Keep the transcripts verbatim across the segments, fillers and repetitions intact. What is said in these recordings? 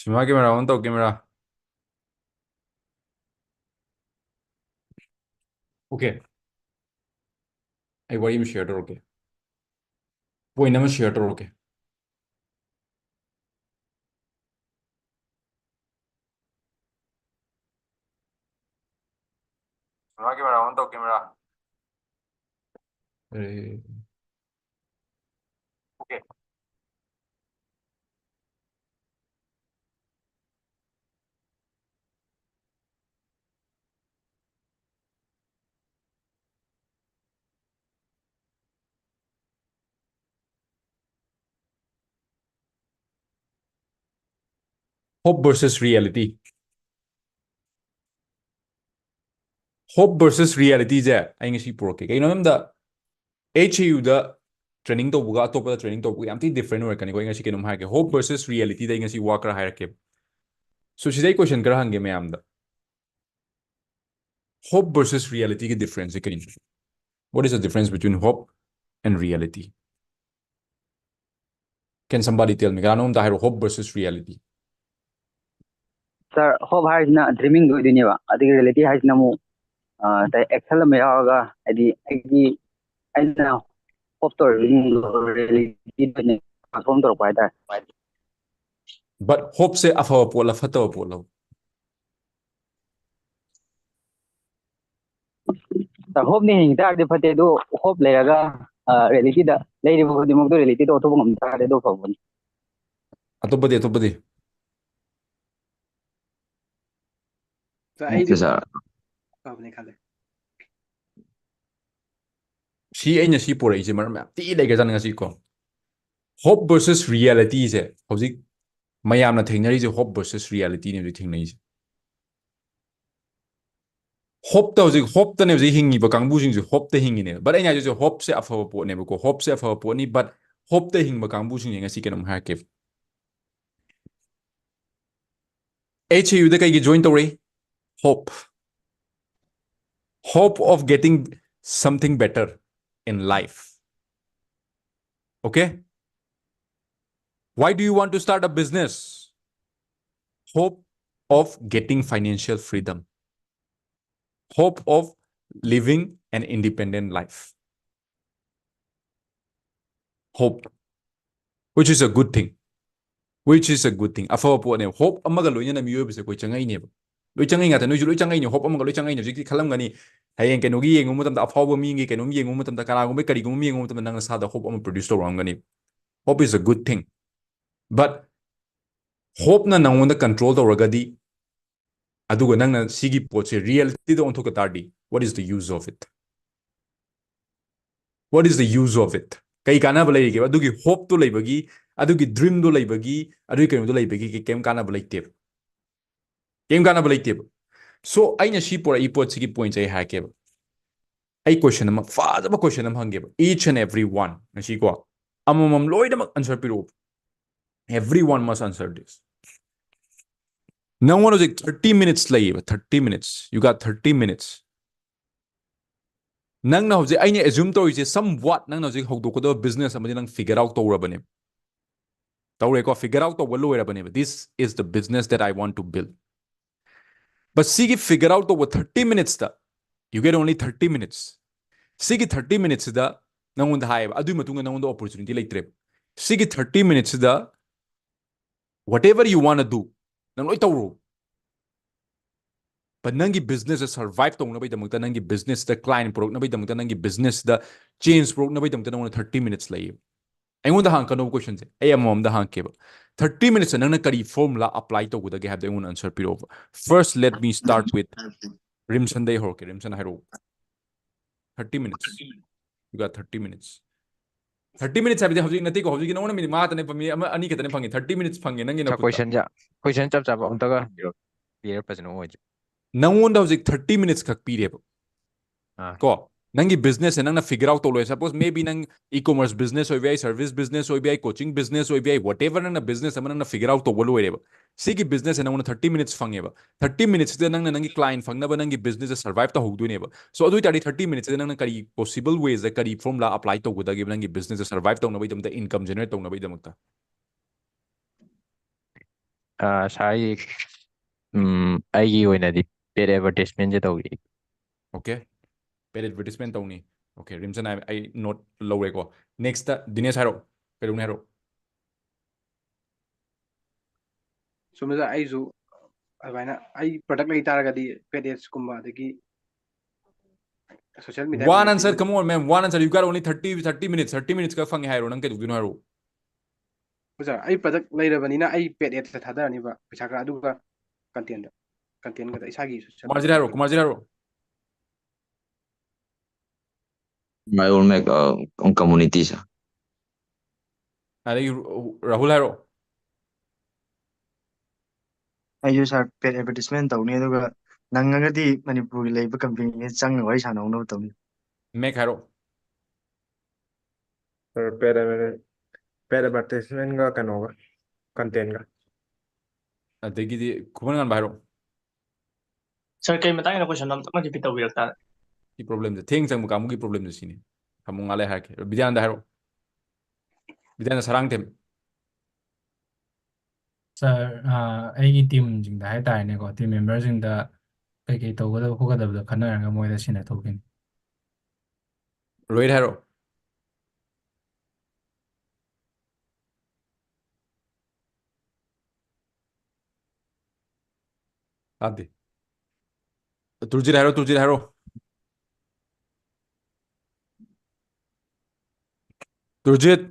ꯁꯤꯃꯥ camera on ꯇꯧ, camera. Okay. ꯑꯩ ꯋꯥꯔꯤ ꯑꯃ share ꯇꯧꯔꯛꯀꯦ꯫ Point ꯑꯃ share ꯇꯧꯔꯛꯀꯦ꯫ Camera, camera on ꯇꯧ, camera. ꯑꯦ꯫ Okay. Hope versus reality. Hope versus reality ꯁꯦ ꯑꯩ ꯉꯁꯤ ꯄꯨꯔꯛꯀꯦ꯫ ꯀꯩꯒꯤꯅꯣ ꯍꯥꯏꯕꯗ, H A U the training ꯇꯧꯕꯒ ꯑꯇꯣꯞꯄꯗ training ꯇꯧꯕꯒ ꯌꯥꯝ ꯊꯤ different ꯑꯣꯏꯔꯛꯀꯅꯤꯀꯣ꯫ ꯑꯩ ꯉꯁꯤ ꯀꯩꯅꯣꯝ ꯍꯥꯏꯔꯛꯀꯦ, hope versus reality ꯗ ꯑꯩ ꯉꯁꯤ ꯋꯥ ꯈꯔ ꯍꯥꯏꯔꯛꯀꯦ꯫ So, ꯁꯤꯗ ꯑꯩ question ꯈꯔ ꯍꯪꯒꯦ ꯃꯌꯥꯝꯗ꯫ Hope versus reality ꯒꯤ difference ꯁꯦ ꯀꯔꯤꯅꯣ? What is the difference between hope and reality? Can somebody tell me? ꯀꯅꯥꯅꯣꯝꯇ ꯍꯥꯏꯔꯣ, hope versus reality. Sir, hope ꯍꯥꯏꯁꯤꯅ dreaming ꯗꯣ ꯑꯣꯏꯗꯣꯏꯅꯦꯕ, ꯑꯗꯒꯤ reality ꯍꯥꯏꯁꯤꯅ ꯑꯃꯨꯛ ꯑ, ꯉꯁꯥꯏ action ꯑꯃ ꯌꯥꯎꯔꯒ, ꯍꯥꯏꯗꯤ ꯑꯩꯒꯤ, ꯑꯩꯅ hope ꯇꯧꯔꯤꯕꯁꯤꯡꯗꯣ reality ꯗ ꯑꯣꯏꯅ transform ꯇꯧꯔꯛꯄ ꯍꯥꯏꯇꯥꯔꯦ꯫ But hope ꯁꯦ ꯑꯐꯕ ꯄꯣꯠꯂ ꯐꯠꯇꯕ ꯄꯣꯠꯂꯣ? Sir, hope ꯅ ꯍꯤꯡ ꯇꯥꯔꯗꯤ ꯐꯠꯇꯦ, ꯑꯗꯣ hope ꯂꯩꯔꯒ reality ꯗ ꯂꯩꯔꯤꯕ ꯈꯨꯗꯤꯡꯃꯛꯇꯣ reality ꯗ ꯑꯣꯟꯊꯣꯛꯄ ꯉꯝ ꯇꯥꯔꯗꯤ ꯑꯗꯨ ꯐꯕꯅꯤ꯫ ꯑꯇꯣꯞꯄꯗꯤ, ꯑꯇꯣꯞꯄꯗꯤ? ꯑꯩꯗꯤ Okay, sir. ꯐꯕꯅꯤ ꯈꯜꯂꯦ꯫ ꯁꯤ ꯑꯩꯅ ꯁꯤ ꯄꯣꯔꯛꯏꯁꯦ ꯃꯔꯝ ꯌꯥꯝ ꯊꯤ ꯂꯩꯒ꯭ꯔꯖꯥꯠꯅꯤ ꯉꯁꯤ ꯀꯣ꯫ Hope versus reality ꯁꯦ ꯍꯧꯖꯤꯛ ꯃꯌꯥꯝꯅ ꯊꯦꯡꯅꯔꯤꯁꯦ hope versus reality ꯅꯦ ꯍꯧꯖꯤꯛ ꯊꯦꯡꯅꯔꯤꯁꯦ꯫ Hope ꯇ ꯍꯧꯖꯤꯛ, hope ꯇꯅꯦ ꯍꯧꯖꯤꯛ ꯍꯤꯡꯉꯤꯕ ꯀꯥꯡꯕꯨꯁꯤꯡꯁꯦ, hope ꯇ ꯍꯤꯡꯉꯤꯅꯦ꯫ But ꯑꯩꯅ ꯍꯥꯏꯗꯣꯏꯁꯦ, hope ꯁꯦ ꯑꯐꯕ ꯄꯣꯠꯅꯦꯕꯀꯣ, hope ꯁꯦ ꯑꯐꯕ ꯄꯣꯠꯅꯤ, but hope ꯇ ꯍꯤꯡꯕ ꯀꯥꯡꯕꯨꯁꯤꯡꯁꯦ ꯉꯁꯤ ꯀꯩꯅꯣꯝ ꯍꯥꯏꯔꯛꯀꯦ꯫ H A U ꯗ ꯀꯩꯒꯤ join ꯇꯧꯔꯛꯏ? Hope. Hope of getting something better in life. Okay? Why do you want to start a business? Hope of getting financial freedom. Hope of living an independent life. Hope, which is a good thing. Which is a good thing. ꯑꯐꯕ ꯄꯣꯠꯅꯦꯕ꯫ Hope ꯑꯃꯒ ꯂꯣꯏꯅꯅ ꯃꯤꯑꯣꯏꯕꯁꯦ ꯑꯩꯈꯣꯏ ꯆꯪꯉꯛꯏꯅꯦꯕ꯫ ꯂꯣꯏ ꯆꯪꯉꯛꯏ ꯉꯥꯛꯇ꯫ ꯅꯣꯏꯁꯨ ꯂꯣꯏ ꯆꯪꯉꯛꯏꯅꯦ꯫ Hope ꯑꯃꯒ ꯂꯣꯏ ꯆꯪꯉꯛꯏꯅꯦ꯫ ꯍꯧꯖꯤꯛꯇꯤ ꯈꯜꯂꯝꯒꯅꯤ, ꯍꯌꯦꯡ ꯀꯩꯅꯣꯒꯤ ꯌꯦꯡꯉꯨꯕ ꯃꯇꯝꯗ, ꯑꯐꯥꯎꯕ ꯃꯤꯒꯤ ꯀꯩꯅꯣꯝ ꯌꯦꯡꯉꯨꯕ ꯃꯇꯝꯗ, ꯀꯅꯥꯒꯨꯝꯕ ꯀꯔꯤꯒꯨꯝꯕ ꯑꯃ ꯌꯦꯡꯉꯨꯕ ꯃꯇꯝꯗ ꯅꯪ ꯅꯁꯥꯗ hope ꯑꯃ produce ꯇꯧꯔꯛꯑꯝꯒꯅꯤ꯫ Hope is a good thing. But hopeꯅ ꯅꯪꯉꯣꯟꯗ control ꯇꯧꯔꯒꯗꯤ, ꯑꯗꯨꯒ ꯅꯪꯅ ꯁꯤꯒꯤ ꯄꯣꯠꯁꯦ realityꯗ ꯑꯣꯟꯊꯣꯛꯄ ꯇꯥꯔꯗꯤ, what is the use of it? What is the use of it? ꯀꯩ ꯀꯥꯟꯅꯕ ꯂꯩꯔꯤꯒꯦꯕ? ꯑꯗꯨꯒꯤ hopeꯇꯣ ꯂꯩꯕꯒꯤ, ꯑꯗꯨꯒꯤ dreamꯗꯣ ꯂꯩꯕꯒꯤ, ꯑꯗꯨꯒꯤ ꯀꯩꯅꯣꯗꯣ ꯂꯩꯕꯒꯤ ꯀꯩ-, ꯀꯩꯝ ꯀꯥꯟꯅꯕ ꯂꯩꯇꯦꯕ꯫ ꯀꯩꯝ ꯀꯥꯟꯅꯕ ꯂꯩꯇꯦꯕ꯫ So, ꯑꯩꯅ ꯁꯤ ꯄꯣꯔꯛꯏ ꯄꯣꯠꯁꯤꯒꯤ pointꯁꯦ ꯑꯩ ꯍꯥꯏꯔꯛꯀꯦꯕ꯫ ꯑꯩ question ꯑꯃ, ꯐꯖꯕ question ꯑꯃ ꯍꯪꯒꯦꯕ꯫ Each and every one, ꯉꯁꯤꯀꯣ, ꯑꯃꯃꯝ ꯂꯣꯏꯅꯃꯛ answer ꯄꯤꯔꯛꯎ꯫ Everyone must answer this. ꯅꯪꯉꯣꯟꯗ ꯍꯧꯖꯤꯛ thirty minutes ꯂꯩꯌꯦꯕ, thirty minutes. You got thirty minutes. ꯅꯪꯅ ꯍꯧꯖꯤꯛ, ꯑꯩꯅ assume ꯇꯧꯔꯤꯁꯦ, somewhat ꯅꯪꯅ ꯍꯧꯖꯤꯛ ꯍꯧꯗꯣꯛꯀꯗꯕ business ꯑꯃꯗꯤ ꯅꯪ figure out ꯇꯧꯔꯕꯅꯦꯕ꯫ ꯇꯧꯔꯦꯀꯣ? Figure out ꯇꯧꯕ ꯂꯣꯏꯔꯕꯅꯦꯕ꯫ This is the business that I want to build. But ꯁꯤꯒꯤ figure out ꯇꯧꯕ thirty minutesꯇ, you get only thirty minutes. ꯁꯤꯒꯤ thirty minutesꯁꯤꯗ ꯅꯪꯉꯣꯟꯗ ꯍꯥꯏꯌꯦꯕ, ꯑꯗꯨꯒꯤ ꯃꯇꯨꯡꯗ ꯅꯪꯉꯣꯟꯗ opportunity ꯂꯩꯇ꯭ꯔꯦꯕ꯫ ꯁꯤꯒꯤ thirty minutesꯁꯤꯗ whatever you wanna do, ꯅꯪ ꯂꯣꯏ ꯇꯧꯔꯣ꯫ But ꯅꯪꯒꯤ businessꯁꯦ survive ꯇꯧꯅꯕꯒꯤꯗꯃꯛꯇ, ꯅꯪꯒꯤ businessꯇ client ꯄꯨꯔꯛꯅꯕꯒꯤꯗꯃꯛꯇ, ꯅꯪꯒꯤ businessꯇ change ꯄꯨꯔꯛꯅꯕꯒꯤꯗꯃꯛꯇ ꯅꯪꯉꯣꯟꯗ thirty minutes ꯂꯩꯌꯦꯕ꯫ ꯑꯩꯉꯣꯟꯗ ꯍꯪꯉꯛꯀꯅꯣꯕ questionꯁꯦ, ꯑꯩ ꯑꯃꯃꯝꯗ ꯍꯪꯉꯛꯀꯦꯕ꯫ Thirty minutesꯇ ꯅꯪꯅ ꯀꯔꯤ formula apply ꯇꯧꯒꯗꯒꯦ ꯍꯥꯏꯕꯗꯣ ꯑꯩꯉꯣꯟꯗ answer ꯄꯤꯔꯛꯑꯣꯕ꯫ First, let me start with ꯔꯤꯝꯁꯟꯗꯒꯤ ꯍꯧꯔꯛꯀꯦ꯫ ꯔꯤꯝꯁꯟ ꯍꯥꯏꯔꯛꯑꯣ꯫ Thirty minutes. You got thirty minutes. Thirty minutes ꯍꯥꯏꯕꯗꯤ ꯍꯧꯖꯤꯛ ꯅꯠꯇꯦꯀꯣ, ꯍꯧꯖꯤꯛꯀꯤ ꯅꯉꯣꯟꯗ minute ꯃꯉꯥ ꯈꯛꯇꯅꯦ, minute ꯑꯃ ꯑꯅꯤ ꯈꯛꯇꯅꯦ ꯐꯪꯉꯤ, thirty minutes ꯐꯪꯉꯦ ꯅꯪꯒꯤ ꯅꯈꯨꯠꯇ꯫ Questionꯁꯦ, question ꯆꯞ ꯆꯥꯕ ꯑꯝꯇꯒ ꯍꯪꯕꯤꯔꯣ, clear ꯐꯖꯅ ꯑꯣꯏꯗ꯭ꯔꯦ꯫ ꯅꯪꯉꯣꯟꯗ ꯍꯧꯖꯤꯛ thirty minutes ꯈꯛ ꯄꯤꯔꯦꯕ꯫ ꯑꯥ꯫ ꯀꯣ, ꯅꯪꯒꯤ businessꯁꯦ ꯅꯪꯅ figure out ꯇꯧ ꯂꯣꯏꯔꯦ꯫ Suppose, maybe ꯅꯪ e-commerce business ꯑꯣꯏꯕ ꯌꯥꯏ, service business ꯑꯣꯏꯕ ꯌꯥꯏ, coaching business ꯑꯣꯏꯕ ꯌꯥꯏ, whatever ꯅꯪꯅ business ꯑꯃ ꯅꯪꯅ figure out ꯇꯧꯕ ꯂꯣꯏꯔꯦꯕ꯫ ꯁꯤꯒꯤ businessꯁꯦ ꯅꯪꯉꯣꯟꯗ thirty minutes ꯐꯪꯉꯦꯕ꯫ Thirty minutesꯁꯤꯗ ꯅꯪꯅ ꯅꯪꯒꯤ client ꯐꯪꯅꯕ, ꯅꯪꯒꯤ businessꯁꯦ survive ꯇꯧꯍꯧꯗꯣꯏꯅꯦꯕ꯫ So, ꯑꯗꯨ ꯑꯣꯏꯇꯥꯔꯗꯤ thirty minutesꯁꯤꯗ ꯅꯪꯅ ꯀꯔꯤ possible waysꯗ, ꯀꯔꯤ formula apply ꯇꯧꯒꯗꯒꯦꯕ ꯅꯪꯒꯤ businessꯁꯦ survive ꯇꯧꯅꯕꯒꯤꯗꯃꯛꯇ, income generate ꯇꯧꯅꯕꯒꯤꯗꯃꯛꯇ? ꯁꯥꯔ, ꯑꯩ ꯎꯝ, ꯑꯩꯒꯤ ꯑꯣꯏꯅꯗꯤ paid advertisement ꯁꯦ ꯇꯧꯏ꯫ Okay, paid advertisement ꯇꯧꯅꯤ꯫ Okay, ꯔꯤꯝꯆꯟ, ꯑꯩ ꯅꯣꯠ ꯂꯧꯔꯦꯀꯣ꯫ Next ꯗꯤꯅꯦꯁ ꯍꯥꯏꯔꯛꯑꯣ, ꯀꯩꯗꯧꯅꯤ ꯍꯥꯏꯔꯛꯑꯣ꯫ ꯆꯨꯝꯃꯦ ꯁꯥꯔ, ꯑꯩꯁꯨ ꯑꯗꯨꯃꯥꯏꯅ ꯑꯩ product ꯂꯩ ꯇꯥꯔꯒꯗꯤ paid ads ꯀꯨꯝꯕ ꯑꯗꯒꯤ social media One answer, come on man, one answer, you got only thirty, thirty minutes, thirty minutes ꯈꯛ ꯐꯪꯉꯦ ꯍꯥꯏꯔꯣ, ꯅꯪ ꯀꯩꯗꯧꯗꯣꯏꯅꯣ ꯍꯥꯏꯔꯣ꯫ ꯍꯣꯏ ꯁꯥꯔ, ꯑꯩ product ꯂꯩꯔꯕꯅꯤꯅ ꯑꯩ paid ads ꯇ ꯊꯥꯗꯔꯅꯤꯕ ꯄꯩꯁꯥ ꯈꯔ, ꯑꯗꯨꯒ content ꯗ content ꯈꯛꯇ ꯏꯁꯥꯒꯤ social ꯀꯨꯃꯥꯔꯖꯤꯠ ꯍꯥꯏꯔꯣ, ꯀꯨꯃꯥꯔꯖꯤꯠ ꯍꯥꯏꯔꯣ꯫ I will make a, a community, sir. ꯑꯗꯒꯤ ꯔꯥꯍꯨꯜ ꯍꯥꯏꯔꯣ꯫ ꯑꯩꯁꯨ ꯁꯥꯔ paid advertisement ꯇꯧꯅꯤ, ꯑꯗꯨꯒ ꯅꯪꯉꯒꯗꯤ ꯃꯅꯤꯄꯨꯔꯒꯤ ꯂꯩꯕ company ꯗ ꯆꯪꯉꯒ ꯋꯥꯔꯤ ꯁꯥꯟꯅꯍꯧꯅꯕ ꯇꯧꯅꯤ꯫ ꯃꯦꯛ ꯍꯥꯏꯔꯣ꯫ Sir, paid adver- paid advertisement ꯒ ꯀꯩꯅꯣꯒ content ꯒ꯫ ꯑꯗꯒꯤꯗꯤ ꯈꯨꯃꯟ ꯉꯥꯟꯕ ꯍꯥꯏꯔꯣ꯫ ꯁꯥꯔ, ꯀꯩ ꯃꯇꯥꯡꯒꯤꯅꯣ question? ꯑꯝꯇꯪ repeat ꯇꯧꯕꯤꯔꯛ ꯇꯥꯔꯦ꯫ ꯁꯤ problem ꯁꯦ, ꯊꯦꯡ ꯆꯪꯕ ꯀꯥꯡꯕꯨꯒꯤ problem ꯁꯦ ꯁꯤꯅꯤ꯫ ꯑꯃꯨꯛ ꯉꯥꯏꯍꯥꯛ ꯂꯩ ꯍꯥꯏꯔꯛꯀꯦ꯫ ꯕꯤꯗ꯭ꯌꯥꯅꯟꯗ ꯍꯥꯏꯔꯣ꯫ ꯕꯤꯗ꯭ꯌꯥꯅꯟꯗ ꯁꯔꯥꯡꯊꯦꯝ꯫ ꯁꯥꯔ, ꯑꯥ, ꯑꯩꯒꯤ team ꯁꯤꯡꯗ ꯍꯥꯏꯇꯥꯔꯦꯅꯦꯀꯣ, team member ꯁꯤꯡꯗ ꯀꯩꯀꯩ ꯇꯧꯒꯗꯕ ꯈꯣꯠꯀꯗꯕꯗꯣ ꯈꯟꯅꯔꯒ ꯃꯣꯏꯗ ꯁꯤꯟꯅꯊꯣꯛꯈꯤꯅꯤ꯫ ꯔꯣꯍꯤꯠ ꯍꯥꯏꯔꯣ꯫ ꯇꯥꯗꯦ꯫ ꯇꯨꯔꯖꯤꯠ ꯍꯥꯏꯔꯣ, ꯇꯨꯔꯖꯤꯠ ꯍꯥꯏꯔꯣ꯫ ꯇꯨꯔꯖꯤꯠ꯫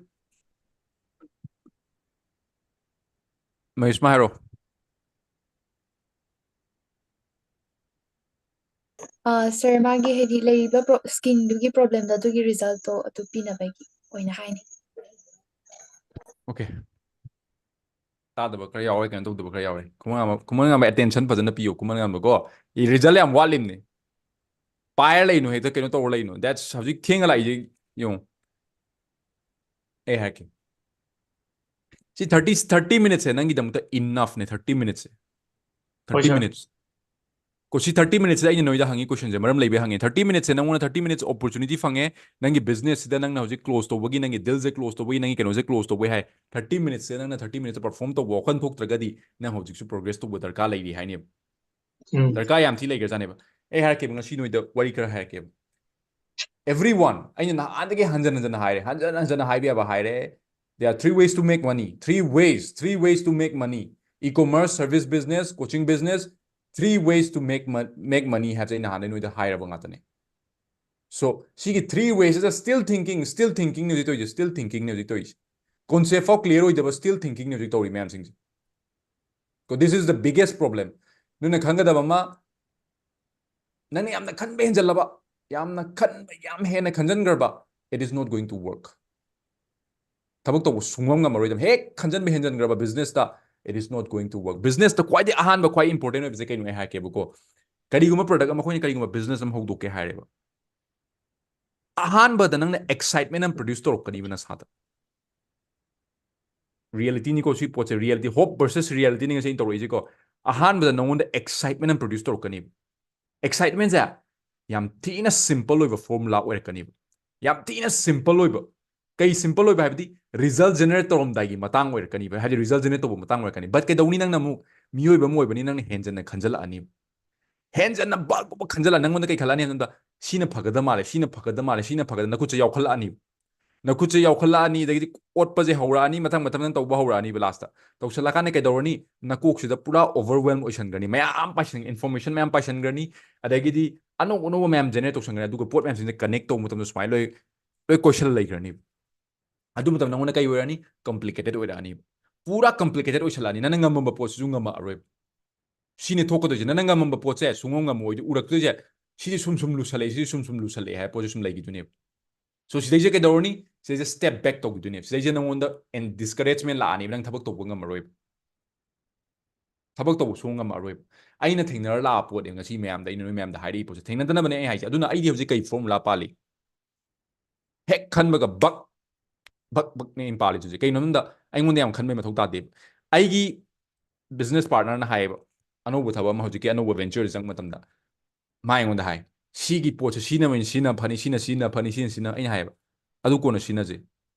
ꯃꯍꯦꯁꯃꯥ ꯍꯥꯏꯔꯣ꯫ ꯑ, ꯁꯥꯔ, ꯃꯥꯒꯤ ꯍꯥꯏꯗꯤ ꯂꯩꯔꯤꯕ pro- skin ꯗꯨꯒꯤ problem ꯗꯣ, ꯑꯗꯨꯒꯤ result ꯇꯣ ꯑꯗꯨ ꯄꯤꯅꯕꯒꯤ ꯑꯣꯏꯅ ꯍꯥꯏꯅꯤ꯫ Okay꯫ ꯇꯥꯗꯕ ꯈꯔ ꯌꯥꯎꯔꯦ, ꯀꯩꯅꯣ ꯇꯧꯗꯕ ꯈꯔ ꯌꯥꯎꯔꯦ꯫ ꯈꯨꯃꯟ ꯉꯥꯟꯕ, ꯈꯨꯃꯟ ꯉꯥꯟꯕ attention ꯐꯖꯅ ꯄꯤꯌꯨ, ꯈꯨꯃꯟ ꯉꯥꯟꯕ ꯀꯣ꯫ ꯏ, result ꯌꯥꯝ ꯋꯥꯠꯂꯤꯕꯅꯤ꯫ ꯄꯥꯏꯔ ꯂꯩꯅꯨ, ꯍꯦꯛꯇ ꯀꯩꯅꯣ ꯇꯧꯔ ꯂꯩꯅꯨ꯫ That's ꯍꯧꯖꯤꯛ ꯊꯦꯡꯅ ꯂꯥꯛꯏꯁꯦ ꯌꯦꯡꯉꯨ꯫ ꯑꯩ ꯍꯥꯏꯔꯛꯀꯦ꯫ ꯁꯤ thirty, thirty minutes ꯁꯦ ꯅꯪꯒꯤꯗꯃꯛꯇ enough ꯅꯦ, thirty minutes ꯁꯦ꯫ ꯍꯣꯏ, Thirty sir. minutes꯫ ꯀꯣ, ꯁꯤ ꯊꯥꯔꯇꯤ ꯃꯤꯅꯤꯠꯁꯤꯗ ꯑꯩꯅ ꯅꯣꯏꯗ ꯍꯪꯉꯤ ꯀꯣꯏꯁꯟꯁꯦ, ꯃꯔꯝ ꯂꯩꯕꯩ ꯍꯪꯉꯤ꯫ ꯊꯥꯔꯇꯤ ꯃꯤꯅꯤꯠꯁꯦ ꯅꯪꯉꯣꯟꯗ ꯊꯥꯔꯇꯤ ꯃꯤꯅꯤꯠꯁ ꯑꯣꯄꯣꯔꯆꯨꯅꯤꯇꯤ ꯐꯪꯉꯦ, ꯅꯪꯒꯤ ꯕꯤꯖꯤꯅꯦꯁꯁꯤꯗ ꯅꯪꯅ ꯍꯧꯖꯤꯛ ꯀ꯭ꯂꯣꯖ ꯇꯧꯕꯒꯤ, ꯅꯪꯒꯤ ꯗꯤꯜꯁꯦ ꯀ꯭ꯂꯣꯖ ꯇꯧꯕꯒꯤ, ꯅꯪꯒꯤ ꯀꯩꯅꯣꯁꯦ ꯀ꯭ꯂꯣꯖ ꯇꯧꯕꯒꯤ ꯍꯥꯏ꯫ ꯊꯥꯔꯇꯤ ꯃꯤꯅꯤꯠꯁꯁꯦ ꯅꯪꯅ ꯊꯥꯔꯇꯤ ꯃꯤꯅꯤꯠꯁ ꯄꯔꯐꯣꯔꯝ ꯇꯧꯕ ꯋꯥꯈꯜ ꯊꯣꯛꯇ꯭ꯔꯒꯗꯤ ꯅꯪ ꯍꯧꯖꯤꯛꯁꯨ ꯄ꯭ꯔꯣꯒ꯭ꯔꯦꯁ ꯇꯧꯕ ꯗꯔꯀꯥꯔ ꯂꯩꯔꯤ ꯍꯥꯏꯅꯦꯕ꯫ ꯎꯝ꯫ ꯗꯔꯀꯥꯔ ꯌꯥꯝ ꯊꯤ ꯂꯩꯈ꯭ꯔꯖꯥꯠꯅꯦꯕ꯫ ꯑꯩ ꯍꯥꯏꯔꯛꯀꯦꯕ, ꯉꯁꯤ ꯅꯣꯏꯗ ꯋꯥꯔꯤ ꯈꯔ ꯍꯥꯏꯔꯛꯀꯦꯕ꯫ Everyone, ꯑꯩꯅ ꯅꯍꯥꯟꯗꯒꯤ ꯍꯟꯖꯟ ꯍꯟꯖꯟꯅ ꯍꯥꯏꯔꯦ, ꯍꯟꯖꯟ ꯍꯟꯖꯟꯅ ꯍꯥꯏꯕ ꯌꯥꯕ ꯍꯥꯏꯔꯦ, there are three ways to make money, three ways, three ways to make money, e-commerce, service business, coaching business, three ways to make, make money ꯍꯥꯏꯕꯁꯦ ꯑꯩ ꯅꯍꯥꯟꯗꯩ ꯅꯣꯏꯗ ꯍꯥꯏꯔꯕ ꯉꯥꯛꯇꯅꯦ꯫ So ꯁꯤꯒꯤ three ways ꯁꯤꯗ still thinking, still thinking ꯅꯦ ꯍꯧꯖꯤꯛ ꯇꯧꯔꯤꯁꯦ, still thinking ꯅꯦ ꯍꯧꯖꯤꯛ ꯇꯧꯔꯤꯁꯦ꯫ ꯀꯣꯟꯁꯦꯞ ꯐꯥꯎ ꯀ꯭ꯂꯤꯌꯔ ꯑꯣꯏꯗꯕ still thinking ꯅꯦ ꯍꯧꯖꯤꯛ ꯇꯧꯔꯤ ꯃꯌꯥꯝꯁꯤꯡꯁꯦ꯫ So this is the biggest problem. ꯅꯣꯏꯅ ꯈꯪꯒꯗꯕ ꯑꯃ, ꯅꯪꯅ ꯌꯥꯝꯅ ꯈꯟꯕ ꯍꯦꯟꯖꯜꯂꯕ, ꯌꯥꯝꯅ ꯈꯟꯕ, ꯌꯥꯝ ꯍꯦꯟꯅ ꯈꯟꯖꯟꯈ꯭ꯔꯕ, it is not going to work. ꯊꯕꯛ ꯇꯧꯕ ꯁꯨꯡꯉꯝ ꯉꯝꯃꯔꯣꯏꯗꯕ꯫ ꯍꯦꯛ ꯈꯟꯖꯟꯕ ꯍꯦꯟꯖꯟꯈ꯭ꯔꯕ ꯕꯤꯖꯤꯅꯦꯁꯇ, it is not going to work. ꯕꯤꯖꯤꯅꯦꯁꯇ ꯈ꯭ꯋꯥꯏꯗꯒꯤ ꯑꯍꯥꯟꯕ, ꯈ꯭ꯋꯥꯏ ꯏꯝꯄꯣꯔꯇꯦꯟ ꯑꯣꯏꯕꯁꯦ ꯀꯩꯅꯣ ꯑꯩ ꯍꯥꯏꯔꯛꯀꯦꯕꯀꯣ꯫ ꯀꯔꯤꯒꯨꯝꯕ ꯄ꯭ꯔꯗꯛ ꯑꯃ, ꯑꯩꯈꯣꯏꯅ ꯀꯔꯤꯒꯨꯝꯕ ꯕꯤꯖꯤꯅꯦꯁ ꯑꯃ ꯍꯧꯗꯣꯛꯀꯦ ꯍꯥꯏꯔꯦꯕ, ꯑꯍꯥꯟꯕꯗ ꯅꯪꯅ ꯑꯦꯛꯁꯥꯏꯠꯃꯦꯟ ꯑꯃ ꯄ꯭ꯔꯣꯗ꯭ꯌꯨꯁ ꯇꯧꯔꯛꯀꯅꯤꯕ ꯅꯁꯥꯗ꯫ ꯔꯤꯌꯦꯂꯤꯇꯤꯅꯤꯀꯣ ꯁꯤ ꯄꯣꯠꯁꯦ, ꯔꯤꯌꯦꯂꯤꯇꯤ, ꯍꯣꯞ ꯚꯔꯁꯦꯁ ꯔꯤꯌꯦꯂꯤꯇꯤꯅꯤ ꯉꯁꯤ ꯑꯩꯅ ꯇꯧꯔꯛꯏꯁꯦꯀꯣ꯫ ꯑꯍꯥꯟꯕꯗ ꯅꯉꯣꯟꯗ ꯑꯦꯛꯁꯥꯏꯠꯃꯦꯟ ꯑꯃ ꯄ꯭ꯔꯣꯗ꯭ꯌꯨꯁ ꯇꯧꯔꯛꯀꯅꯤꯕ꯫ ꯑꯦꯛꯁꯥꯏꯠꯃꯦꯟꯁꯦ ꯌꯥꯝ ꯊꯤꯅ ꯁꯤꯝꯄꯜ ꯑꯣꯏꯕ ꯐꯣꯔꯃꯨꯂꯥ ꯑꯣꯏꯔꯛꯀꯅꯤꯕ, ꯌꯥꯝ ꯊꯤꯅ ꯁꯤꯝꯄꯜ ꯑꯣꯏꯕ꯫ ꯀꯩ ꯁꯤꯝꯄꯜ ꯑꯣꯏꯕ ꯍꯥꯏꯕꯗꯤ, ꯔꯤꯖꯜ ꯖꯦꯅꯦꯔꯦꯠ ꯇꯧꯔꯝꯗꯥꯏꯒꯤ ꯃꯇꯥꯡ ꯑꯣꯏꯔꯛꯀꯅꯤꯕ, ꯍꯥꯏꯗꯤ ꯔꯤꯖꯜ ꯖꯦꯅꯦꯔꯦꯠ ꯇꯧꯕ ꯃꯇꯥꯡ ꯑꯣꯏꯔꯛꯀꯅꯤ꯫ ꯕꯠ ꯀꯩꯗꯧꯅꯤ, ꯅꯪꯅ ꯑꯃꯨꯛ ꯃꯤꯑꯣꯏꯕ ꯑꯃ ꯑꯣꯏꯕꯅꯤ, ꯅꯪꯅ ꯍꯦꯟꯖꯟꯅ ꯈꯟꯖꯜꯂꯛꯑꯅꯤꯕ꯫ ꯍꯦꯟꯖꯟꯅ ꯕꯜꯕ ꯈꯟꯖꯜꯂ, ꯅꯪꯉꯣꯟꯗ ꯀꯩ ꯈꯜꯂꯛꯑꯅꯤ ꯍꯥꯏꯕꯗ, "ꯁꯤꯅ ꯐꯒꯗ ꯃꯥꯜꯂꯦ, ꯁꯤꯅ ꯐꯒꯗ ꯃꯥꯜꯂꯦ, ꯁꯤꯅ ꯐꯒꯗ", ꯅꯈꯨꯠꯁꯦ ꯌꯥꯎꯈꯠꯂꯛꯑꯅꯤꯕ꯫ ꯅꯈꯨꯠꯁꯦ ꯌꯥꯎꯈꯠꯂꯛꯑꯅꯤ, ꯑꯗꯒꯤꯗꯤ ꯑꯣꯠꯄꯁꯦ ꯍꯧꯔꯛꯑꯅꯤ, ꯃꯊꯪ ꯃꯊꯪ ꯅꯪ ꯇꯧꯕ ꯍꯧꯔꯛꯑꯅꯤꯕ꯫ ꯂꯥꯁꯇ ꯇꯧꯁꯜꯂꯛꯀꯥꯟꯗ ꯀꯩꯗꯧꯔꯅꯤ? ꯅꯀꯣꯛꯁꯤꯗ ꯄꯨꯔꯥ ꯑꯣꯚꯔꯋꯦꯜꯝ ꯑꯣꯏꯁꯟꯈ꯭ꯔꯅꯤ, ꯃꯌꯥꯝ ꯄꯥꯏꯁꯟ, ꯏꯟꯐꯣꯔꯃꯦꯁꯟ ꯃꯌꯥꯝ ꯄꯥꯏꯁꯟꯈ꯭ꯔꯅꯤ, ꯑꯗꯒꯤꯗꯤ ꯑꯅꯧ ꯑꯅꯧꯕ ꯃꯌꯥꯝ ꯖꯦꯅꯦꯔꯦꯠ ꯇꯧꯁꯟꯈ꯭ꯔꯅꯤ꯫ ꯑꯗꯨꯒ ꯄꯣꯠ ꯃꯌꯥꯝꯁꯤꯡꯁꯦ ꯀꯅꯦꯛ ꯇꯧꯕ ꯃꯇꯝꯗ ꯁꯨꯃꯥꯏꯅ ꯂꯣꯏ, ꯂꯣꯏ ꯀꯣꯏꯁꯜ ꯂꯩꯈ꯭ꯔꯅꯤꯕ꯫ ꯑꯗꯨ ꯃꯇꯝꯗ ꯅꯪꯉꯣꯟꯗ ꯀꯩ ꯑꯣꯏꯔꯛꯑꯅꯤ? ꯀꯝꯄ꯭ꯂꯤꯀꯦꯇꯦꯠ ꯑꯣꯏꯔꯛꯑꯅꯤꯕ꯫ ꯄꯨꯔꯥ ꯀꯝꯄ꯭ꯂꯤꯀꯦꯇꯦꯠ ꯑꯣꯏꯁꯜꯂꯛꯑꯅꯤ꯫ ꯅꯪꯅ ꯉꯝꯃꯝꯕ ꯄꯣꯠꯁꯤꯁꯨ ꯉꯝꯃꯛꯑꯔꯣꯏꯕ꯫ ꯁꯤꯅꯤ ꯊꯣꯛꯀꯗꯣꯏꯁꯦ꯫ ꯅꯪꯅ ꯉꯝꯃꯝꯕ ꯄꯣꯠꯁꯦ ꯁꯨꯡꯉꯝ ꯉꯝꯃꯣꯏꯗꯤ ꯎꯔꯛꯇꯣꯏꯁꯦ꯫ ꯁꯤꯗꯤ ꯁꯨꯝ ꯁꯨꯝ ꯂꯨꯁꯜꯂꯛꯑꯦ, ꯁꯤꯗꯤ ꯁꯨꯝ ꯁꯨꯝ ꯂꯨꯁꯜꯂꯛꯑꯦ ꯍꯥꯏꯕ ꯄꯣꯠꯁꯦ ꯁꯨꯝ ꯂꯩꯈꯤꯗꯣꯏꯅꯦꯕ꯫ So ꯁꯤꯗꯩꯁꯦ ꯀꯩꯗꯧꯔꯅꯤ? ꯁꯤꯗꯩꯁꯦ ꯁ꯭ꯇꯦꯞ ꯕꯦꯛ ꯇꯧꯈꯤꯗꯣꯏꯅꯦꯕ꯫ ꯁꯤꯗꯩꯁꯦ ꯅꯪꯉꯣꯟꯗ ꯑꯦꯟ ꯗꯤꯁꯀꯔꯦꯖꯃꯦꯟ ꯂꯥꯛꯑꯅꯦꯕ, ꯅꯪ ꯊꯕꯛ ꯇꯧꯕ ꯉꯝꯃꯔꯣꯏꯕ꯫ ꯊꯕꯛ ꯇꯧꯕ ꯁꯨꯡꯉꯝ ꯉꯝꯃꯔꯣꯏꯕ꯫ ꯑꯩꯅ ꯊꯦꯡꯅꯔ ꯂꯥꯛꯑ ꯄꯣꯠꯅꯦ ꯉꯁꯤ ꯃꯌꯥꯝꯗ ꯑꯩꯅ ꯅꯣꯏ ꯃꯌꯥꯝꯗ ꯍꯥꯏꯔꯛꯏ ꯄꯣꯠꯁꯦ꯫ ꯊꯦꯡꯅꯗꯅꯕꯅꯦ ꯑꯩ ꯍꯥꯏꯁꯦ꯫ ꯑꯗꯨꯅ ꯑꯩꯗꯤ ꯍꯧꯖꯤꯛ ꯀꯩ ꯐꯣꯔꯃꯨꯂꯥ ꯄꯥꯜꯂꯤ? ꯍꯦꯛ ꯈꯟꯕꯒ ꯕꯛ, ꯕꯛ, ꯕꯛꯅꯦ ꯑꯩꯅ ꯄꯥꯜꯂꯤꯁꯦ ꯍꯧꯖꯤꯛ꯫ ꯀꯩꯅꯣ ꯍꯥꯏꯕꯗ ꯑꯩꯉꯣꯟꯗ ꯌꯥꯝ ꯈꯟꯕꯩ ꯃꯊꯧ ꯇꯥꯗꯦꯕ꯫ ꯑꯩꯒꯤ ꯕꯤꯖꯤꯅꯦꯁ ꯄꯥꯔꯠꯅꯔꯅ ꯍꯥꯏꯌꯦꯕ, ꯑꯅꯧꯕ ꯊꯕꯛ ꯑꯃ, ꯍꯧꯖꯤꯛꯀꯤ ꯑꯅꯧꯕ venture ꯆꯪꯕ ꯃꯇꯝꯗ ꯃꯥ ꯑꯩꯉꯣꯟꯗ ꯍꯥꯏ, "ꯁꯤꯒꯤ ꯄꯣꯠꯁꯦ ꯁꯤꯅ ꯑꯣꯏꯅ ꯁꯤꯖꯤꯟꯅ ꯐꯅꯤ, ꯁꯤꯅ ꯁꯤꯖꯤꯟꯅ ꯐꯅꯤ, ꯁꯤꯅ ꯁꯤꯖꯤꯟꯅ", ꯑꯩꯅ ꯍꯥꯏꯌꯦꯕ, "ꯑꯗꯨ ꯀꯣꯟꯅ ꯁꯤꯖꯤꯟꯅꯁꯦ,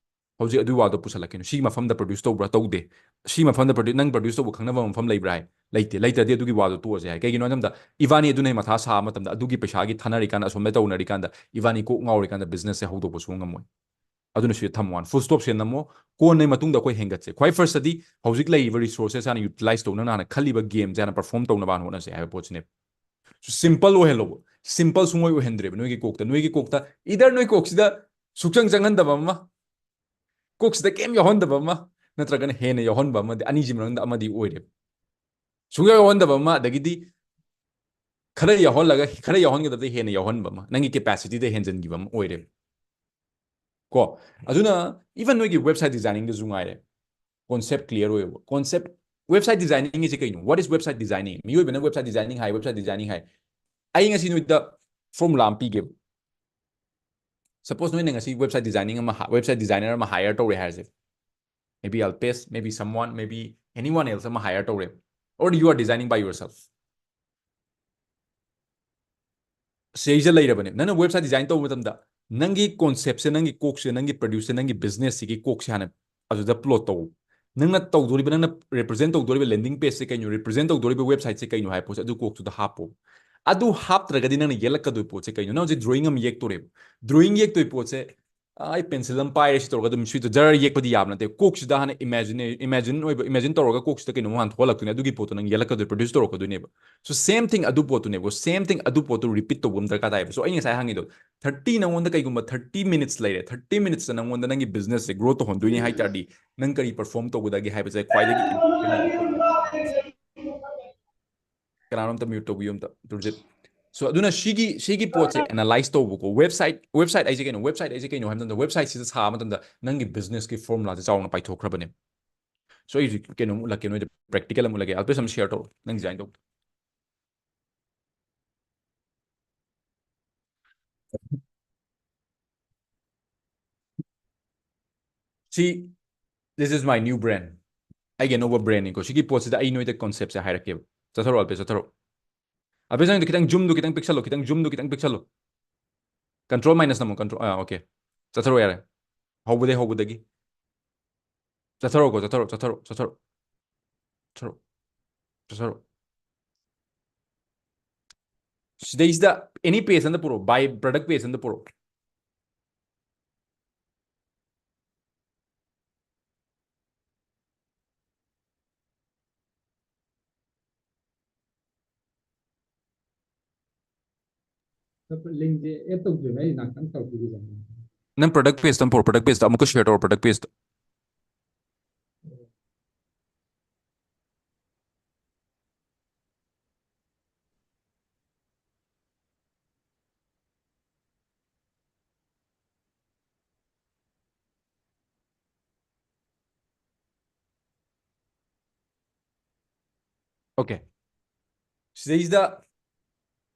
ꯍꯧꯖꯤꯛ ꯑꯗꯨꯒꯤ ꯋꯥꯗꯣ ꯄꯨꯁꯜꯂꯛꯀꯅꯨ, ꯁꯤꯒꯤ ꯃꯐꯝꯗ produce ꯇꯧꯕ꯭ꯔꯥ? ꯇꯧꯗꯦ꯫ ꯁꯤ ꯃꯐꯝꯗ produ-, ꯅꯪ produce ꯇꯧꯕ ꯈꯪꯅꯕ ꯃꯐꯝ ꯂꯩꯕ꯭ꯔꯥ?" ꯍꯥꯏ, "ꯂꯩꯇꯦ, ꯂꯩꯇ꯭ꯔꯗꯤ ꯑꯗꯨꯒꯤ ꯋꯥꯗꯣ ꯇꯣꯛꯑꯁꯦ" ꯍꯥꯏ꯫ ꯀꯩꯒꯤꯅꯣ ꯍꯥꯏꯕ ꯃꯇꯝꯗ ꯏꯕꯥꯅꯤ ꯑꯗꯨꯅ ꯃꯊꯥ ꯁꯥꯕ ꯃꯇꯝꯗ, ꯑꯗꯨꯒꯤ ꯄꯩꯁꯥꯒꯤ ꯊꯥꯅꯔꯤꯀꯥꯟꯗ, ꯑꯁꯣꯝꯗ ꯇꯧꯅꯔꯤꯀꯥꯟꯗ ꯏꯕꯥꯅꯤ ꯀꯣꯛ ꯉꯥꯎꯔꯤꯀꯥꯟꯗ business ꯁꯦ ꯍꯧꯗꯣꯛꯄ ꯁꯨꯡꯉꯝ ꯉꯝꯃꯣꯏ꯫ ꯑꯗꯨꯅ ꯁꯤꯗ ꯊꯝꯃꯣ ꯍꯥꯟꯅ, full stop ꯁꯦ ꯅꯝꯃꯣ꯫ ꯀꯣꯟꯅ ꯃꯇꯨꯡꯗ ꯑꯩꯈꯣꯏ ꯍꯦꯟꯒꯠꯁꯦ꯫ ꯈ꯭ꯋꯥꯏ first ꯇꯗꯤ ꯍꯧꯖꯤꯛ ꯂꯩꯔꯤꯕ resources ꯍꯥꯟꯅ utilize ꯇꯧ, ꯅꯪꯅ ꯍꯥꯟꯅ ꯈꯜꯂꯤꯕ game ꯁꯦ ꯍꯥꯟꯅ perform ꯇꯧꯅꯕ ꯍꯥꯟꯅ ꯍꯣꯠꯅꯁꯦ ꯍꯥꯏꯕ ꯄꯣꯠꯁꯤꯅꯦꯕ꯫ Simple ꯑꯣꯏꯍꯜꯂꯣꯕ꯫ Simple ꯁꯨꯡꯑꯣꯏ ꯑꯣꯏꯍꯟꯗ꯭ꯔꯦꯕ ꯅꯣꯏꯒꯤ ꯀꯣꯛꯇ꯫ ꯅꯣꯏꯒꯤ ꯀꯣꯛꯇ either ꯅꯣꯏ ꯀꯣꯛꯁꯤꯗ ꯁꯨꯛꯆꯪ ꯆꯪꯍꯟꯗꯕ ꯑꯃ, ꯀꯣꯛꯁꯤꯗ ꯀꯩꯝ ꯌꯥꯎꯍꯟꯗꯕ ꯑꯃ, ꯅꯠꯇ꯭ꯔꯒꯅ ꯍꯦꯟꯅ ꯌꯥꯎꯍꯟꯕ ꯑꯃꯗꯤ, ꯑꯅꯤꯁꯤ ꯃꯅꯨꯡꯗ ꯑꯃꯗꯤ ꯑꯣꯏꯔꯦꯕ꯫ ꯁꯨꯡꯌꯥꯎ ꯌꯥꯎꯍꯟꯗꯕ ꯑꯃ, ꯑꯗꯒꯤꯗꯤ ꯈꯔ ꯌꯥꯎꯍꯜꯂꯒ, ꯈꯔ ꯌꯥꯎꯍꯟꯒꯗꯕꯗ ꯍꯦꯟꯅ ꯌꯥꯎꯍꯟꯕ ꯑꯃ, ꯅꯪꯒꯤ capacity ꯗ ꯍꯦꯟꯖꯟꯈꯤꯕ ꯑꯃ ꯑꯣꯏꯔꯦꯕ꯫ ꯀꯣ? ꯑꯗꯨꯅ even ꯅꯣꯏꯒꯤ website designing ꯗꯁꯨ ꯉꯥꯏꯔꯦ, concept clear ꯑꯣꯏꯌꯦꯕ꯫ Concept, website designing ꯁꯦ ꯀꯩꯅꯣ? What is website designing? ꯃꯤꯑꯣꯏꯕꯅ website designing ꯍꯥꯏ, website designing ꯍꯥꯏ꯫ ꯑꯩ ꯉꯁꯤ ꯅꯣꯏꯗ formula ꯑꯃ ꯄꯤꯒꯦꯕ꯫ Suppose ꯅꯣꯏꯅ ꯉꯁꯤ website designing ꯑꯃ ꯍꯥ-, website designer ꯑꯃ hire ꯇꯧꯔꯦ ꯍꯥꯏꯔꯁꯦ꯫ Maybe Alpesh, maybe someone, maybe anyone else ꯑꯃ hire ꯇꯧꯔꯦ꯫ Or you are designing by yourself. ꯁꯤꯗꯩꯁꯤꯗ ꯂꯩꯔꯕꯅꯦ꯫ ꯅꯪꯅ website design ꯇꯧꯕ ꯃꯇꯝꯗ ꯅꯪꯒꯤ concept ꯁꯦ, ꯅꯪꯒꯤ ꯀꯣꯛꯁꯦ, ꯅꯪꯒꯤ product ꯁꯦ, ꯅꯪꯒꯤ business ꯁꯤꯒꯤ ꯀꯣꯛꯁꯦ ꯍꯥꯟꯅ ꯑꯗꯨꯗ plot ꯇꯧ꯫ ꯅꯪꯅ ꯇꯧꯗꯣꯔꯤꯕ, ꯅꯪꯅ represent ꯇꯧꯗꯣꯔꯤꯕ landing page ꯁꯦ ꯀꯩꯅꯣ, represent ꯇꯧꯗꯣꯔꯤꯕ website ꯁꯦ ꯀꯩꯅꯣ ꯍꯥꯏꯕ ꯄꯣꯠꯁꯦ ꯑꯗꯨ ꯀꯣꯛꯇꯨꯗ ꯍꯥꯞꯄꯣ꯫ ꯑꯗꯨ ꯍꯥꯞꯇ꯭ꯔꯒꯗꯤ ꯅꯪꯅ ꯌꯦꯛꯂꯛꯀꯗꯣꯏ ꯄꯣꯠꯁꯦ ꯀꯩꯅꯣ? ꯅꯪ ꯍꯧꯖꯤꯛ drawing ꯑꯃ ꯌꯦꯛꯇꯣꯔꯦꯕ꯫ Drawing ꯌꯦꯛꯇꯣꯏ ꯄꯣꯠꯁꯦ, "ꯑ, ꯑꯩ pencil ꯑꯃ ꯄꯥꯏꯔꯦ, ꯁꯤ ꯇꯧꯔꯒ ꯑꯗꯨꯝ ꯁꯤꯗ ꯖꯔ ꯌꯦꯛꯄꯗꯤ ꯌꯥꯕ ꯅꯠꯇꯦ"꯫ ꯀꯣꯛꯁꯤꯗ ꯍꯥꯟꯅ imagine, imagine ꯑꯣꯏꯕ, imagine ꯇꯧꯔꯒ ꯀꯣꯛꯁꯤꯗ ꯀꯩꯅꯣꯝ ꯍꯥꯟꯅ ꯊꯣꯛꯍꯜꯂꯛꯇꯣꯏꯅꯦ꯫ ꯑꯗꯨꯒꯤ ꯄꯣꯠꯇꯣ ꯅꯪ ꯌꯦꯛꯂꯛꯀꯗꯣꯏ, produce ꯇꯧꯔꯛꯀꯗꯣꯏꯅꯦꯕ꯫ So same thing ꯑꯗꯨ ꯄꯣꯠꯇꯨꯅꯦꯕ, same thing ꯑꯗꯨ ꯄꯣꯠꯇꯨ repeat ꯇꯧꯕ ꯑꯃ ꯗꯔꯀꯥꯔ ꯇꯥꯏꯌꯦꯕ꯫ So ꯑꯩ ꯉꯁꯥꯏ ꯍꯪꯉꯤꯗꯣ, thirty, ꯅꯪꯉꯣꯟꯗ ꯀꯩꯒꯨꯝꯕ thirty minutes ꯂꯩꯔꯦ, thirty minutes ꯇ ꯅꯪꯉꯣꯟꯗ ꯅꯪꯒꯤ business ꯁꯦ grow ꯇꯧꯍꯟꯗꯣꯏꯅꯤ ꯍꯥꯏ ꯇꯥꯔꯗꯤ, ꯅꯪ ꯀꯔꯤ perform ꯇꯧꯒꯗꯒꯦ ꯍꯥꯏꯕꯁꯦ ꯈ꯭ꯋꯥꯏꯗꯒꯤ important ꯑꯣꯏꯕ꯫ ꯀꯅꯥꯅꯣꯝꯇ mute ꯇꯧꯕꯤꯌꯨ ꯑꯝꯇ, ꯇꯨꯔꯖꯤꯠ꯫ So ꯑꯗꯨꯅ ꯁꯤꯒꯤ, ꯁꯤꯒꯤ ꯄꯣꯠꯁꯦ analyze ꯇꯧꯕꯀꯣ꯫ Website, website ꯍꯥꯏꯁꯦ ꯀꯩꯅꯣ? Website ꯍꯥꯏꯁꯦ ꯀꯩꯅꯣ ꯍꯥꯏꯕ ꯃꯇꯝꯗ, website ꯁꯤꯗ ꯁꯥꯕ ꯃꯇꯝꯗ ꯅꯪꯒꯤ business ꯀꯤ formula ꯁꯦ ꯆꯥꯎꯅ ꯄꯥꯏꯊꯣꯛꯈ꯭ꯔꯕꯅꯦ꯫ So ꯑꯩ ꯍꯧꯖꯤꯛ ꯀꯩꯅꯣꯝ ꯎꯠꯂꯛꯀꯦ ꯅꯣꯏꯗ, practical ꯑꯃ ꯎꯠꯂꯛꯀꯦ꯫ Alpesh ꯑꯃ share ꯇꯧꯔꯣ, ꯅꯪ design ꯇꯧꯕꯗꯣ꯫ ꯁꯤ, this is my new brand. ꯑꯩꯒꯤ ꯑꯅꯧꯕ brand ꯅꯤꯀꯣ꯫ ꯁꯤꯒꯤ ꯄꯣꯠꯁꯤꯗ ꯑꯩ ꯅꯣꯏꯗ concept ꯁꯦ ꯍꯥꯏꯔꯛꯀꯦꯕ꯫ ꯆꯠꯊꯔꯛꯑꯣ, ꯑꯜꯄꯦꯁ, ꯆꯠꯊꯔꯛꯑꯣ꯫ ꯑꯜꯄꯦꯁ, ꯅꯪꯗꯣ ꯈꯤꯇꯪ zoomꯗꯣ ꯈꯤꯇꯪ ꯄꯤꯛꯁꯜꯂꯣ, ꯈꯤꯇꯪ zoomꯗꯣ ꯈꯤꯇꯪ ꯄꯤꯛꯁꯜꯂꯣ꯫ Control minus ꯅꯝꯃꯣ, control, ꯑꯥ, okay꯫ ꯆꯠꯊꯔꯛꯑꯣ ꯌꯥꯔꯦ꯫ ꯍꯧꯕꯗꯩ, ꯍꯧꯕꯗꯒꯤ꯫ ꯆꯠꯊꯔꯛꯑꯣꯀꯣ, ꯆꯠꯊꯔꯛꯑꯣ, ꯆꯠꯊꯔꯛꯑꯣ, ꯆꯠꯊꯔꯛꯑꯣ꯫ ꯆꯠꯊꯔꯛꯑꯣ꯫ ꯆꯠꯊꯔꯛꯑꯣ꯫ ꯁꯤꯗꯩꯁꯤꯗ any page ꯑꯝꯗ ꯄꯨꯔꯛꯑꯣ, by product page ꯑꯝꯗ ꯄꯨꯔꯛꯑꯣ꯫ ꯂꯤꯡꯁꯦ ꯑꯦꯗ ꯇꯧꯗ꯭ꯔꯤꯕ ꯑꯩ ꯉꯥꯛꯇꯪ ꯇꯧꯕꯤꯔꯤꯕꯅꯤ꯫ ꯅꯪ product page ꯇ ꯑꯃꯨꯛ ꯄꯨꯔꯛꯑꯣ, product page ꯇ ꯑꯃꯨꯛꯀ share ꯇꯧꯔꯣ, product page ꯇ꯫ Okay꯫ ꯁꯤꯗꯩꯁꯤꯗ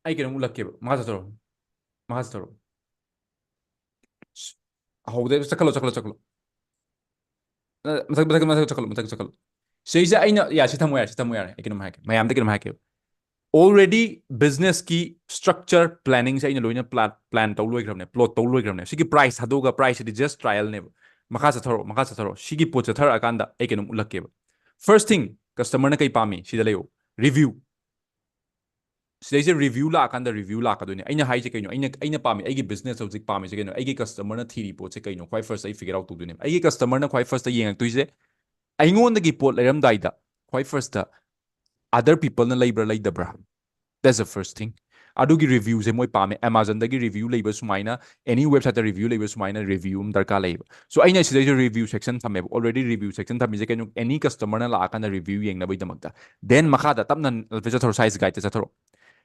ꯑꯩ ꯀꯩꯅꯣꯝ ꯎꯠꯂꯛꯀꯦꯕ꯫ ꯃꯈꯥ ꯆꯠꯊꯔꯣ꯫ ꯃꯈꯥ ꯆꯠꯊꯔꯣ꯫ ꯍꯧꯗꯦ꯫ ꯆꯠꯈꯠꯂꯣ, ꯆꯠꯈꯠꯂꯣ, ꯆꯠꯈꯠꯂꯣ꯫ ꯑ, ꯃꯊꯛ, ꯃꯊꯛ, ꯃꯊꯛ ꯆꯠꯈꯠꯂꯣ, ꯃꯊꯛ ꯆꯠꯈꯠꯂꯣ꯫ ꯁꯤꯗꯩꯁꯤꯗ ꯑꯩꯅ, ꯌꯥ, ꯁꯤ ꯊꯝꯃꯣ ꯌꯥꯔꯦ, ꯁꯤ ꯊꯝꯃꯣ ꯌꯥꯔꯦ꯫ ꯑꯩ ꯀꯩꯅꯣꯝ ꯍꯥꯏꯒꯦ꯫ ꯃꯌꯥꯝꯗ ꯀꯩꯅꯣꯝ ꯍꯥꯏꯒꯦꯕ꯫ Already business ꯀꯤ structure planning ꯁꯦ ꯑꯩꯅ ꯂꯣꯏꯅ plan, plan ꯇꯧ ꯂꯣꯏꯈ꯭ꯔꯕꯅꯦ, plot ꯇꯧ ꯂꯣꯏꯈ꯭ꯔꯕꯅꯦ꯫ ꯁꯤꯒꯤ price ꯊꯥꯗꯣꯛꯑꯒ price ꯁꯤꯗꯤ just trial ꯅꯦꯕ꯫ ꯃꯈꯥ ꯆꯠꯊꯔꯛꯑꯣ, ꯃꯈꯥ ꯆꯠꯊꯔꯛꯑꯣ꯫ ꯁꯤꯒꯤ ꯄꯣꯠ ꯆꯠꯊꯔꯛꯑꯀꯥꯟꯗ ꯑꯩ ꯀꯩꯅꯣꯝ ꯎꯠꯂꯛꯀꯦꯕ꯫ First thing, customer ꯅ ꯀꯩ ꯄꯥꯝꯃꯤ? ꯁꯤꯗ ꯂꯩꯌꯣ꯫ Review꯫ ꯁꯤꯗꯩꯁꯤꯗ review ꯂꯥꯛꯑꯀꯥꯟꯗ review ꯂꯥꯛꯀꯗꯣꯏꯅꯦ꯫ ꯑꯩꯅ ꯍꯥꯏꯁꯦ ꯀꯩꯅꯣ? ꯑꯩꯅ, ꯑꯩꯅ ꯄꯥꯝꯃꯤ, ꯑꯩꯒꯤ business ꯍꯧꯖꯤꯛ ꯄꯥꯝꯃꯤꯁꯦ ꯀꯩꯅꯣ? ꯑꯩꯒꯤ customer ꯅ ꯊꯤꯔꯤ ꯄꯣꯠꯁꯦ ꯀꯩꯅꯣ? ꯈ꯭ꯋꯥꯏ first ꯑꯩ figure out ꯇꯧꯗꯣꯏꯅꯦꯕ꯫ ꯑꯩꯒꯤ customer ꯅ ꯈ꯭ꯋꯥꯏ first ꯌꯦꯡꯉꯛꯇꯣꯏꯁꯦ ꯑꯩꯉꯣꯟꯗꯒꯤ ꯄꯣꯠ ꯂꯩꯔꯝꯗꯥꯏꯗ ꯈ꯭ꯋꯥꯏ first other people ꯅ ꯂꯩꯕ꯭ꯔꯥ ꯂꯩꯗꯕ꯭ꯔꯥ? That's the first thing꯫ ꯑꯗꯨꯒꯤ review ꯁꯦ ꯃꯣꯏ ꯄꯥꯝꯃꯦ꯫ Amazon ꯗꯒꯤ review ꯂꯩꯕ ꯁꯨꯃꯥꯏꯅ, any website ꯇ review ꯂꯩꯕ ꯁꯨꯃꯥꯏꯅ review ꯑꯃ ꯗꯔꯀꯥꯔ ꯂꯩꯌꯦꯕ꯫ So ꯑꯩꯅ ꯁꯤꯗꯩꯁꯤꯗ review section ꯊꯝꯃꯦꯕ꯫ Already review section ꯊꯝꯃꯤꯁꯦ ꯀꯩꯅꯣ? Any customer ꯅ ꯂꯥꯛꯑꯀꯥꯟꯗ review ꯌꯦꯡꯅꯕꯒꯤꯗꯃꯛꯇ꯫ Then ꯃꯈꯥꯗ ꯇꯞꯅ ꯆꯠꯊꯔꯣ, size guide ꯇ ꯆꯠꯊꯔꯣ꯫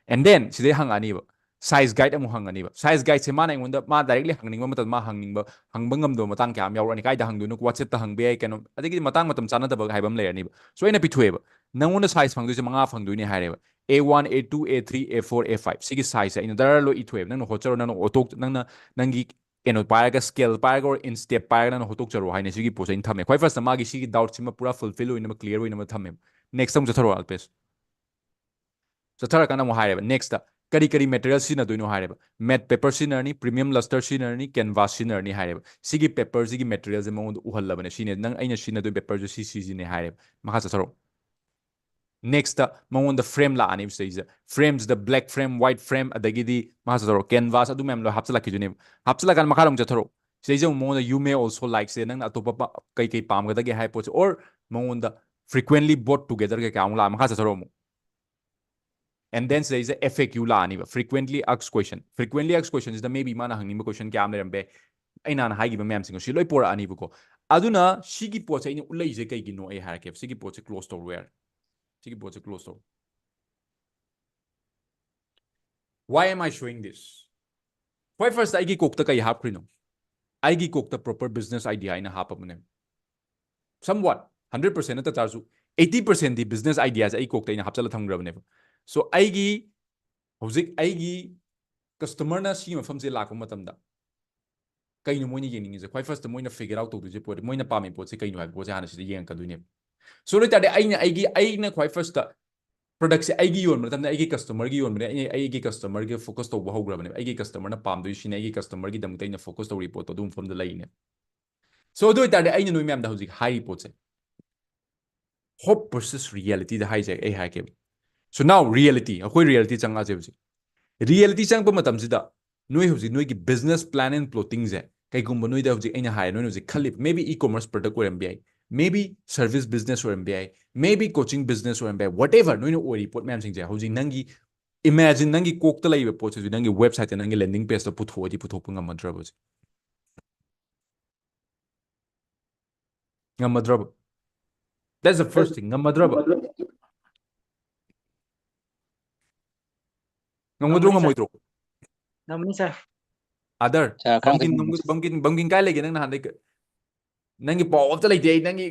And then ꯁꯤꯗꯩ ꯍꯪꯉꯛꯑꯅꯤꯕ꯫ Size guide ꯑꯃꯨꯛ ꯍꯪꯉꯅꯤꯕ꯫ Size guide ꯁꯦ ꯃꯥꯅ ꯑꯩꯉꯣꯟꯗ, ꯃꯥ directly ꯍꯪꯅꯤꯡꯕ ꯃꯇꯝꯗ ꯃꯥ ꯍꯪꯅꯤꯡꯕ, ꯍꯪꯕ ꯉꯝꯗꯕ ꯃꯇꯥꯡ ꯀꯌꯥ ꯑꯃ ꯌꯥꯎꯔꯛꯑꯅꯤ꯫ ꯀꯥꯏꯗ ꯍꯪꯗꯣꯏꯅꯣ? WhatsApp ꯇ ꯍꯪꯕ ꯌꯥꯏ, ꯀꯩꯅꯣ, ꯑꯗꯒꯤꯗꯤ ꯃꯇꯥꯡ ꯃꯇꯝ ꯆꯥꯅꯗꯕ ꯍꯥꯏꯕ ꯑꯃ ꯂꯩꯔꯅꯤꯕ꯫ So ꯑꯩꯅ ꯄꯤꯊꯣꯛꯑꯦꯕ꯫ ꯅꯪꯉꯣꯟꯗ size ꯐꯪꯗꯣꯏꯁꯦ ꯃꯉꯥ ꯐꯪꯗꯣꯏꯅꯦ ꯍꯥꯏꯔꯦꯕ꯫ A one, A two, A three, A four, A five꯫ ꯁꯤꯒꯤ size ꯁꯦ ꯑꯩꯅ ꯗꯔ ꯂꯣꯏ ꯏꯊꯣꯛꯑꯦꯕ꯫ ꯅꯪꯅ ꯍꯣꯠꯆꯔꯣ, ꯅꯪꯅ ꯑꯣꯇꯣꯛ-, ꯅꯪꯅ ꯅꯪꯒꯤ ꯀꯩꯅꯣ ꯄꯥꯏꯔꯒ, scale ꯄꯥꯏꯔꯒ, or inch tape ꯄꯥꯏꯔꯒ ꯅꯪꯅ ꯍꯣꯠꯇꯣꯛꯆꯔꯣ ꯍꯥꯏꯅ ꯁꯤꯒꯤ ꯄꯣꯠꯁꯦ ꯑꯩꯅ ꯊꯝꯃꯦ꯫ ꯈ꯭ꯋꯥꯏ first ꯇ ꯃꯥꯒꯤ ꯁꯤꯒꯤ doubt ꯁꯤꯃ ꯄꯨꯔꯥ fulfill ꯑꯣꯏꯅꯕ, clear ꯑꯣꯏꯅꯕ ꯊꯝꯃꯦꯕ꯫ Next ꯑꯃꯨꯛ ꯆꯠꯊꯔꯣ, ꯑꯜꯄꯦꯁ꯫ ꯆꯠꯊꯔꯀꯥꯟꯗ ꯑꯃꯨꯛ ꯍꯥꯏꯔꯦꯕ, next ꯀꯔꯤ ꯀꯔꯤ material ꯁꯤꯖꯤꯟꯅꯗꯣꯏꯅꯣ ꯍꯥꯏꯔꯦꯕ꯫ Matte paper ꯁꯤꯖꯤꯟꯅꯔꯅꯤ, premium luster ꯁꯤꯖꯤꯟꯅꯔꯅꯤ, canvas ꯁꯤꯖꯤꯟꯅꯔꯅꯤ ꯍꯥꯏꯔꯦꯕ꯫ ꯁꯤꯒꯤ paper ꯁꯤꯒꯤ material ꯁꯦ ꯃꯉꯣꯟꯗ ꯎꯍꯜꯂꯕꯅꯦ꯫ ꯁꯤꯅꯦ ꯅꯪ ꯑꯩꯅ ꯁꯤꯖꯤꯟꯅꯗꯣꯏ paper ꯁꯦ ꯁꯤ ꯁꯤꯖꯤꯟꯅꯩ ꯍꯥꯏꯔꯦꯕ꯫ ꯃꯈꯥ ꯆꯠꯊꯔꯛꯑꯣ꯫ Next ꯃꯉꯣꯟꯗ frame ꯂꯥꯛꯑꯅꯤꯕ ꯁꯤꯗꯩꯁꯤꯗ꯫ Frames ꯗ black frame, white frame, ꯑꯗꯒꯤꯗꯤ ꯃꯈꯥ ꯆꯠꯊꯔꯛꯑꯣ, canvas, ꯑꯗꯨ ꯃꯌꯥꯝ ꯂꯣꯏ ꯍꯥꯞꯆꯤꯜꯂꯛꯈꯤꯗꯣꯏꯅꯦꯕ꯫ ꯍꯥꯞꯆꯤꯜꯂꯀꯥꯟꯗ ꯃꯈꯥ ꯑꯃꯨꯛ ꯆꯠꯊꯔꯛꯑꯣ꯫ ꯁꯤꯗꯩꯁꯤꯗ ꯑꯃꯨꯛ ꯃꯉꯣꯟꯗ you may also like ꯁꯦ ꯅꯪꯅ ꯑꯇꯣꯞꯄ ꯄ-, ꯀꯩ ꯀꯩ ꯄꯥꯝꯒꯗꯒꯦ ꯍꯥꯏꯕ ꯄꯣꯠꯁꯦ, or ꯃꯉꯣꯟꯗ frequently bought together ꯀꯩꯀꯥ ꯑꯃꯨꯛ ꯂꯥꯛꯑ꯫ ꯃꯈꯥ ꯆꯠꯊꯔꯛꯑꯣ ꯑꯃꯨꯛ꯫ And then ꯁꯤꯗꯩꯁꯤꯗ F A Q ꯂꯥꯛꯑꯅꯤꯕ, frequently asked question꯫ Frequently asked question ꯁꯤꯗ maybe ꯃꯥꯅ ꯍꯪꯅꯤꯡꯕ question ꯀꯌꯥ ꯑꯃ ꯂꯩꯔꯝꯕ ꯌꯥꯏ꯫ ꯑꯩꯅ ꯍꯥꯟꯅ ꯍꯥꯏꯈꯤꯕ ꯃꯌꯥꯝꯁꯤꯡꯗꯣ ꯁꯤ ꯂꯣꯏ ꯄꯣꯔꯛꯑꯅꯤꯕꯀꯣ꯫ ꯑꯗꯨꯅ ꯁꯤꯒꯤ ꯄꯣꯠꯁꯦ ꯑꯩꯅ ꯎꯠꯂꯛꯏꯁꯦ ꯀꯩꯒꯤꯅꯣ ꯑꯩ ꯍꯥꯏꯔꯛꯀꯦꯕ꯫ ꯁꯤꯒꯤ ꯄꯣꯠꯁꯦ close ꯇꯧꯔꯣ ꯌꯥꯔꯦ꯫ ꯁꯤꯒꯤ ꯄꯣꯠꯁꯦ close ꯇꯧꯔꯣ꯫ Why am I showing this? ꯈ꯭ꯋꯥꯏ first ꯑꯩꯒꯤ ꯀꯣꯛꯇ ꯀꯩ ꯍꯥꯞꯈ꯭ꯔꯤꯅꯣ? ꯑꯩꯒꯤ ꯀꯣꯛꯇ proper business idea ꯑꯩꯅ ꯍꯥꯞꯄꯕꯅꯦ꯫ Somewhat, hundred percent ꯅꯠꯇ ꯇꯥꯔꯁꯨ, eighty percent ꯗꯤ business idea ꯁꯦ ꯑꯩ ꯀꯣꯛꯇ ꯑꯩꯅ ꯍꯥꯞꯆꯜꯂ ꯊꯝꯈ꯭ꯔꯕꯅꯦꯕ꯫ So ꯑꯩꯒꯤ ꯍꯧꯖꯤꯛ ꯑꯩꯒꯤ customer ꯅ ꯁꯤꯒꯤ ꯃꯐꯝꯁꯦ ꯂꯥꯛꯄ ꯃꯇꯝꯗ ꯀꯩꯅꯣ ꯃꯣꯏꯅ ꯌꯦꯡꯅꯤꯡꯉꯤꯁꯦ? ꯈ꯭ꯋꯥꯏ first ꯇ ꯃꯣꯏꯅ figure out ꯇꯧꯗꯣꯏꯁꯦ ꯄꯣꯠ, ꯃꯣꯏꯅ ꯄꯥꯝꯃꯤ ꯄꯣꯠꯁꯦ ꯀꯩꯅꯣ ꯍꯥꯏꯕ ꯄꯣꯠꯁꯦ ꯍꯥꯟꯅ ꯁꯤꯗ ꯌꯦꯡꯉꯛꯀꯗꯣꯏꯅꯦꯕ꯫ So ꯑꯗꯨ ꯑꯣꯏ ꯇꯥꯔꯗꯤ ꯑꯩꯅ ꯑꯩꯒꯤ, ꯑꯩꯅ ꯈ꯭ꯋꯥꯏ first ꯇ product ꯁꯦ ꯑꯩꯒꯤ ꯌꯣꯟꯕ ꯅꯠꯇꯕꯅ ꯑꯩꯒꯤ customer ꯒꯤ ꯌꯣꯟꯕꯅꯦ꯫ ꯑꯩ, ꯑꯩꯒꯤ customer ꯒꯤ focus ꯇꯧꯕ ꯍꯧꯈ꯭ꯔꯕꯅꯦꯕ꯫ ꯑꯩꯒꯤ customer ꯅ ꯄꯥꯝꯗꯣꯏꯁꯤꯅꯦ, ꯑꯩꯒꯤ customer ꯒꯤꯗꯃꯛꯇ ꯑꯩꯅ focus ꯇꯧꯔꯤ ꯄꯣꯠꯇꯣ ꯑꯗꯨ ꯃꯐꯝꯗ ꯂꯩꯅꯦ꯫ So ꯑꯗꯨ ꯑꯣꯏ ꯇꯥꯔꯗꯤ ꯑꯩꯅ ꯅꯣꯏ ꯃꯌꯥꯝꯗ ꯍꯧꯖꯤꯛ ꯍꯥꯏꯔꯤ ꯄꯣꯠꯁꯦ, hope versus reality ꯗ ꯍꯥꯏꯁꯦ ꯑꯩ ꯍꯥꯏꯔꯛꯀꯦꯕ꯫ So now reality, ꯑꯩꯈꯣꯏ reality ꯆꯪꯉꯛꯑꯁꯦ ꯍꯧꯖꯤꯛ꯫ Reality ꯆꯪꯉꯛꯄ ꯃꯇꯝꯁꯤꯗ ꯅꯣꯏ ꯍꯧꯖꯤꯛ ꯅꯣꯏꯒꯤ business plan and plotting ꯁꯦ, ꯀꯩꯒꯨꯝꯕ ꯅꯣꯏꯗ ꯍꯧꯖꯤꯛ ꯑꯩꯅ ꯍꯥꯏꯔꯦ, ꯅꯣꯏꯅ ꯍꯧꯖꯤꯛ ꯈꯜꯂꯤꯕ, maybe e-commerce product ꯑꯣꯏꯔꯝꯕ ꯌꯥꯏ, maybe service business ꯑꯣꯏꯔꯝꯕ ꯌꯥꯏ, maybe coaching business ꯑꯣꯏꯔꯝꯕ ꯌꯥꯏ, whatever ꯅꯣꯏꯅ ꯑꯣꯏꯔꯤ ꯄꯣꯠ ꯃꯌꯥꯝꯁꯤꯡꯁꯦ ꯍꯧꯖꯤꯛ ꯅꯪꯒꯤ, imagine ꯅꯪꯒꯤ ꯀꯣꯛꯇ ꯂꯩꯔꯤꯕ ꯄꯣꯠꯁꯦ ꯍꯧꯖꯤꯛ ꯅꯪꯒꯤ website ꯇ, ꯅꯪꯒꯤ landing page ꯇ ꯄꯨꯊꯣꯛꯑꯗꯤ ꯄꯨꯊꯣꯛꯄ ꯉꯝꯃꯗ꯭ꯔꯕ ꯍꯧꯖꯤꯛ? ꯉꯝꯃꯗ꯭ꯔꯕ? That's the first thing. ꯉꯝꯃꯗ꯭ꯔꯕ? ꯉꯝꯒꯗ꯭ꯔꯣ, ꯉꯝꯃꯅꯤ, sir꯫ ꯉꯝꯃꯣꯏꯗ꯭ꯔꯣ? ꯉꯝꯃꯅꯤ, sir꯫ ꯑꯥꯗꯔ, sir, ꯈꯔ ꯕꯝꯀꯤꯟ, ꯈꯔ ꯕꯝꯀꯤꯟ, ꯕꯝꯀꯤꯟ, ꯕꯝꯀꯤꯟ ꯀꯥꯏ ꯂꯩꯒꯦ? ꯅꯪ ꯅꯍꯥꯟꯗꯩ ꯀ-, ꯅꯪꯒꯤ ꯄꯥꯎ ꯑꯝꯇ ꯂꯩꯇꯦ꯫ ꯑꯩ ꯅꯪꯒꯤ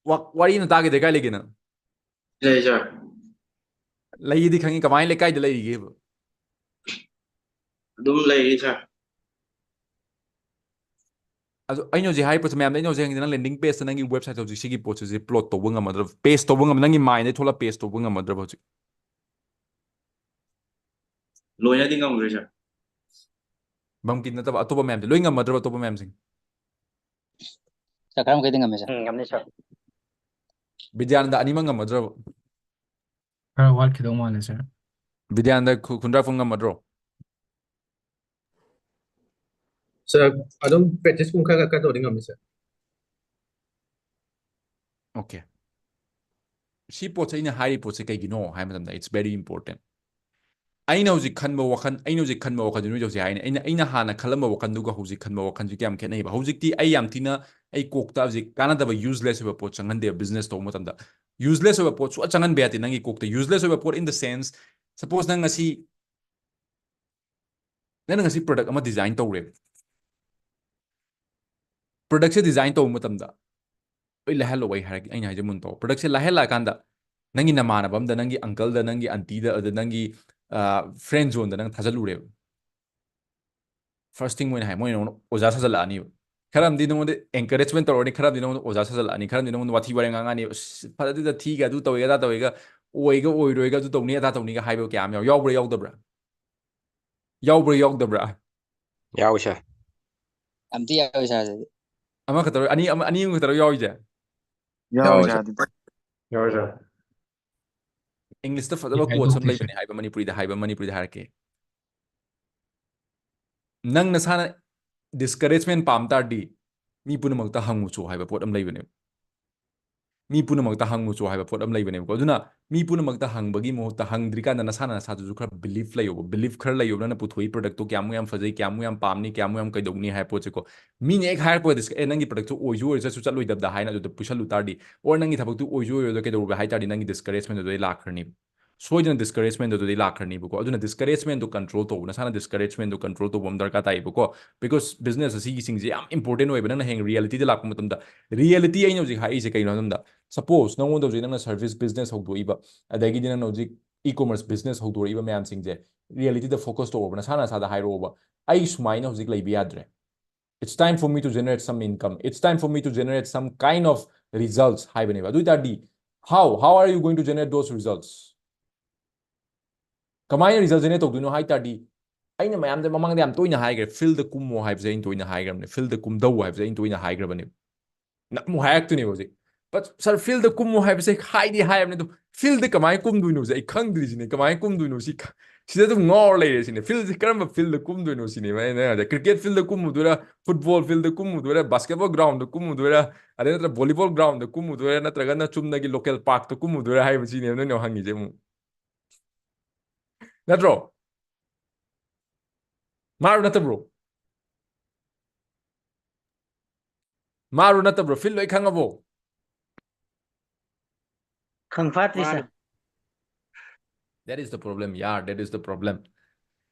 ꯋꯥ-, ꯋꯥꯔꯤ ꯑꯃ ꯇꯥꯈꯤꯗ꯭ꯔꯦ꯫ ꯀꯥꯏ ꯂꯩꯒꯦ ꯅꯪ? ꯂꯩ, sir꯫ ꯂꯩꯌꯦꯗꯤ ꯈꯪꯉꯤ, ꯀꯃꯥꯏꯅ ꯂꯩ, ꯀꯥꯏꯗ ꯂꯩꯔꯤꯒꯦꯕ? ꯑꯗꯨꯝ ꯂꯩꯔꯤ, sir꯫ ꯑꯗꯨ ꯑꯩꯅ ꯍꯧꯖꯤꯛ ꯍꯥꯏꯔꯤꯕ ꯄꯣꯠꯁꯦ ꯃꯌꯥꯝꯗ, ꯑꯩꯅ ꯍꯧꯖꯤꯛ ꯍꯪꯉꯤꯁꯦ, ꯅꯪ landing page ꯇ ꯅꯪꯒꯤ website ꯍꯧꯖꯤꯛ ꯁꯤꯒꯤ ꯄꯣꯠꯁꯦ ꯍꯧꯖꯤꯛ plot ꯇꯧꯕ ꯉꯝꯃꯗ꯭ꯔꯕ? Paste ꯇꯧꯕ ꯉꯝ-, ꯅꯪꯒꯤ mind ꯗꯩ ꯊꯣꯛꯂꯛ paste ꯇꯧꯕ ꯉꯝꯃꯗ꯭ꯔꯕ ꯍꯧꯖꯤꯛ? ꯂꯣꯏꯅꯗꯤ ꯉꯝꯈ꯭ꯔꯦ, ꯁꯥꯔ꯫ ꯕꯝꯀꯤꯠ ꯅꯠꯇꯕ ꯑꯇꯣꯞꯄ ꯃꯌꯥꯝꯗꯤ ꯂꯣꯏ ꯉꯝꯃꯗ꯭ꯔꯕ? ꯑꯇꯣꯞꯄ ꯃꯌꯥꯝꯁꯤꯡ? ꯁꯥꯔ, ꯈꯔ ꯃꯈꯩꯗꯤ ꯉꯝꯃꯦ, ꯁꯥꯔ꯫ ꯎꯝ, ꯉꯝꯅꯤ, ꯁꯥꯔ꯫ ꯕꯤꯗ꯭ꯌꯥꯅꯟꯗ ꯑꯅꯤꯃꯛ ꯉꯝꯃꯗ꯭ꯔꯕ? ꯈꯔ ꯋꯥꯠꯈꯤꯗꯧ ꯃꯥꯜꯂꯦ, ꯁꯥꯔ꯫ ꯕꯤꯗ꯭ꯌꯥꯅꯟꯗ ꯈꯨ- ꯈꯨꯟꯗ꯭ꯔꯥꯛꯐꯝ ꯉꯝꯃꯗ꯭ꯔꯣ? ꯁꯥꯔ, ꯑꯗꯨꯝ ꯄ꯭ꯔꯦꯛꯇꯤꯁ ꯀꯨꯝ ꯈꯔ ꯈꯔ ꯈꯔ ꯇꯧꯔꯗꯤ ꯉꯝꯅꯤ, ꯁꯥꯔ꯫ ꯑꯣꯀꯦ꯫ ꯁꯤ ꯄꯣꯠꯁꯦ ꯑꯩꯅ ꯍꯥꯏꯔꯤ ꯄꯣꯠꯁꯦ ꯀꯩꯒꯤꯅꯣ ꯍꯥꯏꯕ ꯃꯇꯝꯗ, it's very important. ꯑꯩꯅ ꯍꯧꯖꯤꯛ ꯈꯟꯕ ꯋꯥꯈꯜ, ꯑꯩꯅ ꯍꯧꯖꯤꯛ ꯈꯟꯕ ꯋꯥꯈꯜꯁꯦ ꯅꯣꯏꯗ ꯍꯧꯖꯤꯛ ꯍꯥꯏꯅꯤ꯫ ꯑꯩꯅ, ꯑꯩꯅ ꯍꯥꯟꯅ ꯈꯜꯂꯝꯕ ꯋꯥꯈꯜꯗꯨꯒ ꯍꯧꯖꯤꯛ ꯈꯟꯕ ꯋꯥꯈꯜꯁꯦ ꯀꯌꯥꯝ ꯈꯦꯠꯅꯩꯕ? ꯍꯧꯖꯤꯛꯇꯤ ꯑꯩ ꯌꯥꯝ ꯊꯤꯅ ꯑꯩ ꯀꯣꯛꯇ ꯍꯧꯖꯤꯛ ꯀꯥꯟꯅꯗꯕ, ꯌꯨꯁꯂꯦꯁ ꯑꯣꯏꯕ ꯄꯣꯠ ꯆꯪꯍꯟꯗꯦꯕ ꯕꯤꯖꯤꯅꯦꯁ ꯇꯧꯕ ꯃꯇꯝꯗ꯫ ꯌꯨꯁꯂꯦꯁ ꯑꯣꯏꯕ ꯄꯣꯠ ꯁꯨꯡꯆꯪ ꯆꯪꯍꯟꯕ ꯌꯥꯗꯦ ꯅꯪꯒꯤ ꯀꯣꯛꯇ꯫ ꯌꯨꯁꯂꯦꯁ ꯑꯣꯏꯕ ꯄꯣꯠ in the sense, suppose ꯅꯪ ꯉꯁꯤ, ꯅꯪꯅ ꯉꯁꯤ ꯄ꯭ꯔꯗꯛ ꯑꯃ ꯗꯤꯖꯥꯏꯟ ꯇꯧꯔꯦꯕ꯫ ꯄ꯭ꯔꯗꯛꯁꯦ ꯗꯤꯖꯥꯏꯟ ꯇꯧꯕ ꯃꯇꯝꯗ, ꯑꯩ ꯂꯥꯏꯍꯜꯂꯣ, ꯑꯩ ꯍꯥꯏꯔꯛꯀꯦ, ꯑꯩꯅ ꯍꯥꯏꯁꯦ ꯃꯨꯟ ꯇꯧ꯫ ꯄ꯭ꯔꯗꯛꯁꯦ ꯂꯥꯏꯍꯜꯂꯛꯑꯀꯥꯟꯗ ꯅꯪꯒꯤ ꯅꯃꯥꯟꯅꯕ ꯑꯝꯗ, ꯅꯪꯒꯤ ꯑꯪꯀꯜꯗ, ꯅꯪꯒꯤ ꯑꯟꯇꯤꯗ, ꯑꯗ ꯅꯪꯒꯤ ꯐ꯭ꯔꯦꯟ ꯖꯣꯟꯗ ꯅꯪ ꯊꯥꯖꯜꯂꯨꯔꯦꯕ꯫ ꯐꯥꯔꯁ ꯊꯤꯡ ꯃꯣꯏꯅ ꯍꯥꯏ, ꯃꯣꯏꯅ ꯅꯉꯣꯟꯗ ꯑꯣꯖꯥ ꯁꯥꯖꯜꯂꯛꯑꯅꯤꯕ꯫ ꯈꯔ ꯑꯃꯗꯤ ꯅꯉꯣꯟꯗ ꯑꯦꯟꯀꯔꯦꯖꯃꯦꯟ ꯇꯧꯔꯅꯤ, ꯈꯔ ꯑꯃꯗꯤ ꯅꯉꯣꯟꯗ ꯑꯣꯖꯥ ꯁꯥꯖꯜꯂꯛꯑꯅꯤ, ꯈꯔ ꯑꯃꯗꯤ ꯅꯉꯣꯟꯗ ꯋꯥꯊꯤ ꯋꯥꯔꯦꯡ ꯉꯥꯡꯉꯛꯑꯅꯤ, "ꯑꯁ, ꯐꯖꯗꯦꯗ, ꯊꯤꯒ ꯑꯗꯨ ꯇꯧꯋꯦꯒ ꯑꯗꯥ ꯇꯧꯋꯦꯒ, ꯑꯣꯏꯒ ꯑꯣꯏꯔꯣꯏꯒ ꯑꯗꯨ ꯇꯧꯅꯤ ꯑꯗꯥ ꯇꯧꯅꯤꯒ" ꯍꯥꯏꯕ ꯀꯌꯥ ꯑꯃ ꯌꯥꯎ-, ꯌꯥꯎꯕ꯭ꯔꯥ ꯌꯥꯎꯗꯕ꯭ꯔꯥ? ꯌꯥꯎꯕ꯭ꯔꯥ ꯌꯥꯎꯗꯕ꯭ꯔꯥ? ꯌꯥꯎꯏ, ꯁꯥꯔ꯫ ꯌꯥꯝ ꯊꯤ ꯌꯥꯎꯋꯤ, ꯁꯥꯔ, ꯑꯗꯨꯗꯤ꯫ ꯑꯃꯈꯛꯇꯔꯣ? ꯑꯅꯤ, ꯑꯃ, ꯑꯅꯤ ꯑꯃꯈꯛꯇꯔꯣ ꯌꯥꯎꯔꯤꯁꯦ? ꯌꯥꯎꯏ, ꯁꯥꯔ, ꯑꯗꯨꯗꯤ꯫ ꯌꯥꯎꯔꯦ, ꯁꯥꯔ꯫ ꯏꯪꯂꯤꯁꯇ ꯐꯖꯕ ꯌꯥꯏ, ꯀꯣꯠꯁ ꯑꯃ ꯍꯥꯏꯗꯣꯛꯁꯤ, ꯂꯩꯕꯅꯦ ꯍꯥꯏꯕ, ꯃꯅꯤꯄꯨꯔꯤꯗ ꯍꯥꯏꯕ, ꯃꯅꯤꯄꯨꯔꯤꯗ ꯍꯥꯏꯔꯛꯀꯦ꯫ ꯅꯪ ꯅꯁꯥꯅ ꯗꯤꯁꯀꯔꯦꯖꯃꯦꯟ ꯄꯥꯝ ꯇꯥꯔꯗꯤ, ꯃꯤ ꯄꯨꯝꯅꯃꯛꯇ ꯍꯪꯉꯨ ꯆꯣ ꯍꯥꯏꯕ ꯄꯣꯠ ꯑꯃ ꯂꯩꯕꯅꯦꯕ꯫ ꯃꯤ ꯄꯨꯝꯅꯃꯛꯇ ꯍꯪꯉꯨ ꯆꯣ ꯍꯥꯏꯕ ꯄꯣꯠ ꯑꯃ ꯂꯩꯕꯅꯦꯕꯀꯣ꯫ ꯑꯗꯨꯅ ꯃꯤ ꯄꯨꯝꯅꯃꯛꯇ ꯍꯪꯕꯒꯤ ꯃꯍꯨꯠꯇ, ꯍꯪꯗ꯭ꯔꯤꯀꯥꯟꯗ ꯅꯁꯥꯅ ꯅꯁꯥꯗꯨꯁꯨ ꯈꯔ ꯕꯤꯂꯤꯐ ꯂꯩꯌꯣꯕ꯫ ꯕꯤꯂꯤꯐ ꯈꯔ ꯂꯩꯌꯣꯕ, ꯅꯪꯅ ꯄꯨꯊꯣꯛꯏ ꯄ꯭ꯔꯗꯛꯇꯣ ꯀꯌꯥꯃꯨꯛ ꯌꯥꯝ ꯐꯖꯩ, ꯀꯌꯥꯃꯨꯛ ꯌꯥꯝ ꯄꯥꯝꯅꯤ, ꯀꯌꯥꯃꯨꯛ ꯌꯥꯝ ꯀꯩꯗꯧꯅꯤ ꯍꯥꯏꯕ ꯄꯣꯠꯁꯦꯀꯣ꯫ ꯃꯤꯅ ꯍꯦꯛ ꯍꯥꯏꯔꯛꯄꯗ, "ꯑꯦ, ꯅꯪꯒꯤ ꯄ꯭ꯔꯗꯛꯇꯨ ꯑꯣꯏꯁꯨ ꯑꯣꯏꯔꯣꯏ, ꯆꯠꯁꯨ ꯆꯠꯂꯣꯏꯗꯕꯗ" ꯍꯥꯏꯅ ꯑꯗꯨꯗ ꯄꯨꯁꯜꯂꯨ ꯇꯥꯔꯗꯤ, ꯑꯣꯔ ꯅꯪꯒꯤ ꯊꯕꯛꯇꯨ ꯑꯣꯏꯁꯨ ꯑꯣꯏꯔꯣꯏꯗ ꯀꯩꯗꯧꯔꯨꯕ ꯍꯥꯏ ꯇꯥꯔꯗꯤ, ꯅꯪꯒꯤ ꯗꯤꯁꯀꯔꯦꯖꯃꯦꯟ ꯑꯗꯨꯗꯩ ꯂꯥꯛꯈ꯭ꯔꯅꯤ꯫ ꯁꯣꯏꯗꯅ ꯗꯤꯁꯀꯔꯦꯖꯃꯦꯟ ꯑꯗꯨꯗꯩ ꯂꯥꯛꯈ꯭ꯔꯅꯤꯕꯀꯣ꯫ ꯑꯗꯨꯅ ꯗꯤꯁꯀꯔꯦꯖꯃꯦꯟꯗꯣ ꯀꯟꯇ꯭ꯔꯣꯜ ꯇꯧꯕ, ꯅꯁꯥꯅ ꯗꯤꯁꯀꯔꯦꯖꯃꯦꯟꯗꯣ ꯀꯟꯇ꯭ꯔꯣꯜ ꯇꯧꯕ ꯑꯃ ꯗꯔꯀꯥꯔ ꯇꯥꯏꯌꯦꯕꯀꯣ꯫ ꯕꯤꯀꯣꯁ ꯕꯤꯖꯤꯅꯦꯁ ꯑꯁꯤꯒꯤꯁꯤꯡꯁꯦ ꯌꯥꯝ ꯏꯝꯄꯣꯔꯇꯦꯟ ꯑꯣꯏꯕ꯫ ꯅꯪꯅ ꯍꯌꯦꯡ ꯔꯤꯌꯦꯂꯤꯇꯤꯗ ꯂꯥꯛꯄ ꯃꯇꯝꯗ, ꯔꯤꯌꯦꯂꯤꯇꯤ ꯑꯩꯅ ꯍꯧꯖꯤꯛ ꯍꯥꯏꯔꯤꯁꯦ ꯀꯩꯅꯣ ꯍꯥꯏꯕ ꯃꯇꯝꯗ, ꯁꯄꯣꯁ ꯅꯉꯣꯟꯗ ꯍꯧꯖꯤꯛ ꯅꯪꯅ ꯁꯔꯚꯤꯁ ꯕꯤꯖꯤꯅꯦꯁ ꯍꯧꯗꯣꯛꯏꯕ, ꯑꯗꯒꯤꯗꯤ ꯅꯪꯅ ꯍꯧꯖꯤꯛ ꯏ ꯀꯣꯃꯔꯁ ꯕꯤꯖꯤꯅꯦꯁ ꯍꯧꯗꯣꯔꯛꯏꯕ ꯃꯌꯥꯝꯁꯤꯡꯁꯦ, ꯔꯤꯌꯦꯂꯤꯇꯤꯗ ꯐꯣꯀꯁ ꯇꯧꯔꯣꯕ꯫ ꯅꯁꯥ ꯅꯁꯥꯗ ꯍꯥꯏꯔꯛꯑꯣꯕ, "ꯑꯩ ꯁꯨꯃꯥꯏꯅ ꯍꯧꯖꯤꯛ ꯂꯩꯕ ꯌꯥꯗ꯭ꯔꯦ꯫ It's time for me to generate some income. It's time for me to generate some kind of results" ꯍꯥꯏꯕꯅꯦꯕ꯫ ꯑꯗꯨ ꯑꯣꯏ ꯇꯥꯔꯗꯤ, how? How are you going to generate those results? ꯀꯃꯥꯏꯅ result generate ꯇꯧꯗꯣꯏꯅꯣ ꯍꯥꯏ ꯇꯥꯔꯗꯤ, ꯑꯩꯅ ꯃꯌꯥꯝꯗ ꯃꯃꯥꯡꯗ ꯌꯥꯝ ꯇꯣꯏꯅ ꯍꯥꯏꯈ꯭ꯔꯦ, field ꯀꯨꯝꯃꯣ ꯍꯥꯏꯕꯁꯦ ꯑꯩꯅ ꯇꯣꯏꯅ ꯍꯥꯏꯈ꯭ꯔꯕꯅꯦ, field ꯀꯨꯝꯗꯧ ꯍꯥꯏꯕꯁꯦ ꯑꯩꯅ ꯇꯣꯏꯅ ꯍꯥꯏꯈ꯭ꯔꯕꯅꯦ꯫ ꯅ-, ꯑꯃꯨꯛ ꯍꯥꯏꯔꯛꯇꯣꯏꯅꯦꯕ ꯍꯧꯖꯤꯛ, "But sir, field ꯀꯨꯝꯃꯣ ꯍꯥꯏꯕꯁꯦ ꯍꯥꯏꯗꯤ ꯍꯥꯏꯔꯕꯅꯦ, ꯑꯗꯣ field ꯀꯃꯥꯏꯅ ꯀꯨꯝꯗꯣꯏꯅꯣꯁꯦ ꯑꯩ ꯈꯪꯗ꯭ꯔꯤꯁꯤꯅꯦ, ꯀꯃꯥꯏꯅ ꯀꯨꯝꯗꯣꯏꯅꯣ ꯁꯤ ꯈ-, ꯁꯤꯗ ꯑꯗꯨꯝ ꯉꯥꯎꯔ ꯂꯩꯔꯦ ꯁꯤꯅꯦ, field ꯁꯦ ꯀꯔꯝꯕ field ꯀꯨꯝꯗꯣꯏꯅꯣ ꯁꯤꯅꯦꯕ ꯑꯩꯅ ꯍꯥꯏꯁꯦ꯫ Cricket field ꯀꯨꯝꯃꯨꯗꯣꯏꯔꯥ, football field ꯀꯨꯝꯃꯨꯗꯣꯏꯔꯥ, basketball ground ꯀꯨꯝꯃꯨꯗꯣꯏꯔꯥ, ꯑꯗꯩ ꯅꯠꯇ꯭ꯔ volleyball ground ꯀꯨꯝꯃꯨꯗꯣꯏꯔꯥ, ꯅꯠꯇ꯭ꯔꯒꯅ ꯆꯨꯝꯅꯒꯤ local park ꯇ ꯀꯨꯝꯃꯨꯗꯣꯏꯔꯥ ꯍꯥꯏꯕꯁꯤꯅꯦꯕ ꯅꯣꯏꯅ ꯍꯪꯉꯤꯁꯦ ꯑꯃꯨꯛ꯫ ꯅꯠꯇ꯭ꯔꯣ? ꯃꯥꯔꯣ ꯅꯠꯇꯕ꯭ꯔꯣ? ꯃꯥꯔꯣ ꯅꯠꯇꯕ꯭ꯔꯣ? Field ꯂꯣꯏ ꯈꯪꯉꯕꯣ? ꯈꯪ ꯐꯥꯠꯇ꯭ꯔꯤ, sir꯫ That is the problem, ꯌꯥꯔ, that is the problem.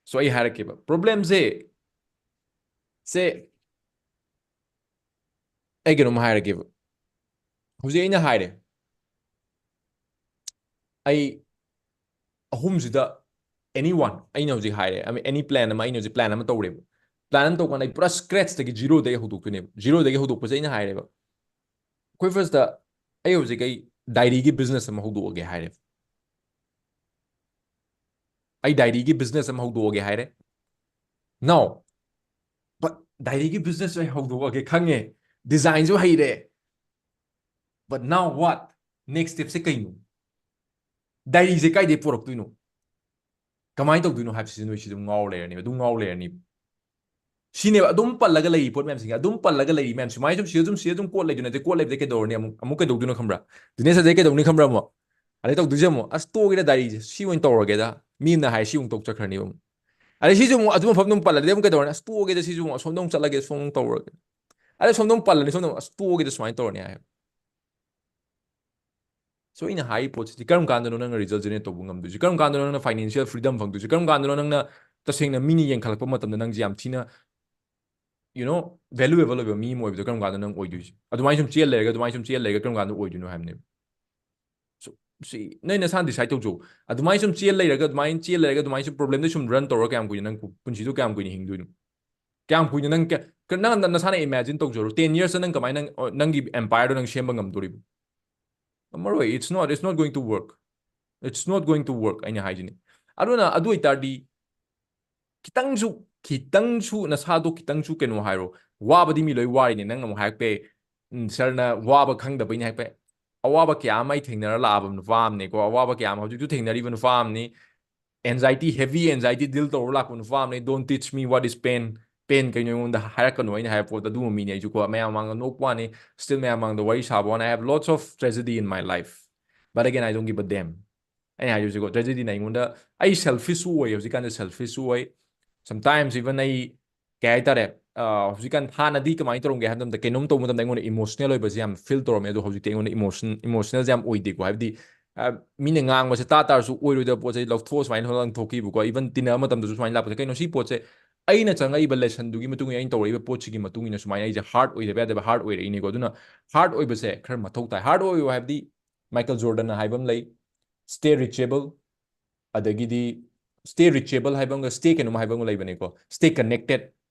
So ꯑꯩ ꯍꯥꯏꯔꯛꯀꯦꯕ, problem ꯁꯦ, ꯁꯦ, ꯑꯩ ꯀꯩꯅꯣꯝ ꯍꯥꯏꯔꯛꯀꯦꯕ꯫ ꯍꯧꯖꯤꯛ ꯑꯩꯅ ꯍꯥꯏꯔꯦ, ꯑꯩ ꯑꯍꯨꯝꯁꯤꯗ any one, ꯑꯩꯅ ꯍꯧꯖꯤꯛ ꯍꯥꯏꯔꯦ, I mean, any plan ꯑꯃ, ꯑꯩꯅ ꯍꯧꯖꯤꯛ plan ꯑꯃ ꯇꯧꯔꯦꯕ꯫ Plan ꯑꯃ ꯇꯧꯀꯥꯟꯗ ꯑꯩ ꯄꯨꯔꯥ scratch ꯇꯒꯤ, zero ꯗꯒꯤ ꯍꯧꯗꯣꯛꯇꯣꯏꯅꯦꯕ꯫ Zero ꯗꯒꯤ ꯍꯧꯗꯣꯛꯄꯁꯦ ꯑꯩꯅ ꯍꯥꯏꯔꯦꯕ, ꯑꯩꯈꯣꯏ first ꯇ, ꯑꯩ ꯍꯧꯖꯤꯛ ꯑꯩ diary ꯒꯤ business ꯑꯃ ꯍꯧꯗꯣꯛꯑꯒꯦ ꯍꯥꯏꯔꯦ꯫ ꯑꯩ diary ꯒꯤ business ꯑꯃ ꯍꯧꯗꯣꯛꯑꯒꯦ ꯍꯥꯏꯔꯦ꯫ Now, but diary ꯒꯤ business ꯑꯩ ꯍꯧꯗꯣꯛꯑꯒꯦ ꯈꯪꯉꯦ, design ꯁꯨ ꯍꯩꯔꯦ, but now what? Next step ꯁꯦ ꯀꯩꯅꯣ? Diary ꯁꯦ ꯀꯥꯏꯗꯩ ꯄꯨꯔꯛꯇꯣꯏꯅꯣ? ꯀꯃꯥꯏꯅ ꯇꯧꯗꯣꯏꯅꯣ ꯍꯥꯏꯕꯁꯤ ꯅꯣꯏ ꯁꯤ ꯑꯗꯨꯝ ꯉꯥꯎ ꯂꯩꯔꯅꯦꯕ, ꯑꯗꯨꯝ ꯉꯥꯎ ꯂꯩꯔꯅꯤ꯫ ꯁꯤꯅꯦꯕ ꯑꯗꯨꯝ ꯄꯜꯂꯒ ꯂꯩꯔꯤ ꯄꯣꯠ ꯃꯌꯥꯝꯁꯤꯡꯁꯦ, ꯑꯗꯨꯝ ꯄꯜꯂꯒ ꯂꯩꯔꯤ ꯃꯌꯥꯝ, ꯁꯨꯃꯥꯏꯅ ꯁꯨꯝ ꯁꯤꯗ ꯑꯗꯨꯝ, ꯁꯤꯗ ꯑꯗꯨꯝ ꯀꯣꯠ ꯂꯩꯗꯣꯏ ꯅꯠꯇꯦ꯫ ꯀꯣꯠ ꯂꯩꯕꯗ ꯀꯩꯗꯧꯔꯅꯤ? ꯑꯃꯨꯛ, ꯑꯃꯨꯛ ꯀꯩꯗꯧꯗꯣꯏꯅꯣ ꯈꯪꯕ꯭ꯔꯥ? ꯗꯤꯅꯦꯁ ꯑꯗꯩ ꯀꯩꯗꯧꯅꯤ ꯈꯪꯕ꯭ꯔꯥ? ꯑꯃꯨꯛ ꯑꯗꯩ ꯇꯧꯗꯣꯏꯁꯦ ꯑꯃꯨꯛ, "ꯑꯁ, ꯇꯣꯛꯑꯒꯦꯗ diary ꯁꯦ, ꯁꯤ ꯑꯣꯏꯅ ꯇꯧꯔꯒꯦꯗ", ꯃꯤ ꯑꯃꯅ ꯍꯥꯏ, ꯁꯤ ꯑꯃꯨꯛ ꯇꯧ ꯆꯠꯈ꯭ꯔꯅꯦꯕ ꯑꯃꯨꯛ꯫ ꯑꯗꯩ ꯁꯤꯁꯨ ꯑꯃꯨꯛ ꯑꯗꯨ ꯃꯐꯝꯗ ꯑꯃꯨꯛ ꯄꯜꯂꯗꯤ ꯑꯃꯨꯛ ꯀꯩꯗꯧꯔꯅꯤ? "ꯑꯁ, ꯇꯣꯛꯑꯒꯦꯗ, ꯁꯤꯁꯨ ꯑꯃꯨꯛ ꯑꯁꯣꯝꯗ ꯑꯃꯨꯛ ꯆꯠꯂꯒꯦ, ꯁꯣꯝꯗ ꯑꯃꯨꯛ ꯇꯧꯔꯒꯦ"꯫ ꯑꯗꯩ ꯁꯣꯝꯗ ꯑꯃꯨꯛ ꯄꯜꯂꯅꯤ, ꯁꯣꯝꯗ ꯑꯃꯨꯛ, "ꯑꯁ, ꯇꯣꯛꯑꯒꯦꯗ", ꯁꯨꯃꯥꯏꯅ ꯇꯧꯔꯅꯤ ꯍꯥꯏꯌꯦꯕ꯫ So ꯑꯩꯅ ꯍꯥꯏꯔꯤ ꯄꯣꯠꯁꯤꯗꯤ, ꯀꯔꯝ ꯀꯥꯟꯗꯅꯣ ꯅꯪꯅ result generate ꯇꯧꯕ ꯉꯝꯗꯣꯏꯁꯦ? ꯀꯔꯝ ꯀꯥꯟꯗꯅꯣ ꯅꯪꯅ financial freedom ꯐꯪꯗꯣꯏꯁꯦ? ꯀꯔꯝ ꯀꯥꯟꯗꯅꯣ ꯅꯪꯅ ꯇꯁꯦꯡꯅ ꯃꯤꯅ ꯌꯦꯡꯈꯠꯂꯛꯄ ꯃꯇꯝꯗ ꯅꯪꯁꯦ ꯌꯥꯝ ꯊꯤꯅ, you know, valuable ꯑꯣꯏꯕ ꯃꯤ ꯑꯃ ꯑꯣꯏꯕꯗꯣ ꯀꯔꯝ ꯀꯥꯟꯗ ꯅꯪ ꯑꯣꯏꯗꯣꯏꯁꯦ? ꯑꯗꯨꯃꯥꯏꯅ ꯁꯨꯝ ꯆꯦꯜ ꯂꯩꯔꯒ, ꯑꯗꯨꯃꯥꯏꯅ ꯁꯨꯝ ꯆꯦꯜ ꯂꯩꯔꯒ ꯀꯔꯝ ꯀꯥꯟꯗ ꯑꯣꯏꯗꯣꯏꯅꯣ ꯍꯥꯏꯕꯅꯦꯕ꯫ So, ꯁꯤ ꯅꯣꯏ ꯅꯁꯥꯅ decide ꯇꯧꯖꯧ꯫ ꯑꯗꯨꯃꯥꯏꯅ ꯁꯨꯝ ꯆꯦꯜ ꯂꯩꯔꯒ, ꯑꯗꯨꯃꯥꯏꯅ ꯆꯦꯜ ꯂꯩꯔꯒ, ꯑꯗꯨꯃꯥꯏꯅ ꯁꯨꯝ problem ꯗ ꯁꯨꯝ run ꯇꯧꯔꯒ ꯀꯌꯥꯝ ꯀꯨꯏꯅ ꯅꯪ ꯄꯨꯟꯁꯤꯗꯣ ꯀꯌꯥꯝ ꯀꯨꯏꯅ ꯍꯤꯡꯗꯣꯏꯅꯣ? ꯀꯌꯥꯝ ꯀꯨꯏꯅ ꯅꯪ ꯀꯌꯥ-, ꯀ-, ꯅꯪ ꯅ-, ꯅꯁꯥꯅ imagine ꯇꯧꯖꯔꯣ, ten years ꯇ ꯅꯪ ꯀꯃꯥꯏꯅ ꯅꯪ, ꯅꯪꯒꯤ empire ꯗꯣ ꯅꯪ ꯁꯦꯝꯕ ꯉꯝꯗꯣꯔꯤꯕꯣ? ꯉꯝꯃꯔꯣꯏ꯫ It's not, it's not going to work. It's not going to work, ꯑꯩꯅ ꯍꯥꯏꯁꯤꯅꯤ꯫ ꯑꯗꯨꯅ ꯑꯗꯨ ꯑꯣꯏꯇꯥꯔꯗꯤ ꯈꯤꯇꯪꯁꯨ ꯈꯤꯇꯪꯁꯨ ꯅꯁꯥꯗꯣ ꯈꯤꯇꯪꯁꯨ ꯀꯩꯅꯣ ꯍꯥꯏꯔꯣ꯫ ꯋꯥꯕꯗꯤ ꯃꯤ ꯂꯣꯏ ꯋꯥꯔꯤꯅꯦ꯫ ꯅꯪꯅ ꯑꯃꯨꯛ ꯍꯥꯏꯔꯛꯄ ꯌꯥꯏ, "ꯎꯝ, ꯁꯥꯔꯅ ꯋꯥꯕ ꯈꯪꯗꯕꯩꯅꯦ" ꯍꯥꯏꯔꯛꯄ ꯌꯥꯏ꯫ ꯑꯋꯥꯕ ꯀꯌꯥ ꯑꯃ ꯑꯩ ꯊꯦꯡꯅꯔ ꯂꯥꯛꯑꯕ ꯅꯨꯄꯥ ꯑꯃꯅꯦꯀꯣ꯫ ꯑꯋꯥꯕ ꯀꯌꯥ ꯑꯃ ꯍꯧꯖꯤꯛꯁꯨ ꯊꯦꯡꯅꯔꯤꯕ ꯅꯨꯄꯥ ꯑꯃꯅꯤ꯫ Anxiety, heavy anxiety deal ꯇꯧꯔ ꯂꯥꯛꯄ ꯅꯨꯄꯥ ꯑꯃꯅꯤ꯫ "Don't teach me what is pain, pain ꯀꯩꯅꯣ ꯑꯩꯉꯣꯟꯗ ꯍꯥꯏꯔꯛꯀꯅꯨ" ꯑꯩꯅ ꯍꯥꯏꯕ ꯄꯣꯠꯇꯣ ꯑꯗꯨꯒꯨꯝꯕ ꯃꯤꯅꯦ ꯑꯩꯁꯨꯀꯣ꯫ ꯃꯌꯥꯝ ꯃꯃꯥꯡꯗ ꯅꯣꯛꯄ ꯋꯥꯅꯤ, still ꯃꯌꯥꯝ ꯃꯃꯥꯡꯗ ꯋꯥꯔꯤ ꯁꯥꯕ ꯋꯥꯅꯤ꯫ I have lots of tragedy in my life, but again, I don't give a damn꯫ ꯑꯩꯅ ꯍꯥꯏꯗꯣꯏꯁꯦꯀꯣ, tragedy ꯅ ꯑꯩꯉꯣꯟꯗ, ꯑꯩ selfish ꯁꯨ ꯑꯣꯏ, ꯍꯧꯖꯤꯛꯀꯥꯟꯗ selfish ꯁꯨ ꯑꯣꯏ꯫ Sometimes even ꯑꯩ, ꯀꯩ ꯍꯥꯏꯇꯥꯔꯦ, ꯑ, ꯍꯧꯖꯤꯛꯀꯥꯟ, ꯍꯥꯟꯅꯗꯤ ꯀꯃꯥꯏꯅ ꯇꯧꯔꯝꯒꯦ ꯍꯥꯏꯕ ꯃꯇꯝꯗ, ꯀꯩꯅꯣꯝ ꯇꯧꯕ ꯃꯇꯝꯗ ꯑꯩꯉꯣꯟꯗ emotional ꯑꯣꯏꯕꯁꯦ ꯌꯥꯝ feel ꯇꯧꯔꯝꯃꯦ, ꯑꯗꯣ ꯍꯧꯖꯤꯛꯇꯤ ꯑꯩꯉꯣꯟꯗ emotion, emotional ꯁꯦ ꯌꯥꯝ ꯑꯣꯏꯗꯦꯀꯣ꯫ ꯍꯥꯏꯕꯗꯤ, ꯑ, ꯃꯤꯅ ꯉꯥꯡꯕꯁꯦ ꯇꯥ ꯇꯥꯔꯁꯨ ꯑꯣꯏꯔꯣꯏꯗꯕ ꯄꯣꯠꯁꯦ ꯂꯧꯊꯣꯛꯑ ꯁꯨꯃꯥꯏꯅ ꯂꯪꯊꯣꯛꯈꯤꯕꯀꯣ꯫ Even ꯇꯤꯟꯅꯕ ꯃꯇꯝꯗꯁꯨ ꯁꯨꯃꯥꯏꯅ ꯂꯥꯛꯄꯁꯦ, ꯀꯩꯅꯣ ꯁꯤ ꯄꯣꯠꯁꯦ ꯑꯩꯅ ꯆꯪꯉꯛꯏꯕ lesson ꯗꯨꯒꯤ ꯃꯇꯨꯡ ꯏꯟꯅ, ꯑꯩꯅ ꯇꯧꯔꯛꯏꯕ ꯄꯣꯠꯁꯤꯒꯤ ꯃꯇꯨꯡ ꯏꯟꯅ ꯁꯨꯃꯥꯏꯅ ꯑꯩꯁꯦ hard ꯑꯣꯏꯗꯕ ꯌꯥꯗꯕ hard ꯑꯣꯏꯔꯛꯏꯅꯦꯀꯣ꯫ ꯑꯗꯨꯅ hard ꯑꯣꯏꯕꯁꯦ ꯈꯔ ꯃꯊꯧ ꯇꯥꯏ꯫ Hard ꯑꯣꯏꯌꯨ ꯍꯥꯏꯕꯗꯤ, Michael Jordan ꯅ ꯍꯥꯏꯕ ꯑꯃ ꯂꯩ, "Stay reachable, ꯑꯗꯒꯤꯗꯤ stay reachable ꯍꯥꯏꯕ ꯑꯃꯒ stay ꯀꯩꯅꯣꯝ ꯍꯥꯏꯕ ꯑꯃꯒ ꯂꯩꯕꯅꯦꯀꯣ꯫ Stay connected,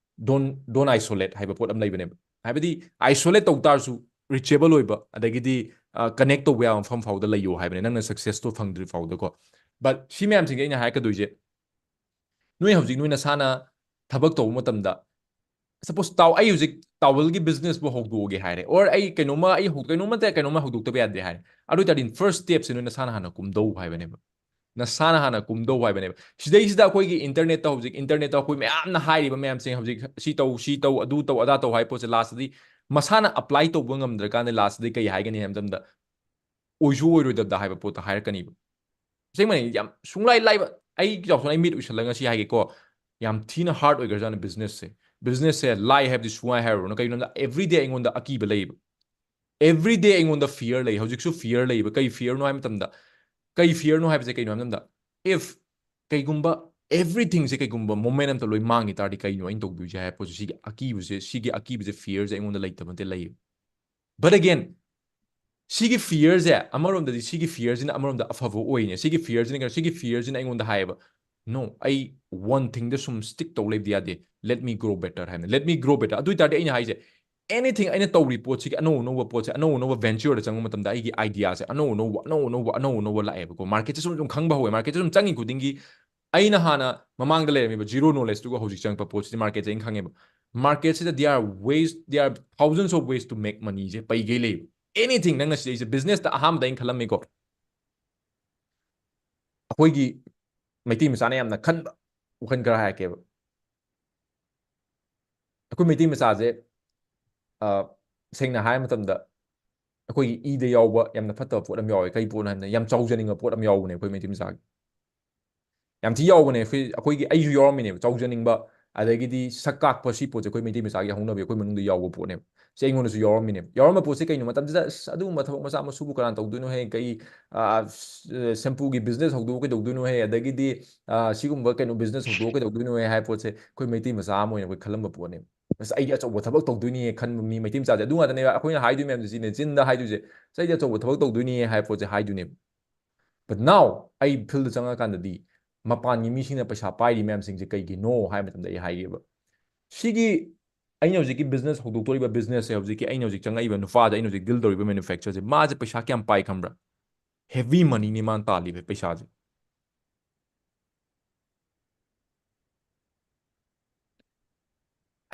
don't, don't isolate" ꯍꯥꯏꯕ ꯄꯣꯠ ꯑꯃ ꯂꯩꯕꯅꯦꯕ꯫ ꯍꯥꯏꯕꯗꯤ isolate ꯇꯧ ꯇꯥꯔꯁꯨ reachable ꯑꯣꯏꯕ, ꯑꯗꯒꯤꯗꯤ, ꯑ, connect ꯇꯧꯕ ꯌꯥꯕ ꯃꯐꯝ ꯐꯥꯎꯗ ꯂꯩꯌꯣ ꯍꯥꯏꯕꯅꯦ, ꯅꯪꯅ success ꯇꯣ ꯐꯪꯗ꯭ꯔꯤ ꯐꯥꯎꯗꯀꯣ꯫ But ꯁꯤ ꯃꯌꯥꯝꯁꯤꯡꯁꯦ ꯑꯩꯅ ꯍꯥꯏꯔꯛꯀꯗꯣꯏꯁꯦ, ꯅꯣꯏ ꯍꯧꯖꯤꯛ ꯅꯣꯏ ꯅꯁꯥꯅ ꯊꯕꯛ ꯇꯧꯕ ꯃꯇꯝꯗ, suppose ꯇꯥꯎ, ꯑꯩ ꯍꯧꯖꯤꯛ towel ꯒꯤ business ꯄꯨ ꯍꯧꯗꯣꯛꯑꯒꯦ ꯍꯥꯏꯔꯦ, or ꯑꯩ ꯀꯩꯅꯣꯝꯃ, ꯑꯩ ꯍꯧ-, ꯀꯩꯅꯣꯝꯃ ꯅꯠꯇꯦ, ꯀꯩꯅꯣꯝꯃ ꯍꯧꯗꯣꯛꯇꯕ ꯌꯥꯗꯦ ꯍꯥꯏꯔꯦ, ꯑꯗꯨ ꯑꯣꯏ ꯇꯥꯔꯗꯤ first step ꯁꯦ ꯅꯣꯏ ꯅꯁꯥꯅ ꯍꯥꯟꯅ ꯀꯨꯝꯗꯧ ꯍꯥꯏꯕꯅꯦꯕ꯫ ꯅꯁꯥꯅ ꯍꯥꯟꯅ ꯀꯨꯝꯗꯧ ꯍꯥꯏꯕꯅꯦꯕ꯫ ꯁꯤꯗꯩꯁꯤꯗ ꯑꯩꯈꯣꯏꯒꯤ internet ꯇ ꯍꯧꯖꯤꯛ, internet ꯇ ꯑꯩꯈꯣꯏ ꯃꯌꯥꯝꯅ ꯍꯥꯏꯔꯤꯕ ꯃꯌꯥꯝꯁꯦ, ꯍꯧꯖꯤꯛ ꯁꯤ ꯇꯧ, ꯁꯤ ꯇꯧ, ꯑꯗꯨ ꯇꯧ, ꯑꯗꯥ ꯇꯧ ꯍꯥꯏꯕ ꯄꯣꯠꯁꯦ last ꯇꯗꯤ ꯃꯁꯥꯅ apply ꯇꯧꯕ ꯉꯝꯗ꯭ꯔꯀꯥꯟꯗ last ꯇꯗꯤ ꯀꯩ ꯍꯥꯏꯒꯅꯤ ꯍꯥꯏꯕ ꯃꯇꯝꯗ, ꯑꯣꯏꯁꯨ ꯑꯣꯏꯔꯣꯏꯗꯕꯗ ꯍꯥꯏꯕ ꯄꯣꯠꯇꯣ ꯍꯥꯏꯔꯛꯀꯅꯤꯕ꯫ ꯑꯁꯦꯡꯕꯅꯤ, ꯌꯥꯝ ꯁꯨꯡꯂꯥꯏ ꯂꯥꯏꯕ, ꯑꯩ ꯆꯥꯎꯊꯣꯛꯅ ꯑꯩ ꯃꯤꯠ ꯎꯏꯁꯜꯂꯒ ꯉꯁꯤ ꯍꯥꯏꯒꯦꯀꯣ, ꯌꯥꯝ ꯊꯤꯅ hard ꯑꯣꯏꯈ꯭ꯔꯖꯥꯠꯅꯤ business ꯁꯦ꯫ Business ꯁꯦ ꯂꯥꯏ ꯍꯥꯏꯕꯗꯤ ꯁꯨꯡꯍꯥꯏ ꯍꯥꯏꯔꯨꯔꯅꯨ꯫ ꯀꯩꯒꯤꯅꯣ ꯍꯥꯏꯕꯗ, everyday ꯑꯩꯉꯣꯟꯗ ꯑꯀꯤꯕ ꯂꯩꯌꯦꯕ꯫ Everyday ꯑꯩꯉꯣꯟꯗ fear ꯂꯩ꯫ ꯍꯧꯖꯤꯛꯁꯨ fear ꯂꯩꯕ꯫ ꯀꯩ fear ꯅꯣ ꯍꯥꯏꯕ ꯃꯇꯝꯗ, ꯀꯩ fear ꯅꯣ ꯍꯥꯏꯕꯁꯦ ꯀꯩꯅꯣ ꯍꯥꯏꯕ ꯃꯇꯝꯗ, if ꯀꯩꯒꯨꯝꯕ everything ꯁꯦ ꯀꯩꯒꯨꯝꯕ moment ꯑꯝꯇ ꯂꯣꯏ ꯃꯥꯡꯈꯤ ꯇꯥꯔꯗꯤ ꯀꯩꯅꯣ ꯑꯩꯅ ꯇꯧꯗꯣꯏꯁꯦ ꯍꯥꯏꯕ ꯄꯣꯠꯁꯦ, ꯁꯤꯒꯤ ꯑꯀꯤꯕꯁꯦ, ꯁꯤꯒꯤ ꯑꯀꯤꯕꯁꯦ, fear ꯁꯦ ꯑꯩꯉꯣꯟꯗ ꯂꯩꯇꯕ ꯅꯠꯇꯦ, ꯂꯩꯌꯦꯕ꯫ But again, ꯁꯤꯒꯤ fear ꯁꯦ ꯑꯃꯔꯣꯝꯗꯗꯤ, ꯁꯤꯒꯤ fear ꯁꯤꯅ ꯑꯃꯔꯣꯝꯗ ꯑꯐꯕ ꯑꯣꯏꯅꯦ꯫ ꯁꯤꯒꯤ fear ꯁꯤꯅ ꯀꯩꯅꯣ? ꯁꯤꯒꯤ fear ꯁꯤꯅ ꯑꯩꯉꯣꯟꯗ ꯍꯥꯏꯌꯦꯕ, "No, ꯑꯩ one thing ꯗ ꯁꯨꯝ stick ꯇꯧ ꯂꯩꯕꯗꯤ ꯌꯥꯗꯦ, let me grow better" ꯍꯥꯏꯅ꯫ Let me grow better꯫ ꯑꯗꯨ ꯑꯣꯏ ꯇꯥꯔꯗꯤ ꯑꯩꯅ ꯍꯥꯏꯁꯦ, Anything ꯑꯩꯅ ꯇꯧꯔꯤ ꯄꯣꯠꯁꯤꯒꯤ ꯑꯅꯧ ꯑꯅꯧꯕ ꯄꯣꯠꯁꯦ, ꯑꯅꯧ ꯑꯅꯧꯕ venture ꯗ ꯆꯪꯕ ꯃꯇꯝꯗ ꯑꯩꯒꯤ idea ꯁꯦ ꯑꯅꯧ ꯑꯅꯧꯕ, ꯑꯅꯧ ꯑꯅꯧꯕ, ꯑꯅꯧ ꯑꯅꯧꯕ ꯂꯥꯛꯑꯦꯕꯀꯣ꯫ Market ꯁꯦ ꯁꯨꯝ ꯁꯨꯝ ꯈꯪꯕ ꯍꯧꯋꯦ꯫ Market ꯁꯦ ꯁꯨꯝ ꯆꯪꯉꯤ ꯈꯨꯗꯤꯡꯒꯤ ꯑꯩꯅ ꯍꯥꯟꯅ ꯃꯃꯥꯡꯗ ꯂꯩꯔꯝꯃꯤꯕ zero knowledge ꯇꯨꯒ ꯍꯧꯖꯤꯛ ꯆꯪꯉꯛꯄ ꯄꯣꯠꯁꯤꯗꯤ market ꯁꯦ ꯑꯩꯅ ꯈꯪꯉꯦꯕ꯫ Market ꯁꯤꯗ there are ways, there are thousands of ways to make money ꯁꯦ ꯄꯩꯒꯩ ꯂꯩꯌꯦꯕ꯫ Anything ꯅꯪꯅ ꯁꯤꯗꯩꯁꯦ business ꯇ ꯑꯍꯥꯟꯕꯗ ꯑꯩꯅ ꯈꯜꯂꯝꯃꯤꯀꯣ꯫ ꯑꯩꯈꯣꯏꯒꯤ ꯃꯩꯇꯩ ꯃꯆꯥꯅ ꯌꯥꯝꯅ ꯈꯟꯕ ꯋꯥꯈꯜ ꯈꯔ ꯍꯥꯏꯔꯛꯀꯦꯕ꯫ ꯑꯩꯈꯣꯏ ꯃꯩꯇꯩ ꯃꯆꯥꯁꯦ, ꯑ, ꯁꯦꯡꯅ ꯍꯥꯏꯔ ꯃꯇꯝꯗ ꯑꯩꯈꯣꯏꯒꯤ ꯏꯗ ꯌꯥꯎꯕ ꯌꯥꯝꯅ ꯐꯠꯇꯕ ꯄꯣꯠ ꯑꯃ ꯌꯥꯎꯋꯦ꯫ ꯀꯩ ꯄꯣꯠꯅꯣ ꯍꯥꯏꯕꯗ ꯌꯥꯝ ꯆꯥꯎꯖꯅꯤꯡꯕ ꯄꯣꯠ ꯑꯃ ꯌꯥꯎꯕꯅꯦ ꯑꯩꯈꯣꯏ ꯃꯩꯇꯩ ꯃꯆꯥꯒꯤ꯫ ꯌꯥꯝ ꯊꯤ ꯌꯥꯎꯕꯅꯦ꯫ ꯑꯩꯈꯣꯏ, ꯑꯩꯈꯣꯏꯒꯤ, ꯑꯩꯁꯨ ꯌꯥꯎꯔꯝꯃꯤꯅꯦꯕ꯫ ꯆꯥꯎꯖꯅꯤꯡꯕ, ꯑꯗꯒꯤꯗꯤ ꯁꯛ ꯀꯥꯛꯄ, ꯁꯤ ꯄꯣꯠꯁꯦ ꯑꯩꯈꯣꯏ ꯃꯩꯇꯩ ꯃꯆꯥꯒꯤ ꯍꯧꯅꯕꯤ ꯑꯩꯈꯣꯏ ꯃꯅꯨꯡꯗ ꯌꯥꯎꯕ ꯄꯣꯠꯅꯦꯕ꯫ ꯁꯤ ꯑꯩꯉꯣꯟꯗꯁꯨ ꯌꯥꯎꯔꯝꯃꯤꯅꯦꯕ꯫ ꯌꯥꯎꯔꯝꯕ ꯄꯣꯠꯁꯦ ꯀꯩꯅꯣ ꯃꯇꯝꯁꯤꯗ, "ꯑꯁ, ꯑꯗꯨꯒꯨꯝꯕ ꯊꯕꯛ ꯃꯆꯥ ꯃꯁꯨꯕꯨ ꯀꯅꯥꯅ ꯇꯧꯗꯣꯏꯅꯣꯍꯦ? ꯀꯩ, ꯑ, ꯁꯦꯝꯄꯨꯒꯤ business ꯍꯧꯗꯣꯛꯑ ꯀꯩꯗꯧꯗꯣꯏꯅꯣꯍꯦ? ꯑꯗꯒꯤꯗꯤ, ꯑ, ꯁꯤꯒꯨꯝꯕ ꯀꯩꯅꯣ business ꯍꯧꯗꯣꯛꯑ ꯀꯩꯗꯧꯗꯣꯏꯅꯣꯍꯦ?" ꯍꯥꯏꯕ ꯄꯣꯠꯁꯦ ꯑꯩꯈꯣꯏ ꯃꯩꯇꯩ ꯃꯆꯥ ꯑꯃ ꯑꯣꯏꯅ ꯑꯩꯈꯣꯏ ꯈꯜꯂꯝꯕ ꯄꯣꯠꯅꯦꯕ꯫ "ꯑꯁ, ꯑꯩꯗꯤ ꯑꯆꯧꯕ ꯊꯕꯛ ꯇꯧꯗꯣꯏꯅꯤꯍꯦ" ꯈꯟꯕ ꯃꯤ ꯃꯩꯇꯩ ꯃꯆꯥꯁꯦ ꯑꯗꯨ ꯉꯥꯛꯇꯅꯦꯕ꯫ ꯑꯩꯈꯣꯏꯅ ꯍꯥꯏꯗꯣꯏ ꯃꯌꯥꯝꯁꯦ ꯁꯤꯅꯦ, ꯆꯤꯟꯗ ꯍꯥꯏꯗꯣꯏꯁꯦ, "ꯑꯁ, ꯑꯩꯗꯤ ꯑꯆꯧꯕ ꯊꯕꯛ ꯇꯧꯗꯣꯏꯅꯤꯍꯦ" ꯍꯥꯏꯕ ꯄꯣꯠꯁꯦ ꯍꯥꯏꯗꯣꯏꯅꯦꯕ꯫ But now ꯑꯩ field ꯆꯪꯉꯀꯥꯟꯗꯗꯤ ꯃꯄꯥꯟꯒꯤ ꯃꯤꯁꯤꯡꯅ ꯄꯩꯁꯥ ꯄꯥꯏꯔꯤ ꯃꯌꯥꯝꯁꯤꯡꯁꯦ ꯀꯩꯒꯤꯅꯣ ꯍꯥꯏꯕ ꯃꯇꯝꯗ ꯑꯩ ꯍꯥꯏꯒꯦꯕ꯫ ꯁꯤꯒꯤ ꯑꯩꯅ ꯍꯧꯖꯤꯛꯀꯤ business ꯍꯧꯗꯣꯛꯇꯣꯔꯤꯕ business ꯁꯦ, ꯍꯧꯖꯤꯛꯀꯤ ꯑꯩꯅ ꯍꯧꯖꯤꯛ ꯆꯪꯉꯛꯏꯕ ꯅꯨꯄꯥꯗ ꯑꯩꯅ ꯍꯧꯖꯤꯛ deal ꯇꯧꯔꯤꯕ manufacturer ꯁꯦ, ꯃꯥꯁꯦ ꯄꯩꯁꯥ ꯀꯌꯥꯝ ꯄꯥꯏ ꯈꯪꯕ꯭ꯔꯥ? Heavy money ꯅꯤ ꯃꯥꯅ ꯇꯥꯜꯂꯤꯕ ꯄꯩꯁꯥꯁꯦ꯫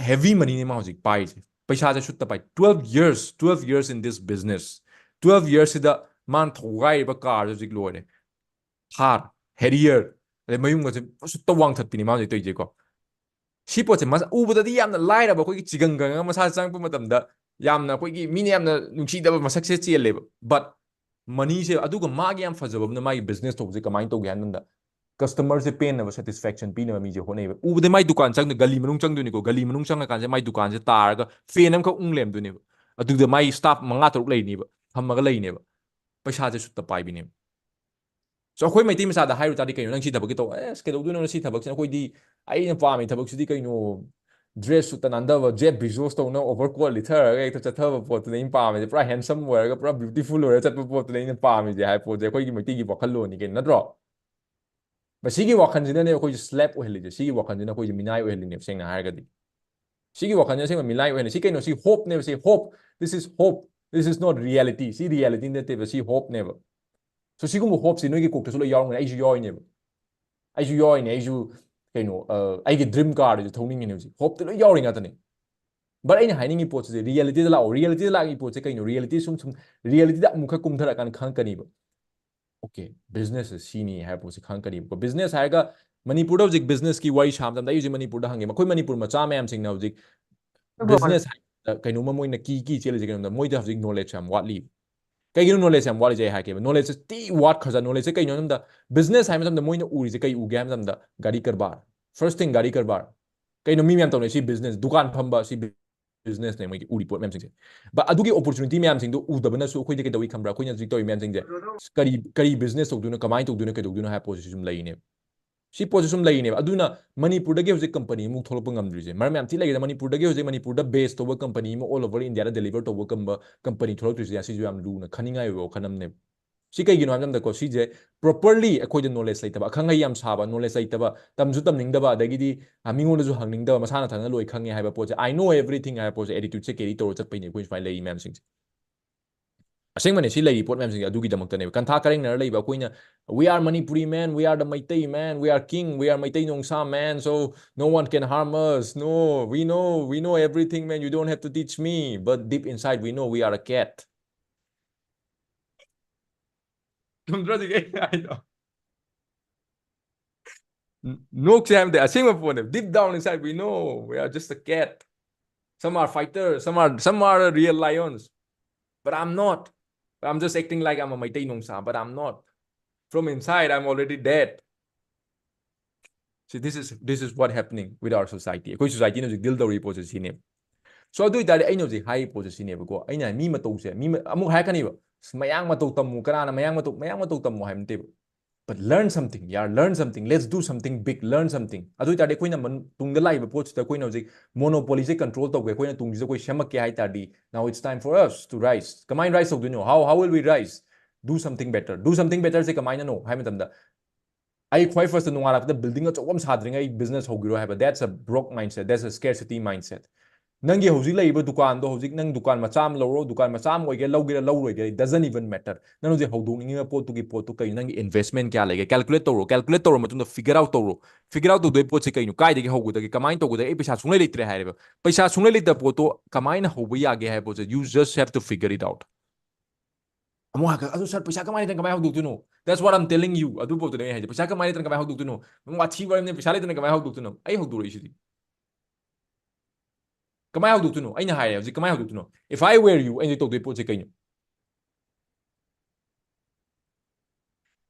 Heavy money ꯅꯤ ꯃꯥ ꯍꯧꯖꯤꯛ ꯄꯥꯏꯔꯤꯁꯦ꯫ ꯄꯩꯁꯥꯁꯦ ꯁꯨꯠꯇ ꯄꯥꯏ꯫ Twelve years, twelve years in this business꯫ Twelve years ꯁꯤꯗ ꯃꯥꯅ ꯊꯧꯒꯥꯏꯔꯤꯕ car ꯁꯦ ꯍꯧꯖꯤꯛ ꯂꯣꯏꯔꯦ꯫ Thar, Harrier, ꯑꯗꯩ ꯃꯌꯨꯝꯒꯁꯦ ꯁꯨꯠꯇ ꯋꯥꯡꯊꯠꯄꯤꯅꯤ ꯃꯥ ꯍꯧꯖꯤꯛ ꯇꯧꯔꯤꯁꯦꯀꯣ꯫ ꯁꯤ ꯄꯣꯠꯁꯦ ꯃꯁ-, ꯎꯕꯗꯗꯤ ꯌꯥꯝꯅ ꯂꯥꯏꯔꯕ, ꯑꯩꯈꯣꯏꯒꯤ ꯆꯤꯒꯪ ꯈꯪꯉꯒ ꯃꯁꯥ ꯆꯪꯉꯛꯄ ꯃꯇꯝꯗ ꯌꯥꯝꯅ ꯑꯩꯈꯣꯏꯒꯤ ꯃꯤꯅ ꯌꯥꯝꯅ ꯅꯨꯡꯁꯤꯗꯕ ꯃꯁꯛꯁꯦ ꯆꯦꯜꯂꯦꯕ꯫ But money ꯁꯦ, ꯑꯗꯨꯒ ꯃꯥꯒꯤ ꯌꯥꯝ ꯐꯖꯕ ꯑꯃꯅ, ꯃꯥꯒꯤ business ꯇꯧꯕꯁꯦ ꯀꯃꯥꯏꯅ ꯇꯧꯒꯦ ꯍꯥꯏ ꯃꯇꯝꯗ, customer ꯁꯦ ꯄꯦꯟꯅꯕ, satisfaction ꯄꯤꯅꯕ ꯃꯤꯁꯦ ꯍꯣꯠꯅꯩꯕ꯫ ꯎꯕꯗ ꯃꯥꯏ ꯗꯨꯀꯥꯟ ꯆꯪꯗ, ꯒꯂꯤ ꯃꯅꯨꯡ ꯆꯪꯗꯣꯏꯅꯤꯀꯣ, ꯒꯂꯤ ꯃꯅꯨꯡ ꯆꯪꯉꯀꯥꯟꯁꯦ ꯃꯥꯏ ꯗꯨꯀꯥꯟꯁꯦ ꯇꯥꯔꯒ fan ꯑꯃꯈꯛ ꯎꯪ ꯂꯩꯔꯝꯗꯣꯏꯅꯦꯕ꯫ ꯑꯗꯨꯗ ꯃꯥꯏ staff ꯃꯉꯥ ꯇꯔꯨꯛ ꯂꯩꯅꯦꯕ, ꯊꯝꯃꯒ ꯂꯩꯅꯦꯕ꯫ ꯄꯩꯁꯥꯁꯦ ꯁꯨꯠꯇ ꯄꯥꯏꯕꯤꯅꯦꯕ꯫ So ꯑꯩꯈꯣꯏ ꯃꯩꯇꯩ ꯃꯆꯥꯗ ꯍꯥꯏꯔꯨ ꯇꯥꯔꯗꯤ, "ꯀꯩꯅꯣ ꯅꯪ ꯁꯤ ꯊꯕꯛꯀꯤ ꯇꯧ-, ꯑꯦꯁ, ꯀꯩꯗꯧꯗꯣꯏꯅꯣ ꯁꯤ ꯊꯕꯛꯁꯤꯅ? ꯑꯩꯈꯣꯏꯗꯤ, ꯑꯩꯅ ꯄꯥꯝꯃꯤ ꯊꯕꯛꯁꯤꯗꯤ ꯀꯩꯅꯣ, dress ꯁꯨꯠꯇ ꯅꯥꯟꯗꯕ, Jeff Bezos ꯇꯧꯅ overcoat ꯂꯤꯠꯊꯔꯒ ꯍꯦꯛꯇ ꯆꯠꯊꯕ ꯄꯣꯠꯇꯨꯅꯦ ꯑꯩꯅ ꯄꯥꯝꯃꯤꯁꯦ, ꯄꯨꯔꯥ handsome ꯑꯣꯏꯔꯒ ꯄꯨꯔꯥ beautiful ꯑꯣꯏꯔꯒ ꯆꯠꯄ ꯄꯣꯠꯇꯨꯅꯦ ꯑꯩꯅ ꯄꯥꯝꯃꯤꯁꯦ" ꯍꯥꯏꯕ ꯄꯣꯠꯁꯦ ꯑꯩꯈꯣꯏꯒꯤ ꯃꯩꯇꯩꯒꯤ ꯋꯥꯈꯜꯂꯣꯟꯅꯤ ꯀꯩꯅꯣ, ꯅꯠꯇ꯭ꯔꯣ? ꯃꯁꯤꯒꯤ ꯋꯥꯈꯜꯁꯤꯅꯅꯦ ꯑꯩꯈꯣꯏꯁꯦ slave ꯑꯣꯏꯍꯜꯂꯤꯁꯦ, ꯁꯤꯒꯤ ꯋꯥꯈꯜꯁꯤꯅ ꯑꯩꯈꯣꯏꯁꯦ ꯃꯤꯅꯥꯏ ꯑꯣꯏꯍꯜꯂꯤꯅꯦꯕ, ꯁꯦꯡꯅ ꯍꯥꯏꯔꯒꯗꯤ꯫ ꯁꯤꯒꯤ ꯋꯥꯈꯜꯁꯦ ꯑꯁꯦꯡꯕ ꯃꯤꯂꯥꯏ ꯑꯣꯏꯍꯟꯅꯤ꯫ ꯁꯤ ꯀꯩꯅꯣ? ꯁꯤ hope ꯅꯦꯕ꯫ ꯁꯤ hope, this is hope, this is not reality. ꯁꯤ reality ꯅꯠꯇꯦꯕ, ꯁꯤ hope ꯅꯦꯕ꯫ So ꯁꯤꯒꯨꯝꯕ hope ꯁꯤ ꯅꯣꯏꯒꯤ ꯀꯣꯛꯇꯁꯨ ꯂꯣꯏ ꯌꯥꯎꯔꯝꯒꯅꯤ, ꯑꯩꯁꯨ ꯌꯥꯎꯔꯤꯅꯦꯕ꯫ ꯑꯩꯁꯨ ꯌꯥꯎꯔꯤꯅꯦ꯫ ꯑꯩꯁꯨ ꯀꯩꯅꯣ, ꯑ, ꯑꯩꯒꯤ dream car ꯁꯦ ꯊꯧꯅꯤꯡꯉꯤꯅꯦ ꯍꯧꯖꯤꯛ꯫ Hope ꯇꯤ ꯂꯣꯏ ꯌꯥꯎꯔꯤ ꯉꯥꯛꯇꯅꯦ꯫ But ꯑꯩꯅ ꯍꯥꯏꯅꯤꯡꯉꯤ ꯄꯣꯠꯁꯤꯗꯤ reality ꯗ ꯂꯥꯛꯑꯣ꯫ Reality ꯗ ꯂꯥꯛꯏ ꯄꯣꯠꯁꯦ ꯀꯩꯅꯣ? Reality ꯁꯨꯝ, ꯁꯨꯝ reality ꯗ ꯑꯃꯨꯛ ꯈꯔ ꯀꯨꯝꯊꯔꯀꯥꯟꯗ ꯈꯪꯉꯛꯀꯅꯤꯕ꯫ Okay, business ꯁꯤꯅꯤ ꯍꯥꯏꯕ ꯄꯣꯠꯁꯦ ꯈꯪꯉꯛꯀꯅꯤꯕꯀꯣ꯫ Business ꯍꯥꯏꯔꯒ ꯃꯅꯤꯄꯨꯔꯗ ꯍꯧꯖꯤꯛ business ꯀꯤ ꯋꯥꯔꯤ ꯁꯥꯕ ꯃꯇꯝꯗ ꯑꯩ ꯍꯧꯖꯤꯛ ꯃꯅꯤꯄꯨꯔꯗ ꯍꯪꯒꯦ꯫ ꯑꯩꯈꯣꯏ ꯃꯅꯤꯄꯨꯔ ꯃꯆꯥ ꯃꯌꯥꯝꯁꯤꯡꯅ ꯍꯧꯖꯤꯛ business ꯍꯥꯏꯕꯗ ꯀꯩꯅꯣꯝꯃ ꯃꯣꯏꯅ ꯀꯤ ꯀꯤ ꯆꯦꯜꯂꯤꯁꯦ ꯀꯩꯅꯣꯗ, ꯃꯣꯏꯗ ꯍꯧꯖꯤꯛ knowledge ꯌꯥꯝ ꯋꯥꯠꯂꯤ꯫ ꯀꯩꯒꯤꯅꯣ knowledge ꯌꯥꯝ ꯋꯥꯠꯂꯤꯁꯦ? ꯑꯩ ꯍꯥꯏꯔꯛꯀꯦꯕ꯫ Knowledge ꯁꯦ ꯊꯤ ꯋꯥꯠꯈ꯭ꯔꯖꯥꯠ꯫ Knowledge ꯁꯦ ꯀꯩꯅꯣ ꯍꯥꯏꯕ ꯃꯇꯝꯗ, business ꯍꯥꯏꯕ ꯃꯇꯝꯗ ꯃꯣꯏꯅ ꯎꯔꯤꯁꯦ ꯀꯩ ꯎꯒꯦ ꯍꯥꯏꯕ ꯃꯇꯝꯗ, ꯒꯥꯔꯤ ꯀꯔꯕꯥꯔ꯫ First thing, ꯒꯥꯔꯤ ꯀꯔꯕꯥꯔ꯫ ꯀꯩꯅꯣ ꯃꯤ ꯃꯌꯥꯝ ꯇꯧꯅꯩ? ꯁꯤ business, ꯗꯨꯀꯥꯟ ꯐꯝꯕ, ꯁꯤ business ꯅꯦ ꯃꯣꯏꯒꯤ ꯎꯔꯤ ꯄꯣꯠ ꯃꯌꯥꯝꯁꯤꯡꯁꯦ꯫ But ꯑꯗꯨꯒꯤ opportunity ꯃꯌꯥꯝꯁꯤꯡꯗꯣ ꯎꯗꯕꯅꯁꯨ ꯑꯩꯈꯣꯏꯗ ꯀꯩꯗꯧꯏ ꯈꯪꯕ꯭ꯔꯥ? ꯑꯩꯈꯣꯏꯅ ꯍꯧꯖꯤꯛ ꯇꯧꯔꯤ ꯃꯌꯥꯝꯁꯤꯡꯁꯦ, ꯀꯔꯤ, ꯀꯔꯤ business ꯇꯧꯗꯣꯏꯅꯣ, ꯀꯃꯥꯏꯅ ꯇꯧꯗꯣꯏꯅꯣ, ꯀꯩꯗꯧꯗꯣꯏꯅꯣ ꯍꯥꯏꯕ ꯄꯣꯠꯁꯤꯁꯨ ꯁꯨꯝ ꯂꯩꯔꯤꯅꯦꯕ꯫ ꯁꯤ ꯄꯣꯠꯁꯤ ꯁꯨꯝ ꯂꯩꯔꯤꯅꯦꯕ꯫ ꯑꯗꯨꯅ ꯃꯅꯤꯄꯨꯔꯗꯒꯤ ꯍꯧꯖꯤꯛ company ꯑꯃꯨꯛ ꯊꯣꯛꯂꯛꯄ ꯉꯝꯗ꯭ꯔꯤꯁꯦ ꯃꯔꯝ ꯌꯥꯝ ꯊꯤ ꯂꯩꯔꯦꯗ꯫ ꯃꯅꯤꯄꯨꯔꯗꯒꯤ ꯍꯧꯖꯤꯛ ꯃꯅꯤꯄꯨꯔꯗ base ꯇꯧꯕ company ꯑꯃ all over India ꯗ deliver ꯇꯧꯕ ꯀꯝꯕ company ꯊꯣꯛꯂꯛꯇ꯭ꯔꯤꯁꯦ ꯑꯁꯤꯁꯨ ꯌꯥꯝ ꯂꯨꯅ ꯈꯟꯅꯤꯡꯉꯥꯏ ꯑꯣꯏꯕ ꯋꯥꯈꯜ ꯑꯃꯅꯦꯕ꯫ ꯁꯤ ꯀꯩꯒꯤꯅꯣ ꯍꯥꯏꯕ ꯃꯇꯝꯗꯀꯣ, ꯁꯤꯁꯦ properly ꯑꯩꯈꯣꯏꯗ knowledge ꯂꯩꯇꯕ, ꯑꯈꯪ ꯑꯍꯩ ꯌꯥꯝ ꯁꯥꯕ, knowledge ꯂꯩꯇꯕ, ꯇꯝꯁꯨ ꯇꯝꯅꯤꯡꯗꯕ, ꯑꯗꯒꯤꯗꯤ, ꯑ, ꯃꯤꯉꯣꯟꯗꯁꯨ ꯍꯪꯅꯤꯡꯗꯕ, ꯃꯁꯥ ꯃꯊꯟꯇꯅ ꯂꯣꯏ ꯈꯪꯉꯦ ꯍꯥꯏꯕ ꯄꯣꯠꯁꯦ, "I know everything" ꯍꯥꯏꯕ ꯄꯣꯠꯁꯦ attitude ꯁꯦ carry ꯇꯧꯔ ꯆꯠꯄꯩꯅꯦ ꯑꯩꯈꯣꯏ ꯁꯨꯃꯥꯏꯅ ꯂꯩꯔꯤ ꯃꯌꯥꯝꯁꯤꯡꯁꯦ꯫ ꯑꯁꯦꯡꯕꯅꯦ, ꯁꯤ ꯂꯩꯔꯤ ꯄꯣꯠ ꯃꯌꯥꯝꯁꯤꯡꯁꯦ ꯑꯗꯨꯒꯤꯗꯃꯛꯇꯅꯦꯕ꯫ ꯀꯟꯊꯥ ꯀꯔꯦꯡꯅꯔ ꯂꯩꯕ ꯑꯩꯈꯣꯏꯅ, "We are Manipuri man, we are the Meitei man, we are king, we are Meitei ꯅꯣꯡꯁꯥ man, so no one can harm us, no, we know, we know everything man, you don't have to teach me, but deep inside we know we are a cat." ꯆꯨꯝꯗ꯭ꯔꯣ ꯍꯧꯖꯤꯛ ꯑꯩꯅ ꯍꯥꯏꯗꯣ? ꯅꯣꯛꯁꯦ ꯍꯥꯏꯕꯗꯤ ꯑꯁꯦꯡꯕ ꯄꯣꯠꯅꯦ꯫ Deep down inside we know we are just a cat. Some are fighters, some are, some are real lions. But I'm not. But I'm just acting like I'm a Meitei ꯅꯣꯡꯁꯥ, but I'm not. From inside, I'm already dead. See, this is, this is what happening with our society. ꯑꯩꯈꯣꯏ society ꯅ ꯍꯧꯖꯤꯛ deal ꯇꯧꯔꯤꯕ ꯄꯣꯠꯁꯦ ꯁꯤꯅꯦꯕ꯫ So ꯑꯗꯨ ꯑꯣꯏꯇꯥꯔꯗꯤ ꯑꯩꯅ ꯍꯧꯖꯤꯛ ꯍꯥꯏꯔꯤꯕ ꯄꯣꯠꯁꯦ ꯁꯤꯅꯦꯕꯀꯣ꯫ ꯑꯩꯅ ꯃꯤ ꯃꯇꯧꯁꯦ, ꯃꯤ ꯃ-, ꯑꯃꯨꯛ ꯍꯥꯏꯔꯛꯀꯅꯤꯕ, "ꯑꯁ, ꯃꯌꯥꯡ ꯃꯇꯧ ꯇꯝꯃꯨ", ꯀꯅꯥꯅ ꯃꯌꯥꯡ ꯃꯇꯧ, ꯃꯌꯥꯡ ꯃꯇꯧ ꯇꯝꯃꯨ ꯍꯥꯏꯕ ꯅꯠꯇꯦꯕ꯫ But learn something, yeah, learn something. Let's do something big, learn something. ꯑꯗꯨ ꯑꯣꯏꯇꯥꯔꯗꯤ ꯑꯩꯈꯣꯏꯅ ꯃꯟ-, ꯇꯨꯡꯗ ꯂꯥꯛꯏꯕ ꯄꯣꯠꯁꯤꯗ ꯑꯩꯈꯣꯏꯅ ꯍꯧꯖꯤꯛ monopoly ꯁꯦ control ꯇꯧꯒꯦ, ꯑꯩꯈꯣꯏꯅ ꯇꯨꯡꯁꯤꯗ ꯑꯩꯈꯣꯏ ꯁꯦꯝꯃꯛꯀꯦ ꯍꯥꯏ ꯇꯥꯔꯗꯤ, now it's time for us to rise. ꯀꯃꯥꯏꯅ rise ꯇꯧꯗꯣꯏꯅꯣ? How, how will we rise? Do something better. Do something better ꯁꯦ ꯀꯃꯥꯏꯅꯅꯣ ꯍꯥꯏꯕ ꯃꯇꯝꯗ, ꯑꯩ ꯈ꯭ꯋꯥꯏ ꯐꯥꯔꯁꯇ ꯅꯣꯡꯉꯥꯜꯂꯛꯄꯗ ꯕꯤꯜꯗꯤꯡ ꯑꯆꯧꯕ ꯑꯃ ꯁꯥꯗ꯭ꯔꯤꯉꯩ ꯑꯩ ꯕꯤꯖꯤꯅꯦꯁ ꯍꯧꯈꯤꯔꯣꯏ ꯍꯥꯏꯕ, that's a broke mindset, that's a scarcity mindset. ꯅꯪꯒꯤ ꯍꯧꯖꯤꯛ ꯂꯩꯔꯤꯕ ꯗꯨꯀꯥꯟꯗꯣ, ꯍꯧꯖꯤꯛ ꯅꯪ ꯗꯨꯀꯥꯟ ꯃꯆꯥ ꯑꯃ ꯂꯧꯔꯣ, ꯗꯨꯀꯥꯟ ꯃꯆꯥ ꯑꯃ ꯑꯣꯏꯒꯦꯔꯥ, ꯂꯧꯒꯦꯔꯥ ꯂꯧꯔꯣꯏꯒꯦꯔꯥ, it doesn't even matter. ꯅꯪ ꯍꯧꯖꯤꯛ ꯍꯧꯗꯣꯛꯅꯤꯡꯉꯤꯕ ꯄꯣꯠꯇꯨꯒꯤ ꯄꯣꯠꯇꯨ ꯀꯩꯅꯣ, ꯅꯪꯒꯤ ꯏꯟꯚꯦꯁꯃꯦꯟ ꯀꯌꯥ ꯂꯩꯒꯦ, ꯀꯦꯜꯀꯨꯂꯦꯠ ꯇꯧꯔꯣ꯫ ꯀꯦꯜꯀꯨꯂꯦꯠ ꯇꯧꯔ ꯃꯇꯨꯡꯗ ꯐꯤꯒꯔ ꯑꯥꯎꯠ ꯇꯧꯔꯣ꯫ ꯐꯤꯒꯔ ꯑꯥꯎꯠ ꯇꯧꯗꯣꯏ ꯄꯣꯠꯁꯦ ꯀꯩꯅꯣ, ꯀꯥꯏꯗꯒꯤ ꯍꯧꯒꯗꯒꯦ, ꯀꯃꯥꯏꯅ ꯇꯧꯒꯗꯒꯦ? ꯑꯩ ꯄꯩꯁꯥ ꯁꯨꯡꯂꯩ ꯂꯩꯇ꯭ꯔꯦ ꯍꯥꯏꯔꯦꯕ꯫ ꯄꯩꯁꯥ ꯁꯨꯡꯂꯩ ꯂꯩꯇꯕ ꯄꯣꯠꯇꯣ ꯀꯃꯥꯏꯅ ꯍꯧꯕ ꯌꯥꯒꯦ ꯍꯥꯏꯕ ꯄꯣꯠꯁꯦ, you just have to figure it out. ꯑꯃꯨꯛ ꯍꯥꯏꯔꯛꯀꯦ, "ꯑꯗꯨ ꯁꯥꯔ, ꯄꯩꯁꯥ ꯀꯃꯥꯏꯅ ꯂꯩꯇꯅ ꯀꯃꯥꯏꯅ ꯍꯧꯗꯣꯛꯇꯣꯏꯅꯣ?" That's what I'm telling you. ꯑꯗꯨ ꯄꯣꯠꯇꯨꯅꯦ ꯑꯩ ꯍꯥꯏꯁꯦ꯫ "ꯄꯩꯁꯥ ꯀꯃꯥꯏꯅ ꯂꯩꯇꯅ ꯀꯃꯥꯏꯅ ꯍꯧꯗꯣꯛꯇꯣꯏꯅꯣ? ꯅꯪ ꯋꯥꯊꯤ ꯋꯥꯔꯦꯝꯅꯦ, ꯄꯩꯁꯥ ꯂꯩꯇꯅ ꯀꯃꯥꯏꯅ ꯍꯧꯗꯣꯛꯇꯣꯏꯅꯣ?" ꯑꯩ ꯍꯧꯗꯣꯔꯛꯏꯁꯤꯗꯤ꯫ ꯀꯃꯥꯏꯅ ꯍꯧꯗꯣꯛꯇꯣꯏꯅꯣ? ꯑꯩꯅ ꯍꯥꯏꯔꯦ ꯍꯧꯖꯤꯛ, ꯀꯃꯥꯏꯅ ꯍꯧꯗꯣꯛꯇꯣꯏꯅꯣ? If I were you, ꯑꯩꯅ ꯇꯧꯗꯣꯏ ꯄꯣꯠꯁꯦ ꯀꯩꯅꯣ?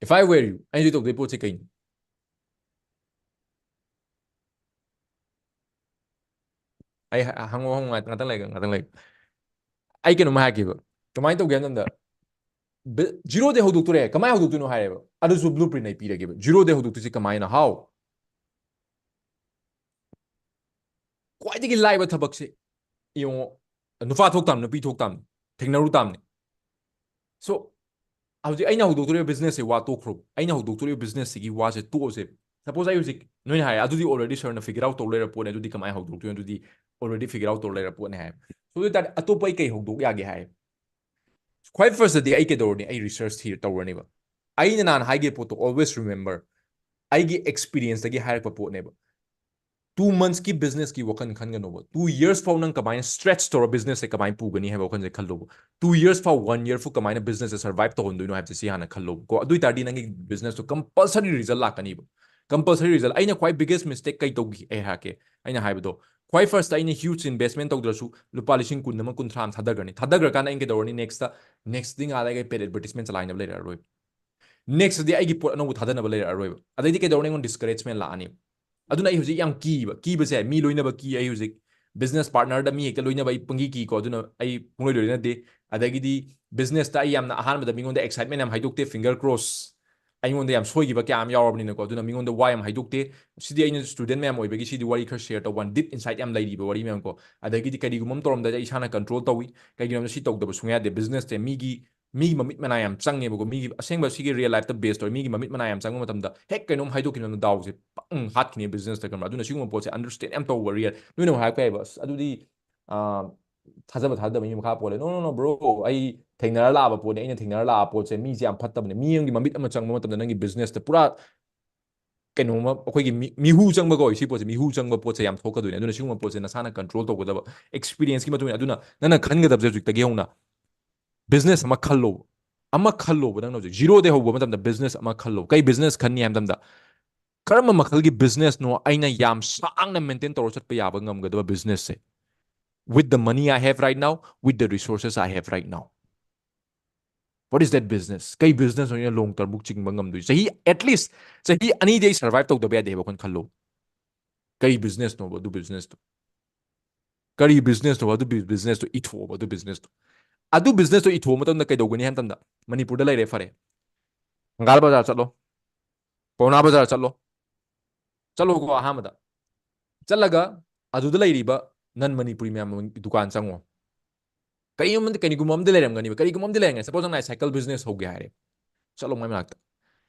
If I were you, ꯑꯩꯅ ꯇꯧꯗꯣꯏ ꯄꯣꯠꯁꯦ ꯀꯩꯅꯣ? ꯑꯩ ꯍ-, ꯍꯪꯉꯣ, ꯍꯪꯉꯣ, ꯉꯥꯛꯇꯪ, ꯉꯥꯛꯇꯪ ꯂꯩꯒ, ꯉꯥꯛꯇꯪ ꯂꯩꯒ꯫ ꯑꯩ ꯀꯩꯅꯣꯝꯃ ꯍꯥꯏꯒꯦꯕ꯫ ꯀꯃꯥꯏꯅ ꯇꯧꯒꯦ ꯍꯥꯏ ꯃꯇꯝꯗ, ꯕꯤ-, ꯖꯤꯔꯣꯗꯩ ꯍꯧꯗꯣꯛꯇꯣꯔꯦ, ꯀꯃꯥꯏꯅ ꯍꯧꯗꯣꯛꯇꯣꯏꯅꯣ ꯍꯥꯏꯔꯦꯕ꯫ ꯑꯗꯨꯁꯨ ꯕ꯭ꯂꯨ ꯄ꯭ꯔꯤꯟ ꯑꯩ ꯄꯤꯔꯒꯦꯕ꯫ ꯖꯤꯔꯣꯗꯩ ꯍꯧꯗꯣꯛꯇꯣꯏꯁꯦ ꯀꯃꯥꯏꯅ? How? ꯈ꯭ꯋꯥꯏꯗꯒꯤ ꯂꯥꯏꯕ ꯊꯕꯛꯁꯦ ꯌꯦꯡꯉꯣ, ꯅꯨꯄꯥ ꯊꯣꯛ ꯇꯥꯕꯅꯤ, ꯅꯨꯄꯤ ꯊꯣꯛ ꯇꯥꯕꯅꯤ, ꯊꯦꯡꯅꯔꯨ ꯇꯥꯕꯅꯤ꯫ So, ꯍꯧꯖꯤꯛ ꯑꯩꯅ ꯍꯧꯗꯣꯛꯇꯣꯔꯤꯕ ꯕꯤꯖꯤꯅꯦꯁꯁꯦ ꯋꯥ ꯇꯣꯛꯈ꯭ꯔꯣ꯫ ꯑꯩꯅ ꯍꯧꯗꯣꯛꯇꯣꯔꯤꯕ ꯕꯤꯖꯤꯅꯦꯁꯁꯤꯒꯤ ꯋꯥꯁꯦ ꯇꯣꯛꯑꯁꯦ꯫ Suppose ꯑꯩ ꯍꯧꯖꯤꯛ ꯅꯣꯏꯅ ꯍꯥꯏ, "ꯑꯗꯨꯗꯤ already ꯁꯥꯔꯅ ꯐꯤꯒꯔ ꯑꯥꯎꯠ ꯇꯧ ꯂꯩꯔ ꯄꯣꯠꯅꯦ, ꯑꯗꯨꯗꯤ ꯀꯃꯥꯏꯅ ꯍꯧꯗꯣꯛꯇꯣꯏꯅꯣ? ꯑꯗꯨꯗꯤ already ꯐꯤꯒꯔ ꯑꯥꯎꯠ ꯇꯧ ꯂꯩꯔ ꯄꯣꯠꯅꯦ" ꯍꯥꯏ꯫ So, ꯑꯗꯨ ꯑꯣꯏ ꯇꯥꯔꯗꯤ ꯑꯇꯣꯞꯄ ꯑꯩ ꯀꯩ ꯍꯧꯗꯣꯛ ꯌꯥꯒꯦ ꯍꯥꯏ? ꯈ꯭ꯋꯥꯏ ꯐꯥꯔꯁꯇꯗꯤ ꯑꯩ ꯀꯩꯗꯧꯔꯅꯤ? ꯑꯩ ꯔꯤꯁꯔꯆ ꯊꯤ ꯇꯧꯔꯅꯤꯕ꯫ ꯑꯩꯅ ꯅꯍꯥꯟ ꯍꯥꯏꯈꯤꯕ ꯄꯣꯠꯇꯣ, always remember, ꯑꯩꯒꯤ ꯑꯦꯛꯁꯄꯤꯔꯤꯌꯦꯟꯁꯇꯒꯤ ꯍꯥꯏꯔꯛꯄ ꯄꯣꯠꯅꯦꯕ꯫ Two months ꯀꯤ ꯕꯤꯖꯤꯅꯦꯁꯀꯤ ꯋꯥꯈꯜ ꯈꯟꯒꯅꯣꯕ꯫ Two years ꯐꯥꯎ ꯅꯪ ꯀꯃꯥꯏꯅ ꯁ꯭ꯇ꯭ꯔꯦꯆ ꯇꯧꯔ ꯕꯤꯖꯤꯅꯦꯁꯁꯦ ꯀꯃꯥꯏꯅ ꯄꯨꯒꯅꯤ ꯍꯥꯏꯕ ꯋꯥꯈꯜꯁꯦ ꯈꯜꯂꯣꯕ꯫ Two years ꯐꯥꯎ, one year ꯐꯥꯎ ꯀꯃꯥꯏꯅ ꯕꯤꯖꯤꯅꯦꯁꯁꯦ ꯁꯔꯚꯥꯏꯚ ꯇꯧꯍꯟꯗꯣꯏꯅꯣ ꯍꯥꯏꯕꯁꯦ ꯁꯤ ꯍꯥꯟꯅ ꯈꯜꯂꯣꯕꯀꯣ꯫ ꯑꯗꯨ ꯑꯣꯏ ꯇꯥꯔꯗꯤ ꯅꯪꯒꯤ ꯕꯤꯖꯤꯅꯦꯁꯇꯣ ꯀꯝꯄꯜꯁꯔꯤ ꯔꯤꯖꯜ ꯂꯥꯛꯀꯅꯤꯕ꯫ ꯀꯝꯄꯜꯁꯔꯤ ꯔꯤꯖꯜ꯫ ꯑꯩꯅ ꯈ꯭ꯋꯥꯏ ꯕꯤꯒꯦꯁ ꯃꯤꯁꯇꯦꯛ ꯀꯩ ꯇꯧꯈꯤ ꯑꯩ ꯍꯥꯏꯔꯛꯀꯦ꯫ ꯑꯩꯅ ꯍꯥꯏꯕꯗꯣ, ꯈ꯭ꯋꯥꯏ ꯐꯥꯔꯁꯇ ꯑꯩꯅ ꯍ꯭ꯌꯨꯖ ꯏꯟꯚꯦꯁꯃꯦꯟ ꯇꯧꯗ꯭ꯔꯁꯨ ꯂꯨꯄꯥ ꯂꯤꯁꯤꯡ ꯀꯨꯟ ꯑꯃ, ꯀꯨꯟꯊ꯭ꯔꯥ ꯑꯃ ꯊꯥꯗꯈ꯭ꯔꯅꯤ꯫ ꯊꯥꯗꯈ꯭ꯔꯀꯥꯟꯗ ꯑꯩꯅ ꯀꯩꯗꯧꯔꯅꯤ? ꯅꯦꯛꯁꯇ, ꯅꯦꯛꯁꯇꯗꯤ ꯉꯥꯏꯍꯥꯛ ꯂꯩꯔꯒ ꯄꯦꯗ ꯑꯦꯗꯚꯔꯇꯤꯁꯃꯦꯟ ꯆꯂꯥꯏꯅꯕ ꯂꯩꯔꯛꯑꯔꯣꯏꯕ꯫ ꯅꯦꯛꯁꯇꯗꯤ ꯑꯩꯒꯤ ꯄꯣꯠ ꯑꯅꯧꯕ ꯊꯥꯗꯅꯕ ꯂꯩꯔꯛꯑꯔꯣꯏꯕ꯫ ꯑꯗꯩꯗꯤ ꯀꯩꯗꯧꯔꯅꯤ? ꯑꯩꯉꯣꯟꯗ ꯗꯤꯁꯀꯔꯦꯖꯃꯦꯟ ꯂꯥꯛꯑꯅꯤ꯫ ꯑꯗꯨꯅ ꯑꯩ ꯍꯧꯖꯤꯛ ꯌꯥꯝ ꯀꯤꯕ, ꯀꯤꯕꯁꯦ ꯃꯤ ꯂꯣꯏꯅꯕ ꯀꯤ꯫ ꯑꯩ ꯍꯧꯖꯤꯛ ꯕꯤꯖꯤꯅꯦꯁ ꯄꯥꯔꯠꯅꯔꯗ ꯃꯤ ꯍꯦꯛꯇ ꯂꯣꯏꯅꯕ ꯑꯩ ꯄꯪꯀꯤ ꯀꯤꯀꯣ, ꯑꯗꯨꯅ ꯑꯩ ꯄꯨꯡꯂꯣꯏ ꯂꯣꯏꯅꯗꯦ꯫ ꯑꯗꯒꯤꯗꯤ ꯕꯤꯖꯤꯅꯦꯁꯇ ꯑꯩ ꯌꯥꯝꯅ ꯑꯍꯥꯟꯕꯗ ꯃꯤꯉꯣꯟꯗ ꯑꯦꯛꯁꯥꯏꯠꯃꯦꯟ ꯌꯥꯝ ꯍꯥꯏꯗꯣꯛꯇꯦ, ꯐꯤꯡꯒꯔ ꯀ꯭ꯔꯣꯁ꯫ ꯑꯩꯉꯣꯟꯗ ꯌꯥꯝ ꯁꯣꯏꯈꯤꯕ ꯀꯌꯥ ꯑꯃ ꯌꯥꯎꯔꯕꯅꯤꯅꯀꯣ, ꯑꯗꯨꯅ ꯃꯤꯉꯣꯟꯗ ꯋꯥ ꯌꯥꯝ ꯍꯥꯏꯗꯣꯛꯇꯦ꯫ ꯁꯤꯗꯤ ꯑꯩꯅ ꯁ꯭ꯇꯨꯗꯦꯟ ꯃꯌꯥꯝ ꯑꯣꯏꯕꯒꯤ ꯁꯤꯗꯤ ꯋꯥꯔꯤ ꯈꯔ ꯁꯦꯌꯔ ꯇꯧꯕ ꯋꯥꯅꯤ, ꯗꯤꯞ ꯏꯟꯁꯥꯏꯠ ꯌꯥꯝ ꯂꯩꯔꯤꯕ ꯋꯥꯔꯤ ꯃꯌꯥꯝ ꯀꯣ꯫ ꯑꯗꯒꯤꯗꯤ ꯀꯔꯤꯒꯨꯝꯕ ꯑꯃ ꯇꯧꯔꯝꯗꯥꯏꯗ ꯏꯁꯥꯅ ꯀꯟꯇ꯭ꯔꯣꯜ ꯇꯧꯏ꯫ ꯀꯩꯒꯤꯅꯣ ꯍꯥꯏꯕꯗ ꯁꯤ ꯇꯧꯗꯕ ꯁꯨꯡꯌꯥ ꯌꯥꯗꯦ꯫ ꯕꯤꯖꯤꯅꯦꯁꯁꯦ ꯃꯤꯒꯤ ꯃꯤꯒꯤ ꯃꯃꯤꯠ ꯃꯅꯥ ꯌꯥꯝ ꯆꯪꯉꯦꯕꯀꯣ꯫ ꯃꯤꯒꯤ ꯑꯁꯦꯡꯕ ꯁꯤꯒꯤ real lifeꯇ base ꯇꯧꯔꯦ꯫ ꯃꯤꯒꯤ ꯃꯃꯤꯠ ꯃꯅꯥ ꯌꯥꯝ ꯆꯪꯕ ꯃꯇꯝꯗ ꯍꯦꯛ ꯀꯩꯅꯣꯝ ꯍꯥꯏꯗꯣꯛꯈꯤꯕ ꯃꯇꯝꯗ ꯗꯥꯎꯁꯦ ꯄꯪ ꯍꯥꯠꯈꯤꯅꯤ businessꯇ, ꯈꯪꯕ꯭ꯔꯥ? ꯑꯗꯨꯅ ꯁꯤꯒꯨꯝꯕ ꯄꯣꯠꯁꯦ understand ꯌꯥꯝ ꯇꯧꯕ real꯫ ꯅꯣꯏꯅ ꯑꯃꯨꯛ ꯍꯥꯏꯔꯛꯄ ꯌꯥꯏꯕ, "ꯑꯁ, ꯑꯗꯨꯗꯤ, ꯑꯥ, ꯊꯥꯖꯕ ꯊꯥꯖꯗꯕ ꯃꯤ ꯃꯈꯥ ꯄꯣꯜꯂꯦ"꯫ No, no, no, bro꯫ ꯑꯩ ꯊꯦꯡꯅꯔ ꯂꯥꯛꯑꯕ ꯄꯣꯠꯅꯤ꯫ ꯑꯩꯅ ꯊꯦꯡꯅꯔ ꯂꯥꯛꯑꯕ ꯄꯣꯠꯁꯦ ꯃꯤꯁꯦ ꯌꯥꯝ ꯐꯠꯇꯕꯅꯦ꯫ ꯃꯤ ꯑꯃꯒꯤ ꯃꯃꯤꯠ ꯑꯃ ꯆꯪꯕ ꯃꯇꯝꯗ ꯅꯪꯒꯤ businessꯇ ꯄꯨꯔꯥ ꯀꯩꯅꯣꯝꯃ ꯑꯩꯈꯣꯏꯒꯤ ꯃꯤ-, ꯃꯤꯍꯨ ꯆꯪꯕ ꯀꯧꯏ꯫ ꯁꯤ ꯄꯣꯠꯁꯦ ꯃꯤꯍꯨ ꯆꯪꯕ ꯄꯣꯠꯁꯦ ꯌꯥꯝ ꯊꯣꯛꯀꯗꯣꯏꯅꯦ꯫ ꯑꯗꯨꯅ ꯁꯤꯒꯨꯝꯕ ꯄꯣꯠꯁꯦ ꯅꯁꯥꯅ control ꯇꯧꯒꯗꯕ, experienceꯀꯤ ꯃꯇꯨꯡ ꯏꯟꯅ꯫ ꯑꯗꯨꯅ ꯅꯪꯅ ꯈꯟꯒꯗꯕꯁꯦ ꯍꯧꯖꯤꯛꯇꯒꯤ ꯍꯧꯅ business ꯑꯃ ꯈꯜꯂꯣꯕ꯫ ꯑꯃ ꯈꯜꯂꯣꯕ ꯅꯪꯅ ꯍꯧꯖꯤꯛ꯫ Zeroꯗꯩ ꯍꯧꯕ ꯃꯇꯝꯗ business ꯑꯃ ꯈꯜꯂꯣ꯫ ꯀꯩ business ꯈꯟꯅꯤ ꯍꯥꯏꯕ ꯃꯇꯝꯗ, ꯀꯔꯝꯕ ꯃꯈꯜꯒꯤ businessꯅꯣ ꯑꯩꯅ ꯌꯥꯝ ꯁꯥꯡꯅ maintain ꯇꯧꯔ ꯆꯠꯄ ꯌꯥꯕ ꯉꯝꯒꯗꯕ businessꯁꯦ? With the money I have right now, with the resources I have right now, what is that business? ꯀꯩ businessꯅꯣ ꯑꯩꯅ long termꯐꯥꯎ ꯆꯤꯡꯕ ꯉꯝꯗꯣꯏꯁꯦ? ꯆꯍꯤ, at least ꯆꯍꯤ ꯑꯅꯤꯗꯤ ꯑꯩ survive ꯇꯧꯗꯕ ꯌꯥꯗꯦ ꯍꯥꯏꯕ ꯋꯥꯈꯜ ꯈꯜꯂꯣ꯫ ꯀꯔꯤ businessꯅꯣꯕ ꯑꯗꯨ businessꯇꯣ? ꯀꯔꯤ businessꯅꯣꯕ ꯑꯗꯨ bu-, businessꯇꯣ ꯏꯊꯣꯛꯑꯣꯕ ꯑꯗꯨ businessꯇꯣ꯫ ꯑꯗꯨ businessꯇꯣ ꯏꯊꯣꯛꯑ ꯃꯇꯝꯗ ꯀꯩꯗꯧꯒꯅꯤ ꯍꯥꯏꯕ ꯃꯇꯝꯗ, ꯃꯅꯤꯄꯨꯔꯗ ꯂꯩꯔꯦ, ꯐꯔꯦ, ꯊꯪꯒꯥꯜ ꯕꯖꯥꯔ ꯆꯠꯂꯣ, ꯄꯥꯎꯅꯥ ꯕꯖꯥꯔ ꯆꯠꯂꯣ, ꯆꯠꯂꯣꯀꯣ꯫ ꯑꯍꯥꯟꯕꯗ ꯆꯠꯂꯒ ꯑꯗꯨꯗ ꯂꯩꯔꯤꯕ non ꯃꯅꯤꯄꯨꯔꯤ ꯃꯌꯥꯝ ꯗꯨꯀꯥꯟ ꯆꯪꯉꯣ꯫ ꯀꯔꯤꯒꯨꯝꯕ, ꯀꯔꯤꯒꯨꯝꯕ ꯑꯃꯗꯤ ꯂꯩꯔꯝꯒꯅꯤꯕ, ꯀꯔꯤꯒꯨꯝꯕ ꯑꯃꯗꯤ ꯂꯩꯔꯝꯒꯅꯤ꯫ Suppose ꯅꯪꯅ cycle business ꯍꯧꯒꯦ ꯍꯥꯏꯔꯦ, ꯆꯠꯂꯣ ꯃꯣꯏ ꯃꯅꯥꯛꯇ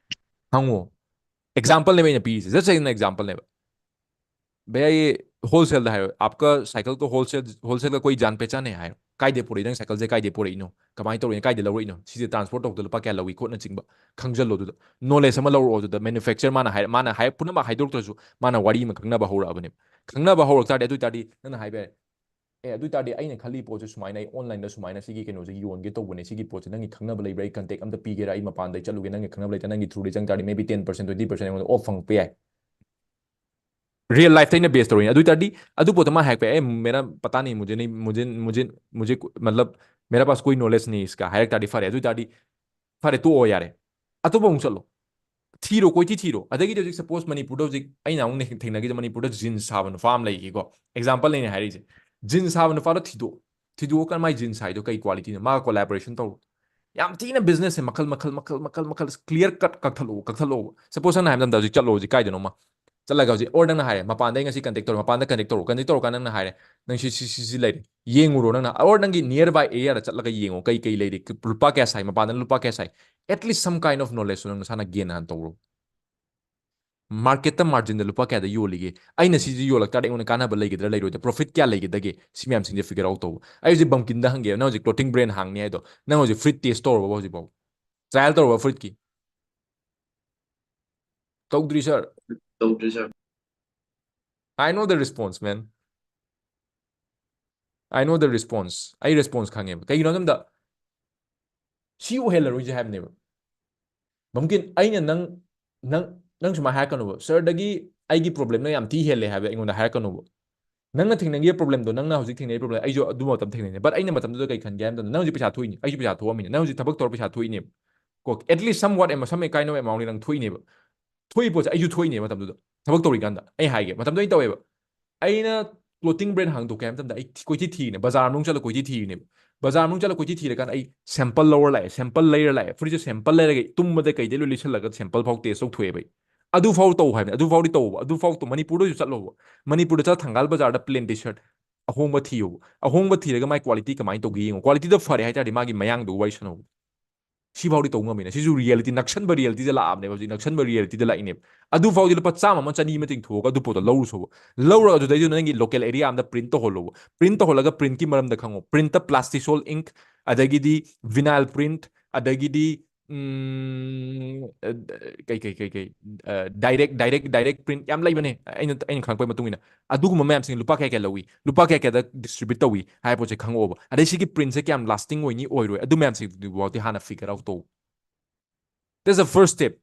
ꯍꯪꯉꯣ꯫ Exampleꯅꯦꯕ ꯑꯩꯅ ꯄꯤꯔꯤꯁꯦ, just an exampleꯅꯦꯕ꯫ भैया, ये होलसेलꯗ ꯍꯥꯏꯔꯣ, आपका साइकिल को होलसेल, होलसेल का कोई जान पहचान है ꯍꯥꯏꯔꯣ, ꯀꯥꯏꯗꯩ ꯄꯨꯔꯛꯏ? ꯅꯪ ꯁꯥꯏꯀꯜꯁꯦ ꯀꯥꯏꯗꯩ ꯄꯨꯔꯛꯏꯅꯣ? ꯀꯃꯥꯏꯅ ꯇꯧꯔꯛꯏꯅꯣ? ꯀꯥꯏꯗ ꯂꯧꯔꯛꯏꯅꯣ? ꯁꯤꯁꯦ transport ꯇꯧꯕꯗ ꯂꯨꯄꯥ ꯀꯌꯥ ꯂꯧꯏ ꯈꯣꯠꯅꯆꯤꯡꯕ ꯈꯪꯖꯜꯂꯣ꯫ ꯑꯗꯨꯗ knowledge ꯑꯃ ꯂꯧꯔꯛꯑꯣ꯫ ꯑꯗꯨꯗ manufacturer ꯃꯥꯅ ꯍꯥꯏꯔ-, ꯃꯥꯅ ꯍꯥꯏ-, ꯄꯨꯝꯅꯃꯛ ꯍꯥꯏꯗꯣꯔꯛꯇ꯭ꯔꯁꯨ ꯃꯥꯅ ꯋꯥꯔꯤ ꯑꯃ ꯈꯪꯅꯕ ꯍꯧꯔꯛꯑꯕꯅꯦꯕ꯫ ꯈꯪꯅꯕ ꯍꯧꯔꯛ ꯇꯥꯔꯗꯤ, ꯑꯗꯨ ꯑꯣꯏ ꯇꯥꯔꯗꯤ ꯅꯪꯅ ꯍꯥꯏꯕ ꯌꯥꯏ, "ꯑꯦ, ꯑꯗꯨ ꯑꯣꯏ ꯇꯥꯔꯗꯤ ꯑꯩꯅ ꯈꯜꯂꯤ ꯄꯣꯠꯁꯦ ꯁꯨꯃꯥꯏꯅ, ꯑꯩ onlineꯗ ꯁꯨꯃꯥꯏꯅ ꯁꯤꯒꯤ ꯀꯩꯅꯣꯁꯦ ꯌꯣꯟꯒꯦ ꯇꯧꯕꯅꯦ, ꯁꯤꯒꯤ ꯄꯣꯠꯁꯦ ꯅꯪꯒꯤ ꯈꯪꯅꯕ ꯂꯩꯕ꯭ꯔꯥ? ꯑꯩ contact ꯑꯝꯇ ꯄꯤꯒꯦꯔꯥ? ꯑꯩ ꯃꯄꯥꯟꯗ ꯑꯩ ꯆꯠꯂꯨꯒꯦ, ꯅꯪꯒꯤ ꯈꯪꯅꯕ ꯂꯩꯇ, ꯅꯪꯒꯤ throughꯗ ꯆꯪ ꯇꯥꯔꯗꯤ maybe ten percent, twenty percent ꯑꯩꯉꯣꯟꯗ off ꯐꯪꯉꯛꯄ ꯌꯥꯏ"꯫ Real lifeꯇ ꯑꯩꯅ base ꯇꯧꯔꯤꯅꯦ꯫ ꯑꯗꯨ ꯑꯣꯏ ꯇꯥꯔꯗꯤ ꯑꯗꯨ ꯄꯣꯠꯇꯣ ꯃꯥ ꯍꯥꯏꯔꯛꯄ ꯌꯥꯏ, "ꯑꯦ, मेरा पता नहीं, मुझे नहीं, मुझे, मुझे, मुझे, मतलब, मेरा पास कोई knowledge नहीं इसका", ꯍꯥꯏꯔꯛ ꯇꯥꯔꯗꯤ ꯐꯔꯦ꯫ ꯑꯗꯨ ꯑꯣꯏ ꯇꯥꯔꯗꯤ ꯐꯔꯦ, ꯇꯣꯛꯑꯣ ꯌꯥꯔꯦ, ꯑꯇꯣꯞꯄ ꯑꯃꯨꯛ ꯆꯠꯂꯣ, ꯊꯤꯔꯣ, ꯀꯣꯏꯊꯤ ꯊꯤꯔꯣ꯫ ꯑꯗꯒꯤꯗꯤ ꯍꯧꯖꯤꯛ suppose ꯃꯅꯤꯄꯨꯔꯗ ꯍꯧꯖꯤꯛ ꯑꯩꯅ ꯑꯃꯨꯛ ꯊꯦꯡꯅꯈꯤꯕ ꯃꯅꯤꯄꯨꯔꯗ jeans ꯁꯥꯕ ꯅꯨꯄꯥ ꯑꯃ ꯂꯩꯈꯤꯀꯣ, example ꯑꯩꯅ ꯍꯥꯏꯔꯤꯁꯦ꯫ Jeans ꯁꯥꯕ ꯅꯨꯄꯥꯗꯣ ꯊꯤꯗꯣꯛꯑꯣ, ꯊꯤꯗꯣꯛꯑꯀꯥꯟꯗ ꯃꯥꯏ jeans ꯁꯥꯏꯗꯣ ꯀꯩ qualityꯅꯣ, ꯃꯥꯒ collaboration ꯇꯧꯔꯣ꯫ ꯌꯥꯝ ꯊꯤꯅ businessꯁꯦ ꯃꯈꯜ, ꯃꯈꯜ, ꯃꯈꯜ, ꯃꯈꯜ, ꯃꯈꯜ clear cut ꯀꯛꯊꯠꯂꯛꯑꯣ, ꯀꯛꯊꯠꯂꯛꯑꯣꯕ꯫ Suppose ꯅꯪꯅ ꯍꯥꯏꯕ ꯃꯇꯝꯗ ꯍꯧꯖꯤꯛ ꯆꯠꯂꯣ, ꯍꯧꯖꯤꯛ ꯀꯥꯏꯗꯅꯣꯃ ꯆꯠꯂꯒ ꯍꯧꯖꯤꯛ ꯑꯣꯔ ꯅꯪꯅ ꯍꯥꯏꯔꯦ ꯃꯄꯥꯟꯗ ꯑꯩ ꯉꯁꯤ ꯀꯟꯇꯦꯛ ꯇꯧꯔꯣ, ꯃꯄꯥꯟꯗ ꯀꯟꯇꯦꯛ ꯇꯧꯔꯣ, ꯀꯟꯇꯦꯛ ꯇꯧꯔꯀꯥꯟꯗ ꯅꯪꯅ ꯍꯥꯏꯔꯦ ꯅꯪ ꯁꯤ ꯁꯤ ꯁꯤ ꯁꯤ ꯂꯩꯔꯦ ꯌꯦꯡꯉꯨꯔꯣ, ꯅꯪꯅ ꯑꯣꯔ ꯅꯪꯒꯤ ꯅꯤꯌꯔ ꯕꯥꯏ ꯑꯦꯔꯤꯌꯥꯗ ꯆꯠꯂꯒ ꯌꯦꯡꯉꯣ ꯀꯩ ꯀꯩ ꯂꯩꯔꯤ, ꯂꯨꯄꯥ ꯀꯌꯥ ꯁꯥꯏ, ꯃꯄꯥꯟꯗ ꯂꯨꯄꯥ ꯀꯌꯥ ꯁꯥꯏ, at least some kind of knowledge ꯅꯪ ꯅꯁꯥꯅ ꯒꯦꯟ ꯍꯥꯟꯅ ꯇꯧꯔꯣ꯫ ꯃꯥꯔꯀꯦꯠꯇ ꯃꯥꯔꯖꯤꯟꯗ ꯂꯨꯄꯥ ꯀꯌꯥꯗ ꯌꯣꯜꯂꯤꯒꯦ, ꯑꯩꯅ ꯁꯤꯁꯤ ꯌꯣꯜꯂꯛ ꯇꯥꯔꯗꯤ ꯑꯩꯉꯣꯟꯗ ꯀꯥꯟꯅꯕ ꯂꯩꯒꯗ꯭ꯔꯥ ꯂꯩꯔꯣꯏꯗ꯭ꯔꯥ, ꯄ꯭ꯔꯣꯐꯤꯠ ꯀꯌꯥ ꯂꯩꯒꯗꯒꯦ, ꯁꯤ ꯃꯌꯥꯝꯁꯤꯡꯁꯦ ꯐꯤꯒꯔ ꯑꯥꯎꯠ ꯇꯧꯕ꯫ ꯑꯩ ꯍꯧꯖꯤꯛ ꯕꯝꯀꯤꯟꯗ ꯍꯪꯒꯦ, ꯅꯪ ꯍꯧꯖꯤꯛ ꯀ꯭ꯂꯣꯊꯤꯡ ꯕ꯭ꯔꯦꯟ ꯍꯥꯡꯅꯤ ꯍꯥꯏꯗꯣ ꯅꯪ ꯍꯧꯖꯤꯛ ꯐ꯭ꯔꯤꯠ ꯇꯦꯁ ꯇꯧꯔꯕꯣ ꯍꯧꯖꯤꯛꯐꯥꯎ? ꯇ꯭ꯔꯥꯏꯌꯦꯜ ꯇꯧꯔꯕ ꯐ꯭ꯔꯤꯠꯀꯤ? ꯇꯧꯗ꯭ꯔꯤ ꯁꯥꯔ꯫ ꯇꯧꯗ꯭ꯔꯤ ꯁꯥꯔ꯫ I know the response, man. I know the response. ꯑꯩ ꯔꯦꯁꯄꯣꯟꯁ ꯈꯪꯉꯦꯕ꯫ ꯀꯩꯒꯤꯅꯣ ꯍꯥꯏꯕꯗ ꯁꯤ ꯑꯣꯏꯍꯜꯂꯔꯣꯏꯁꯦ ꯍꯥꯏꯕꯅꯦꯕ꯫ ꯃꯝꯀꯤꯟ, ꯑꯩꯅ ꯅꯪ ꯅꯪ ꯅꯪ ꯁꯨꯃꯥꯏꯅ ꯍꯥꯏꯔꯛꯀꯅꯣꯕ, "ꯁꯥꯔꯗꯒꯤ ꯑꯩꯒꯤ ꯄ꯭ꯔꯣꯕ꯭ꯂꯦꯝꯅ ꯌꯥꯝ ꯊꯤ ꯍꯦꯜꯂꯦ" ꯍꯥꯏꯕ ꯑꯩꯉꯣꯟꯗ ꯍꯥꯏꯔꯛꯀꯅꯣꯕ꯫ ꯅꯪꯅ ꯊꯦꯡꯅꯈꯤꯕ ꯄ꯭ꯔꯣꯕ꯭ꯂꯦꯝꯗꯣ, ꯅꯪꯅ ꯍꯧꯖꯤꯛ ꯊꯦꯡꯅꯔꯤꯕ ꯄ꯭ꯔꯣꯕ꯭ꯂꯦꯝ ꯑꯩꯁꯨ ꯑꯗꯨ ꯃꯇꯝ ꯊꯦꯡꯅꯩꯅꯦ꯫ ꯕꯠ ꯑꯩꯅ ꯃꯇꯝꯗꯨꯗ ꯀꯩ ꯈꯟꯒꯦ ꯍꯥꯏꯕ ꯃꯇꯝꯗ ꯅꯪ ꯍꯧꯖꯤꯛ ꯄꯩꯁꯥ ꯊꯣꯛꯏꯅꯤ, ꯑꯩꯁꯨ ꯄꯩꯁꯥ ꯊꯣꯛꯑꯝꯃꯤꯅꯦ, ꯅꯪ ꯍꯧꯖꯤꯛ ꯊꯕꯛ ꯇꯧꯔ ꯄꯩꯁꯥ ꯊꯣꯛꯏꯅꯦꯕ꯫ ꯀꯣ, at least some what, some kind of amount ꯅꯪ ꯊꯣꯛꯏꯅꯦꯕ꯫ ꯊꯣꯛꯏ ꯄꯣꯠꯁꯦ ꯑꯩꯁꯨ ꯊꯣꯛꯏꯅꯦꯕ ꯃꯇꯝꯗꯨꯗ꯫ ꯊꯕꯛ ꯇꯧꯔꯤꯀꯥꯟꯗ ꯑꯩ ꯍꯥꯏꯒꯦ, ꯃꯇꯝꯗꯨꯗ ꯑꯩ ꯇꯧꯋꯦꯕ꯫ ꯑꯩꯅ ꯀ꯭ꯂꯣꯊꯤꯡ ꯕ꯭ꯔꯦꯟ ꯍꯥꯡꯗꯣꯛꯀꯦ ꯍꯥꯏꯕ ꯃꯇꯝꯗ ꯑꯩ ꯊꯤ-, ꯀꯣꯏꯊꯤ ꯊꯤꯔꯤꯅꯦ, ꯕꯖꯥꯔ ꯃꯅꯨꯡ ꯆꯠꯂ ꯀꯣꯏꯊꯤ ꯊꯤꯔꯤꯅꯦꯕ꯫ ꯕꯖꯥꯔ ꯃꯅꯨꯡ ꯆꯠꯂ ꯀꯣꯏꯊꯤ ꯊꯤꯔꯀꯥꯟꯗ ꯑꯩ ꯁꯦꯝꯄꯜ ꯂꯧꯔ ꯂꯥꯛꯑꯦ, ꯁꯦꯝꯄꯜ ꯂꯩꯔ ꯂꯥꯛꯑꯦ, ꯐꯨꯔꯤꯠꯁꯦ ꯁꯦꯝꯄꯜ ꯂꯩꯔꯒ ꯇꯨꯝꯕꯗ ꯀꯩꯗꯩ ꯂꯣꯏ ꯂꯤꯠꯁꯜꯂꯒ ꯁꯦꯝꯄꯜ ꯐꯥꯎ ꯇꯦꯁ ꯇꯧꯊꯣꯛꯑꯦꯕ ꯑꯩ꯫ ꯑꯗꯨ ꯐꯥꯎ ꯇꯧ ꯍꯥꯏꯕꯅꯦ, ꯑꯗꯨ ꯐꯥꯎꯗꯤ ꯇꯧꯕ, ꯑꯗꯨ ꯐꯥꯎ ꯇꯧ-, ꯃꯅꯤꯄꯨꯔꯗꯁꯨ ꯆꯠꯂꯣꯕ, ꯃꯅꯤꯄꯨꯔꯗ ꯆꯠꯂ ꯊꯪꯒꯥꯜ ꯕꯖꯥꯔꯗ ꯄ꯭ꯂꯦꯟ ꯇꯤ ꯁꯔꯠ ꯑꯍꯣꯡꯕ ꯊꯤꯌꯣꯕ꯫ ꯑꯍꯣꯡꯕ ꯊꯤꯔꯒ ꯃꯥꯏ ꯀ꯭ꯋꯥꯂꯤꯇꯤ ꯀꯃꯥꯏꯅ ꯇꯧꯒꯦ ꯌꯦꯡꯉꯣ, ꯀ꯭ꯋꯥꯂꯤꯇꯤꯗ ꯐꯔꯦ ꯍꯥꯏꯇꯥꯔꯗꯤ ꯃꯥꯒꯤ ꯃꯌꯥꯡꯗꯨꯒ ꯋꯥꯔꯤ ꯁꯥꯟꯅꯧꯕ꯫ ꯁꯤꯐꯥꯎꯗꯤ ꯇꯧ ꯉꯝꯃꯤꯅꯦ꯫ ꯁꯤꯁꯨ ꯔꯤꯌꯦꯂꯤꯇꯤ, ꯅꯛꯁꯟꯕ ꯔꯤꯌꯦꯂꯤꯇꯤꯗ ꯂꯥꯛꯑꯕꯅꯦꯕ ꯍꯧꯖꯤꯛ, ꯅꯛꯁꯟꯕ ꯔꯤꯌꯦꯂꯤꯇꯤꯗ ꯂꯥꯛꯏꯅꯦꯕ꯫ ꯑꯗꯨꯐꯥꯎꯗꯤ ꯂꯨꯄꯥ ꯆꯥꯝꯃ ꯑꯃ ꯆꯅꯤ ꯑꯃ ꯇꯤꯡꯊꯣꯛꯑꯒ ꯑꯗꯨ ꯄꯣꯠꯇꯣ ꯂꯧꯔꯨꯁꯣꯕ꯫ ꯂꯧꯔꯒ ꯑꯗꯨꯗꯩꯗꯨꯗ ꯅꯪꯒꯤ ꯂꯣꯀꯦꯜ ꯑꯦꯔꯤꯌꯥ ꯑꯃꯗ ꯄ꯭ꯔꯤꯟꯠ ꯇꯧꯍꯜꯂꯣꯕ꯫ ꯄ꯭ꯔꯤꯟꯠ ꯇꯧꯍꯜꯂꯒ ꯄ꯭ꯔꯤꯟꯠꯀꯤ ꯃꯔꯝꯗ ꯈꯪꯉꯣ꯫ ꯄ꯭ꯔꯤꯟꯠꯇ ꯄ꯭ꯂꯥꯁꯇꯤꯁꯣꯜ ꯏꯪꯛ, ꯑꯗꯒꯤꯗꯤ ꯚꯤꯅꯥꯏꯜ ꯄ꯭ꯔꯤꯟꯠ, ꯑꯗꯒꯤꯗꯤ, ꯎꯝ, ꯑ, ꯀꯩ, ꯀꯩ, ꯀꯩ, ꯀꯩ, ꯑ, ꯗꯥꯏꯔꯦꯛ, ꯗꯥꯏꯔꯦꯛ, ꯗꯥꯏꯔꯦꯛ ꯄ꯭ꯔꯤꯟꯠ ꯌꯥꯝ ꯂꯩꯕꯅꯦ, ꯑꯩꯅ, ꯑꯩꯅ ꯈꯪꯉꯛꯄꯒꯤ ꯃꯇꯨꯡ ꯏꯟꯅ꯫ ꯑꯗꯨꯒꯨꯝꯕ ꯃꯌꯥꯝꯁꯤꯡ ꯂꯨꯄꯥ ꯀꯌꯥ ꯀꯌꯥ ꯂꯧꯏ, ꯂꯨꯄꯥ ꯀꯌꯥ ꯀꯌꯥꯗ ꯗꯤꯁꯇ꯭ꯔꯤꯕ꯭ꯌꯨꯠ ꯇꯧꯏ ꯍꯥꯏꯕ ꯄꯣꯠꯁꯦ ꯈꯪꯉꯛꯑꯣꯕ꯫ ꯑꯗꯩ ꯁꯤꯒꯤ ꯄ꯭ꯔꯤꯟꯠꯁꯦ ꯀꯌꯥꯝ ꯂꯥꯁꯇꯤꯡ ꯑꯣꯏꯅꯤ ꯑꯣꯏꯔꯣꯏ, ꯑꯗꯨ ꯃꯌꯥꯝꯁꯤꯡꯗꯨꯐꯥꯎꯗꯤ ꯍꯥꯟꯅ ꯐꯤꯒꯔ ꯑꯥꯎꯠ ꯇꯧ꯫ That's the first step.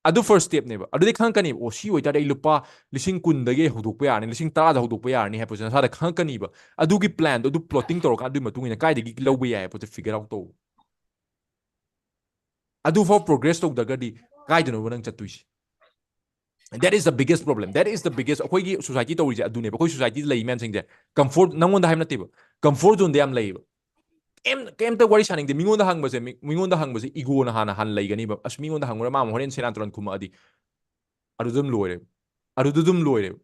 ꯑꯗꯨ ꯐꯥꯔꯁ ꯁ꯭ꯇꯦꯞꯅꯦꯕ꯫ ꯑꯗꯨꯗꯤ ꯈꯪꯉꯛꯀꯅꯦꯕ, "ꯑꯣ, ꯁꯤ ꯑꯣꯏꯇꯥꯔꯗꯤ ꯑꯩ ꯂꯨꯄꯥ ꯂꯤꯁꯤꯡ ꯀꯨꯟꯗꯒꯤ ꯑꯩ ꯍꯧꯗꯣꯛꯄ ꯌꯥꯔꯅꯤ, ꯂꯤꯁꯤꯡ ꯇꯔꯥꯗ ꯍꯧꯗꯣꯛꯄ ꯌꯥꯔꯅꯤ" ꯍꯥꯏꯕ ꯄꯣꯠꯁꯦ ꯅꯁꯥꯗ ꯈꯪꯉꯛꯀꯅꯤꯕ꯫ ꯑꯗꯨꯒꯤ ꯄ꯭ꯂꯥꯟꯗꯣ, ꯑꯗꯨ ꯄ꯭ꯂꯣꯇꯤꯡ ꯇꯧꯔꯀꯥꯟꯗ ꯑꯗꯨꯒꯤ ꯃꯇꯨꯡ ꯏꯟꯅ ꯀꯥꯏꯗꯒꯤ ꯂꯧꯕ ꯌꯥꯏ ꯍꯥꯏꯕ ꯄꯣꯠꯁꯦ ꯐꯤꯒꯔ ꯑꯥꯎꯠ ꯇꯧ꯫ ꯑꯗꯨꯐꯥꯎ ꯄ꯭ꯔꯣꯒ꯭ꯔꯦꯁ ꯇꯧꯗ꯭ꯔꯒꯗꯤ ꯀꯥꯏꯗꯅꯣꯕ ꯅꯪ ꯆꯠꯇꯣꯏꯁꯦ? That is the biggest problem. That is the biggest, ꯑꯩꯈꯣꯏꯒꯤ ꯁꯣꯁꯥꯏꯇꯤ ꯇꯧꯔꯤꯁꯦ ꯑꯗꯨꯅꯦꯕ꯫ ꯑꯩꯈꯣꯏ ꯁꯣꯁꯥꯏꯇꯤꯗ ꯂꯩ ꯃꯌꯥꯝꯁꯤꯡꯁꯦ, ꯀꯝꯐꯣꯔꯠ, ꯅꯪꯉꯣꯟꯗ ꯍꯥꯏꯕ ꯅꯠꯇꯦꯕ, ꯀꯝꯐꯣꯔꯠ ꯖꯣꯟꯗ ꯌꯥꯝ ꯂꯩꯌꯦꯕ꯫ ꯀꯩꯝ-, ꯀꯩꯝꯇ ꯋꯥꯔꯤ ꯁꯥꯅꯤꯡꯗꯦ꯫ ꯃꯤꯉꯣꯟꯗ ꯍꯪꯕꯁꯦ, ꯃꯤ-, ꯃꯤꯉꯣꯟꯗ ꯍꯪꯕꯁꯦ ꯏꯒꯣꯅ ꯍꯥꯟꯅ, ꯍꯥꯟꯅ ꯂꯩꯒꯅꯤꯕ꯫ "ꯑꯁ, ꯃꯤꯉꯣꯟꯗ ꯍꯪꯉꯨꯔ ꯃꯥ ꯑꯃꯨꯛ ꯍꯣꯔꯦꯟ ꯁꯦꯔꯥꯟ ꯇꯨꯔꯥꯟ ꯈꯨꯝꯃꯛꯑꯗꯤ", ꯑꯗꯨ ꯑꯗꯨꯝ ꯂꯣꯏꯔꯦ꯫ ꯑꯗꯨꯗ ꯑꯗꯨꯝ ꯂꯣꯏꯔꯦꯕ꯫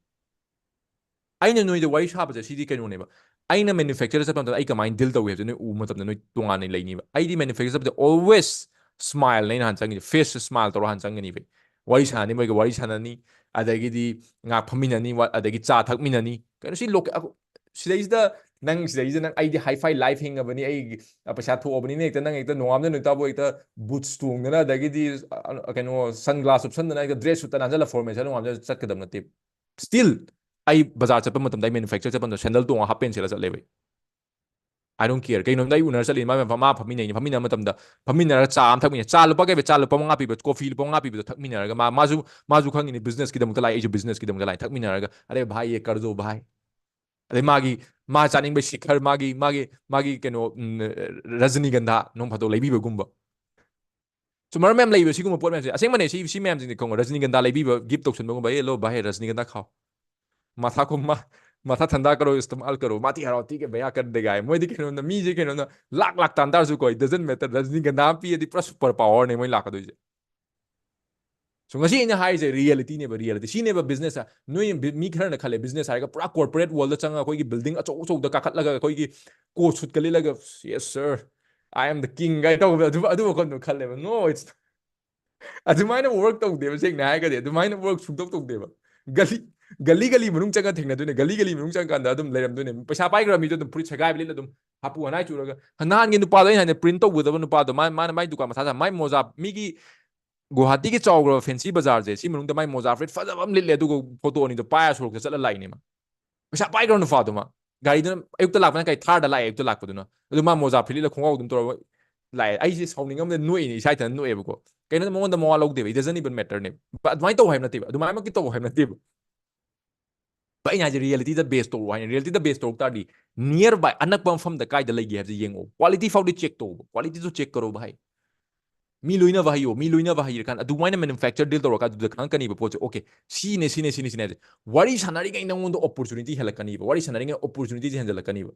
ꯑꯩꯅ ꯅꯣꯏꯗ ꯋꯥꯔꯤ ꯁꯥꯕꯁꯦ ꯁꯤꯗꯤ ꯀꯩꯅꯣꯅꯦꯕ꯫ ꯑꯩꯅ ꯃꯦꯅꯨꯐꯦꯛꯆꯔ ꯆꯠꯄ ꯃꯇꯝꯗ ꯑꯩ ꯀꯃꯥꯏꯅ ꯗꯤꯜ ꯇꯧꯏ ꯍꯥꯏꯕꯁꯦ ꯅꯣꯏ ꯎꯕ ꯃꯇꯝꯗ ꯅꯣꯏ ꯇꯣꯉꯥꯟꯅ ꯂꯩꯅꯤꯕ꯫ ꯑꯩꯗꯤ ꯃꯦꯅꯨꯐꯦꯛꯆꯔ ꯆꯠꯄꯗ always smile ꯅꯦ ꯑꯩꯅ ꯍꯥꯟꯅ ꯆꯪꯉꯤꯁꯦ꯫ ꯐꯦꯁ ꯁ꯭ꯃꯥꯏꯜ ꯇꯧꯔ ꯍꯥꯟꯅ ꯆꯪꯒꯅꯤꯕ꯫ ꯋꯥꯔꯤ ꯁꯥꯟꯅꯅꯤ, ꯃꯣꯏꯒ ꯋꯥꯔꯤ ꯁꯥꯟꯅꯅꯤ, ꯑꯗꯒꯤꯗꯤ ꯉꯥꯏꯍꯥꯛ ꯐꯝꯃꯤꯟꯅꯅꯤ, ꯋꯥ-, ꯑꯗꯒꯤ ꯆꯥ ꯊꯛꯃꯤꯟꯅꯅꯤ꯫ ꯀꯩꯅꯣ ꯁꯤ ꯂꯣꯀꯦ-, ꯑꯈꯣ-, ꯁꯤꯗꯩꯁꯤꯗ ꯅꯪ, ꯁꯤꯗꯩꯁꯤꯗ ꯅꯪ ꯑꯩꯗꯤ ꯍꯥꯏ ꯐꯥꯏ ꯂꯥꯏꯐ ꯍꯤꯡꯉꯕꯅꯤ, ꯑꯩ ꯄꯩꯁꯥ ꯊꯣꯛꯑꯕꯅꯤꯅ ꯍꯦꯛꯇ ꯅꯪ ꯍꯦꯛꯇ ꯅꯣꯡꯉꯥꯝꯗ ꯅꯨꯃꯤꯠ ꯇꯥꯕꯨ ꯍꯦꯛꯇ ꯕꯨꯠꯁ ꯇꯣꯡꯗꯅ, ꯑꯗꯒꯤꯗꯤ, ꯑ, ꯀꯩꯅꯣ, ꯁꯟ ꯒ꯭ꯂꯥꯁ ꯎꯞꯁꯟꯗꯅ ꯍꯦꯛꯇ ꯗ꯭ꯔꯦꯁ ꯁꯨꯠꯇ ꯅꯥꯟꯖꯜꯂ ꯐꯣꯔꯃꯦꯜ ꯁꯦꯠꯂ ꯅꯣꯡꯉꯥꯝꯗ ꯆꯠꯀꯗꯕ ꯅꯠꯇꯦ꯫ Still ꯑꯩ ꯕꯖꯥꯔ ꯆꯠꯄ ꯃꯇꯝꯗ ꯑꯩ ꯃꯦꯅꯨꯐꯦꯛꯆꯔ ꯆꯠꯄ ꯃꯇꯝꯗ ꯁꯦꯟꯗꯜ ꯇꯣꯡꯉ ꯍꯥꯞ ꯄꯦꯟ ꯁꯦꯠꯂ ꯆꯠꯂꯦꯕ ꯑꯩ꯫ I don't care꯫ ꯀꯩꯅꯣꯝꯗ ꯑꯩ ꯎꯅꯔ ꯆꯠꯂꯤꯅꯤ, ꯃꯥ, ꯃꯥ ꯐꯝꯃꯤꯟꯅꯩꯅꯤ, ꯐꯝꯃꯤꯟꯅꯕ ꯃꯇꯝꯗ ꯐꯝꯃꯤꯟꯅꯔꯒ ꯆꯥ ꯑꯃ ꯊꯛꯃꯤꯟꯅꯩ꯫ ꯆꯥ ꯂꯨꯄꯥ ꯀꯩ ꯄꯤ-, ꯆꯥ ꯂꯨꯄꯥ ꯃꯉꯥ ꯄꯤꯕ, ꯀꯣꯐꯤ ꯂꯨꯄꯥ ꯃꯉꯥ ꯄꯤꯕꯗꯣ ꯊꯛꯃꯤꯟꯅꯔꯒ ꯃꯥ, ꯃꯥꯁꯨ, ꯃꯥꯁꯨ ꯈꯪꯉꯤꯅꯤ ꯕꯤꯖꯤꯅꯦꯁꯀꯤꯗꯃꯛꯇ ꯂꯥꯛꯑꯦ, ꯑꯩꯁꯨ ꯕꯤꯖꯤꯅꯦꯁꯀꯤꯗꯃꯛꯇ ꯂꯥꯛꯑꯦ꯫ ꯊꯛꯃꯤꯟꯅꯔꯒ, "ꯑꯔꯦ ꯚꯥꯏ, ꯌꯦ ꯀꯔ ꯗꯣ ꯚꯥꯏ"꯫ ꯑꯗꯩ ꯃꯥꯒꯤ, ꯃꯥ ꯆꯥꯅꯤꯡꯕ ꯁꯤꯈꯔ, ꯃꯥꯒꯤ, ꯃꯥꯒꯤ, ꯃꯥꯒꯤ ꯀꯩꯅꯣ, ꯎꯝ, ꯔꯖꯅꯤꯒꯟꯙꯥ ꯅꯣꯡ ꯐꯥꯗꯣꯛ ꯂꯩꯕꯤꯕꯒꯨꯝꯕ꯫ ꯁꯨꯃꯥꯏꯅ ꯃꯌꯥꯝ ꯂꯩꯕ ꯁꯤꯒꯨꯝꯕ ꯄꯣꯠ ꯃꯌꯥꯝꯁꯦ꯫ ꯑꯁꯦꯡꯕꯅꯦ, ꯁꯤ, ꯁꯤ ꯃꯌꯥꯝꯁꯤꯡꯁꯦ ꯈꯪꯉꯣ, ꯔꯖꯅꯤꯒꯟꯙꯥ ꯂꯩꯕꯤꯕ, ꯒꯤꯐ ꯇꯧꯁꯟꯕꯒꯨꯝꯕ, "ꯑꯦ ꯂꯣ ꯚꯥꯏ, ꯔꯖꯅꯤꯒꯟꯙꯥ ꯈꯥꯎ, ꯃꯊꯥ ꯈꯨꯝ ꯃꯥ, ꯃꯊꯥ ꯊꯟꯗꯥ ꯀꯔꯣ, ꯏꯁꯇꯃꯥꯜ ꯀꯔꯣ, ꯃꯥꯇꯤ ꯍꯔꯥꯎ ꯇꯤ ꯀꯦ ꯚꯌꯥ ꯀꯔ ꯗꯦꯒꯥꯏ"꯫ ꯃꯣꯏꯗꯤ ꯀꯩꯅꯣꯅ, ꯃꯤꯁꯦ ꯀꯩꯅꯣꯅ ꯂꯥꯛ ꯂꯥꯛ ꯇꯥꯟ ꯇꯥꯔꯁꯨ ꯀꯣ, it doesn't matter, ꯔꯖꯅꯤꯒꯟꯙꯥ ꯑꯃ ꯄꯤꯔꯗꯤ ꯄꯨꯔꯥ ꯁꯨꯄꯔ ꯄꯋꯥꯔꯅꯦ ꯃꯣꯏ ꯂꯥꯛꯀꯗꯣꯏꯁꯦ꯫ So ꯉꯁꯤ ꯑꯩꯅ ꯍꯥꯏꯔꯤꯁꯦ ꯔꯤꯌꯦꯂꯤꯇꯤꯅꯦꯕ, ꯔꯤꯌꯦꯂꯤꯇꯤ꯫ ꯁꯤꯅꯦꯕ ꯕꯤꯖꯤꯅꯦꯁ꯫ ꯅꯣꯏ ꯕꯤ-, ꯃꯤ ꯈꯔꯅ ꯈꯜꯂꯦ ꯕꯤꯖꯤꯅꯦꯁ ꯍꯥꯏꯔꯒ ꯄꯨꯔꯥ ꯀꯣꯔꯄꯣꯔꯦꯠ ꯋꯥꯔꯜꯗ ꯆꯪꯉꯒ ꯑꯩꯈꯣꯏꯒꯤ ꯕꯤꯜꯗꯤꯡ ꯑꯆꯧ ꯑꯆꯧꯕꯗ ꯀꯥꯈꯠꯂꯒ ꯑꯩꯈꯣꯏꯒꯤ code ꯁꯨꯠꯀ ꯂꯤꯠꯂꯒ, "Yes sir, I am the king" ꯀꯥꯏ ꯇꯧꯕꯗꯣ ꯑꯗꯨ, ꯑꯗꯨ ꯋꯥꯈꯜꯗꯣ ꯈꯜꯂꯦꯕ꯫ No, it's, ꯑꯗꯨꯃꯥꯏꯅ ꯋꯥꯔꯛ ꯇꯧꯗꯦꯕ꯫ ꯁꯦꯡꯅ ꯍꯥꯏꯔꯒꯗꯤ ꯑꯗꯨꯃꯥꯏꯅ ꯋꯥꯔꯛ ꯁꯨꯡꯇꯧ ꯇꯧꯗꯦꯕ꯫ ꯒꯂꯤ, ꯒꯂꯤ ꯒꯂꯤ ꯃꯅꯨꯡ ꯆꯪꯉ ꯊꯦꯡꯅꯗꯣꯏꯅꯦ꯫ ꯒꯂꯤ ꯒꯂꯤ ꯃꯅꯨꯡ ꯆꯪꯉꯀꯥꯟꯗ ꯑꯗꯨꯝ ꯂꯩꯔꯝꯗꯣꯏꯅꯦ꯫ ꯄꯩꯁꯥ ꯄꯥꯏꯈ꯭ꯔꯕ ꯃꯤꯗꯣ ꯑꯗꯨꯝ ꯐꯨꯔꯤꯠ ꯁꯦꯒꯥꯏꯕ ꯂꯤꯠꯂ ꯑꯗꯨꯝ ꯍꯥꯄꯨ ꯍꯅꯥꯏ ꯆꯨꯔꯒ꯫ ꯅꯍꯥꯟꯒꯤ ꯅꯨꯄꯥꯗꯣ ꯑꯩꯅ ꯍꯥꯏꯅ ꯄ꯭ꯔꯤꯟ ꯇꯧꯒꯗꯕ ꯅꯨꯄꯥꯗꯣ, ꯃꯥ-, ꯃꯥꯅ ꯃꯥꯏ ꯗꯨꯀꯥꯟ ꯃꯊꯥ ꯁꯥ-, ꯃꯥꯏ ꯃꯣꯖꯥ, ꯃꯤꯒꯤ ꯒꯨꯋꯥꯍꯥꯇꯤꯒꯤ ꯆꯥꯎꯈ꯭ꯔꯕ ꯐꯦꯟꯁꯤ ꯕꯖꯥꯔꯁꯦ, ꯁꯤ ꯃꯅꯨꯡꯗ ꯃꯥꯏ ꯃꯣꯖꯥ ꯐꯨꯔꯤꯠ ꯐꯖꯕ ꯑꯃ ꯂꯤꯠꯂꯦ, ꯑꯗꯨꯒ ꯐꯣꯇꯣ ꯑꯅꯤꯗꯣ ꯄꯥꯏꯔ ꯁꯣꯔꯣꯛꯇ ꯆꯠꯂ ꯂꯥꯛꯏꯅꯦ ꯃꯥ꯫ ꯄꯩꯁꯥ ꯄꯥꯏꯈ꯭ꯔꯕ ꯅꯨꯄꯥꯗꯣ ꯃꯥ꯫ ꯒꯥꯔꯤꯗꯨꯅ ꯑꯌꯨꯛꯇ ꯂꯥꯛꯄꯅ ꯀꯩ ꯊꯥꯔꯗ ꯂꯥꯛꯑꯦ, ꯑꯌꯨꯛꯇ ꯂꯥꯛꯄꯗꯨꯅ꯫ ꯑꯗꯨ ꯃꯥ ꯃꯣꯖꯥ ꯐꯨꯔꯤꯠ ꯂꯤꯠꯂ ꯈꯣꯡꯒ꯭ꯔꯥꯎ ꯑꯗꯨꯝ ꯇꯧꯔꯒ ꯂꯥꯛꯑꯦ꯫ ꯑꯩꯁꯦ ꯁꯥꯎꯅꯤꯡꯉꯝꯗ ꯅꯣꯛꯏꯅꯦ, ꯏꯁꯥ ꯏꯊꯟꯇ ꯅꯣꯛꯑꯦꯕꯀꯣ꯫ ꯀꯩꯅꯣꯗ ꯃꯉꯣꯟꯗ ꯃꯋꯥ ꯂꯧꯗꯦꯕ, it doesn't even matter ꯅꯦꯕ꯫ But ꯑꯗꯨꯃꯥꯏꯅ ꯇꯧꯕ ꯍꯥꯏꯕ ꯅꯠꯇꯦꯕ, ꯑꯗꯨꯃꯥꯏꯅꯃꯛꯇꯤ ꯇꯧꯕ ꯍꯥꯏꯕ ꯅꯠꯇꯦꯕ꯫ But ꯑꯩꯅ ꯍꯥꯏꯁꯦ ꯔꯤꯌꯦꯂꯤꯇꯤꯗ ꯕꯦꯁ ꯇꯧꯔꯣ ꯍꯥꯏꯅ꯫ ꯔꯤꯌꯦꯂꯤꯇꯤꯗ ꯕꯦꯁ ꯇꯧꯔꯛ ꯇꯥꯔꯗꯤ nearby ꯑꯅꯛꯄ ꯃꯐꯝꯗ ꯀꯥꯏꯗ ꯂꯩꯒꯦ ꯍꯥꯏꯕꯁꯦ ꯌꯦꯡꯉꯣ꯫ Quality ꯐꯥꯎꯗꯤ ꯆꯦꯛ ꯇꯧꯕ, quality ꯗꯨ ꯆꯦꯛ ꯀꯔꯣ ꯚꯥꯏ꯫ ꯃꯤ ꯂꯣꯏꯅꯕ ꯍꯩꯌꯣ꯫ ꯃꯤ ꯂꯣꯏꯅꯕ ꯍꯩꯔꯀꯥꯟꯗ ꯑꯗꯨꯃꯥꯏꯅ ꯃꯦꯅꯨꯐꯦꯛꯆꯔ ꯗꯤꯜ ꯇꯧꯔꯀꯥꯟꯗ ꯑꯗꯨꯗ ꯈꯪꯉꯛꯀꯅꯤꯕ ꯄꯣꯠꯁꯦ꯫ ꯑꯣꯀꯦ, ꯁꯤꯅꯦ, ꯁꯤꯅꯦ, ꯁꯤꯅꯦ, ꯁꯤꯅꯦ ꯍꯥꯏꯁꯦ꯫ ꯋꯥꯔꯤ ꯁꯥꯟꯅꯔꯤꯉꯩ ꯅꯪꯉꯣꯟꯗ ꯑꯣꯄꯣꯔꯆꯨꯅꯤꯇꯤ ꯍꯦꯜꯂꯛꯀꯅꯤꯕ꯫ ꯋꯥꯔꯤ ꯁꯥꯟꯅꯔꯤꯉꯩ ꯑꯣꯄꯣꯔꯆꯨꯅꯤꯇꯤꯁꯦ ꯍꯦꯟꯖꯜꯂꯛꯀꯅꯤꯕ꯫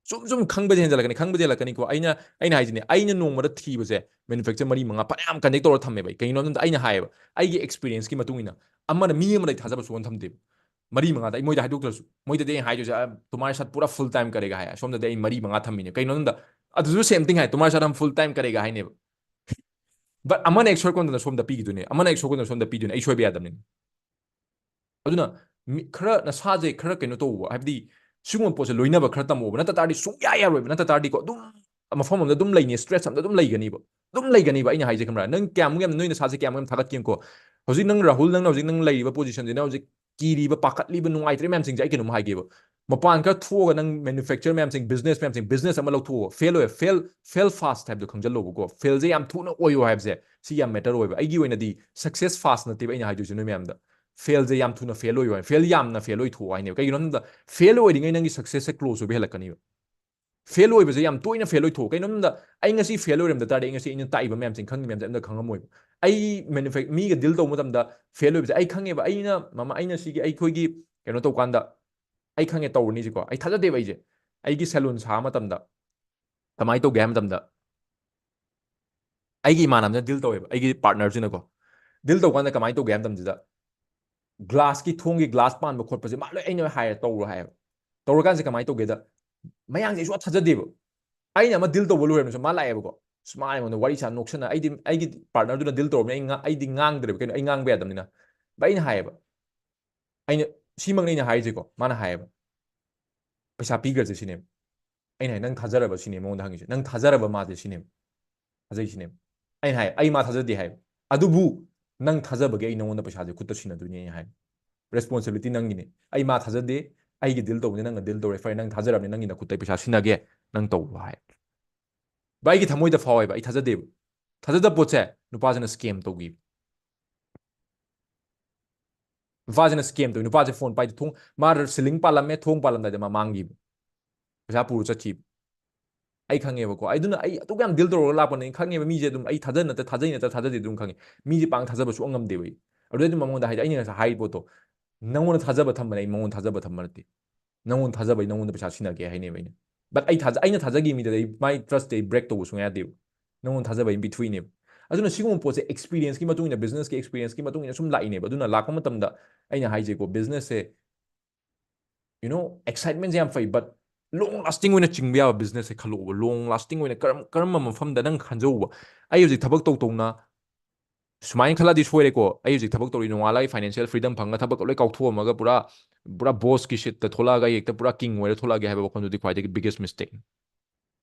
ꯁꯨꯝ ꯁꯨꯝ ꯈꯪꯕꯁꯦ ꯍꯦꯟꯖꯜꯂꯛꯀꯅꯤ, ꯈꯪꯕꯁꯦ ꯍꯦꯜꯂꯛꯀꯅꯤꯀꯣ꯫ ꯑꯩꯅ ꯑꯩꯅ ꯍꯥꯏꯁꯤꯅꯦ, ꯑꯩꯅ ꯅꯣꯡꯃꯗ ꯊꯤꯕꯁꯦ ꯃꯦꯅꯨꯐꯦꯛꯆꯔ ꯃꯔꯤ ꯃꯉꯥ ꯐꯅꯌꯥꯝ ꯀꯟꯇꯦꯛ ꯇꯧꯔ ꯊꯝꯃꯦꯕ ꯑꯩ꯫ ꯀꯩꯒꯤꯅꯣ ꯍꯥꯏꯕꯗ ꯑꯩꯅ ꯍꯥꯏꯌꯦꯕ, ꯑꯩꯒꯤ ꯑꯦꯛꯁꯄꯤꯔꯤꯌꯦꯟꯁꯀꯤ ꯃꯇꯨꯡ ꯏꯟꯅ ꯑꯃꯅ ꯃꯤ ꯑꯃꯗ ꯑꯩ ꯊꯥꯖꯕ ꯁꯨꯡꯊꯝ ꯊꯝꯗꯦꯕ꯫ ꯃꯔꯤ ꯃꯉꯥꯗ ꯑꯩ ꯃꯣꯏꯗ ꯍꯥꯏꯗꯣꯛꯇ꯭ꯔꯁꯨ, ꯃꯣꯏꯗꯗꯤ ꯑꯩ ꯍꯥꯏꯗꯣꯏꯁꯦ, "ꯑ, ꯇꯨꯃꯥꯔ ꯁꯥꯠ ꯄꯨꯔꯥ ꯐꯨꯜ ꯇꯥꯏꯝ ꯀꯔꯦꯒ" ꯍꯥꯏ꯫ ꯑꯁꯣꯝꯗꯗꯤ ꯑꯩ ꯃꯔꯤ ꯃꯉꯥ ꯊꯝꯃꯤꯅꯦ꯫ ꯀꯩꯅꯣ ꯍꯥꯏꯕꯗ ꯑꯗꯨꯁꯨ ꯁꯦꯝ ꯊꯤꯡ ꯍꯥꯏ, "ꯇꯨꯃꯥꯔ ꯁꯥꯠ ꯍꯝ ꯐꯨꯜ ꯇꯥꯏꯝ ꯀꯔꯦꯒ" ꯍꯥꯏꯅꯦꯕ꯫ ꯕꯠ ꯑꯃꯅ ꯍꯦꯛ ꯁꯣꯏꯔꯛꯄ ꯃꯇꯝꯗ ꯁꯣꯝꯗ ꯄꯤꯈꯤꯗꯣꯏꯅꯦ, ꯑꯃꯅ ꯍꯦꯛ ꯁꯣꯏꯔꯛꯄ ꯃꯇꯝꯗ ꯁꯣꯝꯗ ꯄꯤꯗꯣꯏꯅꯦ꯫ ꯑꯩ ꯁꯣꯏꯕ ꯌꯥꯗꯕꯅꯤꯅ꯫ ꯑꯗꯨꯅ ꯃꯤ ꯈꯔ ꯅꯁꯥꯁꯦ ꯈꯔ ꯀꯩꯅꯣ ꯇꯧꯕ, ꯍꯥꯏꯕꯗꯤ ꯁꯤꯒꯨꯝꯕ ꯄꯣꯠꯁꯦ ꯂꯣꯏꯅꯕ ꯈꯔ ꯇꯝꯃꯣꯕ꯫ ꯅꯠꯇ ꯇꯥꯔꯗꯤ ꯁꯨꯡꯌꯥ ꯌꯥꯔꯣꯏꯕ꯫ ꯅꯠꯇ ꯇꯥꯔꯗꯤꯀꯣ, ꯑꯗꯨꯝ ꯃꯐꯝ ꯑꯃꯗ ꯑꯗꯨꯝ ꯂꯩꯅꯤ, ꯁ꯭ꯇꯔꯦꯁ ꯑꯃꯗ ꯑꯗꯨꯝ ꯂꯩꯒꯅꯤꯕ꯫ ꯑꯗꯨꯝ ꯂꯩꯒꯅꯤꯕ꯫ ꯑꯩꯅ ꯍꯥꯏꯁꯦ ꯈꯪꯕ꯭ꯔꯥ? ꯅꯪ ꯀꯌꯥꯃꯨꯛ ꯌꯥꯝ, ꯅꯣꯏ ꯅꯁꯥꯁꯦ ꯀꯌꯥꯃꯨꯛ ꯌꯥꯝ ꯊꯥꯒꯠꯀꯦꯀꯣ꯫ ꯍꯧꯖꯤꯛ ꯅꯪ ꯔꯥꯍꯨꯜ, ꯅꯪꯅ ꯍꯧꯖꯤꯛ ꯅꯪ ꯂꯩꯔꯤꯕ ꯄꯣꯖꯤꯁꯟꯁꯤꯅ ꯍꯧꯖꯤꯛ ꯀꯤꯔꯤꯕ, ꯄꯥꯈꯠꯂꯤꯕ, ꯅꯨꯡꯉꯥꯏꯇ꯭ꯔꯤꯕ ꯃꯌꯥꯝꯁꯤꯡꯁꯦ ꯑꯩ ꯀꯩꯅꯣꯝ ꯍꯥꯏꯒꯦꯕ꯫ ꯃꯄꯥꯟ ꯈꯔ ꯊꯣꯛꯑꯒ ꯅꯪ ꯃꯦꯅꯨꯐꯦꯛꯆꯔ ꯃꯌꯥꯝꯁꯤꯡ, ꯕꯤꯖꯤꯅꯦꯁ ꯃꯌꯥꯝꯁꯤꯡ, ꯕꯤꯖꯤꯅꯦꯁ ꯑꯃ ꯂꯧꯊꯣꯛꯑꯣ꯫ ꯐꯦꯜ ꯑꯣꯏ, ꯐꯦꯜ, ꯐꯦꯜ ꯐꯥꯁ ꯍꯥꯏꯕꯗꯣ ꯈꯪꯖꯜꯂꯣꯕꯀꯣ꯫ ꯐꯦꯜꯁꯦ ꯌꯥꯝ ꯊꯨꯅ ꯑꯣꯏꯌꯣ ꯍꯥꯏꯕꯁꯦ ꯁꯤ ꯌꯥꯝ ꯃꯦꯇꯔ ꯑꯣꯏꯕ꯫ ꯑꯩꯒꯤ ꯑꯣꯏꯅꯗꯤ ꯁꯛꯁꯦꯁ ꯐꯥꯁ ꯅꯠꯇꯦꯕ ꯑꯩꯅ ꯍꯥꯏꯗꯣꯏꯁꯦ ꯅꯣꯏ ꯃꯌꯥꯝꯗ꯫ ꯐꯦꯜꯁꯦ ꯌꯥꯝ ꯊꯨꯅ ꯐꯦꯜ ꯑꯣꯏꯌꯣ ꯍꯥꯏ, ꯐꯦꯜ ꯌꯥꯝꯅ ꯐꯦꯜ ꯑꯣꯏꯊꯣꯛꯑꯣ ꯍꯥꯏꯅꯦꯕ꯫ ꯀꯩꯒꯤꯅꯣ ꯍꯥꯏꯕꯗ ꯐꯦꯜ ꯑꯣꯏꯔꯤꯉꯩ ꯅꯪꯒꯤ ꯁꯛꯁꯦꯁꯁꯦ ꯀ꯭ꯂꯣꯖ ꯑꯣꯏꯕ ꯍꯦꯜꯂꯛꯀꯅꯤꯕ꯫ ꯐꯦꯜ ꯑꯣꯏꯕꯁꯦ ꯌꯥꯝ ꯇꯣꯏꯅ ꯐꯦꯜ ꯑꯣꯏꯊꯣꯛꯑꯣ꯫ ꯀꯩꯅꯣꯝꯗ ꯑꯩ ꯉꯁꯤ ꯐꯦꯜ ꯑꯣꯏꯔꯝꯗ ꯇꯥꯔꯗꯤ ꯑꯩ ꯉꯁꯤ ꯑꯩꯅ ꯇꯥꯛꯏꯕ ꯃꯌꯥꯝꯁꯤꯡ, ꯈꯪꯉꯤ ꯃꯌꯥꯝꯁꯦ ꯑꯝꯇ ꯈꯪꯉꯝꯃꯣꯏꯕ꯫ ꯑꯩ ꯃꯦꯅꯨꯐꯦꯛ-, ꯃꯤꯒ ꯗꯤꯜ ꯇꯧꯕ ꯃꯇꯝꯗ ꯐꯦꯜ ꯑꯣꯏꯕꯁꯦ ꯑꯩ ꯈꯪꯉꯦꯕ꯫ ꯑꯩꯅ ꯃꯃꯥ, ꯑꯩꯅ ꯁꯤꯒꯤ ꯑꯩꯈꯣꯏꯒꯤ ꯀꯩꯅꯣ ꯇꯧꯀꯥꯟꯗ ꯑꯩ ꯈꯪꯉꯦ ꯇꯧꯔꯅꯤꯁꯦꯀꯣ꯫ ꯑꯩ ꯊꯥꯖꯗꯦꯕ ꯑꯩꯁꯦ꯫ ꯑꯩꯒꯤ ꯁꯦꯂꯨꯟ ꯁꯥꯕ ꯃꯇꯝꯗ ꯀꯃꯥꯏꯅ ꯇꯧꯒꯦ ꯍꯥꯏꯕ ꯃꯇꯝꯗ, ꯑꯩꯒꯤ ꯏꯃꯥꯟꯅꯕꯅ ꯗꯤꯜ ꯇꯧꯋꯦꯕ, ꯑꯩꯒꯤ ꯄꯥꯔꯠꯅꯔꯁꯤꯅꯀꯣ꯫ ꯗꯤꯜ ꯇꯧꯀꯥꯟꯗ ꯀꯃꯥꯏꯅ ꯇꯧꯒꯦ ꯍꯥꯏꯕ ꯃꯇꯝꯁꯤꯗ, ꯒ꯭ꯂꯥꯁꯀꯤ ꯊꯣꯡꯒꯤ ꯒ꯭ꯂꯥꯁ ꯄꯥꯟꯕ ꯈꯣꯠꯄꯁꯦ ꯃꯥ ꯂꯣꯏ ꯑꯩꯅ ꯍꯥꯏꯔꯦ ꯇꯧꯔꯣ ꯍꯥꯏꯌꯦꯕ꯫ ꯇꯧꯔꯀꯥꯟꯁꯦ ꯀꯃꯥꯏꯅ ꯇꯧꯒꯦꯗ, ꯃꯌꯥꯡꯁꯦ ꯑꯩ ꯁꯨꯡꯊꯥ ꯊꯥꯖꯗꯦꯕ꯫ ꯑꯩꯅ ꯑꯃ ꯗꯤꯜ ꯇꯧꯕ ꯂꯣꯏꯔꯕꯁꯨ ꯃꯥ ꯂꯥꯛꯑꯦꯕꯀꯣ꯫ ꯑꯁ, ꯃꯥ ꯑꯩꯉꯣꯟꯗ ꯋꯥꯔꯤ ꯁꯥ ꯅꯣꯛꯁꯟꯅ, ꯑꯩꯗꯤ ꯑꯩꯒꯤ ꯄꯥꯔꯠꯅꯔꯗꯨꯅ ꯗꯤꯜ ꯇꯧꯔꯕꯅꯤꯅ ꯑꯩ ꯉꯥ-, ꯑꯩꯗꯤ ꯉꯥꯡꯗ꯭ꯔꯦꯕ, ꯀꯩꯅꯣ, ꯑꯩ ꯉꯥꯡꯕ ꯌꯥꯗꯕꯅꯤꯅ꯫ ꯕꯠ ꯑꯩꯅ ꯍꯥꯏꯌꯦꯕ, ꯑꯩꯅ, ꯁꯤꯃꯛꯅꯤ ꯑꯩꯅ ꯍꯥꯏꯔꯤꯁꯦꯀꯣ꯫ ꯃꯥꯅ ꯍꯥꯏꯌꯦꯕ, "ꯄꯩꯁꯥ ꯄꯤꯈ꯭ꯔꯁꯦ" ꯁꯤꯅꯦꯕ꯫ ꯑꯩꯅ ꯍꯥꯏ, "ꯅꯪ ꯊꯥꯖꯔꯕ?" ꯁꯤꯅꯦ ꯃꯉꯣꯟꯗ ꯍꯪꯉꯤꯁꯦ꯫ "ꯅꯪ ꯊꯥꯖꯔꯕ ꯃꯥꯁꯦ?" ꯁꯤꯅꯦꯕ꯫ "ꯊꯥꯖꯩ" ꯁꯤꯅꯦꯕ꯫ ꯑꯩꯅ ꯍꯥꯏ, "ꯑꯩ ꯃꯥ ꯊꯥꯖꯗꯦ" ꯍꯥꯏꯕ꯫ "ꯑꯗꯨꯕꯨ ꯅꯪ ꯊꯥꯖꯕꯒꯤ ꯑꯩ ꯅꯉꯣꯟꯗ ꯄꯩꯁꯥꯁꯦ ꯈꯨꯠꯇ ꯁꯤꯟꯅꯗꯣꯏꯅꯦ" ꯑꯩꯅ ꯍꯥꯏ꯫ "ꯔꯦꯁꯄꯣꯟꯁꯤꯕꯤꯂꯤꯇꯤ ꯅꯪꯒꯤꯅꯦ꯫ ꯑꯩ ꯃꯥ ꯊꯥꯖꯗꯦ, ꯑꯩꯒꯤ ꯗꯤꯜ ꯇꯧꯕꯅꯤ, ꯅꯪꯅ ꯗꯤꯜ ꯇꯧꯔꯦ, ꯐꯔꯦ, ꯅꯪ ꯊꯥꯖꯔꯕꯅꯤ, ꯅꯪꯒꯤ ꯅꯈꯨꯠꯇ ꯑꯩ ꯄꯩꯁꯥ ꯁꯤꯟꯅꯒꯦ, ꯅꯪ ꯇꯧꯔꯣ" ꯍꯥꯏ꯫ ꯚꯥꯏ, ꯑꯩꯒꯤ ꯊꯃꯣꯏꯗ ꯐꯥꯎꯋꯦꯕ, ꯑꯩ ꯊꯥꯖꯗꯦꯕ꯫ ꯊꯥꯖꯗꯕ ꯄꯣꯠꯁꯦ ꯅꯨꯄꯥꯁꯤꯅ ꯁ꯭ꯀꯦꯝ ꯇꯧꯈꯤꯕ꯫ ꯅꯨꯄꯥꯁꯤꯅ ꯁ꯭ꯀꯦꯝ ꯇꯧꯏ꯫ ꯅꯨꯄꯥꯁꯦ ꯐꯣꯟ ꯄꯥꯏꯗꯦ, ꯊꯣꯡ, ꯃꯥ ꯁꯤꯂꯤꯡ ꯄꯥꯜꯂꯝꯃꯦ, ꯊꯣꯡ ꯄꯥꯜꯂꯝꯗꯥꯏꯗ ꯃꯥ ꯃꯥꯡꯈꯤꯕ꯫ ꯄꯩꯁꯥ ꯄꯨꯔ ꯆꯠꯈꯤꯕ꯫ ꯑꯩ ꯈꯪꯉꯦꯕꯀꯣ꯫ ꯑꯗꯨꯅ ꯑꯩ ꯑꯗꯨꯛ ꯌꯥꯝ ꯗꯤꯜ ꯇꯧꯔꯒ ꯂꯥꯛꯄꯅꯦ, ꯑꯩ ꯈꯪꯉꯦꯕ꯫ ꯃꯤꯁꯦ ꯑꯗꯨꯝ ꯑꯩ ꯊꯥꯖ ꯅꯠꯇ-, ꯊꯥꯖꯩ ꯅꯠꯇ ꯊꯥꯖꯗꯦ ꯑꯗꯨꯝ ꯈꯪꯉꯦ꯫ ꯃꯤꯁꯦ ꯄꯥꯡ ꯊꯥꯖꯕ ꯁꯨꯡꯉꯝ ꯉꯝꯗꯦꯕ ꯑꯩ꯫ ꯑꯗꯨꯗꯩ ꯑꯗꯨꯝ ꯃꯉꯣꯟꯗ ꯍꯥꯏꯗꯤ ꯑꯩꯅ ꯉꯁꯥꯏ ꯍꯥꯏꯔꯤꯕ ꯄꯣꯠꯇꯣ, "ꯅꯪꯉꯣꯟꯗ ꯊꯥꯖꯕ ꯊꯝꯕꯅꯦ, ꯑꯩ ꯃꯉꯣꯟꯗ ꯊꯥꯖꯕ ꯊꯝꯕ ꯅꯠꯇꯦ꯫ ꯅꯪꯉꯣꯟꯗ ꯊꯥꯖꯕ ꯑꯩ ꯅꯪꯉꯣꯟꯗ ꯄꯩꯁꯥ ꯁꯤꯟꯅꯒꯦ" ꯍꯥꯏꯅꯦꯕ ꯑꯩꯅ꯫ But ꯑꯩ ꯊꯥꯖ ꯑꯩꯅ ꯊꯥꯖꯈꯤꯕ ꯃꯤꯗꯗꯤ ꯑꯩ my trust ꯇꯤ ꯑꯩ break ꯇꯧꯕ ꯁꯨꯡꯌꯥ ꯌꯥꯗꯦꯕ꯫ ꯅꯉꯣꯟꯗ ꯊꯥꯖꯕ ꯑꯩꯅ ꯄꯤꯊꯣꯛꯏꯅꯦꯕ꯫ ꯑꯗꯨꯅ ꯁꯤꯒꯨꯝꯕ ꯄꯣꯠꯁꯦ experience ꯀꯤ ꯃꯇꯨꯡ ꯏꯟꯅ, business ꯀꯤ experience ꯀꯤ ꯃꯇꯨꯡ ꯏꯟꯅ ꯁꯨꯝ ꯂꯥꯛꯏꯅꯦꯕ꯫ ꯑꯗꯨꯅ ꯂꯥꯛꯄ ꯃꯇꯝꯗ ꯑꯩꯅ ꯍꯥꯏꯁꯦꯀꯣ, business say, you know, excitement ꯁꯦ ꯌꯥꯝ ꯐꯩ, but long lasting ꯑꯣꯏꯅ ꯆꯤꯡꯕ ꯌꯥꯕ business ꯁꯦ ꯈꯜꯂꯛꯑꯣꯕ꯫ Long lasting ꯑꯣꯏꯅ ꯀꯔꯝ ꯀꯔꯝꯕ ꯃꯐꯝꯗ ꯅꯪ ꯈꯟꯖꯧꯕ꯫ ꯑꯩ ꯍꯧꯖꯤꯛ ꯊꯕꯛ ꯇꯧ ꯇꯧꯅ ꯁꯨꯃꯥꯏꯅ ꯈꯜꯂꯗꯤ ꯁꯣꯏꯔꯦꯀꯣ꯫ ꯑꯩ ꯍꯧꯖꯤꯛ ꯊꯕꯛ ꯇꯧꯔꯤ, ꯅꯣꯡꯉꯥꯜꯂꯒ ꯑꯩ financial freedom ꯐꯪꯉꯒ ꯊꯕꯛ ꯂꯣꯏ ꯀꯥꯎꯊꯣꯛꯑꯝꯃꯒ ꯄꯨꯔꯥ ꯄꯨꯔꯥ boss ꯀꯤ seat ꯇ ꯊꯣꯛꯂꯛꯑꯒ ꯑꯩ ꯍꯦꯛꯇ ꯄꯨꯔꯥ king ꯑꯣꯏꯔ ꯊꯣꯛꯂꯛꯑꯒꯦ ꯍꯥꯏꯕ ꯋꯥꯈꯜꯗꯨꯗꯤ ꯈ꯭ꯋꯥꯏꯗꯒꯤ biggest mistake ꯅꯤ꯫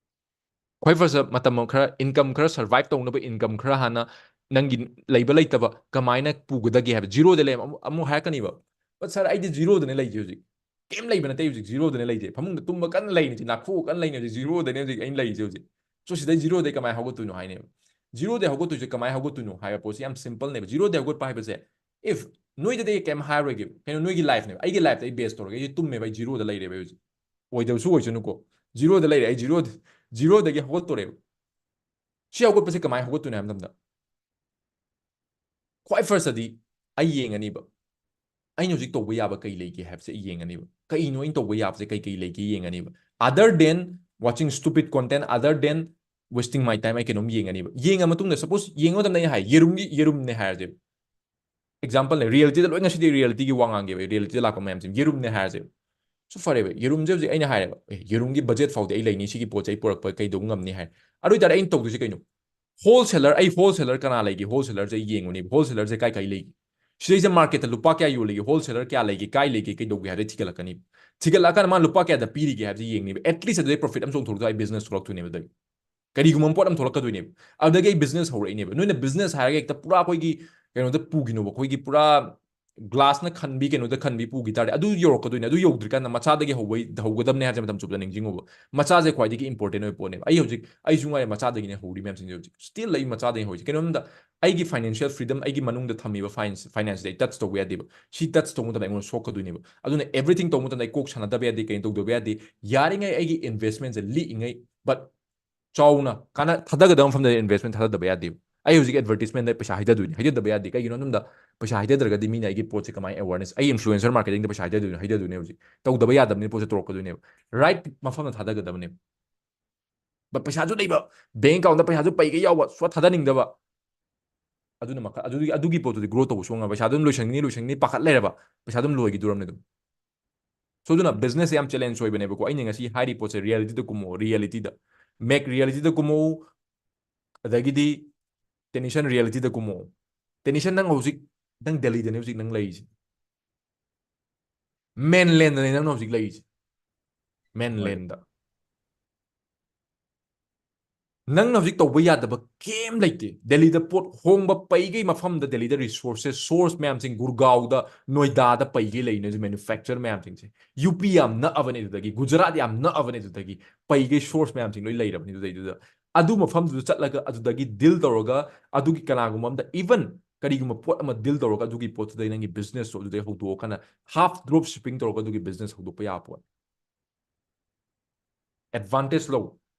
ꯈ꯭ꯋꯥꯏ first ꯇ ꯃꯇꯝ ꯑꯃ ꯈꯔ income ꯈꯔ survive ꯇꯧꯅꯕ income ꯈꯔ ꯍꯥꯟꯅ ꯅꯪꯒꯤ ꯂꯩꯕ ꯂꯩꯇꯕ ꯀꯃꯥꯏꯅ ꯄꯨꯒꯗꯒꯦ ꯍꯥꯏꯕ꯫ Zero ꯗ ꯂꯩ ꯑꯃꯨꯛ, ꯑꯃꯨꯛ ꯍꯥꯏꯔꯛꯀꯅꯤꯕ, "But sir, ꯑꯩꯗꯤ zero ꯗꯅꯦ ꯂꯩꯁꯦ ꯍꯧꯖꯤꯛ꯫ ꯀꯩꯝ ꯂꯩꯕ ꯅꯠꯇꯦ ꯍꯧꯖꯤꯛ, zero ꯗꯅꯦ ꯂꯩꯁꯦ꯫ ꯐꯃꯨꯡꯗ ꯇꯨꯝꯕ ꯀꯟꯅ ꯂꯩꯔꯤꯁꯦ, ꯅꯥꯈꯣꯛꯑ ꯀꯟꯅ ꯂꯩꯔꯤꯁꯦ, zero ꯗꯅꯦ ꯍꯧꯖꯤꯛ ꯑꯩꯅ ꯂꯩꯔꯤꯁꯦ ꯍꯧꯖꯤꯛ꯫ So ꯁꯤꯗꯩ zero ꯗꯩ ꯀꯃꯥꯏꯅ ꯍꯧꯒꯠꯇꯣꯏꯅꯣ?" ꯍꯥꯏꯅꯦꯕ꯫ Zero ꯗꯩ ꯍꯧꯒꯠꯇꯣꯏꯁꯦ ꯀꯃꯥꯏꯅ ꯍꯧꯒꯠꯇꯣꯏꯅꯣ ꯍꯥꯏꯕ ꯄꯣꯠꯁꯦ ꯌꯥꯝ simple ꯅꯦꯕ꯫ Zero ꯗꯩ ꯍꯧꯒꯠꯄ ꯍꯥꯏꯕꯁꯦ, if ꯅꯣꯏꯗꯗꯤ ꯑꯩ ꯀꯩꯝ ꯍꯥꯏꯔꯣꯏꯒꯦ, ꯀꯩꯅꯣ, ꯅꯣꯏꯒꯤ life ꯅꯦꯕ, ꯑꯩꯒꯤ life ꯇ ꯑꯩ base ꯇꯧꯔꯒꯦ꯫ ꯑꯩꯁꯦ ꯇꯨꯝꯃꯦꯕ, ꯑꯩ zero ꯗ ꯂꯩꯔꯦꯕ ꯑꯩ ꯍꯧꯖꯤꯛ꯫ ꯑꯣꯏꯗꯕꯁꯨ ꯑꯣꯏꯁꯅꯨꯀꯣ, zero ꯗ ꯂꯩꯔꯦ ꯑꯩ, zero ꯗ, zero ꯗꯒꯤ ꯍꯧꯒꯠꯇꯣꯔꯦꯕ꯫ ꯁꯤ ꯍꯧꯒꯠꯄꯁꯦ ꯀꯃꯥꯏꯅ ꯍꯧꯒꯠꯇꯣꯏꯅꯣ ꯍꯥꯏꯕ ꯃꯇꯝꯗ, ꯈ꯭ꯋꯥꯏ first ꯇꯗꯤ ꯑꯩ ꯌꯦꯡꯉꯅꯤꯕ, ꯑꯩꯅ ꯍꯧꯖꯤꯛ ꯇꯧꯕ ꯌꯥꯕ ꯀꯩ ꯂꯩꯒꯦ ꯍꯥꯏꯕꯁꯦ ꯑꯩ ꯌꯦꯡꯉꯅꯤꯕ꯫ ꯀꯩꯅꯣ ꯑꯩꯅ ꯇꯧꯕ ꯌꯥꯕꯁꯦ ꯀꯩ ꯀꯩ ꯂꯩꯒꯦ ꯌꯦꯡꯉꯅꯤꯕ꯫ Other than watching stupid content, other than wasting my time, ꯑꯩ ꯀꯩꯅꯣꯝ ꯌꯦꯡꯉꯅꯤꯕ꯫ ꯌꯦꯡꯉ ꯃꯇꯨꯡꯗ, suppose, ꯌꯦꯡꯕ ꯃꯇꯝꯗ ꯑꯩꯅ ꯍꯥꯏ, ꯌꯦꯔꯨꯝꯒꯤ, ꯌꯦꯔꯨꯝꯅꯦ ꯍꯥꯏꯔꯁꯦꯕ꯫ Example ꯅꯦ, reality ꯗ ꯂꯣꯏ, ꯉꯁꯤꯗꯤ reality ꯒꯤ ꯋꯥ ꯉꯥꯡꯒꯦꯕ, reality ꯗ ꯂꯥꯛꯄ ꯃꯌꯥꯝꯁꯦ꯫ ꯌꯦꯔꯨꯝꯅꯦ ꯍꯥꯏꯔꯁꯦꯕ꯫ So ꯐꯔꯦꯕ, ꯌꯦꯔꯨꯝꯁꯦ ꯍꯧꯖꯤꯛ ꯑꯩꯅ ꯍꯥꯏꯔꯦꯕ, "ꯑꯦ, ꯌꯦꯔꯨꯝꯒꯤ budget ꯐꯥꯎꯗꯤ ꯑꯩ ꯂꯩꯅꯤ, ꯁꯤꯒꯤ ꯄꯣꯠꯁꯦ ꯑꯩ ꯄꯨꯔꯛꯄ ꯀꯩꯗꯧꯕ ꯉꯝꯅꯤ?" ꯍꯥꯏ꯫ ꯑꯗꯨ ꯑꯣꯏꯇꯥꯔꯗꯤ ꯑꯩꯅ ꯇꯧꯗꯣꯏꯁꯦ ꯀꯩꯅꯣ? Wholesaler, ꯑꯩ wholesaler ꯀꯅꯥ ꯂꯩꯒꯦ? Wholesaler ꯁꯦ ꯑꯩ ꯌꯦꯡꯉꯨꯅꯦꯕ꯫ Wholesaler ꯁꯦ ꯀꯥꯏ ꯀꯥꯏ ꯂꯩꯒꯦ? ꯁꯤꯗꯩꯁꯤꯗ market ꯇ ꯂꯨꯄꯥ ꯀꯌꯥ ꯌꯣꯜꯂꯤꯒꯦ? Wholesaler ꯀꯌꯥ ꯂꯩꯒꯦ? ꯀꯥꯏ ꯂꯩꯒꯦ? ꯀꯩꯗꯧꯒꯦ ꯍꯥꯏꯕꯗꯣ ꯊꯤꯒꯠꯂꯛꯀꯅꯤ꯫ ꯊꯤꯒꯠꯂꯛꯑꯀꯥꯟꯗ ꯃꯥ ꯂꯨꯄꯥ ꯀꯌꯥꯗ ꯄꯤꯔꯤꯒꯦ ꯍꯥꯏꯕꯁꯦ ꯌꯦꯡꯅꯦꯕ꯫ At least ꯑꯗꯨꯗꯩ profit ꯑꯃ ꯆꯣꯡꯊꯣꯔꯛꯇꯣꯏ, ꯑꯩ business ꯊꯣꯛꯂꯛꯇꯣꯏꯅꯦꯕ ꯑꯗꯨꯗꯩ꯫ ꯀꯔꯤꯒꯨꯝꯕ ꯄꯣꯠ ꯑꯃ ꯊꯣꯛꯂꯛꯀꯗꯣꯏꯅꯦꯕ꯫ ꯑꯗꯨꯗꯒꯤ ꯑꯩ business ꯍꯧꯔꯛꯏꯅꯦꯕ꯫ ꯅꯣꯏꯅ business ꯍꯥꯏꯔꯒ ꯍꯦꯛꯇ ꯄꯨꯔꯥ ꯑꯩꯈꯣꯏꯒꯤ ꯀꯩꯅꯣꯗ ꯄꯨꯈꯤꯅꯣꯕ, ꯑꯩꯈꯣꯏꯒꯤ ꯄꯨꯔꯥ glass ꯅ ꯈꯟꯕꯤ, ꯀꯩꯅꯣꯗ ꯈꯟꯕꯤ ꯄꯨꯈꯤ ꯇꯥꯔꯗꯤ ꯑꯗꯨ ꯌꯧꯔꯛꯀꯗꯣꯏꯅꯦ꯫ ꯑꯗꯨ ꯌꯧꯗ꯭ꯔꯤꯀꯥꯟꯗ ꯃꯆꯥꯗꯒꯤ ꯍꯧꯕꯩ-, ꯍꯧꯒꯗꯕꯅꯦ ꯍꯥꯏꯕꯁꯦ ꯃꯇꯝ ꯆꯨꯞꯄꯗ ꯅꯤꯡꯁꯤꯡꯉꯣꯕ꯫ ꯃꯆꯥꯁꯦ ꯈ꯭ꯋꯥꯏꯗꯒꯤ important ꯑꯣꯏꯕ ꯄꯣꯠꯅꯦꯕ꯫ ꯑꯩ ꯍꯧꯖꯤꯛ, ꯑꯩꯁꯨ ꯉꯥꯏꯔꯦ, ꯃꯆꯥꯗꯒꯤꯅꯦ ꯍꯧꯔꯤ ꯃꯌꯥꯝꯁꯤꯡꯁꯦ ꯍꯧꯖꯤꯛ꯫ Still ꯑꯩ ꯃꯆꯥꯗꯒꯤ ꯍꯧꯔꯤꯁꯦ꯫ ꯀꯩꯅꯣꯝꯗ ꯑꯩꯒꯤ financial freedom, ꯑꯩꯒꯤ ꯃꯅꯨꯡꯗ ꯊꯝꯃꯤꯕ finance, finance ꯁꯦ ꯑꯩ touch ꯇꯧꯕ ꯌꯥꯗꯦꯕ꯫ ꯁꯤ touch ꯇꯧꯕ ꯃꯇꯝꯗ ꯑꯩꯉꯣꯟꯗ ꯁꯣꯛꯀꯗꯣꯏꯅꯦꯕ꯫ ꯑꯗꯨꯅ everything ꯇꯧꯕ ꯃꯇꯝꯗ ꯑꯩ ꯀꯣꯛ ꯁꯥꯟꯅꯗꯕ ꯌꯥꯗꯦ, ꯀꯩꯅꯣ ꯇꯧꯗꯕ ꯌꯥꯗꯦ꯫ ꯌꯥꯔꯤꯉꯩ ꯑꯩꯒꯤ investment ꯁꯦ ꯂꯤꯛꯏꯉꯩ, but ꯆꯥꯎꯅ ꯀꯥꯟꯅ-, ꯊꯥꯗꯒꯗꯕ ꯃꯐꯝꯗ investment ꯊꯥꯗꯗꯕ ꯌꯥꯗꯦꯕ꯫ ꯑꯩ ꯍꯧꯖꯤꯛ ꯑꯦꯗꯚꯔꯇꯤꯁꯃꯦꯟꯗ ꯄꯩꯁꯥ ꯍꯩꯊꯗꯣꯏꯅꯤ, ꯍꯩꯊꯗꯕ ꯌꯥꯗꯦ꯫ ꯀꯩꯒꯤꯅꯣ ꯍꯥꯏꯕꯗ ꯄꯩꯁꯥ ꯍꯩꯊꯗ꯭ꯔꯒꯗꯤ ꯃꯤꯅ ꯑꯩꯒꯤ ꯄꯣꯠꯁꯦ ꯀꯃꯥꯏꯅ ꯑꯦꯋꯥꯔꯅꯦꯁ, ꯑꯩ ꯏꯟꯐ꯭ꯂꯨꯑꯦꯟꯁꯔ ꯃꯥꯔꯀꯦꯇꯤꯡꯗ ꯄꯩꯁꯥ ꯍꯩꯊꯗꯣꯏꯅꯣ? ꯍꯩꯊꯗꯣꯏꯅꯦ꯫ ꯍꯧꯖꯤꯛ ꯇꯧꯗꯕ ꯌꯥꯗꯕꯅꯤꯅ ꯄꯣꯠꯁꯦ ꯇꯧꯔꯛꯀꯗꯣꯏꯅꯦꯕ꯫ ꯔꯥꯏꯠ ꯃꯐꯝꯗ ꯊꯥꯗꯒꯗꯕꯅꯦꯕ꯫ ꯕꯠ ꯄꯩꯁꯥꯁꯨ ꯂꯩꯕ, ꯕꯦꯡ ꯑꯦꯀꯥꯎꯟꯗ ꯄꯩꯁꯥꯁꯨ ꯄꯩꯒꯩ ꯌꯥꯎꯕ, ꯁꯨꯡꯊꯥ ꯊꯥꯗꯅꯤꯡꯗꯕ, ꯑꯗꯨꯅ ꯃꯈꯜ ꯑꯗꯨꯒꯤ, ꯑꯗꯨꯒꯤ ꯄꯣꯠꯇꯨꯗꯤ ꯒ꯭ꯔꯣ ꯇꯧꯕ ꯁꯨꯡꯉꯝ ꯉꯝꯃꯣꯏ꯫ ꯄꯩꯁꯥ ꯑꯗꯨꯝ ꯂꯣꯏꯁꯟꯒꯅꯤ, ꯂꯣꯏꯁꯟꯒꯅꯤ ꯄꯥꯈꯠ ꯂꯩꯔꯕ, ꯄꯩꯁꯥ ꯑꯗꯨꯝ ꯂꯣꯏꯈꯤꯗꯣꯔꯝꯅꯤ ꯑꯗꯨꯝ꯫ ꯁꯣ ꯑꯗꯨꯅ ꯕꯤꯖꯤꯅꯦꯁꯁꯦ ꯌꯥꯝ ꯆꯦꯂꯦꯟꯖ ꯑꯣꯏꯕꯅꯦꯕꯀꯣ꯫ ꯑꯩꯅ ꯉꯁꯤ ꯍꯥꯏꯔꯤ ꯄꯣꯠꯁꯦ ꯔꯤꯌꯦꯂꯤꯇꯤꯗ ꯀꯨꯝꯃꯛꯑꯣ, ꯔꯤꯌꯦꯂꯤꯇꯤꯗ꯫ ꯃꯦꯛ ꯔꯤꯌꯦꯂꯤꯇꯤꯗ ꯀꯨꯝꯃꯛꯎ, ꯑꯗꯒꯤꯗꯤ ꯇꯦꯅꯤꯁꯟ ꯔꯤꯌꯦꯂꯤꯇꯤꯗ ꯀꯨꯝꯃꯛꯑꯣ꯫ ꯇꯦꯅꯤꯁꯟ, ꯅꯪ ꯍꯧꯖꯤꯛ, ꯅꯪ ꯗꯦꯜꯂꯤꯗꯅꯦ ꯍꯧꯖꯤꯛ ꯅꯪ ꯂꯩꯔꯤꯁꯦ꯫ ꯃꯦꯟꯂꯦꯟꯗꯅꯦ ꯅꯪꯅ ꯍꯧꯖꯤꯛ ꯂꯩꯔꯤꯁꯦ꯫ ꯃꯦꯟꯂꯦꯟꯗ꯫ ꯅꯪꯅ ꯍꯧꯖꯤꯛ ꯇꯧꯕ ꯌꯥꯗꯕ ꯀꯩꯝ ꯂꯩꯇꯦ꯫ ꯗꯦꯜꯂꯤꯗ ꯄꯣꯠ ꯍꯣꯡꯕ ꯄꯩꯒꯩ ꯃꯐꯝꯗ, ꯗꯦꯜꯂꯤꯗ ꯔꯤꯁꯣꯔꯁꯦꯁ, ꯁꯣꯔꯁ ꯃꯌꯥꯝꯁꯤꯡ, ꯒꯨꯔꯒꯥꯎꯗ, ꯅꯣꯏꯗꯥꯗ ꯄꯩꯒꯩ ꯂꯩꯅꯦ ꯍꯧꯖꯤꯛ ꯃꯦꯅꯨꯐꯦꯛꯆꯔ ꯃꯌꯥꯝꯁꯤꯡꯁꯦ꯫ ꯌꯨ ꯄꯤ ꯌꯥꯝ ꯅꯛꯑꯕꯅꯦ ꯑꯗꯨꯗꯒꯤ, ꯒꯨꯖꯔꯥꯠ ꯌꯥꯝ ꯅꯛꯑꯕꯅꯦ ꯑꯗꯨꯗꯒꯤ, ꯄꯩꯒꯩ ꯁꯣꯔꯁ ꯃꯌꯥꯝꯁꯤꯡ ꯂꯣꯏ ꯂꯩꯔꯕꯅꯤ ꯑꯗꯨꯗꯩꯗꯨꯗ꯫ ꯑꯗꯨ ꯃꯐꯝꯗꯨꯗ ꯆꯠꯂꯒ ꯑꯗꯨꯗꯒꯤ ꯗꯤꯜ ꯇꯧꯔꯒ, ꯑꯗꯨꯒꯤ ꯀꯅꯥꯒꯨꯝꯕ ꯑꯝꯗ, ꯏꯚꯟ ꯀꯔꯤꯒꯨꯝꯕ ꯄꯣꯠ ꯑꯃ ꯗꯤꯜ ꯇꯧꯔꯒ, ꯑꯗꯨꯒꯤ ꯄꯣꯠꯇꯨꯗꯩ ꯅꯪꯒꯤ ꯕꯤꯖꯤꯅꯦꯁꯇꯣ ꯑꯗꯨꯗꯩ ꯍꯧꯗꯣꯛꯑꯀꯥꯟꯗ, ꯍꯥꯐ ꯗ꯭ꯔꯣꯞ ꯁꯤꯞꯄꯤꯡ ꯇꯧꯔꯒ ꯑꯗꯨꯒꯤ ꯕꯤꯖꯤꯅꯦꯁ ꯍꯧꯗꯣꯛꯄ ꯌꯥꯕ ꯄꯣꯠ꯫ ꯑꯦꯗꯚꯥꯟꯇꯦꯖ ꯂꯧ,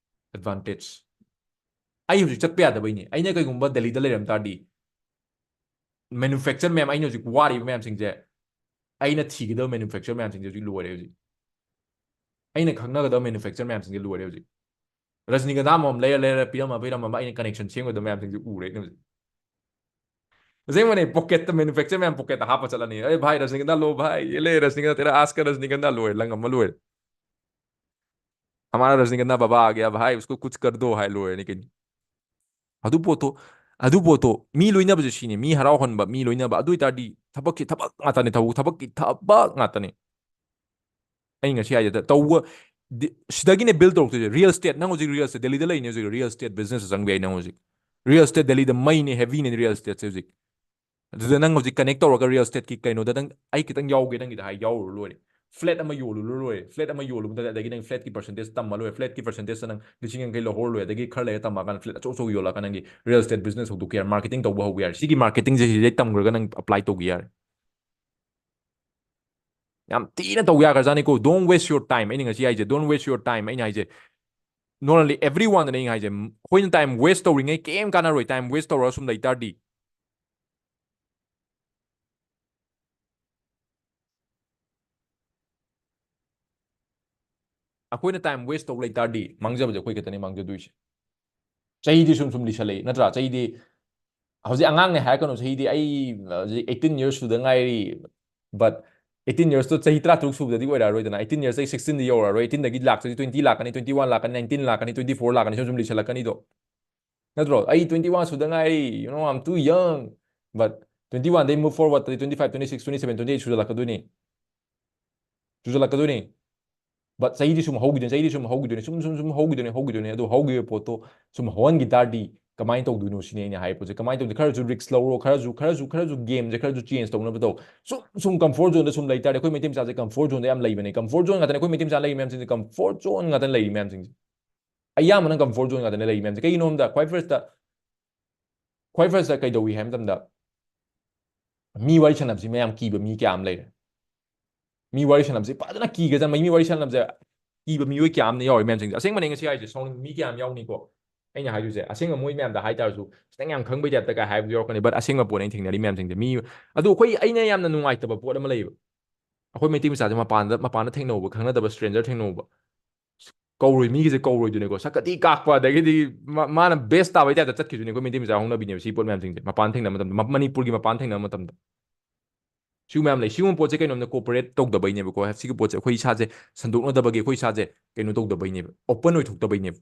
ꯑꯦꯗꯚꯥꯟꯇꯦꯖ꯫ ꯑꯩ ꯍꯧꯖꯤꯛ ꯆꯠꯄ ꯌꯥꯗꯕꯩꯅꯤ꯫ ꯑꯩꯅ ꯀꯩꯒꯨꯝꯕ ꯗꯦꯜꯂꯤꯗ ꯂꯩꯔꯝ ꯇꯥꯔꯗꯤ, ꯃꯦꯅꯨꯐꯦꯛꯆꯔ ꯃꯌꯥꯝ, ꯑꯩꯅ ꯍꯧꯖꯤꯛ ꯋꯥꯔꯤꯕ ꯃꯌꯥꯝꯁꯤꯡꯁꯦ, ꯑꯩꯅ ꯊꯤꯒꯗꯕ ꯃꯦꯅꯨꯐꯦꯛꯆꯔ ꯃꯌꯥꯝꯁꯤꯡꯁꯦ ꯍꯧꯖꯤꯛ ꯂꯣꯏꯔꯦ ꯍꯧꯖꯤꯛ꯫ ꯑꯩꯅ ꯈꯪꯅꯒꯗꯕ ꯃꯦꯅꯨꯐꯦꯛꯆꯔ ꯃꯌꯥꯝꯁꯤꯡꯁꯦ ꯂꯣꯏꯔꯦ ꯍꯧꯖꯤꯛ꯫ ꯔꯖꯅꯤꯒꯟꯙꯥ ꯑꯃꯃꯝ ꯂꯩꯔ ꯂꯩꯔ ꯄꯤꯔꯝꯃ ꯄꯤꯔꯝꯃꯒ ꯑꯩꯅ ꯀꯅꯦꯛꯁꯟ ꯁꯦꯝꯒꯗꯕ ꯃꯌꯥꯝꯁꯤꯡꯁꯦ ꯎꯔꯦ ꯑꯩꯅ ꯍꯧꯖꯤꯛ꯫ ꯑꯁꯦꯡꯕꯅꯦ, ꯄꯣꯀꯦꯠꯇ ꯃꯦꯅꯨꯐꯦꯛꯆꯔ ꯃꯌꯥꯝ ꯄꯣꯀꯦꯠꯇ ꯍꯥꯞꯄ ꯆꯠꯂꯅꯤ꯫ "ꯑꯦ ꯚꯥꯏ, ꯔꯖꯅꯤꯒꯟꯙꯥ ꯂꯣ ꯚꯥꯏ, ꯌꯦ ꯂꯦ ꯔꯖꯅꯤꯒꯟꯙꯥ, ꯇꯦꯔꯥ ꯑꯥꯖ ꯀꯥ ꯔꯖꯅꯤꯒꯟꯙꯥ", ꯂꯣꯏꯔꯦ, ꯂꯪ ꯑꯃ ꯂꯣꯏꯔꯦ꯫ "ꯍꯃꯥꯔꯥ ꯔꯖꯅꯤꯒꯟꯙꯥ ꯕꯥꯕꯥ ꯑꯥ ꯒꯌꯥ ꯚꯥꯏ, ꯎꯁꯀꯣ ꯀꯨꯆ ꯀꯔ ꯗꯣ" ꯍꯥꯏ ꯂꯣꯏꯔꯅꯤ ꯀꯩꯅꯣ꯫ ꯑꯗꯨ ꯄꯣꯠꯇꯣ, ꯑꯗꯨ ꯄꯣꯠꯇꯣ ꯃꯤ ꯂꯣꯏꯅꯕꯁꯦ ꯁꯤꯅꯤ, ꯃꯤ ꯍꯔꯥꯎꯍꯟꯕ, ꯃꯤ ꯂꯣꯏꯅꯕ꯫ ꯑꯗꯨ ꯑꯣꯏꯇꯥꯔꯗꯤ ꯊꯕꯛꯁꯦ ꯊꯕꯛ ꯉꯥꯛꯇꯅꯦ, ꯊꯕꯛ, ꯊꯕꯛꯀꯤ ꯊꯕꯛ ꯉꯥꯛꯇꯅꯦ꯫ ꯑꯩ ꯉꯁꯤ ꯍꯥꯏꯖꯦ ꯇꯧꯕ, ꯗꯤ-, ꯁꯤꯗꯒꯤꯅꯦ ꯕꯤꯜ ꯇꯧꯔꯛꯇꯣꯏꯁꯦ꯫ ꯔꯤꯌꯦꯜ ꯏꯁꯇꯦꯠ, ꯅꯪ ꯍꯧꯖꯤꯛ ꯔꯤꯌꯦꯜ ꯏꯁꯇꯦꯠ, ꯗꯦꯜꯂꯤꯗ ꯂꯩꯅꯦ ꯍꯧꯖꯤꯛ, ꯔꯤꯌꯦꯜ ꯏꯁꯇꯦꯠ ꯕꯤꯖꯤꯅꯦꯁꯇ ꯆꯪꯕ ꯌꯥꯏ ꯅꯪ ꯍꯧꯖꯤꯛ꯫ ꯔꯤꯌꯦꯜ ꯏꯁꯇꯦꯠ ꯗꯦꯜꯂꯤꯗ ꯃꯩꯅꯦ, ꯍꯦꯚꯤꯅꯦ ꯔꯤꯌꯦꯜ ꯏꯁꯇꯦꯠꯁꯦ ꯍꯧꯖꯤꯛ꯫ ꯑꯗꯨꯗ ꯅꯪ ꯍꯧꯖꯤꯛ ꯀꯅꯦꯛ ꯇꯧꯔꯒ ꯔꯤꯌꯦꯜ ꯏꯁꯇꯦꯠꯀꯤ ꯀꯩꯅꯣꯗ ꯅꯪ, "ꯑꯩ ꯈꯤꯇꯪ ꯌꯥꯎꯒꯦ ꯅꯪꯒꯤꯗ" ꯍꯥꯏ ꯌꯥꯎꯔꯨꯔ ꯂꯣꯏꯔꯦ꯫ ꯐ꯭ꯂꯦꯠ ꯑꯃ ꯌꯣꯜꯂꯨꯔ ꯂꯣꯏꯔꯦ꯫ ꯐ꯭ꯂꯦꯠ ꯑꯃ ꯌꯣꯜꯂꯨꯕꯗ ꯑꯗꯒꯤ ꯅꯪ ꯐ꯭ꯂꯦꯠꯀꯤ ꯄꯔꯁꯦꯟꯇꯦꯖ ꯇꯝꯃ ꯂꯣꯏꯔꯦ꯫ ꯐ꯭ꯂꯦꯠꯀꯤ ꯄꯔꯁꯦꯟꯇꯦꯖꯇ ꯅꯪ ꯂꯤꯁꯤꯡ ꯌꯥꯡꯈꯩ ꯂꯧꯍꯧꯔ ꯂꯣꯏꯔꯦ꯫ ꯑꯗꯒꯤ ꯈꯔ ꯂꯩꯔ ꯇꯝꯃꯛꯑꯀꯥꯟꯗ ꯐ꯭ꯂꯦꯠ ꯑꯆꯧ ꯑꯆꯧꯕ ꯌꯣꯜꯂꯛꯑꯀꯥꯟꯗ ꯅꯪꯒꯤ ꯔꯤꯌꯦꯜ ꯏꯁꯇꯦꯠ ꯕꯤꯖꯤꯅꯦꯁ ꯍꯧꯗꯣꯛꯀꯦ ꯌꯥꯔꯦ꯫ ꯃꯥꯔꯀꯦꯇꯤꯡ ꯇꯧꯕ ꯍꯧꯕ ꯌꯥꯔꯦ꯫ ꯁꯤꯒꯤ ꯃꯥꯔꯀꯦꯇꯤꯡꯁꯦ ꯁꯤꯗꯩ ꯇꯝꯈ꯭ꯔꯒ ꯅꯪ ꯑꯦꯄ꯭ꯂꯥꯏ ꯇꯧꯒꯦ ꯌꯥꯔꯦ꯫ ꯌꯥꯝ ꯊꯤꯅ ꯇꯧ ꯌꯥꯈ꯭ꯔꯖꯥꯠꯅꯤꯀꯣ꯫ Don't waste your time꯫ ꯑꯩꯅ ꯉꯁꯤ ꯍꯥꯏꯁꯦ, don't waste your time꯫ ꯑꯩꯅ ꯍꯥꯏꯁꯦ, not only everyone ꯑꯩꯅ ꯍꯥꯏꯁꯦ, ꯑꯩꯈꯣꯏꯅ time waste ꯇꯧꯔꯤꯉꯩ ꯀꯩꯝ ꯀꯥꯟꯅꯔꯣꯏ, time waste ꯇꯧꯔꯒ ꯁꯨꯝ ꯂꯩ ꯇꯥꯔꯗꯤ꯫ ꯑꯩꯈꯣꯏꯅ time waste ꯇꯧ ꯂꯩ ꯇꯥꯔꯗꯤ ꯃꯥꯡꯖꯕꯁꯦ ꯑꯩꯈꯣꯏ ꯈꯛꯇꯅꯤ ꯃꯥꯡꯖꯗꯣꯏꯁꯦ꯫ ꯆꯍꯤꯗꯤ ꯁꯨꯝ ꯁꯨꯝ ꯂꯤꯁꯜꯂꯛꯏ ꯅꯠꯇ꯭ꯔꯥ? ꯆꯍꯤꯗꯤ ꯍꯧꯖꯤꯛ ꯑꯉꯥꯡꯅꯦ ꯍꯥꯏꯔꯛꯀꯅꯨ, ꯆꯍꯤꯗꯤ ꯑꯩ ꯍꯧꯖꯤꯛ eighteen years ꯁꯨꯗ ꯉꯥꯏꯔꯤ, but eighteen yearsꯇꯣ ꯆꯍꯤ ꯇꯔꯥꯇꯔꯨꯛ ꯁꯨꯕꯗꯗꯤ ꯑꯣꯏꯔꯛꯑꯔꯣꯏꯗꯅ, eighteen yearsꯇꯒꯤ sixteenꯗ ꯌꯧꯔꯛꯑꯔꯣꯏ, eighteenꯗꯒꯤ ꯂꯥꯛꯇꯣꯏꯁꯤ twenty ꯂꯥꯛꯀꯅꯤ, twenty one ꯂꯥꯛꯀꯅꯤ, nineteen ꯂꯥꯛꯀꯅꯤ, twenty four ꯂꯥꯛꯀꯅꯤ, ꯁꯨꯝ ꯁꯨꯝ ꯂꯤꯁꯜꯂꯛꯀꯅꯤꯗꯣ ꯅꯠꯇ꯭ꯔꯣ? ꯑꯩ twenty one ꯁꯨꯗ ꯉꯥꯏꯔꯤ, you know, I'm too young, but twenty oneꯗꯒꯤ move forwardꯇꯗꯤ twenty five, twenty six, twenty seven, twenty eight ꯁꯨꯖꯜꯂꯛꯀꯗꯣꯏꯅꯤ, ꯁꯨꯖꯜꯂꯛꯀꯗꯣꯏꯅꯤ꯫ But ꯆꯍꯤꯗꯤ ꯁꯨꯝ ꯍꯧꯈꯤꯗꯣꯏꯅꯤ, ꯆꯍꯤꯗꯤ ꯁꯨꯝ ꯍꯧꯈꯤꯗꯣꯏꯅꯤ, ꯁꯨꯝ ꯁꯨꯝ ꯁꯨꯝ ꯍꯧꯈꯤꯗꯣꯏꯅꯤ, ꯍꯧꯈꯤꯗꯣꯏꯅꯤ꯫ ꯑꯗꯨ ꯍꯧꯈꯤꯕ ꯄꯣꯠꯇꯣ ꯁꯨꯝ ꯍꯧꯍꯟꯈꯤ ꯇꯥꯔꯗꯤ ꯀꯃꯥꯏꯅ ꯇꯧꯗꯣꯏꯅꯣ ꯁꯤꯅꯤ ꯑꯩꯅ ꯍꯥꯏꯔꯤꯕ ꯄꯣꯠꯁꯦ꯫ ꯀꯃꯥꯏꯅ ꯇꯧꯗꯣꯏꯅꯣ? ꯈꯔꯁꯨ risk ꯂꯧꯔꯣ, ꯈꯔꯁꯨ ꯈꯔꯁꯨ ꯈꯔꯁꯨ gameꯁꯦ ꯈꯔꯁꯨ change ꯇꯧꯅꯕ ꯇꯧ꯫ ꯁꯨꯝ ꯁꯨꯝ comfort zoneꯗ ꯁꯨꯝ ꯂꯩ ꯇꯥꯔꯗꯤ, ꯑꯩꯈꯣꯏ ꯃꯩꯇꯩ ꯃꯆꯥꯁꯦ comfort zoneꯗ ꯌꯥꯝ ꯂꯩꯕꯅꯦ꯫ Comfort zone ꯉꯥꯛꯇꯅꯦ ꯑꯩꯈꯣꯏ ꯃꯩꯇꯩ ꯃꯆꯥ ꯂꯩꯔꯤ ꯃꯌꯥꯝꯁꯤꯡꯁꯦ, comfort zone ꯉꯥꯛꯇꯅꯦ ꯂꯩꯔꯤ ꯃꯌꯥꯝꯁꯤꯡꯁꯦ꯫ ꯑꯌꯥꯝꯕꯅ comfort zone ꯉꯥꯛꯇꯅꯦ ꯂꯩꯔꯤ ꯃꯌꯥꯝꯁꯦ꯫ ꯀꯩꯒꯤꯅꯣ ꯍꯥꯏꯕꯗ ꯈ꯭ꯋꯥꯏ firstꯇ ꯈ꯭ꯋꯥꯏ firstꯇ ꯀꯩꯗꯧꯏ ꯍꯥꯏꯕ ꯃꯇꯝꯗ, ꯃꯤ ꯋꯥꯔꯤ ꯁꯥꯟꯅꯕꯁꯤ ꯃꯌꯥꯝ ꯀꯤꯕ ꯃꯤ ꯀꯌꯥ ꯑꯃ ꯂꯩꯔꯦ꯫ ꯃꯤ ꯋꯥꯔꯤ ꯁꯥꯟꯅꯕꯁꯤ ꯐꯖꯅ ꯀꯤꯒ꯭ꯔꯖꯥꯠꯅꯤ꯫ ꯃꯤ ꯋꯥꯔꯤ ꯁꯥꯟꯅꯕꯁꯦ ꯀꯤꯕ ꯃꯤꯑꯣꯏ ꯀꯌꯥ ꯑꯃ ꯌꯥꯎꯔꯤ ꯃꯌꯥꯝꯁꯤꯡꯁꯦ꯫ ꯑꯁꯦꯡꯕꯅꯦ ꯉꯁꯤ ꯍꯥꯏꯔꯤꯁꯦ, ꯁꯥꯎꯅꯤꯡꯕ ꯃꯤ ꯀꯌꯥ ꯑꯃ ꯌꯥꯎꯅꯤꯀꯣ꯫ ꯑꯩꯅ ꯍꯥꯏꯗꯣꯏꯁꯦ ꯑꯁꯦꯡꯕ ꯃꯣꯏ ꯃꯌꯥꯝꯗ ꯍꯥꯏꯇꯥꯔꯁꯨ ꯈꯤꯇꯪ ꯌꯥꯝ ꯈꯪꯕꯩ typeꯇ ꯀꯥꯏ ꯍꯥꯏꯕꯁꯨ ꯌꯥꯎꯔꯛꯀꯅꯤ, but ꯑꯁꯦꯡꯕ ꯄꯣꯠꯅꯦ ꯑꯩꯅ ꯊꯦꯡꯅꯔꯤ ꯃꯌꯥꯝꯁꯤꯡꯁꯦ꯫ ꯃꯤ ꯑꯗꯨ ꯑꯩꯈꯣꯏ, ꯑꯩꯅ ꯌꯥꯝꯅ ꯅꯨꯡꯉꯥꯏꯇꯕ ꯄꯣꯠ ꯑꯃ ꯂꯩꯌꯦꯕ꯫ ꯑꯩꯈꯣꯏ ꯃꯩꯇꯩ ꯃꯆꯥꯁꯦ ꯃꯄꯥꯟꯗ, ꯃꯄꯥꯟꯗ ꯊꯦꯡꯅꯧꯕ, ꯈꯪꯅꯗꯕ stranger ꯊꯦꯡꯅꯧꯕ, ꯀꯧꯔꯣꯏ, ꯃꯤꯒꯤꯁꯦ ꯀꯧꯔꯣꯏꯗꯣꯏꯅꯦꯀꯣ꯫ ꯁꯛꯀꯗꯤ ꯀꯥꯛꯄ, ꯑꯗꯒꯤꯗꯤ ꯃꯥ-, ꯃꯥꯅ best ꯇꯥꯕꯩ typeꯇ ꯆꯠꯈꯤꯗꯣꯏꯅꯦ ꯑꯩꯈꯣꯏ ꯃꯩꯇꯩ ꯃꯆꯥ ꯍꯧꯅꯕꯤꯅꯦꯕ ꯁꯤ ꯄꯣꯠ ꯃꯌꯥꯝꯁꯤꯡꯁꯦ꯫ ꯃꯄꯥꯟ ꯊꯦꯡꯅꯕ ꯃꯇꯝꯗ, ꯃ-, ꯃꯅꯤꯄꯨꯔꯒꯤ ꯃꯄꯥꯟ ꯊꯦꯡꯅꯕ ꯃꯇꯝꯗ ꯁꯤꯒꯨꯝꯕ ꯃꯌꯥꯝ ꯂꯩ꯫ ꯁꯤꯒꯨꯝꯕ ꯄꯣꯠꯁꯦ ꯀꯩꯅꯣꯝꯗ cooperate ꯇꯧꯗꯕꯩꯅꯦꯕꯀꯣ꯫ ꯁꯤꯒꯤ ꯄꯣꯠꯁꯦ ꯑꯩꯈꯣꯏ ꯏꯁꯥꯁꯦ ꯁꯟꯗꯣꯛꯅꯗꯕꯒꯤ, ꯑꯩꯈꯣꯏ ꯏꯁꯥꯁꯦ ꯀꯩꯅꯣ ꯇꯧꯗꯕꯩꯅꯦꯕ, open ꯑꯣꯏꯊꯣꯛꯇꯕꯩꯅꯦꯕ꯫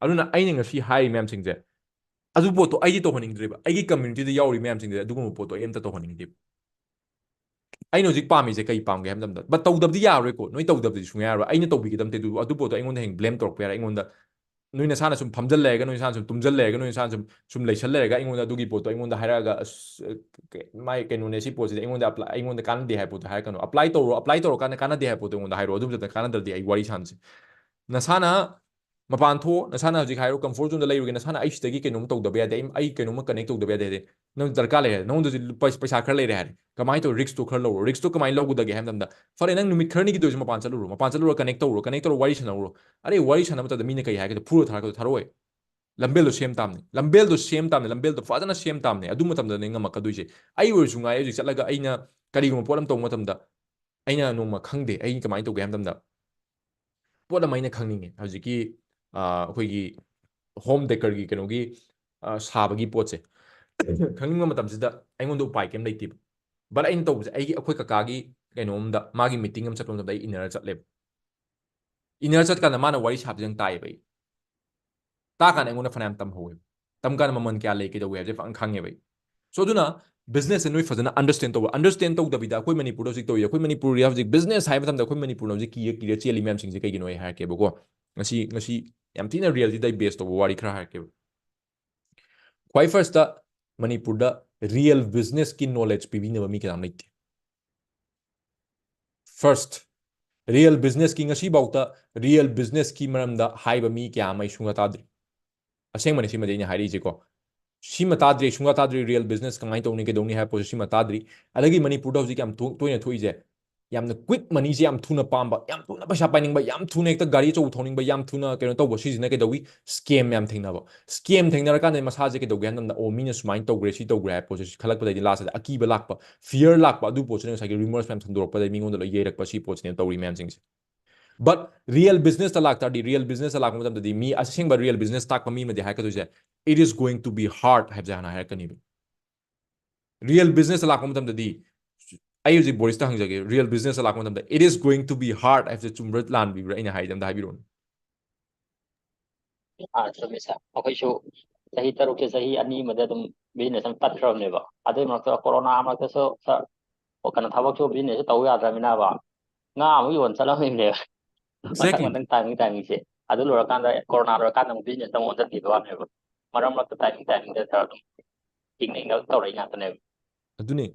ꯑꯗꯨꯅ ꯑꯩꯅ ꯉꯁꯤ ꯍꯥꯏꯔꯤ ꯃꯌꯥꯝꯁꯤꯡꯁꯦ, ꯑꯗꯨ ꯄꯣꯠꯇꯣ ꯑꯩꯗꯤ ꯇꯧꯍꯟꯅꯤꯡꯗ꯭ꯔꯦꯕ꯫ ꯑꯩꯒꯤ communityꯗ ꯌꯥꯎꯔꯤ ꯃꯌꯥꯝꯁꯤꯡꯁꯦ ꯑꯗꯨꯒꯨꯝꯕ ꯄꯣꯠꯇꯣ ꯑꯩ ꯑꯝꯇ ꯇꯧꯍꯟꯅꯤꯡꯗꯦꯕ꯫ ꯑꯩꯅ ꯍꯧꯖꯤꯛ ꯄꯥꯝꯃꯤꯁꯦ ꯀꯩ ꯄꯥꯝꯒꯦ ꯍꯥꯏꯕ ꯃꯇꯝꯗ, but ꯇꯧꯗꯕꯗꯤ ꯌꯥꯔꯣꯏꯀꯣ, ꯅꯣꯏ ꯇꯧꯗꯕꯗꯤ ꯁꯨꯡꯌꯥ ꯌꯥꯔꯣꯏ꯫ ꯑꯩꯅ ꯇꯧꯕꯤꯒꯗꯕ ꯅꯠꯇꯦ ꯑꯗꯨ, ꯑꯗꯨ ꯄꯣꯠꯇꯣ ꯑꯩꯉꯣꯟꯗ ꯍꯌꯦꯡ blame ꯇꯧꯔꯛꯄ ꯌꯥꯔꯦ꯫ ꯑꯩꯉꯣꯟꯗ ꯅꯣꯏ ꯅꯁꯥꯅ ꯁꯨꯝ ꯐꯝꯖꯜ ꯂꯩꯔꯒ, ꯅꯣꯏ ꯅꯁꯥꯅ ꯁꯨꯝ ꯇꯨꯝꯖꯜ ꯂꯩꯔꯒ, ꯅꯣꯏ ꯅꯁꯥꯅ ꯁꯨꯝ, ꯁꯨꯝ ꯂꯩꯁꯜ ꯂꯩꯔꯒ, ꯑꯩꯉꯣꯟꯗ ꯑꯗꯨꯒꯤ ꯄꯣꯠꯇꯣ ꯑꯩꯉꯣꯟꯗ ꯍꯥꯏꯔꯛꯑꯒ, "ꯑꯁ, ꯀ-, ꯃꯥꯏ ꯀꯩꯅꯣꯅꯦ, ꯁꯤ ꯄꯣꯠꯁꯤꯗꯤ ꯑꯩꯉꯣꯟꯗ apply, ꯑꯩꯉꯣꯟꯗ ꯀꯥꯟꯅꯗꯦ" ꯍꯥꯏꯕ ꯄꯣꯠꯇꯣ ꯍꯥꯏꯔꯛꯀꯅꯨ꯫ Apply ꯇꯧꯔꯣ, apply ꯇꯧꯔꯀꯥꯟꯗ ꯀꯥꯟꯅꯗꯦ ꯍꯥꯏꯕ ꯄꯣꯠꯇꯣ ꯑꯩꯉꯣꯟꯗ ꯍꯥꯏꯔꯛꯑꯣ꯫ ꯑꯗꯨꯝ ꯅꯠꯇꯅ ꯀꯥꯟꯅꯗ꯭ꯔꯗꯤ ꯑꯩ ꯋꯥꯔꯤ ꯁꯥꯟꯅꯁꯦ꯫ ꯅꯁꯥꯅ ꯃꯄꯥꯟ ꯊꯣꯛꯑꯣ, ꯅꯁꯥꯅ ꯍꯧꯖꯤꯛ ꯍꯥꯏꯔꯣ, comfort zoneꯗ ꯂꯩꯔꯨꯒꯦ, ꯅꯁꯥꯅ ꯑꯩ ꯁꯤꯗꯒꯤ ꯀꯩꯅꯣꯝ ꯇꯧꯗꯕ ꯌꯥꯗꯦ, ꯑꯩ, ꯑꯩ ꯀꯩꯅꯣꯝꯃ connect ꯇꯧꯗꯕ ꯌꯥꯗꯦ ꯍꯥꯏꯗꯤ, ꯅꯪ ꯗꯔꯀꯥꯔ ꯂꯩꯔꯦ, ꯅꯉꯣꯟꯗꯁꯨ ꯂꯨꯄꯥ ꯄꯩꯁꯥ ꯈꯔ ꯂꯩꯔꯦ ꯍꯥꯏꯔꯦ, ꯀꯃꯥꯏꯅ ꯇꯧ? ꯔꯤꯛꯁꯇꯣ ꯈꯔ ꯂꯧꯔꯣ꯫ ꯔꯤꯛꯁꯇꯣ ꯀꯃꯥꯏꯅ ꯂꯧꯒꯗꯒꯦ ꯍꯥꯏꯕ ꯃꯇꯝꯗ, ꯐꯔꯦ, ꯅꯪ ꯅꯨꯃꯤꯠ ꯈꯔꯅꯤꯒꯤꯗ ꯑꯣꯏꯔꯁꯨ ꯃꯄꯥꯟ ꯆꯠꯂꯨꯔꯣ, ꯃꯄꯥꯟ ꯆꯠꯂꯨꯔ ꯀꯅꯦꯛ ꯇꯧꯔꯣ, ꯀꯅꯦꯛ ꯇꯧꯔ ꯋꯥꯔꯤ ꯁꯥꯟꯅꯧꯔꯣ꯫ ꯑꯔꯦ, ꯋꯥꯔꯤ ꯁꯥꯟꯅꯕ ꯃꯇꯝꯗ ꯃꯤꯅ ꯀꯩ ꯍꯥꯏꯔꯒꯦ? ꯐꯨꯔ ꯊꯥꯔꯛꯀꯗꯣ ꯊꯥꯔꯛꯑꯣꯏ꯫ ꯂꯝꯕꯦꯜꯗꯣ ꯁꯦꯝ ꯇꯥꯕꯅꯤ, ꯂꯝꯕꯦꯜꯗꯣ ꯁꯦꯝ ꯇꯥꯕꯅꯤ, ꯂꯝꯕꯦꯜꯗꯣ ꯐꯖꯅ ꯁꯦꯝ ꯇꯥꯕꯅꯤ꯫ ꯑꯗꯨ ꯃꯇꯝꯗꯅꯦ ꯉꯝꯃꯛꯀꯗꯣꯏꯁꯦ꯫ ꯑꯩ ꯑꯣꯏꯔꯁꯨ ꯉꯥꯏ, ꯍꯧꯖꯤꯛ ꯆꯠꯂꯒ ꯑꯩꯅ ꯀꯔꯤꯒꯨꯝꯕ ꯄꯣꯠ ꯑꯃ ꯇꯧꯕ ꯃꯇꯝꯗ ꯑꯩꯅ ꯅꯣꯡꯃ ꯈꯪꯗꯦ, ꯑꯩ ꯀꯃꯥꯏꯅ ꯇꯧꯒꯦ ꯍꯥꯏꯕ ꯃꯇꯝꯗ, ꯄꯣꯠ ꯑꯃ ꯑꯩꯅ ꯈꯪꯅꯤꯡꯉꯦ, ꯍꯧꯖꯤꯛꯀꯤ ꯑꯥ, ꯑꯩꯈꯣꯏꯒꯤ ꯍꯣꯝ ꯗꯦꯀꯔꯒꯤ ꯀꯩꯅꯣꯒꯤ ꯑꯥ, ꯁꯥꯕꯒꯤ ꯄꯣꯠꯁꯦ꯫ ꯈꯪꯅꯤꯡꯕ ꯃꯇꯝꯁꯤꯗ ꯑꯩꯉꯣꯟꯗ ꯎꯄꯥꯏ ꯀꯩꯝ ꯂꯩꯇꯦꯕ꯫ ꯕꯠ ꯑꯩꯅ ꯇꯧꯕꯁꯦ, ꯑꯩꯒꯤ, ꯑꯩꯈꯣꯏ ꯀꯀꯥꯒꯤ ꯀꯩꯅꯣꯝꯗ, ꯃꯥꯒꯤ ꯃꯤꯇꯤꯡ ꯑꯃ ꯆꯠꯄ ꯃꯇꯝꯗ ꯑꯩ ꯏꯟꯅꯔ ꯆꯠꯂꯦꯕ꯫ ꯏꯟꯅꯔ ꯆꯠꯀꯥꯟꯗ ꯃꯥꯅ ꯋꯥꯔꯤ ꯁꯥꯕꯁꯦ ꯌꯥꯝ ꯇꯥꯏꯌꯦꯕ ꯑꯩ꯫ ꯇꯥꯀꯥꯟꯗ ꯑꯩꯉꯣꯟꯗ ꯐꯅꯌꯥꯝ ꯇꯝꯍꯧꯋꯦꯕ꯫ ꯇꯝ ꯀꯥꯟꯗ ꯃꯃꯜ ꯀꯌꯥ ꯂꯩ, ꯀꯩꯗꯧꯋꯦ ꯍꯥꯏꯕꯁꯦ ꯐꯖꯅ ꯈꯪꯉꯦꯕ ꯑꯩ꯫ ꯁꯣ ꯑꯗꯨꯅ ꯕꯤꯖꯤꯅꯦꯁꯁꯦ ꯅꯣꯏ ꯐꯖꯅ ꯑꯟꯗꯔꯁꯇꯦꯟ ꯇꯧꯕ꯫ ꯑꯟꯗꯔꯁꯇꯦꯟ ꯇꯧꯗꯕꯤꯗ ꯑꯩꯈꯣꯏ ꯃꯅꯤꯄꯨꯔꯗ ꯍꯧꯖꯤꯛ ꯇꯧꯔꯤ, ꯑꯩꯈꯣꯏ ꯃꯅꯤꯄꯨꯔ ꯍꯧꯖꯤꯛ ꯕꯤꯖꯤꯅꯦꯁ ꯍꯥꯏꯕ ꯃꯇꯝꯗ ꯑꯩꯈꯣꯏ ꯃꯅꯤꯄꯨꯔꯅ ꯍꯧꯖꯤꯛ ꯀꯤꯔ ꯀꯤꯔ ꯆꯦꯜꯂꯤ ꯃꯌꯥꯝꯁꯤꯡꯁꯦ ꯀꯩꯒꯤꯅꯣ ꯑꯩ ꯍꯥꯏꯔꯛꯀꯦꯕꯀꯣ꯫ ꯉꯁꯤ, ꯉꯁꯤ ꯌꯥꯝ ꯊꯤꯅ ꯔꯤꯌꯦꯂꯤꯇꯤꯗ ꯑꯩ ꯕꯦꯁ ꯇꯧꯕ ꯋꯥꯔꯤ ꯈꯔ ꯍꯥꯏꯔꯛꯀꯦꯕ꯫ ꯈ꯭ꯋꯥꯏ ꯐꯥꯔꯁꯇ ꯃꯅꯤꯄꯨꯔꯗ ꯔꯤꯌꯦꯜ ꯕꯤꯖꯤꯅꯦꯁꯀꯤ ꯅꯣꯂꯦꯖ ꯄꯤꯕꯤꯅꯕ ꯃꯤ ꯀꯅꯥꯝ ꯂꯩꯇꯦ꯫ ꯐꯥꯔꯁ, ꯔꯤꯌꯦꯜ ꯕꯤꯖꯤꯅꯦꯁꯀꯤ, ꯉꯁꯤꯐꯥꯎꯗ ꯔꯤꯌꯦꯜ ꯕꯤꯖꯤꯅꯦꯁꯀꯤ ꯃꯔꯝꯗ ꯍꯥꯏꯕ ꯃꯤ ꯀꯌꯥ ꯑꯃ ꯑꯩ ꯁꯨꯡꯇꯥ ꯇꯥꯗ꯭ꯔꯤ꯫ ꯑꯁꯦꯡꯕꯅꯤ, ꯁꯤꯃꯗꯤ ꯑꯩꯅ ꯍꯥꯏꯔꯛꯏꯁꯦꯀꯣ꯫ ꯁꯤꯃ ꯇꯥꯗ꯭ꯔꯤ, ꯑꯩ ꯁꯨꯡꯇꯥ ꯇꯥꯗ꯭ꯔꯤ, ꯔꯤꯌꯦꯜ ꯕꯤꯖꯤꯅꯦꯁ ꯀꯃꯥꯏꯅ ꯇꯧꯅꯤ, ꯀꯩꯗꯧꯅꯤ ꯍꯥꯏꯕ ꯄꯣꯠꯁꯦ ꯁꯤꯃ ꯇꯥꯗ꯭ꯔꯤ꯫ ꯑꯗꯒꯤ ꯃꯅꯤꯄꯨꯔꯗ ꯍꯧꯖꯤꯛ ꯌꯥꯝ ꯇꯣ-, ꯇꯣꯏꯅ ꯊꯣꯛꯏꯁꯦ, ꯌꯥꯝꯅ ꯀ꯭ꯋꯤꯛ ꯃꯅꯤꯁꯦ ꯌꯥꯝ ꯊꯨꯅ ꯄꯥꯝꯕ, ꯌꯥꯝ ꯊꯨꯅ ꯄꯩꯁꯥ ꯄꯥꯏꯅꯤꯡꯕ, ꯌꯥꯝ ꯊꯨꯅ ꯍꯦꯛꯇ ꯒꯥꯔꯤ ꯑꯆꯧꯕ ꯊꯧꯅꯤꯡꯕ, ꯌꯥꯝ ꯊꯨꯅ ꯀꯩꯅꯣ ꯇꯧꯕ, ꯁꯤꯁꯤꯅ ꯀꯩꯗꯧꯏ? ꯁ꯭ꯀꯦꯝ ꯌꯥꯝ ꯊꯦꯡꯅꯕ꯫ ꯁ꯭ꯀꯦꯝ ꯊꯦꯡꯅꯔꯀꯥꯟꯗ ꯃꯁꯥꯁꯦ ꯀꯩꯗꯧꯒꯦ ꯍꯥꯏꯕ ꯃꯇꯝꯗ, "ꯑꯣ, ꯃꯤꯅ ꯁꯨꯃꯥꯏꯅ ꯇꯧꯈ꯭ꯔꯦ, ꯁꯤ ꯇꯧꯈ꯭ꯔꯦ" ꯍꯥꯏꯕ ꯄꯣꯠꯁꯦ ꯈꯜꯂꯛꯄꯗꯩꯗꯤ ꯂꯥꯁꯇꯗꯤ ꯑꯀꯤꯕ ꯂꯥꯛꯄ, ꯐꯤꯌꯔ ꯂꯥꯛꯄ, ꯑꯗꯨ ꯄꯣꯠꯁꯤꯅ ꯉꯁꯥꯏꯒꯤ ꯔꯤꯃꯔꯁ ꯃꯌꯥꯝ ꯁꯟꯗꯣꯔꯛꯄꯗꯩ ꯃꯤꯉꯣꯟꯗ ꯂꯣꯏ ꯌꯩꯔꯛꯄ, ꯁꯤ ꯄꯣꯠꯁꯤꯅꯦ ꯇꯧꯔꯤ ꯃꯌꯥꯝꯁꯤꯡꯁꯦ꯫ ꯕꯠ ꯔꯤꯌꯦꯜ ꯕꯤꯖꯤꯅꯦꯁꯇ ꯂꯥꯛꯇꯥꯔꯗꯤ, ꯔꯤꯌꯦꯜ ꯕꯤꯖꯤꯅꯦꯁꯇ ꯂꯥꯛꯄ ꯃꯇꯝꯗꯗꯤ ꯃꯤ ꯑꯁꯦꯡꯕ ꯔꯤꯌꯦꯜ ꯕꯤꯖꯤꯅꯦꯁ ꯇꯥꯛꯄ ꯃꯤ ꯑꯃꯗꯤ ꯍꯥꯏꯔꯛꯀꯗꯣꯏꯁꯦ, "It is going to be hard" ꯍꯥꯏꯕꯁꯦ ꯍꯥꯟꯅ ꯍꯥꯏꯔꯛꯀꯅꯤꯕ꯫ ꯔꯤꯌꯦꯜ ꯕꯤꯖꯤꯅꯦꯁꯇ ꯂꯥꯛꯄ ꯃꯇꯝꯗꯗꯤ, ꯑꯩ ꯍꯧꯖꯤꯛ ꯕꯣꯔꯤꯁꯇ ꯍꯪꯖꯒꯦ, ꯔꯤꯌꯦꯜ ꯕꯤꯖꯤꯅꯦꯁꯇ ꯂꯥꯛꯄ ꯃꯇꯝꯗ "It is going to be hard" ꯍꯥꯏꯕꯁꯦ ꯆꯨꯝꯕ꯭ꯔꯥ ꯂꯥꯟꯕꯤꯕ꯭ꯔꯥ, ꯑꯩꯅ ꯍꯥꯏꯗ ꯑꯝꯇ ꯍꯥꯏꯕꯤꯔꯛꯑꯣꯅꯦ꯫ ꯑꯥ, ꯆꯨꯝꯃꯦ ꯁꯥꯔ꯫ ꯑꯩꯈꯣꯏꯁꯨ ꯆꯍꯤ ꯇꯔꯨꯛꯁꯦ, ꯆꯍꯤ ꯑꯅꯤ ꯑꯃꯗ ꯑꯗꯨꯝ ꯕꯤꯖꯤꯅꯦꯁ ꯑꯃ ꯇꯠꯈ꯭ꯔꯕꯅꯦꯕ꯫ ꯑꯗꯨꯏ ꯃꯔꯛꯇ ꯀꯣꯔꯣꯅꯥ ꯃꯔꯛꯇꯁꯨ ꯁꯥꯔ, ꯀꯩꯅꯣ, ꯊꯕꯛꯁꯨ ꯕꯤꯖꯤꯅꯦꯁꯁꯨ ꯇꯧ ꯌꯥꯗ꯭ꯔꯕꯅꯤꯅꯕ, ꯉꯥ ꯑꯃꯨꯛ ꯌꯣꯟ ꯆꯠꯂꯝꯃꯤꯕꯅꯦꯕ꯫ ꯃꯊꯪ Exactly. ꯃꯊꯪ ꯇꯥꯏꯃꯤꯡ ꯇꯥꯏꯃꯤꯡꯁꯦ꯫ ꯑꯗꯨ ꯂꯣꯏꯔꯀꯥꯟꯗ, ꯀꯣꯔꯣꯅꯥ ꯂꯣꯏꯔꯀꯥꯟꯗ ꯑꯃꯨꯛ ꯕꯤꯖꯤꯅꯦꯁ ꯑꯃꯨꯛ ꯑꯣꯟꯁꯤꯟꯈꯤꯕ ꯋꯥꯅꯦꯕ꯫ ꯃꯔꯛ ꯃꯔꯛꯇ ꯇꯥꯏꯃꯤꯡ ꯇꯥꯏꯃꯤꯡꯗ ꯁꯥꯔ ꯑꯗꯨꯝ ꯍꯤꯡꯅ ꯍꯤꯡꯅꯕ ꯇꯧꯔꯛꯏ ꯉꯥꯛꯇꯅꯦꯕ꯫ ꯑꯗꯨꯅꯤ꯫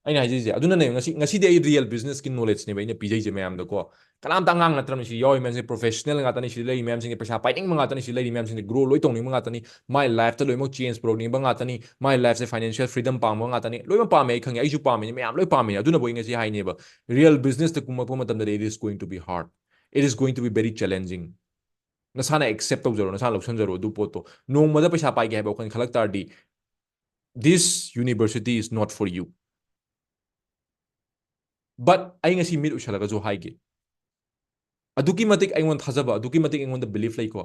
ꯑꯩꯅ ꯍꯥꯏꯖꯩꯁꯦ ꯑꯗꯨꯅꯅꯦ꯫ ꯉꯁꯤ ꯉꯁꯤꯗꯤ ꯑꯩ real businessꯀꯤ knowledgeꯅꯦꯕ ꯑꯩꯅ ꯄꯤꯖꯩꯁꯦ ꯃꯌꯥꯝꯗꯀꯣ꯫ ꯀꯅꯥꯝꯇ ꯑꯉꯥꯡ ꯅꯠꯇ꯭ꯔꯕꯅꯤ ꯁꯤ ꯌꯥꯎꯔꯤ ꯃꯌꯥꯝꯁꯦ, professional ꯉꯥꯛꯇꯅꯤ ꯁꯤꯗ ꯂꯩꯔꯤ ꯃꯌꯥꯝꯁꯤꯡꯁꯦ, ꯄꯩꯁꯥ ꯄꯥꯏꯅꯤꯡꯕ ꯉꯥꯛꯇꯅꯤ ꯁꯤꯗ ꯂꯩꯔꯤ ꯃꯌꯥꯝꯁꯤꯡꯁꯦ, grow ꯂꯣꯏ ꯇꯧꯅꯤꯡꯕ ꯉꯥꯛꯇꯅꯤ, my lifeꯇ ꯂꯣꯏꯅꯃꯛ change ꯄꯨꯔꯛꯅꯤꯡꯕ ꯉꯥꯛꯇꯅꯤ, my lifeꯁꯦ financial freedom ꯄꯥꯝꯕ ꯉꯥꯛꯇꯅꯤ, ꯂꯣꯏꯅꯃꯛ ꯄꯥꯝꯃꯦ ꯑꯩ ꯈꯪꯉꯦ, ꯑꯩꯁꯨ ꯄꯥꯝꯃꯤꯅꯤ, ꯃꯌꯥꯝ ꯂꯣꯏ ꯄꯥꯝꯃꯤꯅꯤ꯫ ꯑꯗꯨꯅꯕꯨ ꯑꯩ ꯉꯁꯤ ꯍꯥꯏꯅꯦꯕ, real businessꯇ ꯀꯨꯝꯃꯛꯄ ꯃꯇꯝꯗꯗꯤ it is going to be hard, it is going to be very challenging꯫ ꯅꯁꯥꯅ accept ꯇꯧꯖꯔꯣ, ꯅꯁꯥꯅ ꯂꯧꯁꯟꯖꯔꯣ ꯑꯗꯨ ꯄꯣꯠꯇꯣ꯫ ꯅꯣꯡꯃꯗ ꯄꯩꯁꯥ ꯄꯥꯏꯒꯦ ꯍꯥꯏꯕ ꯋꯥꯈꯜ ꯈꯜꯂꯛ ꯇꯥꯔꯗꯤ, this university is not for you꯫ But ꯑꯩ ꯉꯁꯤ ꯃꯤꯠ ꯎꯏꯁꯜꯂꯒꯁꯨ ꯍꯥꯏꯒꯦ, ꯑꯗꯨꯛꯀꯤ ꯃꯇꯤꯛ ꯑꯩꯉꯣꯟꯗ ꯊꯥꯖꯕ, ꯑꯗꯨꯛꯀꯤ ꯃꯇꯤꯛ ꯑꯩꯉꯣꯟꯗ belief ꯂꯩꯀꯣ꯫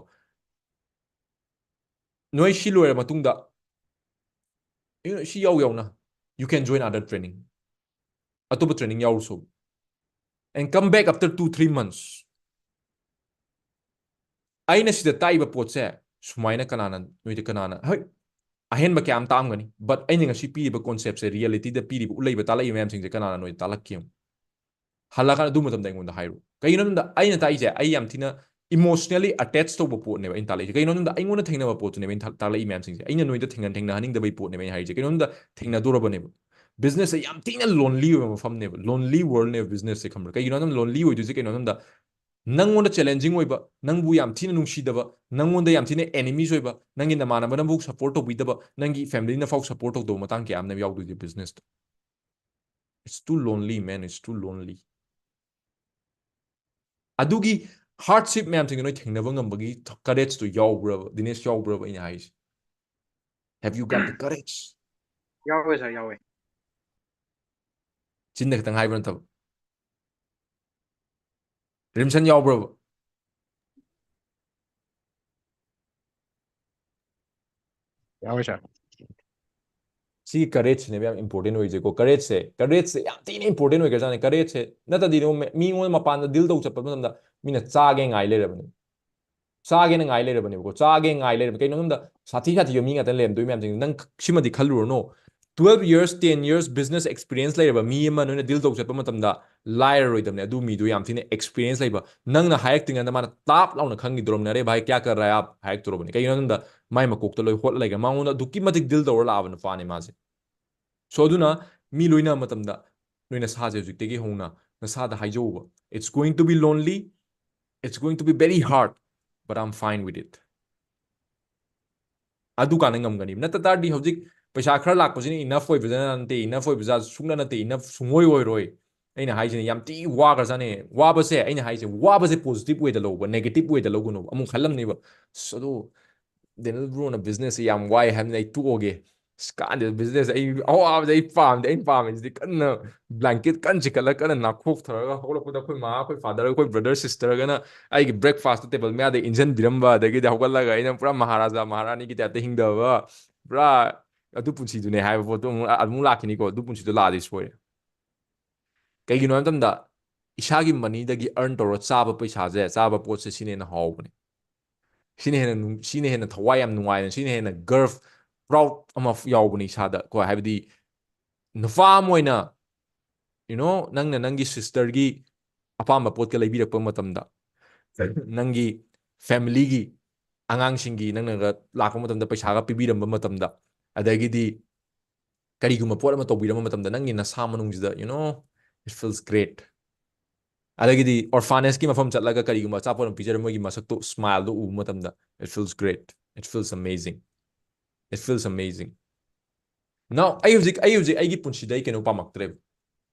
ꯅꯣꯏ ꯁꯤ ꯂꯣꯏꯔ ꯃꯇꯨꯡꯗ, you know, ꯁꯤ ꯌꯥꯎ ꯌꯥꯎꯅ, you can join other training, ꯑꯇꯣꯞꯄ training ꯌꯥꯎꯔꯨꯁꯣ, and come back after two three months꯫ ꯑꯩꯅ ꯁꯤꯗ ꯇꯥꯛꯏꯕ ꯄꯣꯠꯁꯦ ꯁꯨꯃꯥꯏꯅ ꯀꯅꯥꯅ, ꯅꯣꯏꯗ ꯀꯅꯥꯅ, ꯍꯣꯏ, ꯑꯍꯦꯟꯕ ꯀꯌꯥ ꯑꯃ ꯇꯥꯛꯑꯝꯒꯅꯤ, but ꯑꯩꯅ ꯉꯁꯤ ꯄꯤꯔꯤꯕ conceptꯁꯦ, realityꯗ ꯄꯤꯔꯤꯕ, ꯎꯠꯂꯛꯏꯕ, ꯇꯥꯛꯂꯛꯏꯕ ꯃꯌꯥꯝꯁꯤꯡꯁꯦ ꯀꯅꯥꯅ ꯅꯣꯏꯗ ꯇꯥꯛꯂꯛꯀꯦ ꯌꯦꯡꯉꯨ꯫ ꯍꯜꯂꯛꯑꯀꯥꯟꯗ ꯑꯗꯨ ꯃꯇꯝꯗ ꯑꯩꯉꯣꯟꯗ ꯍꯥꯏꯔꯨ꯫ ꯀꯩꯒꯤꯅꯣ ꯍꯥꯏꯕꯗ ꯑꯩꯅ ꯇꯥꯛꯏꯁꯦ ꯑꯩ ꯌꯥꯝ ꯊꯤꯅ emotionally attach ꯇꯧꯕ ꯄꯣꯠꯅꯦꯕ ꯑꯩꯅ ꯇꯥꯛꯂꯛꯏꯁꯦ꯫ ꯀꯩꯒꯤꯅꯣ ꯍꯥꯏꯕꯗ ꯑꯩꯉꯣꯟꯗ ꯊꯦꯡꯅꯕ ꯄꯣꯠꯇꯨꯅꯦꯕ ꯑꯩꯅ ꯊꯥ-, ꯇꯥꯛꯂꯛꯏ ꯃꯌꯥꯝꯁꯤꯡꯁꯦ꯫ ꯑꯩꯅ ꯅꯣꯏꯗ ꯊꯦꯡꯅ-, ꯊꯦꯡꯅꯍꯟꯅꯤꯡꯗꯕꯩ ꯄꯣꯠꯅꯦꯕ ꯑꯩꯅ ꯍꯥꯏꯔꯤꯁꯦ꯫ ꯀꯩꯒꯤꯅꯣ ꯍꯥꯏꯕꯗ ꯊꯦꯡꯅꯗꯣꯔꯕꯅꯦꯕ꯫ Businessꯁꯦ ꯌꯥꯝ ꯊꯤꯅ lonely ꯑꯣꯏꯕ ꯃꯐꯝꯅꯦꯕ, lonely worldꯅꯦꯕ businessꯁꯦ, ꯈꯪꯕ꯭ꯔꯥ? ꯀꯩꯒꯤꯅꯣ ꯍꯥꯏꯕꯗ lonely ꯑꯣꯏꯗꯣꯏꯁꯦ ꯀꯩꯅꯣ ꯍꯥꯏꯕꯗ ꯅꯪꯉꯣꯟꯗ challenging ꯑꯣꯏꯕ, ꯅꯪꯕꯨ ꯌꯥꯝ ꯊꯤꯅ ꯅꯨꯡꯁꯤꯗꯕ, ꯅꯪꯉꯣꯟꯗ ꯌꯥꯝ ꯊꯤꯅ enemies ꯑꯣꯏꯕ, ꯅꯪꯒꯤ ꯅꯃꯥꯟꯅꯕꯅꯐꯥꯎ support ꯇꯧꯕꯤꯗꯕ, ꯅꯪꯒꯤ familyꯅꯐꯥꯎ support ꯇꯧꯗꯕ ꯃꯇꯥꯡ ꯀꯌꯥ ꯑꯃꯅꯦꯕ ꯌꯥꯎꯗꯣꯏꯁꯦ businessꯇ꯫ It's too lonely, man, it's too lonely꯫ ꯑꯗꯨꯒꯤ hardship ꯃꯌꯥꯝꯁꯤꯡꯗꯣ ꯅꯣꯏ ꯊꯦꯡꯅꯕ ꯉꯝꯕꯒꯤ courageꯇꯣ ꯌꯥꯎꯕ꯭ꯔꯕ, ꯗꯤꯅꯦꯁ, ꯌꯥꯎꯕ꯭ꯔꯕ ꯑꯩꯅ ꯍꯥꯏꯁꯦ? Have you got the courage? ꯌꯥꯎꯋꯦ ꯁꯥꯔ, ꯌꯥꯎꯋꯦ꯫ ꯆꯤꯟꯗ ꯈꯛꯇꯪ ꯍꯥꯏꯕ ꯅꯠꯇꯕ꯫ ꯔꯤꯝꯁꯟ ꯌꯥꯎꯕ꯭ꯔꯕ? ꯌꯥꯎꯋꯦ ꯁꯥꯔ꯫ ꯁꯤꯒꯤ courageꯁꯤꯅꯦꯕ ꯌꯥꯝ important ꯑꯣꯏꯔꯤꯁꯦꯀꯣ꯫ Courageꯁꯦ, courageꯁꯦ ꯌꯥꯝ ꯊꯤꯅ important ꯑꯣꯏꯈ꯭ꯔꯖꯥꯠꯅꯤ꯫ Courageꯁꯦ ꯅꯠꯇ꯭ꯔꯗꯤ ꯅꯣ-, ꯃꯤ-, ꯃꯤꯉꯣꯟꯗ ꯃꯄꯥꯟꯗ deal ꯇꯧ ꯆꯠꯄ ꯃꯇꯝꯗ ꯃꯤꯅ ꯆꯥꯒꯦ ꯉꯥꯏ ꯂꯩꯔꯕꯅꯦ꯫ ꯆꯥꯒꯦꯅ ꯉꯥꯏ ꯂꯩꯔꯕꯅꯦꯕꯀꯣ꯫ ꯆꯥꯒꯦ ꯉꯥꯏ ꯂꯩꯔꯕ ꯀꯩꯅꯣ ꯍꯥꯏꯕꯗ ꯁꯥꯊꯤ ꯁꯥꯊꯤꯕ ꯃꯤ ꯉꯥꯛꯇ ꯂꯩꯔꯝꯗꯣꯏ ꯃꯌꯥꯝꯁꯤꯡ꯫ ꯅꯪ ꯁꯤꯃꯗꯤ ꯈꯜꯂꯨꯔꯅꯣ꯫ Twelve years, ten years business experience ꯂꯩꯔꯕ ꯃꯤ ꯑꯃ ꯅꯣꯏꯅ deal ꯇꯧ ꯆꯠꯄ ꯃꯇꯝꯗ ꯂꯥꯏꯔꯔꯣꯏꯗꯕꯅꯦ꯫ ꯑꯗꯨ ꯃꯤꯗꯣ ꯌꯥꯝ ꯊꯤꯅ experience ꯂꯩꯕ꯫ ꯅꯪꯅ ꯍꯥꯏꯔꯛꯇ꯭ꯔꯤꯉꯩꯗ ꯃꯥꯅ ꯇꯥꯞ ꯂꯥꯎꯅ ꯈꯪꯈꯤꯗ꯭ꯔꯣꯕꯅꯦ꯫ "ꯑꯔꯦ ꯚꯥꯏ, ꯀꯌꯥ ꯀꯔ ꯍꯥꯏ?" ꯍꯥꯏꯔꯛꯇ꯭ꯔꯣꯕꯅꯦ꯫ ꯀꯩꯒꯤꯅꯣ ꯍꯥꯏꯕꯗ ꯃꯥꯏ ꯃꯀꯣꯛꯇ ꯂꯣꯏ ꯍꯣꯠꯂ ꯂꯩꯈ꯭ꯔꯦ꯫ ꯃꯉꯣꯟꯗ ꯑꯗꯨꯛꯀꯤ ꯃꯇꯤꯛ deal ꯇꯧꯔ ꯂꯥꯛꯑꯕ ꯅꯨꯄꯥꯅꯦ ꯃꯥꯁꯦ꯫ So ꯑꯗꯨꯅ ꯃꯤ ꯂꯣꯏꯅꯕ ꯃꯇꯝꯗ ꯅꯣꯏ ꯅꯁꯥꯁꯦ ꯍꯧꯖꯤꯛꯇꯒꯤ ꯍꯧꯅ ꯅꯁꯥꯗ ꯍꯥꯏꯖꯧꯕ, "It's going to be lonely, it's going to be very hard, but I'm fine with it." ꯑꯗꯨ ꯀꯥꯟꯗ ꯉꯝꯒꯅꯤ꯫ ꯅꯠꯇ ꯇꯥꯔꯗꯤ ꯍꯧꯖꯤꯛ ꯄꯩꯁꯥ ꯈꯔ ꯂꯥꯛꯄꯁꯤꯅ enough ꯑꯣꯏꯕꯗ ꯅꯠꯇꯦ, enough ꯑꯣꯏꯕꯖꯥ ꯁꯨꯡꯅ ꯅꯠꯇꯦ, enough ꯁꯨꯡꯑꯣꯏ ꯑꯣꯏꯔꯣꯏ꯫ ꯑꯩꯅ ꯍꯥꯏꯁꯤꯅ ꯌꯥꯝ ꯊꯤ ꯋꯥꯈ꯭ꯔꯖꯥꯠꯅꯦ꯫ ꯋꯥꯕꯁꯦ, ꯑꯩꯅ ꯍꯥꯏꯁꯦ, ꯋꯥꯕꯁꯦ positive wayꯗ ꯂꯧꯕ, negative wayꯗ ꯂꯧꯒꯅꯨꯕ꯫ ꯑꯃꯨꯛ ꯈꯜꯂꯝꯅꯦꯕ, "ꯑꯁ, ꯑꯗꯨ ꯗꯦꯅꯤꯜ ꯕ꯭ꯔꯣꯅ businessꯁꯦ ꯌꯥꯝ ꯋꯥꯏ ꯍꯥꯏꯕꯅꯤꯅ ꯑꯩ ꯇꯣꯛꯑꯒꯦ꯫ ꯑꯁ, ꯀꯥꯟꯗꯦ, business ꯑꯩ ꯑꯋꯥꯕꯁꯦ ꯑꯩ ꯄꯥꯝꯗꯦ, ꯑꯩꯅ ꯄꯥꯝꯃꯤꯁꯤꯗꯤ ꯀꯟꯅ blanket ꯀꯟꯅ ꯆꯤꯛꯈꯠꯂꯒ ꯀꯟꯅ ꯅꯥꯈꯣꯛꯊꯔꯒ ꯍꯧꯒꯠꯂꯛꯄꯗ ꯑꯩꯈꯣꯏ ꯃꯥ, ꯑꯩꯈꯣꯏ father, ꯑꯩꯈꯣꯏ brother, sisterꯒꯅ ꯑꯩꯒꯤ breakfastꯇꯣ table ꯃꯌꯥꯗ ꯏꯟꯖꯟꯕꯤꯔꯝꯕ, ꯑꯗꯒꯤꯗꯤ ꯍꯧꯒꯠꯂꯒ ꯑꯩꯅ ꯄꯨꯔꯥ ꯃꯍꯥꯔꯥꯖꯥ ꯃꯍꯥꯔꯥꯅꯤꯒꯤ typeꯇ ꯍꯤꯡꯗꯕ, ꯄꯨꯔꯥ ꯑꯗꯨ ꯄꯨꯟꯁꯤꯗꯨꯅꯦ" ꯍꯥꯏꯕ ꯄꯣꯠꯇꯣ ꯑꯃꯨꯛ, ꯑꯃꯨꯛ ꯂꯥꯛꯈꯤꯅꯤꯀꯣ꯫ ꯑꯗꯨ ꯄꯨꯟꯁꯤꯗꯣ ꯂꯥꯛꯑꯗꯤ ꯁꯣꯏꯔꯦ꯫ ꯀꯩꯒꯤꯅꯣ ꯍꯥꯏꯕ ꯃꯇꯝꯗ, ꯏꯁꯥꯒꯤ moneyꯗꯒꯤ earn ꯇꯧꯔ ꯆꯥꯕ ꯄꯩꯁꯥꯁꯦ, ꯆꯥꯕ ꯄꯣꯠꯁꯦ, ꯁꯤꯅ ꯍꯦꯟꯅ ꯍꯥꯎꯕꯅꯦ꯫ ꯁꯤꯅ ꯍꯦꯟꯅ ꯅꯨꯡ-, ꯁꯤꯅ ꯍꯦꯟꯅ ꯊꯋꯥꯏ ꯌꯥꯝ ꯅꯨꯡꯉꯥꯏꯅ, ꯁꯤꯅ ꯍꯦꯟꯅ ꯒꯔꯚ, proud ꯑꯃ ꯌꯥꯎꯕꯅꯦ ꯏꯁꯥꯗ, ꯀꯣ꯫ ꯍꯥꯏꯕꯗꯤ, ꯅꯨꯄꯥ ꯑꯃ ꯑꯣꯏꯅ, you know, ꯅꯪꯅ ꯅꯪꯒꯤ sisterꯒꯤ ꯑꯄꯥꯝꯕ ꯄꯣꯠꯀ ꯂꯩꯕꯤꯔꯛꯄ ꯃꯇꯝꯗ, ꯅꯪꯒꯤ familyꯒꯤ ꯑꯉꯥꯡꯁꯤꯡꯒꯤ ꯅꯪꯅꯒ ꯂꯥꯛꯄ ꯃꯇꯝꯗ ꯄꯩꯁꯥꯒ ꯄꯤꯕꯤꯔꯝꯕ ꯃꯇꯝꯗ, ꯑꯗꯒꯤꯗꯤ ꯀꯔꯤꯒꯨꯝꯕ ꯄꯣꯠ ꯑꯃ ꯇꯧꯕꯤꯔꯝꯕ ꯃꯇꯝꯗ, ꯅꯪꯒꯤ ꯅꯁꯥ ꯃꯅꯨꯡꯁꯤꯗ, you know, it feels great. ꯑꯗꯒꯤꯗꯤ orphanageꯀꯤ ꯃꯐꯝ ꯆꯠꯂꯒ ꯀꯔꯤꯒꯨꯝꯕ ꯑꯆꯥꯄꯣꯠ ꯑꯃ ꯄꯤꯖꯔ ꯃꯣꯏꯒꯤ ꯃꯁꯛꯇꯣ, smileꯗꯣ ꯎꯕ ꯃꯇꯝꯗ, it feels great. It feels amazing. It feels amazing. Now, ꯑꯩ ꯍꯧꯖꯤꯛ, ꯑꯩ ꯍꯧꯖꯤꯛ ꯑꯩꯒꯤ ꯄꯨꯟꯁꯤꯗ ꯑꯩ ꯀꯩꯅꯣ ꯄꯥꯝꯃꯛꯇ꯭ꯔꯦꯕ꯫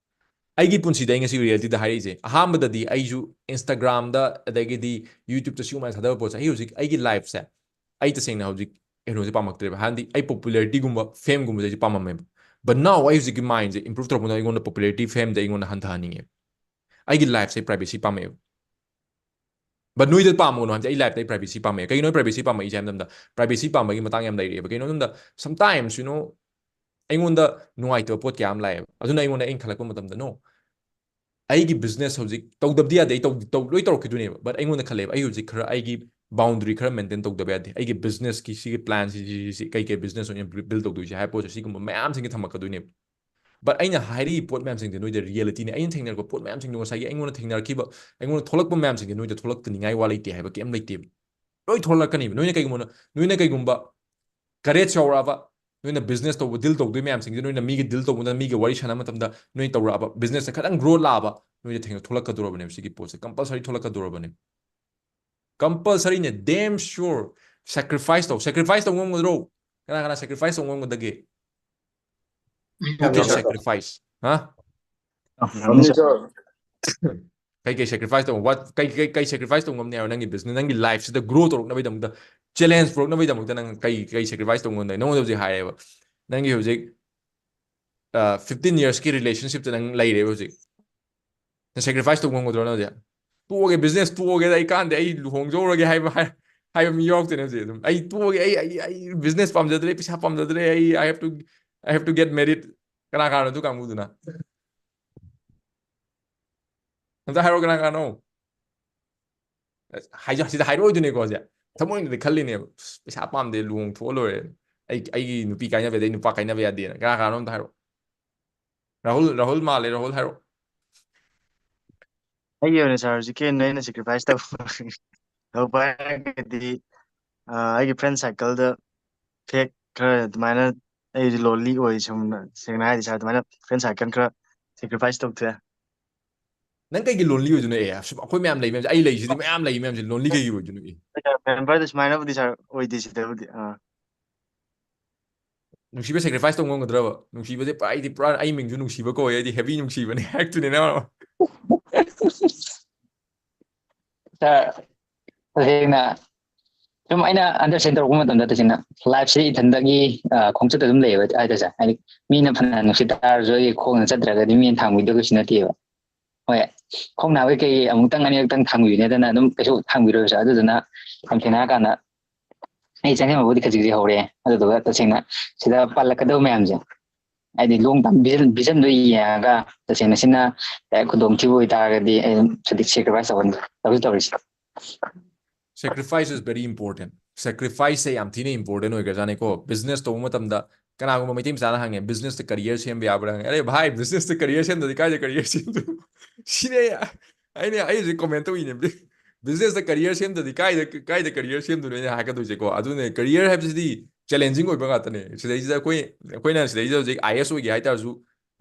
ꯑꯩꯒꯤ ꯄꯨꯟꯁꯤꯗ ꯑꯩ ꯉꯁꯤ realityꯗ ꯍꯥꯏꯔꯛꯏꯁꯦ, ꯑꯍꯥꯟꯕꯗꯗꯤ ꯑꯩꯁꯨ Instagramꯗ ꯑꯗꯒꯤꯗꯤ YouTubeꯇ ꯁꯤꯒꯨꯝꯕ ꯊꯥꯗꯕ ꯄꯣꯠꯁꯦ, ꯑꯩ ꯍꯧꯖꯤꯛ ꯑꯩꯒꯤ lifeꯁꯦ, ꯑꯩ ꯇꯁꯦꯡꯅ ꯍꯧꯖꯤꯛ ꯀꯩꯅꯣꯁꯦ ꯄꯥꯝꯃꯛꯇ꯭ꯔꯦꯕ꯫ ꯍꯥꯟꯅꯗꯤ ꯑꯩ popularityꯒꯨꯝꯕ, fameꯒꯨꯝꯕꯁꯦ ꯑꯩꯁꯦ ꯄꯥꯝꯃꯝꯃꯦꯕ꯫ But now ꯑꯩ ꯍꯧꯖꯤꯛꯀꯤ mindꯁꯦ improve ꯇꯧꯔꯛꯄꯗ ꯑꯩꯉꯣꯟꯗ popularity, fameꯗ ꯑꯩꯉꯣꯟꯗ ꯍꯟꯊꯍꯟꯅꯤꯡꯉꯦꯕ꯫ ꯑꯩꯒꯤ lifeꯁꯦ privacy ꯄꯥꯝꯃꯛꯑꯦꯕ꯫ But ꯅꯣꯏꯗ ꯄꯥꯝꯃꯒꯅꯣ ꯍꯥꯏꯕꯗꯤ, ꯑꯩ lifeꯇ ꯑꯩ privacy ꯄꯥꯝꯃꯛꯑꯦ꯫ ꯀꯩꯒꯤꯅꯣ privacy ꯄꯥꯝꯃꯛꯏꯁꯦ ꯍꯥꯏꯕ ꯃꯇꯝꯗ, privacy ꯄꯥꯝꯕꯒꯤ ꯃꯇꯥꯡ ꯌꯥꯝ ꯂꯩꯔꯛꯑꯦꯕ꯫ ꯀꯩꯅꯣ ꯍꯥꯏꯕ ꯃꯇꯝꯗ, sometimes, you know, ꯑꯩꯉꯣꯟꯗ ꯅꯨꯡꯉꯥꯏꯇꯕ ꯄꯣꯠ ꯀꯌꯥ ꯑꯃ ꯂꯥꯛꯑꯦꯕ꯫ ꯑꯗꯨꯅ ꯑꯩꯉꯣꯟꯗ, ꯑꯩꯅ ꯈꯜꯂꯛꯄ ꯃꯇꯝꯗ, no, ꯑꯩꯒꯤ business ꯍꯧꯖꯤꯛ ꯇꯧꯗꯕꯗꯤ ꯌꯥꯗꯦ, ꯑꯩ ꯇꯧ-, ꯇꯧ-, ꯂꯣꯏ ꯇꯧꯔꯛꯈꯤꯗꯣꯏꯅꯦꯕ꯫ But ꯑꯩꯉꯣꯟꯗ ꯈꯜꯂꯦꯕ, ꯑꯩ ꯍꯧꯖꯤꯛ ꯈꯔ ꯑꯩꯒꯤ boundary ꯈꯔ maintain ꯇꯧꯗꯕ ꯌꯥꯗꯦ꯫ ꯑꯩꯒꯤ businessꯀꯤ ꯁꯤꯒꯤ planꯁꯤ, ꯁꯤ, ꯁꯤ, ꯁꯤ, ꯀꯩ ꯀꯩ business ꯑꯣꯏꯅ build ꯇꯧꯗꯣꯏꯁꯦ ꯍꯥꯏꯕ ꯄꯣꯠꯁꯦ, ꯁꯤꯒꯨꯝꯕ ꯃꯌꯥꯝꯁꯤꯡꯁꯦ ꯊꯝꯃꯛꯀꯗꯣꯏꯅꯦꯕ꯫ But ꯑꯩꯅ ꯍꯥꯏꯔꯤꯕ ꯄꯣꯠ ꯃꯌꯥꯝꯁꯤꯡꯁꯦ ꯅꯣꯏꯗ realityꯅꯦ꯫ ꯑꯩꯅ ꯊꯦꯡꯅꯔꯛꯄ ꯄꯣꯠ ꯃꯌꯥꯝꯁꯤꯡꯗꯣ, ꯉꯁꯥꯏꯒꯤ ꯑꯩꯉꯣꯟꯗ ꯊꯦꯡꯅꯔꯛꯈꯤꯕ, ꯑꯩꯉꯣꯟꯗ ꯊꯣꯛꯂꯛꯄ ꯃꯌꯥꯝꯁꯤꯡꯁꯦ ꯅꯣꯏꯗ ꯊꯣꯛꯂꯛꯇꯅꯤꯡꯉꯥꯏ ꯋꯥ ꯂꯩꯇꯦ ꯍꯥꯏꯕ ꯀꯩꯝ ꯂꯩꯇꯦꯕ꯫ ꯂꯣꯏ ꯊꯣꯛꯂꯛꯀꯅꯤꯕ꯫ ꯅꯣꯏꯅ ꯀꯩꯒꯨꯝꯕ, ꯅꯣꯏꯅ ꯀꯩꯒꯨꯝꯕ courage ꯌꯥꯎꯔꯛꯑꯕ, ꯅꯣꯏꯅ business ꯇꯧꯕ, deal ꯇꯧꯗꯣꯏ ꯃꯌꯥꯝꯁꯤꯡꯁꯦ, ꯅꯣꯏꯅ ꯃꯤꯒ deal ꯇꯧꯕꯗ, ꯃꯤꯒ ꯋꯥꯔꯤ ꯁꯥꯟꯅꯕ ꯃꯇꯝꯗ, ꯅꯣꯏ ꯇꯧꯔꯛꯑꯕ, business ꯁꯦ ꯈꯤꯇꯪ growth ꯂꯥꯛꯑꯕ, ꯅꯣꯏꯗ ꯊꯦꯡꯅ ꯊꯣꯛꯂꯛꯀꯗꯧꯔꯕꯅꯦꯕ꯫ ꯁꯤꯒꯤ ꯄꯣꯠꯁꯦ compulsory ꯊꯣꯛꯂꯛꯀꯗꯧꯔꯕꯅꯦ꯫ Compulsory ꯅꯦ, damn sure. Sacrifice ꯇꯧ, sacrifice ꯇꯧ ꯉꯝꯒꯗ꯭ꯔꯣ? ꯀꯅꯥ ꯀꯅꯥ sacrifice ꯇꯧ ꯉꯝꯒꯗꯒꯦ? Who can sacrifice? ꯍꯥ? ꯀꯩ ꯀꯩ sacrifice ꯇꯧ? What, ꯀꯩ ꯀꯩ ꯀꯩ sacrifice ꯇꯧ ꯉꯝꯅꯤ ꯍꯥꯏꯕ? ꯅꯪꯒꯤ business, ꯅꯪꯒꯤ life ꯁꯤꯗ grow ꯇꯧꯔꯛꯅꯕꯒꯤꯗꯃꯛꯇ, challenge ꯄꯨꯔꯛꯅꯕꯒꯤꯗꯃꯛꯇ ꯅꯪ ꯀꯩ ꯀꯩ sacrifice ꯇꯧ ꯉꯝꯅꯤ? ꯅꯉꯣꯟꯗ ꯍꯧꯖꯤꯛ ꯍꯥꯏꯔꯦꯕ, ꯅꯪꯒꯤ ꯍꯧꯖꯤꯛ fifteen years ꯀꯤ relationship ꯇ ꯅꯪ ꯂꯩꯔꯦꯕ ꯍꯧꯖꯤꯛ꯫ ꯅꯪ sacrifice ꯇꯧ ꯉꯝꯒꯗ꯭ꯔꯣ ꯅꯪ ꯍꯧꯖꯤꯛ? "ꯇꯣꯛꯑꯒꯦ, business ꯇꯣꯛꯑꯒꯦꯗ, ꯑꯩ ꯀꯥꯟꯗꯦ, ꯑꯩ ꯂꯨꯍꯣꯡꯖꯧꯔꯒꯦ" ꯍꯥꯏꯕ, ꯍꯥꯏ-, ꯍꯥꯏꯕ ꯃꯤ ꯌꯥꯎꯔꯛꯇꯣꯏꯅꯦ ꯍꯧꯖꯤꯛ꯫ ꯑꯗꯨꯝ, "ꯑꯩ ꯇꯣꯛꯑꯒꯦ, ꯑꯩ, ꯑꯩ, ꯑꯩ business ꯄꯥꯝꯖꯗ꯭ꯔꯦ, ꯄꯩꯁꯥ ꯄꯥꯝꯖꯗ꯭ꯔꯦ, ꯑꯩ, I have to, I have to get married"꯫ ꯀꯅꯥ ꯀꯅꯥꯅꯣ ꯑꯗꯨ ꯀꯥꯡꯕꯨꯗꯨꯅ? ꯑꯝꯇ ꯍꯥꯏꯔꯣ, ꯀꯅꯥ ꯀꯅꯥꯅꯣ? ꯑꯁ, ꯍꯥꯏꯖ-, ꯁꯤꯗ ꯍꯥꯏꯔꯛꯑꯣꯏꯗꯣꯏꯅꯦꯀꯣ ꯍꯧꯖꯤꯛ꯫ ꯊꯃꯣꯏꯅꯗꯤ ꯈꯜꯂꯤꯅꯦꯕ, "ꯑꯁ, ꯄꯩꯁꯥ ꯄꯥꯝꯗꯦ, ꯂꯨꯍꯣꯡ ꯊꯣꯛꯑ ꯂꯣꯏꯔꯦ꯫ ꯑꯩ, ꯑꯩꯒꯤ ꯅꯨꯄꯤ ꯀꯥꯏꯅꯕ ꯌꯥꯗꯦ, ꯑꯩ ꯅꯨꯄꯥ ꯀꯥꯏꯅꯕ ꯌꯥꯗꯦꯅ"꯫ ꯀꯅꯥ ꯀꯅꯥꯅꯣ ꯑꯝꯇ ꯍꯥꯏꯔꯛꯑꯣ꯫ ꯔꯥꯍꯨꯜ, ꯔꯥꯍꯨꯜ ꯃꯥꯜꯂꯦ, ꯔꯥꯍꯨꯜ ꯍꯥꯏꯔꯛꯑꯣ꯫ ꯑꯩꯒꯤ ꯑꯣꯏꯅ ꯁꯥꯔ, ꯍꯧꯖꯤꯛꯀꯤ ꯑꯣꯏꯅ ꯑꯩꯅ sacrifice ꯇꯧ-, ꯇꯧꯕ ꯍꯥꯏꯔꯒꯗꯤ, ꯑ, ꯑꯩꯒꯤ friend circle ꯗ fake ꯈꯔ ꯑꯗꯨꯃꯥꯏꯅ, ꯑꯩꯁꯦ lonely ꯑꯣꯏ, ꯁꯨꯝ ꯁꯦꯡꯅ ꯍꯥꯏꯔꯗꯤ ꯁꯥꯔ, ꯑꯗꯨꯃꯥꯏꯅ friend circle ꯈꯔ sacrifice ꯇꯧꯊꯣꯛꯑꯦ꯫ ꯅꯪ ꯀꯩꯒꯤ lonely ꯑꯣꯏꯗꯣꯏꯅꯣ? ꯑꯦ, ꯑꯁꯨꯝ ꯑꯩꯈꯣꯏ ꯃꯌꯥꯝ ꯂꯩ ꯃꯌꯥꯝꯁꯦ, ꯑꯩ ꯂꯩꯁꯤꯗꯤ ꯃꯌꯥꯝ ꯂꯩ ꯃꯌꯥꯝꯁꯦ, lonely ꯀꯩꯒꯤ ꯑꯣꯏꯗꯣꯏꯅꯣ? ꯑꯦ? Member ꯗ ꯁꯨꯃꯥꯏꯅꯕꯨꯗꯤ ꯁꯥꯔ ꯑꯣꯏꯗꯦ ꯁꯤꯗꯕꯨꯗꯤ꯫ ꯑꯥ꯫ ꯅꯨꯡꯁꯤꯕ sacrifice ꯇꯧ ꯉꯝꯒꯗ꯭ꯔꯕ? ꯅꯨꯡꯁꯤꯕꯁꯦ ꯄꯨꯔꯥ, ꯑꯩꯗꯤ ꯄꯨꯔꯥ ꯑꯩ ꯃꯤꯡꯁꯨ ꯅꯨꯡꯁꯤꯕ ꯀꯧꯋꯦ, ꯑꯩꯗꯤ heavy ꯅꯨꯡꯁꯤꯕꯅꯦ ꯍꯥꯏꯔꯛꯇꯣꯏꯅꯦ ꯅꯪ꯫ ꯁꯥꯔ, ꯇꯁꯦꯡꯅ ꯁꯨꯝ ꯑꯩꯅ understand ꯇꯧꯔꯛꯄ ꯃꯇꯝꯗ, ꯇꯁꯦꯡꯅ life ꯁꯦ ꯏꯊꯟꯗꯒꯤ, ꯑ, ꯈꯣꯡꯆꯠꯇ ꯑꯗꯨꯝ ꯂꯩꯌꯦꯕ ꯍꯥꯏꯇꯥꯔꯦ ꯁꯥꯔ꯫ ꯍꯥꯏꯗꯤ ꯃꯤꯅ ꯐꯅ ꯅꯨꯡꯁꯤ ꯇꯥꯔꯁꯨ ꯑꯩꯒꯤ ꯈꯣꯡꯅ ꯆꯠꯇ꯭ꯔꯒꯗꯤ ꯃꯤꯅ ꯊꯥꯡꯕꯤꯗꯧ ꯀꯩꯁꯨ ꯅꯠꯇꯦꯕ꯫ ꯍꯣꯏ, ꯈꯣꯡ ꯅꯥꯕꯩ ꯀꯩ ꯑꯃꯨꯛꯇꯪ ꯑꯅꯤꯔꯛꯇꯪ ꯊꯥꯡꯕꯤꯕꯅꯦ, ꯑꯗꯨꯅ ꯑꯗꯨꯝ ꯀꯩꯁꯨ ꯊꯥꯡꯕꯤꯔꯣꯏꯕ ꯁꯥꯔ꯫ ꯑꯗꯨꯗꯨꯅ ꯌꯥꯝ ꯁꯦꯡꯅ ꯍꯥꯏꯔꯀꯥꯟꯗ ꯑꯩ ꯆꯪꯁꯤꯟꯕꯕꯨꯗꯤ ꯈꯖꯤꯛ ꯈꯖꯤꯛ ꯍꯧꯔꯦ, ꯑꯗꯨꯗꯨꯒ ꯇꯁꯦꯡꯅ ꯁꯤꯗ ꯄꯜꯂꯛꯀꯗꯕ ꯃꯌꯥꯝꯁꯦ, ꯍꯥꯏꯗꯤ long term vision, vision ꯗꯣ ꯌꯦꯡꯉꯒ ꯇꯁꯦꯡꯅ ꯁꯤꯅ, ꯑꯦ, ꯈꯨꯗꯣꯡꯊꯤꯕ ꯑꯣꯏꯇꯥꯔꯒꯗꯤ ꯑꯩ ꯑꯗꯨꯝ ꯁꯤꯗꯤ sacrifice ꯇꯧꯍꯟ-, ꯇꯧꯁꯨ ꯇꯧꯔꯤꯁꯦ꯫ Sacrifice is very important. Sacrifice ꯁꯦ ꯌꯥꯝ ꯊꯤꯅ important ꯑꯣꯏꯈ꯭ꯔꯖꯥꯠꯅꯤꯀꯣ꯫ Business ꯇꯧꯕ ꯃꯇꯝꯗ ꯀꯅꯥꯒꯨꯝꯕ ꯃꯩꯇꯩ ꯃꯆꯥꯅ ꯍꯪꯉꯦ, "Business ꯇ career ꯁꯦꯝꯕ ꯌꯥꯕ꯭ꯔꯥ?" ꯍꯪꯉꯦ꯫ "ꯑꯔꯦ ꯚꯥꯏ, business ꯇ career ꯁꯦꯝꯗ꯭ꯔꯗꯤ ꯀꯥꯏꯗ career ꯁꯦꯝꯗꯣꯏꯅꯣ?" ꯁꯤꯅꯦ ꯑꯩꯅ, ꯑꯩ ꯍꯧꯖꯤꯛ comment ꯇꯧꯔꯤꯅꯦ꯫ "Business ꯇ career ꯁꯦꯝꯗ꯭ꯔꯗꯤ ꯀꯥꯏꯗ, ꯀꯥꯏꯗ career ꯁꯦꯝꯗꯣꯏꯅꯣ?" ꯑꯩꯅ ꯍꯥꯏꯒꯗꯣꯏꯁꯦꯀꯣ꯫ ꯑꯗꯨꯅꯦ, career ꯍꯥꯏꯕꯁꯤꯗꯤ ꯆꯦꯂꯦꯟꯖꯤꯡ ꯑꯣꯏꯕ ꯉꯥꯛꯇꯅꯦ꯫ ꯁꯤꯗꯩꯁꯤꯗ ꯑꯩꯈꯣꯏ ꯑꯩꯈꯣꯏꯅ ꯁꯤꯗꯩꯁꯤꯗ ꯍꯧꯖꯤꯛ ꯑꯥꯏ ꯑꯦꯁ ꯑꯣꯏꯒꯦ ꯍꯥꯏꯇꯥꯔꯁꯨ,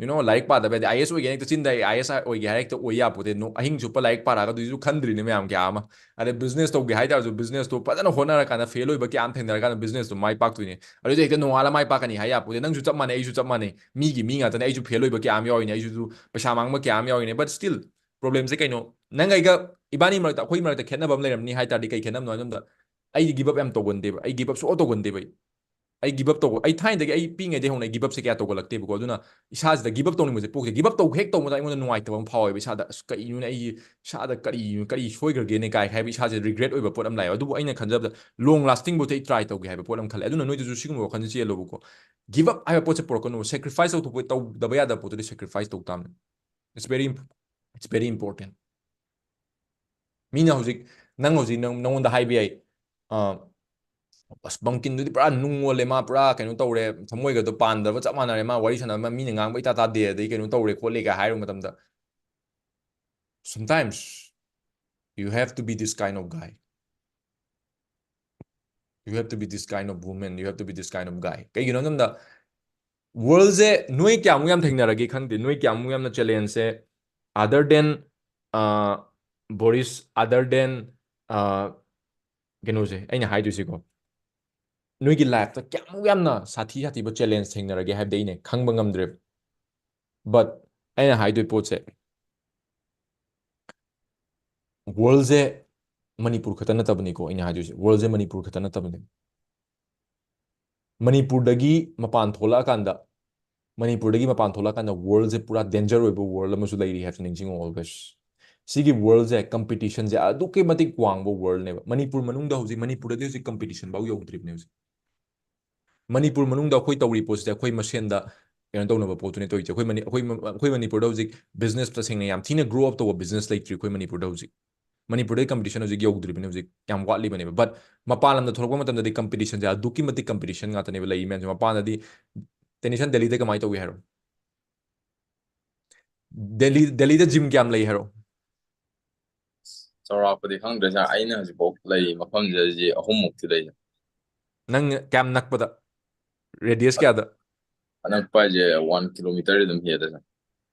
ꯌꯨ ꯅꯣ, ꯂꯥꯏꯔꯤꯛ ꯄꯥꯗꯕ ꯌꯥꯗꯦ꯫ ꯑꯥꯏ ꯑꯦꯁ ꯑꯣꯏꯒꯦ ꯍꯦꯛꯇ ꯆꯤꯟꯗ ꯑꯥꯏ ꯑꯦꯁ ꯑꯣꯏꯒꯦ ꯍꯥꯏꯔ ꯍꯦꯛꯇ ꯑꯣꯏ ꯌꯥꯄꯣꯠꯇꯦ꯫ ꯅꯣ-, ꯑꯍꯤꯡ ꯆꯨꯞꯄ ꯂꯥꯏꯔꯤꯛ ꯄꯥꯔꯛꯑꯒ ꯑꯗꯨꯏꯁꯨ ꯈꯟꯗ꯭ꯔꯤꯅꯦ ꯃꯌꯥꯝ ꯀꯌꯥ ꯑꯃ꯫ ꯑꯗꯩ ꯕꯤꯖꯤꯅꯦꯁ ꯇꯧꯒꯦ ꯍꯥꯏꯇꯥꯔꯁꯨ, ꯕꯤꯖꯤꯅꯦꯁꯇꯣ ꯐꯖꯅ ꯍꯣꯠꯅꯔꯀꯥꯟꯗ ꯐꯦꯜ ꯑꯣꯏꯕ ꯀꯌꯥ ꯑꯃ ꯊꯦꯡꯅꯔꯀꯥꯟꯗ ꯕꯤꯖꯤꯅꯦꯁꯇꯣ ꯃꯥꯏ ꯄꯥꯛꯇꯣꯏꯅꯦ꯫ ꯑꯗꯨꯗꯤ ꯍꯦꯛꯇ ꯅꯣꯡꯉꯥꯜꯂ ꯃꯥꯏ ꯄꯥꯛꯀꯅꯤ ꯍꯥꯏ ꯌꯥꯄꯣꯠꯇꯦ꯫ ꯅꯪꯁꯨ ꯆꯞ ꯃꯥꯟꯅꯩ, ꯑꯩꯁꯨ ꯆꯞ ꯃꯥꯟꯅꯩ꯫ ꯃꯤꯒꯤ ꯃꯤ ꯉꯥꯛꯇꯅꯦ꯫ ꯑꯩꯁꯨ ꯐꯦꯜ ꯑꯣꯏꯕ ꯀꯌꯥ ꯑꯃ ꯌꯥꯎꯔꯤꯅꯦ, ꯑꯩꯁꯨ ꯄꯩꯁꯥ ꯃꯥꯡꯕ ꯀꯌꯥ ꯑꯃ ꯌꯥꯎꯔꯤꯅꯦ꯫ But still, ꯄ꯭ꯔꯣꯕ꯭ꯂꯦꯝꯁꯦ ꯀꯩꯅꯣ? ꯅꯪ ꯑꯩꯒ, ꯏꯕꯥꯅꯤ ꯃꯔꯛꯇ, ꯑꯩꯈꯣꯏ ꯃꯔꯛꯇ ꯈꯦꯠꯅꯕ ꯑꯃ ꯂꯩꯔꯝꯅꯤ ꯍꯥꯏ ꯇꯥꯔꯗꯤ, ꯀꯩ ꯈꯦꯠꯅꯕꯅꯣ ꯍꯥꯏꯕ ꯃꯇꯝꯗ, ꯑꯩꯗꯤ ꯒꯤꯞ ꯑꯞ ꯌꯥꯝ ꯇꯧꯒꯟꯗꯦꯕ꯫ ꯑꯩ ꯒꯤꯞ ꯑꯞ ꯁꯨꯡꯇꯧ ꯇꯧꯒꯟꯗꯦꯕ ꯑꯩ꯫ ꯑꯩ ꯒꯤꯞ ꯑꯞ ꯇꯧꯕ, ꯑꯩ ꯊꯥꯏꯅꯗꯒꯤ, ꯑꯩ ꯄꯤꯛꯏꯉꯩꯗꯒꯤ ꯍꯧꯅ ꯑꯩ ꯒꯤꯞ ꯑꯞꯁꯦ ꯀꯌꯥ ꯇꯧꯒꯜꯂꯛꯇꯦꯕꯀꯣ꯫ ꯑꯗꯨꯅ ꯏꯁꯥꯁꯤꯗ ꯒꯤꯞ ꯑꯞ ꯇꯧꯅꯤꯡꯕꯁꯦ ꯄꯣꯛꯇꯦ꯫ ꯒꯤꯞ ꯑꯞ ꯇꯧ ꯍꯦꯛ ꯇꯧꯕꯗ ꯑꯩꯉꯣꯟꯗ ꯅꯨꯡꯉꯥꯏꯇꯕ ꯑꯃ ꯐꯥꯎꯋꯦꯕ ꯏꯁꯥꯗ꯫ "ꯑꯁ, ꯀꯔꯤꯅꯣꯅꯦ, ꯑꯩꯒꯤ ꯏꯁꯥꯗ ꯀꯔꯤ, ꯀꯔꯤ ꯁꯣꯏꯈ꯭ꯔꯒꯦꯅꯦ?" ꯀꯥꯏ ꯍꯥꯏꯕ ꯏꯁꯥꯁꯦ ꯔꯤꯒ꯭ꯔꯦꯠ ꯑꯣꯏꯕ ꯄꯣꯠ ꯑꯃ ꯂꯥꯛꯑꯦꯕ꯫ ꯑꯗꯨꯕꯨ ꯑꯩꯅ ꯈꯟꯖꯕꯗ, ꯂꯣꯡ ꯂꯥꯁꯇꯤꯡ ꯕꯣꯠꯇꯤ ꯑꯩ ꯇ꯭ꯔꯥꯏ ꯇꯧꯒꯦ ꯍꯥꯏꯕ ꯄꯣꯠ ꯑꯃ ꯈꯜꯂꯦ꯫ ꯑꯗꯨꯅ ꯅꯣꯏꯗꯁꯨ ꯁꯤꯒꯨꯝꯕ ꯋꯥꯈꯜꯁꯦ ꯆꯦꯜꯂꯣꯕꯀꯣ꯫ ꯒꯤꯞ ꯑꯞ ꯍꯥꯏꯕ ꯄꯣꯠꯁꯦ ꯄꯨꯔꯛꯀꯅꯨ꯫ ꯁꯦꯀ꯭ꯔꯤꯐꯥꯏꯁ ꯇꯧꯊꯣꯛꯄ, ꯇꯧꯗꯕ ꯌꯥꯗꯕ ꯄꯣꯠꯇꯨꯗꯤ ꯁꯦꯀ꯭ꯔꯤꯐꯥꯏꯁ ꯇꯧ ꯇꯥꯕꯅꯤ꯫ It's very imp-, it's very important. ꯃꯤꯅ ꯍꯧꯖꯤꯛ, ꯅꯪ ꯍꯧꯖꯤꯛ ꯅꯪ, ꯅꯪꯉꯣꯟꯗ ꯍꯥꯏꯕ ꯌꯥꯏ, "ꯑ, ꯑꯁ, ꯕꯪꯀꯤꯟꯗꯨꯗꯤ ꯄꯨꯔꯥ ꯅꯨꯡ ꯑꯣꯜꯂꯦ, ꯃꯥ ꯄꯨꯔꯥ ꯀꯩꯅꯣ ꯇꯧꯔꯦ, ꯊꯃꯣꯏꯒꯗꯣ ꯄꯥꯟꯗꯕ ꯆꯞ ꯃꯥꯟꯅꯔꯦ, ꯃꯥ ꯋꯥꯔꯤ ꯁꯥꯟꯅꯕ ꯃꯤꯅ ꯉꯥꯡꯕ ꯏꯇꯥ ꯇꯥꯗꯦ, ꯑꯗꯩ ꯀꯩꯅꯣ ꯇꯧꯔꯦ ꯈꯣꯠꯂꯦ" ꯀꯥꯏ ꯍꯥꯏꯔꯨꯕ ꯃꯇꯝꯗ, sometimes you have to be this kind of guy. You have to be this kind of woman, you have to be this kind of guy. ꯀꯩꯒꯤꯅꯣ ꯍꯥꯏꯕ ꯃꯇꯝꯗ, ꯋꯥꯔꯜꯁꯦ ꯅꯣꯏ ꯀꯌꯥꯃꯨꯛ ꯌꯥꯝ ꯊꯦꯡꯅꯔꯒꯦ ꯈꯪꯗꯦ, ꯅꯣꯏ ꯀꯌꯥꯃꯨꯛ ꯌꯥꯝꯅ ꯆꯦꯂꯦꯟꯖꯁꯦ, other than, ꯑ, ꯕꯣꯔꯤꯁ, other than, ꯑ, ꯀꯩꯅꯣꯁꯦ ꯑꯩꯅ ꯍꯥꯏꯗꯣꯏꯁꯦꯀꯣ, ꯅꯣꯏꯒꯤ ꯂꯥꯏꯐꯇ ꯀꯌꯥꯃꯨꯛ ꯌꯥꯝꯅ ꯁꯥꯊꯤ ꯁꯥꯊꯤꯕ ꯆꯦꯂꯦꯟꯖ ꯊꯦꯡꯅꯔꯒꯦ ꯍꯥꯏꯕꯗꯤ ꯑꯩꯅ ꯈꯪꯕ ꯉꯝꯗ꯭ꯔꯦꯕ꯫ But ꯑꯩꯅ ꯍꯥꯏꯗꯣꯏ ꯄꯣꯠꯁꯦ, ꯋꯥꯔꯜꯁꯦ ꯃꯅꯤꯄꯨꯔ ꯈꯛꯇ ꯅꯠꯇꯕꯅꯤꯀꯣ ꯑꯩꯅ ꯍꯥꯏꯗꯣꯏꯁꯦ, ꯋꯥꯔꯜꯁꯦ ꯃꯅꯤꯄꯨꯔ ꯈꯛꯇ ꯅꯠꯇꯕꯅꯤ꯫ ꯃꯅꯤꯄꯨꯔꯗꯒꯤ ꯃꯄꯥꯟ ꯊꯣꯛꯂꯛꯑꯀꯥꯟꯗ, ꯃꯅꯤꯄꯨꯔꯗꯒꯤ ꯃꯄꯥꯟ ꯊꯣꯛꯂꯛꯑꯀꯥꯟꯗ ꯋꯥꯔꯜꯁꯦ ꯄꯨꯔꯥ ꯗꯦꯟꯖꯔ ꯑꯣꯏꯕ ꯋꯥꯔꯜ ꯑꯃꯁꯨ ꯂꯩꯔꯤ ꯍꯥꯏꯕꯁꯦ ꯅꯤꯡꯁꯤꯡꯉꯣ always꯫ ꯁꯤꯒꯤ ꯋꯥꯔꯜꯁꯦ ꯀꯝꯄꯤꯇꯤꯁꯟꯁꯦ ꯑꯗꯨꯛꯀꯤ ꯃꯇꯤꯛ ꯋꯥꯡꯕ ꯋꯥꯔꯜꯅꯦꯕ꯫ ꯃꯅꯤꯄꯨꯔ ꯃꯅꯨꯡꯗ ꯍꯧꯖꯤꯛ, ꯃꯅꯤꯄꯨꯔꯗꯗꯤ ꯍꯧꯖꯤꯛ ꯀꯝꯄꯤꯇꯤꯁꯟ ꯐꯥꯎ ꯌꯧꯗ꯭ꯔꯤꯕꯅꯦ ꯍꯧꯖꯤꯛ꯫ ꯃꯅꯤꯄꯨꯔ ꯃꯅꯨꯡꯗ ꯑꯩꯈꯣꯏ ꯇꯧꯔꯤ ꯄꯣꯠꯁꯤꯗꯤ ꯑꯩꯈꯣꯏ ꯃꯁꯦꯟꯗ ꯀꯩꯅꯣ ꯇꯧꯅꯕ ꯄꯣꯠꯇꯨꯅꯦ ꯇꯧꯔꯤꯁꯦ꯫ ꯑꯩꯈꯣꯏ ꯃꯅꯤ-, ꯑꯩꯈꯣꯏ ꯃ-, ꯑꯩꯈꯣꯏ ꯃꯅꯤꯄꯨꯔꯗ ꯍꯧꯖꯤꯛ ꯕꯤꯖꯤꯅꯦꯁ ꯇꯁꯦꯡꯅ ꯌꯥꯝ ꯊꯤꯅ ꯒ꯭ꯔꯣ ꯑꯞ ꯇꯧꯕ ꯕꯤꯖꯤꯅꯦꯁ ꯂꯩꯇ꯭ꯔꯤ ꯑꯩꯈꯣꯏ ꯃꯅꯤꯄꯨꯔꯗ ꯍꯧꯖꯤꯛ꯫ ꯃꯅꯤꯄꯨꯔꯗꯗꯤ ꯀꯝꯄꯤꯇꯤꯁꯟ ꯍꯧꯖꯤꯛ ꯌꯧꯗ꯭ꯔꯤꯕꯅꯤ, ꯍꯧꯖꯤꯛ ꯌꯥꯝ ꯋꯥꯠꯂꯤꯕꯅꯦꯕ꯫ But ꯃꯄꯥꯟ ꯂꯝꯗ ꯊꯣꯛꯂꯛꯄ ꯃꯇꯝꯗꯗꯤ ꯀꯝꯄꯤꯇꯤꯁꯟꯁꯦ ꯑꯗꯨꯛꯀꯤ ꯃꯇꯤꯛ ꯀꯝꯄꯤꯇꯤꯁꯟ ꯉꯥꯛꯇꯅꯦꯕ ꯂꯩꯔꯤ ꯃꯌꯥꯝꯁꯦ꯫ ꯃꯄꯥꯟꯗꯗꯤ, ꯇꯦꯅꯤꯁꯟ, ꯗꯦꯜꯂꯤꯗ ꯀꯃꯥꯏꯅ ꯇꯧꯏ ꯍꯥꯏꯔꯣ? ꯗꯦꯜꯂꯤ, ꯗꯦꯜꯂꯤꯗ ꯖꯤꯝ ꯀꯌꯥꯝ ꯂꯩ ꯍꯥꯏꯔꯣ? ꯆꯥꯎꯔꯥꯛꯄꯗꯤ ꯈꯪꯗ꯭ꯔꯦ ꯁꯥꯔ, ꯑꯩꯅ ꯍꯧꯖꯤꯛꯐꯥꯎ ꯂꯩꯔꯤ ꯃꯐꯝꯁꯤꯗ ꯖꯤ ꯑꯍꯨꯝꯃꯨꯛꯇꯤ ꯂꯩ꯫ ꯅꯪ ꯀꯌꯥꯝ ꯅꯛꯄꯗ? Radius ꯀꯌꯥꯗ? ꯑꯅꯛꯄ ꯍꯥꯏꯁꯦ ꯋꯥꯟ ꯀꯤꯂꯣꯃꯤꯇꯔ ꯑꯗꯨꯝ ꯍꯦꯜꯂꯦ꯫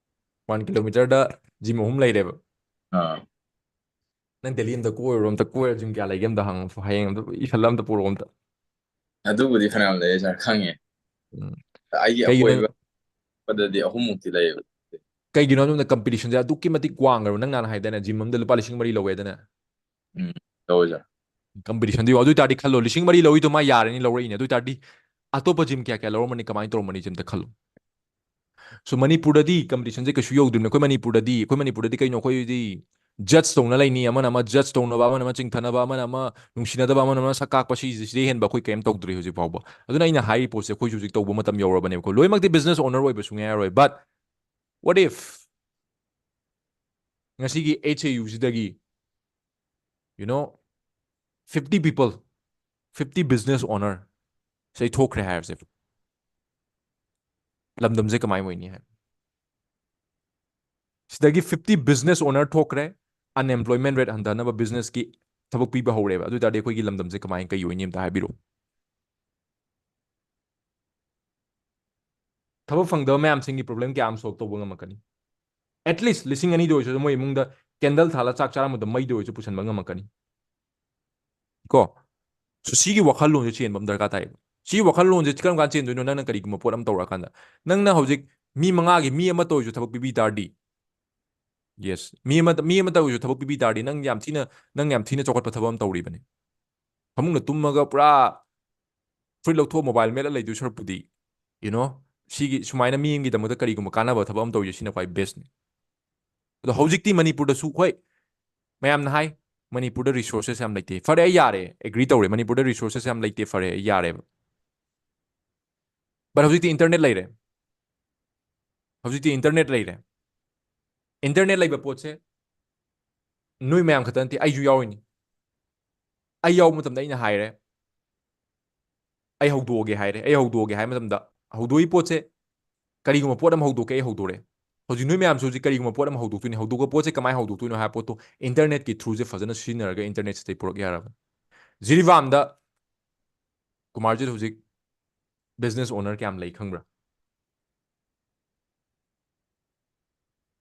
One kilometerꯗ gym ꯑꯍꯨꯝ ꯂꯩꯔꯦꯕ? ꯑꯥ ꯅꯪ ꯗꯦꯜꯂꯤ ꯑꯝꯇ ꯀꯣꯏꯔꯨꯔꯣ, ꯑꯝꯇ ꯀꯣꯏꯔ gym ꯀꯌꯥ ꯂꯩꯒꯦ ꯑꯝꯇ ꯍꯪꯉꯣ, ꯍꯌꯦꯡ ꯑꯝꯇ ꯏꯁꯜꯂ ꯑꯝꯇ ꯄꯨꯔꯛꯑꯣ ꯑꯝꯇ꯫ ꯑꯗꯨꯕꯨꯗꯤ ꯐꯅꯌꯥꯝ ꯂꯩꯌꯦ ꯁꯥꯔ, ꯈꯪꯉꯦ꯫ ꯎꯝ. ꯑꯩꯒꯤ ꯀꯩꯒꯤꯅꯣ? ꯑꯩꯈꯣꯏꯗꯗꯤ ꯑꯍꯨꯝꯃꯨꯛꯇꯤ ꯂꯩꯌꯦꯕ꯫ ꯀꯩꯒꯤꯅꯣ ꯍꯥꯏꯕꯗ competitionꯁꯦ ꯑꯗꯨꯛꯀꯤ ꯃꯇꯤꯛ ꯋꯥꯡꯈ꯭ꯔꯕ꯫ ꯅꯪ ꯅꯍꯥꯟ ꯍꯥꯏꯗꯥꯏꯅꯦ gym ꯑꯝꯗ ꯂꯨꯄꯥ ꯂꯤꯁꯤꯡ ꯃꯔꯤ ꯂꯧꯋꯦꯗꯅ? ꯎꯝ, ꯇꯧꯋꯦ ꯁꯥꯔ꯫ Competitionꯗꯨ ꯌꯦꯡꯉꯣ꯫ ꯑꯗꯨ ꯑꯣꯏꯇꯥꯔꯗꯤ ꯈꯜꯂꯣ, ꯂꯤꯁꯤꯡ ꯃꯔꯤ ꯂꯧꯔꯤꯗꯣ ꯃꯥ ꯌꯥꯔꯅꯤ, ꯂꯧꯔꯛꯏꯅꯦ꯫ ꯑꯗꯨ ꯑꯣꯏꯇꯥꯔꯗꯤ ꯑꯇꯣꯞꯄ gym ꯀꯌꯥ ꯀꯌꯥ ꯂꯧꯔꯝꯃꯅꯤ, ꯀꯃꯥꯏꯅ ꯇꯧꯔꯝꯃꯅꯤ gymꯗ ꯈꯜꯂꯣ꯫ So ꯃꯅꯤꯄꯨꯔꯗꯗꯤ competitionꯁꯦ ꯀꯩꯁꯨ ꯌꯧꯗ꯭ꯔꯤꯕꯅꯤ꯫ ꯑꯩꯈꯣꯏ ꯃꯅꯤꯄꯨꯔꯗꯗꯤ, ꯑꯩꯈꯣꯏ ꯃꯅꯤꯄꯨꯔꯗꯗꯤ ꯀꯩꯅꯣ, ꯑꯩꯈꯣꯏꯗꯤ judge ꯇꯧꯅ ꯂꯩꯅꯤ, ꯑꯃꯅ ꯑꯃ judge ꯇꯧꯅꯕ, ꯑꯃꯅ ꯑꯃ ꯆꯤꯡꯊꯅꯕ, ꯑꯃꯅ ꯑꯃ ꯅꯨꯡꯁꯤꯅꯗꯕ, ꯑꯃꯅ ꯑꯃ ꯁꯛ ꯀꯥꯛꯄ, ꯁꯤ, ꯁꯤꯗꯩ ꯍꯦꯟꯕ ꯑꯩꯈꯣꯏ ꯀꯩꯝ ꯇꯧꯗ꯭ꯔꯤ ꯍꯧꯖꯤꯛ ꯐꯥꯎꯕ꯫ ꯑꯗꯨꯅ ꯑꯩꯅ ꯍꯥꯏꯔꯤ ꯄꯣꯠꯁꯦ ꯑꯩꯈꯣꯏꯁꯨ ꯍꯧꯖꯤꯛ ꯇꯧꯕ ꯃꯇꯝ ꯌꯧꯔꯕꯅꯦꯕꯀꯣ꯫ ꯂꯣꯏꯅꯃꯛꯇꯤ business owner ꯑꯣꯏꯕ ꯁꯨꯡꯌꯥ ꯌꯥꯔꯣꯏ, but what if ꯉꯁꯤꯒꯤ H A Uꯁꯤꯗꯒꯤ, you know, fifty people, fifty business owner ꯁꯤ ꯊꯣꯛꯈ꯭ꯔꯦ ꯍꯥꯏꯔꯁꯦ, ꯂꯝꯗꯝꯁꯦ ꯀꯃꯥꯏꯅ ꯑꯣꯏꯅꯤ ꯍꯥꯏ? ꯁꯤꯗꯒꯤ fifty business owner ꯊꯣꯛꯈ꯭ꯔꯦ, unemployment rate ꯍꯟꯊꯅꯕ businessꯀꯤ ꯊꯕꯛ ꯄꯤꯕ ꯍꯧꯔꯦꯕ꯫ ꯑꯗꯨ ꯑꯣꯏ ꯇꯥꯔꯗꯤ ꯑꯩꯈꯣꯏꯒꯤ ꯂꯝꯗꯝꯁꯦ ꯀꯃꯥꯏꯅ, ꯀꯩ ꯑꯣꯏꯅꯤ ꯑꯝꯇ ꯍꯥꯏꯕꯤꯔꯛꯑꯣ꯫ ꯊꯕꯛ ꯐꯪꯗꯕ ꯃꯌꯥꯝꯁꯤꯡꯒꯤ problem ꯀꯌꯥ ꯑꯃ solve ꯇꯧꯕ ꯉꯝꯃꯛꯀꯅꯤ꯫ At least ꯂꯤꯁꯤꯡ ꯑꯅꯤꯗ ꯑꯣꯏꯔꯁꯨ ꯃꯣꯏ ꯏꯃꯨꯡꯗ candle ꯊꯥꯜꯂ ꯆꯥꯛ ꯆꯥꯔꯝꯕꯗꯣ ꯃꯩꯗ ꯑꯣꯏꯔꯁꯨ ꯄꯨꯁꯟꯕ ꯉꯝꯃꯛꯀꯅꯤ ꯀꯣ꯫ So ꯁꯤꯒꯤ ꯋꯥꯈꯜꯂꯣꯟꯁꯦ ꯆꯦꯟꯕ ꯑꯃ ꯗꯔꯀꯥꯔ ꯇꯥꯏꯌꯦꯕ꯫ ꯁꯤꯒꯤ ꯋꯥꯈꯜꯂꯣꯟꯁꯦ ꯀꯔꯝ ꯀꯥꯟꯗ ꯆꯦꯟꯗꯣꯏꯅꯣ? ꯅꯪꯅ ꯀꯔꯤꯒꯨꯝꯕ ꯄꯣꯠ ꯑꯃ ꯇꯧꯔꯛꯑꯀꯥꯟꯗ, ꯅꯪꯅ ꯍꯧꯖꯤꯛ ꯃꯤ ꯃꯉꯥꯒꯤ ꯃꯤ ꯑꯃꯇ ꯑꯣꯏꯔꯁꯨ ꯊꯕꯛ ꯄꯤꯕꯤ ꯇꯥꯔꯗꯤ, yes, ꯃꯤ ꯑꯃ, ꯃꯤ ꯑꯃꯇ ꯑꯣꯏꯔꯁꯨ ꯊꯕꯛ ꯄꯤꯕꯤ ꯇꯥꯔꯗꯤ ꯅꯪ ꯌꯥꯝ ꯊꯤꯅ, ꯅꯪ ꯌꯥꯝ ꯊꯤꯅ ꯆꯥꯎꯈꯠꯄ ꯊꯕꯛ ꯑꯃ ꯇꯧꯔꯤꯕꯅꯤ꯫ ꯐꯃꯨꯡꯗ ꯇꯨꯝꯃꯒ ꯄꯨꯔꯥ ꯐꯨꯔꯤꯠ ꯂꯧꯊꯣꯛꯑ mobile ꯃꯦꯠꯂ ꯂꯩꯗꯣꯏ ꯁꯔꯨꯛꯄꯨꯗꯤ, you know, ꯁꯤꯒꯤ ꯁꯨꯃꯥꯏꯅ ꯃꯤ ꯑꯃꯒꯤꯗꯃꯛꯇ ꯀꯔꯤꯒꯨꯝꯕ ꯀꯥꯟꯅꯕ ꯊꯕꯛ ꯑꯃ ꯇꯧꯔꯤꯁꯦ ꯁꯤꯅ ꯈ꯭ꯋꯥꯏ bestꯅꯤ꯫ ꯑꯗꯣ ꯍꯧꯖꯤꯛꯇꯤ ꯃꯅꯤꯄꯨꯔꯗꯁꯨ, ꯍꯣꯏ, ꯃꯌꯥꯝꯅ ꯍꯥꯏ ꯃꯅꯤꯄꯨꯔꯗ resources ꯌꯥꯝ ꯂꯩꯇꯦ꯫ ꯐꯔꯦ, ꯑꯩ ꯌꯥꯔꯦ, agree ꯇꯧꯔꯦ, ꯃꯅꯤꯄꯨꯔꯗ resources ꯌꯥꯝ ꯂꯩꯇꯦ, ꯐꯔꯦ, ꯑꯩ ꯌꯥꯔꯦꯕ꯫ But ꯍꯧꯖꯤꯛꯇꯤ internet ꯂꯩꯔꯦ꯫ ꯍꯧꯖꯤꯛꯇꯤ internet ꯂꯩꯔꯦ꯫ Internet ꯂꯩꯕ ꯄꯣꯠꯁꯦ ꯅꯣꯏ ꯃꯌꯥꯝ ꯈꯛꯇ ꯅꯠꯇꯦ, ꯑꯩꯁꯨ ꯌꯥꯎꯔꯤꯅꯤ꯫ ꯑꯩ ꯌꯥꯎꯕ ꯃꯇꯝꯗ ꯑꯩꯅ ꯍꯥꯏꯔꯦ, "ꯑꯩ ꯍꯧꯗꯣꯛꯑꯒꯦ" ꯍꯥꯏꯔꯦ꯫ ꯑꯩ ꯍꯧꯗꯣꯛꯑꯒꯦ ꯍꯥꯏꯕ ꯃꯇꯝꯗ, ꯍꯧꯗꯣꯛꯏ ꯄꯣꯠꯁꯦ, ꯀꯔꯤꯒꯨꯝꯕ ꯄꯣꯠ ꯑꯃ ꯍꯧꯗꯣꯛꯀꯦ, ꯑꯩ ꯍꯧꯗꯣꯔꯦ꯫ ꯍꯧꯖꯤꯛ ꯅꯣꯏ ꯃꯌꯥꯝꯁꯨ ꯍꯧꯖꯤꯛ ꯀꯔꯤꯒꯨꯝꯕ ꯄꯣꯠ ꯑꯃ ꯍꯧꯗꯣꯛꯇꯣꯏꯅꯤ꯫ ꯍꯧꯗꯣꯛꯄ ꯄꯣꯠꯁꯦ ꯀꯃꯥꯏꯅ ꯍꯧꯗꯣꯛꯇꯣꯏꯅꯣ ꯍꯥꯏꯕ ꯄꯣꯠꯇꯣ internetꯀꯤ throughꯁꯦ ꯐꯖꯅ ꯁꯤꯖꯤꯟꯅꯔꯒ internetꯁꯤꯗꯩ ꯄꯨꯔꯛ ꯌꯥꯔꯕꯅꯤ꯫ ꯖꯤꯔꯤꯕꯥꯝꯗ ꯀꯨꯃꯥꯔꯖꯤꯠ ꯍꯧꯖꯤꯛ business owner ꯀꯌꯥꯝ ꯂꯩ ꯈꯪꯕ꯭ꯔꯥ?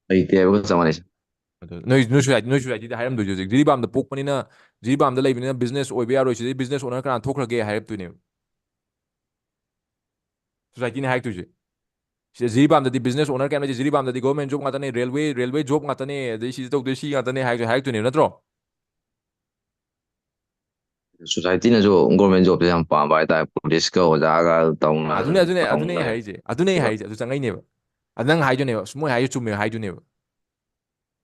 ꯂꯩꯇꯦꯕ ꯆꯞ ꯃꯥꯟꯅꯩ꯫ ꯑꯗꯨ ꯅꯣꯏ ꯅꯣꯏ society, ꯅꯣꯏ society ꯗ ꯍꯥꯏꯔꯝꯗꯣꯏꯁꯦ ꯍꯧꯖꯤꯛ ꯖꯤꯔꯤꯕꯥꯝꯗ ꯄꯣꯛꯄꯅꯤꯅ, ꯖꯤꯔꯤꯕꯥꯝꯗ ꯂꯩꯕꯅꯤꯅ business ꯑꯣꯏꯕ ꯌꯥꯔꯣꯏ, ꯁꯤꯗꯩ business owner ꯀꯅꯥ ꯊꯣꯛꯈ꯭ꯔꯒꯦ ꯍꯥꯏꯔꯛꯇꯣꯏꯅꯦꯕ꯫ Society ꯅ ꯍꯥꯏꯔꯛꯇꯣꯏꯁꯦ꯫ ꯁꯤꯗ ꯖꯤꯔꯤꯕꯥꯝꯗꯗꯤ business owner ꯀꯌꯥꯝ ꯂꯩꯇꯦ, ꯖꯤꯔꯤꯕꯥꯝꯗꯗꯤ government job ꯉꯥꯛꯇꯅꯦ, railway, railway job ꯉꯥꯛꯇꯅꯦ, ꯑꯗꯩ ꯁꯤꯗ ꯇꯧꯗꯣꯏ ꯁꯤ ꯉꯥꯛꯇꯅꯦ ꯍꯥꯏꯔꯛꯇꯣꯏ-, ꯍꯥꯏꯔꯛꯇꯣꯏꯅꯦꯕ ꯅꯠꯇ꯭ꯔꯣ? Society ꯅꯁꯨ government job ꯁꯦ ꯌꯥꯝ ꯄꯥꯝꯕ ꯍꯥꯏꯇꯥꯔꯦ, police ꯀ ꯑꯣꯖꯥꯒ ꯇꯧꯅ ꯑꯗꯨꯅꯦ ꯑꯗꯨꯅꯦ ꯑꯗꯨꯅꯦ ꯑꯩ ꯇꯧꯅ ꯍꯥꯏꯔꯤꯁꯦ, ꯑꯗꯨꯅꯦ ꯑꯩ ꯍꯥꯏꯔꯤꯁꯦ, ꯑꯗꯨ ꯆꯪꯉꯛꯏꯅꯦꯕ꯫ ꯑꯗ ꯅꯪ ꯍꯥꯏꯗꯣꯏꯅꯦꯕ, ꯑꯁ ꯃꯣꯏ ꯍꯥꯏꯗꯣ ꯆꯨꯝꯃꯦ ꯍꯥꯏꯗꯣꯏꯅꯦꯕ꯫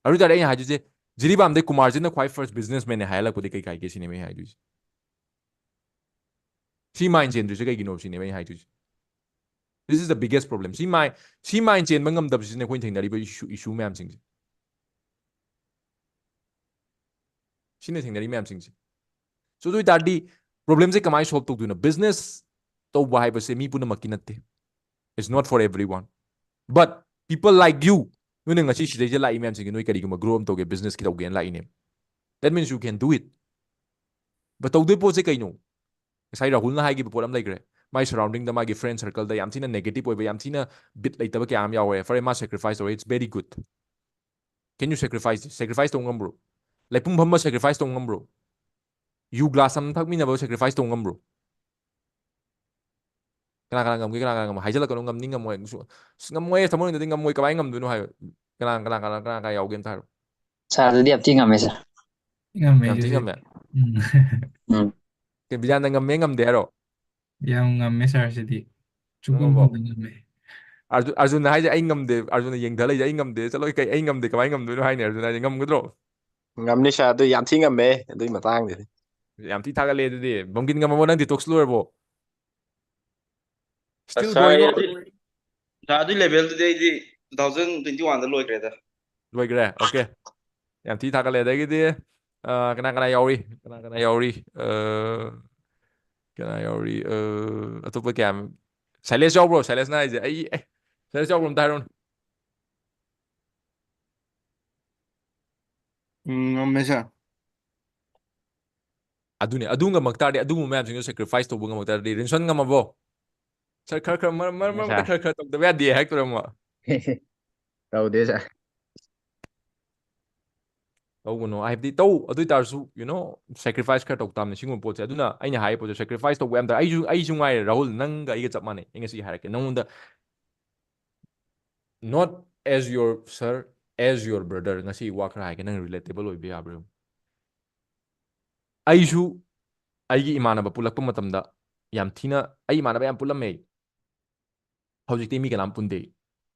ꯑꯗꯨ ꯇꯥꯔꯗꯤ ꯑꯩꯅ ꯍꯥꯏꯗꯣꯏꯁꯦ, ꯖꯤꯔꯤꯕꯥꯝꯗꯩ ꯀꯨꯃꯥꯔꯖꯤꯠꯅ ꯈ꯭ꯋꯥꯏ first businessman ꯅꯦ ꯍꯥꯏꯍꯜꯂꯛꯄꯗꯤ ꯀꯩ ꯀꯥꯏꯒꯦ ꯁꯤꯅꯦꯕ ꯑꯩ ꯍꯥꯏꯗꯣꯏꯁꯦ꯫ ꯁꯤ mind ꯆꯦꯟꯗ꯭ꯔꯤꯁꯦ ꯀꯩꯒꯤꯅꯣ ꯁꯤꯅꯦꯕ ꯑꯩ ꯍꯥꯏꯗꯣꯏꯁꯦ꯫ This is the biggest problem. ꯁꯤ mind, ꯁꯤ mind ꯆꯦꯟꯕ ꯉꯝꯗꯕꯁꯤꯅꯦ ꯑꯩꯈꯣꯏꯅ ꯊꯦꯡꯅꯔꯤꯕ issue, issue ꯃꯌꯥꯝꯁꯤꯡꯁꯦ꯫ ꯁꯤꯅ ꯊꯦꯡꯅꯔꯤ ꯃꯌꯥꯝꯁꯤꯡꯁꯦ꯫ So ꯑꯗꯨ ꯑꯣꯏꯇꯥꯔꯗꯤ problem ꯁꯦ ꯀꯃꯥꯏꯅ solve ꯇꯧꯗꯣꯏꯅꯣ? Business ꯇꯧꯕ ꯍꯥꯏꯕꯁꯦ ꯃꯤ ꯄꯨꯝꯅꯃꯛꯀꯤ ꯅꯠꯇꯦ꯫ It's not for everyone. But people like you, ꯅꯣꯏꯅ ꯉꯁꯤ ꯁꯤꯗꯩꯁꯤꯗ ꯂꯥꯛꯏ ꯃꯌꯥꯝꯁꯤꯡꯁꯦ, ꯅꯣꯏ ꯀꯔꯤꯒꯨꯝꯕ grow up ꯇꯧꯒꯦ, business ꯀꯤ ꯇꯧꯒꯦꯅ ꯂꯥꯛꯏꯅꯦ꯫ That means you can do it. But ꯇꯧꯗꯣꯏ ꯄꯣꯠꯁꯦ ꯀꯩꯅꯣ? ꯉꯁꯥꯏ ꯔꯥꯍꯨꯜꯅ ꯍꯥꯏꯈꯤꯕ ꯄꯣꯠ ꯑꯃ ꯂꯩꯈ꯭ꯔꯦ꯫ ꯃꯥꯏ surrounding ꯗ, ꯃꯥꯒꯤ friend circle ꯗ ꯌꯥꯝ ꯊꯤꯅ negative ꯑꯣꯏꯕ, ꯌꯥꯝ ꯊꯤꯅ ꯕꯤꯠ ꯂꯩꯇꯕ ꯀꯌꯥ ꯑꯃ ꯌꯥꯎꯔꯦ꯫ ꯐꯔꯦ, ꯃꯥ sacrifice ꯇꯧꯔꯦ, it's very good. Can you sacrifice? Sacrifice ꯇꯧ ꯉꯝꯕ꯭ꯔꯣ? ꯂꯩꯄꯨꯡ ꯐꯝꯕ sacrifice ꯇꯧ ꯉꯝꯕ꯭ꯔꯣ? ꯌꯨ glass ꯑꯃ ꯊꯛꯃꯤꯟꯅꯕ sacrifice ꯇꯧ ꯉꯝꯕ꯭ꯔꯣ? ꯀꯅꯥ ꯀꯅꯥ ꯉꯝꯒꯦ? ꯀꯅꯥ ꯀꯅꯥ ꯉꯝꯃꯣ? ꯍꯥꯏꯖꯤꯜꯂꯛꯀꯅꯨ, ꯉꯝꯅꯤ ꯉꯝꯃꯣꯏ꯫ ꯁꯨ-, ꯑꯁ, ꯉꯝꯃꯣꯏꯌꯦ, ꯊꯃꯣꯏꯅꯨꯡꯗꯗꯤ ꯉꯝꯃꯣꯏ, ꯀꯃꯥꯏꯅ ꯉꯝꯗꯣꯏꯅꯣ ꯍꯥꯏꯌꯣ꯫ ꯀꯅꯥ ꯀꯅꯥ ꯀꯅꯥ ꯀꯅꯥ ꯀꯅꯥ ꯌꯥꯎꯒꯦ ꯑꯝꯇ ꯍꯥꯏꯔꯣ꯫ Sir, ꯑꯗꯨꯗꯤ ꯌꯥꯝ ꯊꯤ ꯉꯝꯃꯦ, sir꯫ ꯉꯝꯃꯦ ꯌꯥꯝ ꯊꯤ ꯑꯗꯨꯗꯤ꯫ ꯉꯝꯃꯦ꯫ ꯎꯝ꯫ ꯎꯝ꯫ ꯀꯩ, ꯕꯤꯖꯥꯟꯗ ꯉꯝꯃꯦ ꯉꯝꯗꯦ ꯍꯥꯏꯔꯣ? ꯌꯥꯝ ꯉꯝꯃꯦ, sir, ꯁꯤꯗꯤ꯫ ꯆꯨꯛ ꯉꯝꯃꯕꯣ? ꯉꯝꯗ ꯉꯝꯃꯦ꯫ ꯑꯔꯖꯨ-, ꯑꯔꯖꯨꯟꯅ ꯍꯥꯏꯁꯦ ꯑꯩ ꯉꯝꯗꯦ, ꯑꯔꯖꯨꯟꯅ ꯌꯦꯡꯊ ꯂꯩꯁꯦ ꯑꯩ ꯉꯝꯗꯦ, ꯆꯠꯂꯣ, ꯀꯩ, ꯑꯩ ꯉꯝꯗꯦ, ꯀꯃꯥꯏꯅ ꯉꯝꯗꯣꯏꯅꯣ ꯍꯥꯏꯅꯦ ꯑꯔꯖꯨꯟ ꯍꯥꯏꯁꯦ, ꯉꯝꯒꯗ꯭ꯔꯣ? ꯉꯝꯅꯤ sir, ꯑꯗꯨ ꯌꯥꯝ ꯊꯤ ꯉꯝꯃꯦ ꯑꯗꯨꯏ ꯃꯇꯥꯡꯗꯗꯤ꯫ ꯌꯥꯝ ꯊꯤ ꯊꯥꯒꯠꯂꯦ ꯑꯗꯨꯗꯤ꯫ ꯕꯝꯀꯤꯟ ꯉꯝꯃꯕꯣ? ꯅꯪ detox ꯂꯣꯏꯔꯕꯣ? Still Sir, going on? ꯑꯗꯨꯏ, sir, ꯑꯗꯨꯏ level ꯗꯨꯗꯤ ꯑꯩꯗꯤ two thousand twenty one ꯗ ꯂꯣꯏꯈ꯭ꯔꯦꯗ꯫ ꯂꯣꯏꯈ꯭ꯔꯦ? Okay. ꯌꯥꯝ ꯊꯤ ꯊꯥꯒꯠꯂꯦ꯫ ꯑꯗꯒꯤꯗꯤ, ꯑ, ꯀꯅꯥ ꯀꯅꯥ ꯌꯥꯎꯔꯤ? ꯀꯅꯥ ꯀꯅꯥ ꯌꯥꯎꯔꯤ? ꯑ, ꯀꯅꯥ ꯌꯥꯎꯔꯤ? ꯑ, ꯑꯇꯣꯞꯄ ꯀꯌꯥꯝ, ꯁꯥꯏꯂꯦꯁ ꯌꯥꯎꯕ꯭ꯔꯣ? ꯁꯥꯏꯂꯦꯁꯅ ꯍꯥꯏꯁꯦ ꯑꯩ, ꯑꯦ, ꯁꯥꯏꯂꯦꯁ ꯌꯥꯎꯕ꯭ꯔꯣ? ꯑꯝꯇ ꯍꯥꯏꯔꯛꯎꯅꯦ꯫ ꯎꯝ, ꯉꯝꯃꯦ, sir꯫ ꯑꯗꯨꯅꯦ, ꯑꯗꯨ ꯉꯝꯃꯛ ꯇꯥꯔꯗꯤ, ꯑꯗꯨꯒꯨꯝꯕ ꯃꯌꯥꯝꯁꯤꯡꯗꯣ sacrifice ꯇꯧꯕ ꯉꯝꯃꯛ ꯇꯥꯔꯗꯤ, ꯔꯤꯟꯁꯟ ꯉꯝꯃꯕꯣ? ꯁꯥꯔ, ꯈꯔ ꯈꯔ ꯃꯔꯛ ꯃꯔꯛ ꯃꯔꯛꯇ ꯈꯔ ꯈꯔ ꯇꯧꯗꯕ ꯌꯥꯗꯦ ꯍꯥꯏꯔꯛꯇꯣꯏꯔꯝꯃꯣ? ꯇꯧꯗꯦ ꯁꯥꯔ꯫ ꯇꯧꯒꯅꯨ ꯍꯥꯏꯕꯗꯤ, ꯇꯧ, ꯑꯗꯨ ꯑꯣꯏ ꯇꯥꯔꯁꯨ, you know, sacrifice ꯈꯔ ꯇꯧ ꯇꯥꯕꯅꯤ ꯁꯤꯒꯨꯝꯕ ꯄꯣꯠꯁꯦ꯫ ꯑꯗꯨꯅ ꯑꯩꯅ ꯍꯥꯏꯔꯤꯕ ꯄꯣꯠꯁꯦ, sacrifice ꯇꯧꯕ ꯌꯥꯝ ꯇꯥꯔꯦ꯫ ꯑꯩꯁꯨ, ꯑꯩꯁꯨ ꯉꯥꯏꯔꯦ, ꯔꯥꯍꯨꯜ, ꯅꯪꯒ ꯑꯩꯒ ꯆꯞ ꯃꯥꯟꯅꯩ꯫ ꯑꯩ ꯉꯁꯤ ꯍꯥꯏꯔꯛꯀꯦ ꯅꯪꯉꯣꯟꯗ, not as your sir, as your brother, ꯉꯁꯤ ꯋꯥ ꯈꯔ ꯍꯥꯏꯒꯦ, ꯅꯪ relatable ꯑꯣꯏꯕ ꯌꯥꯕ꯭ꯔꯥ ꯌꯦꯡꯉꯨ꯫ ꯑꯩꯁꯨ ꯑꯩꯒꯤ ꯏꯃꯥꯟꯅꯕ ꯄꯨꯜꯂꯛꯄ ꯃꯇꯝꯗ ꯌꯥꯝ ꯊꯤꯅ, ꯑꯩ ꯏꯃꯥꯟꯅꯕ ꯌꯥꯝ ꯄꯨꯜꯂꯝꯃꯦ꯫ ꯍꯧꯖꯤꯛꯇꯤ ꯃꯤ ꯀꯅꯥꯝ ꯄꯨꯟꯗꯦ꯫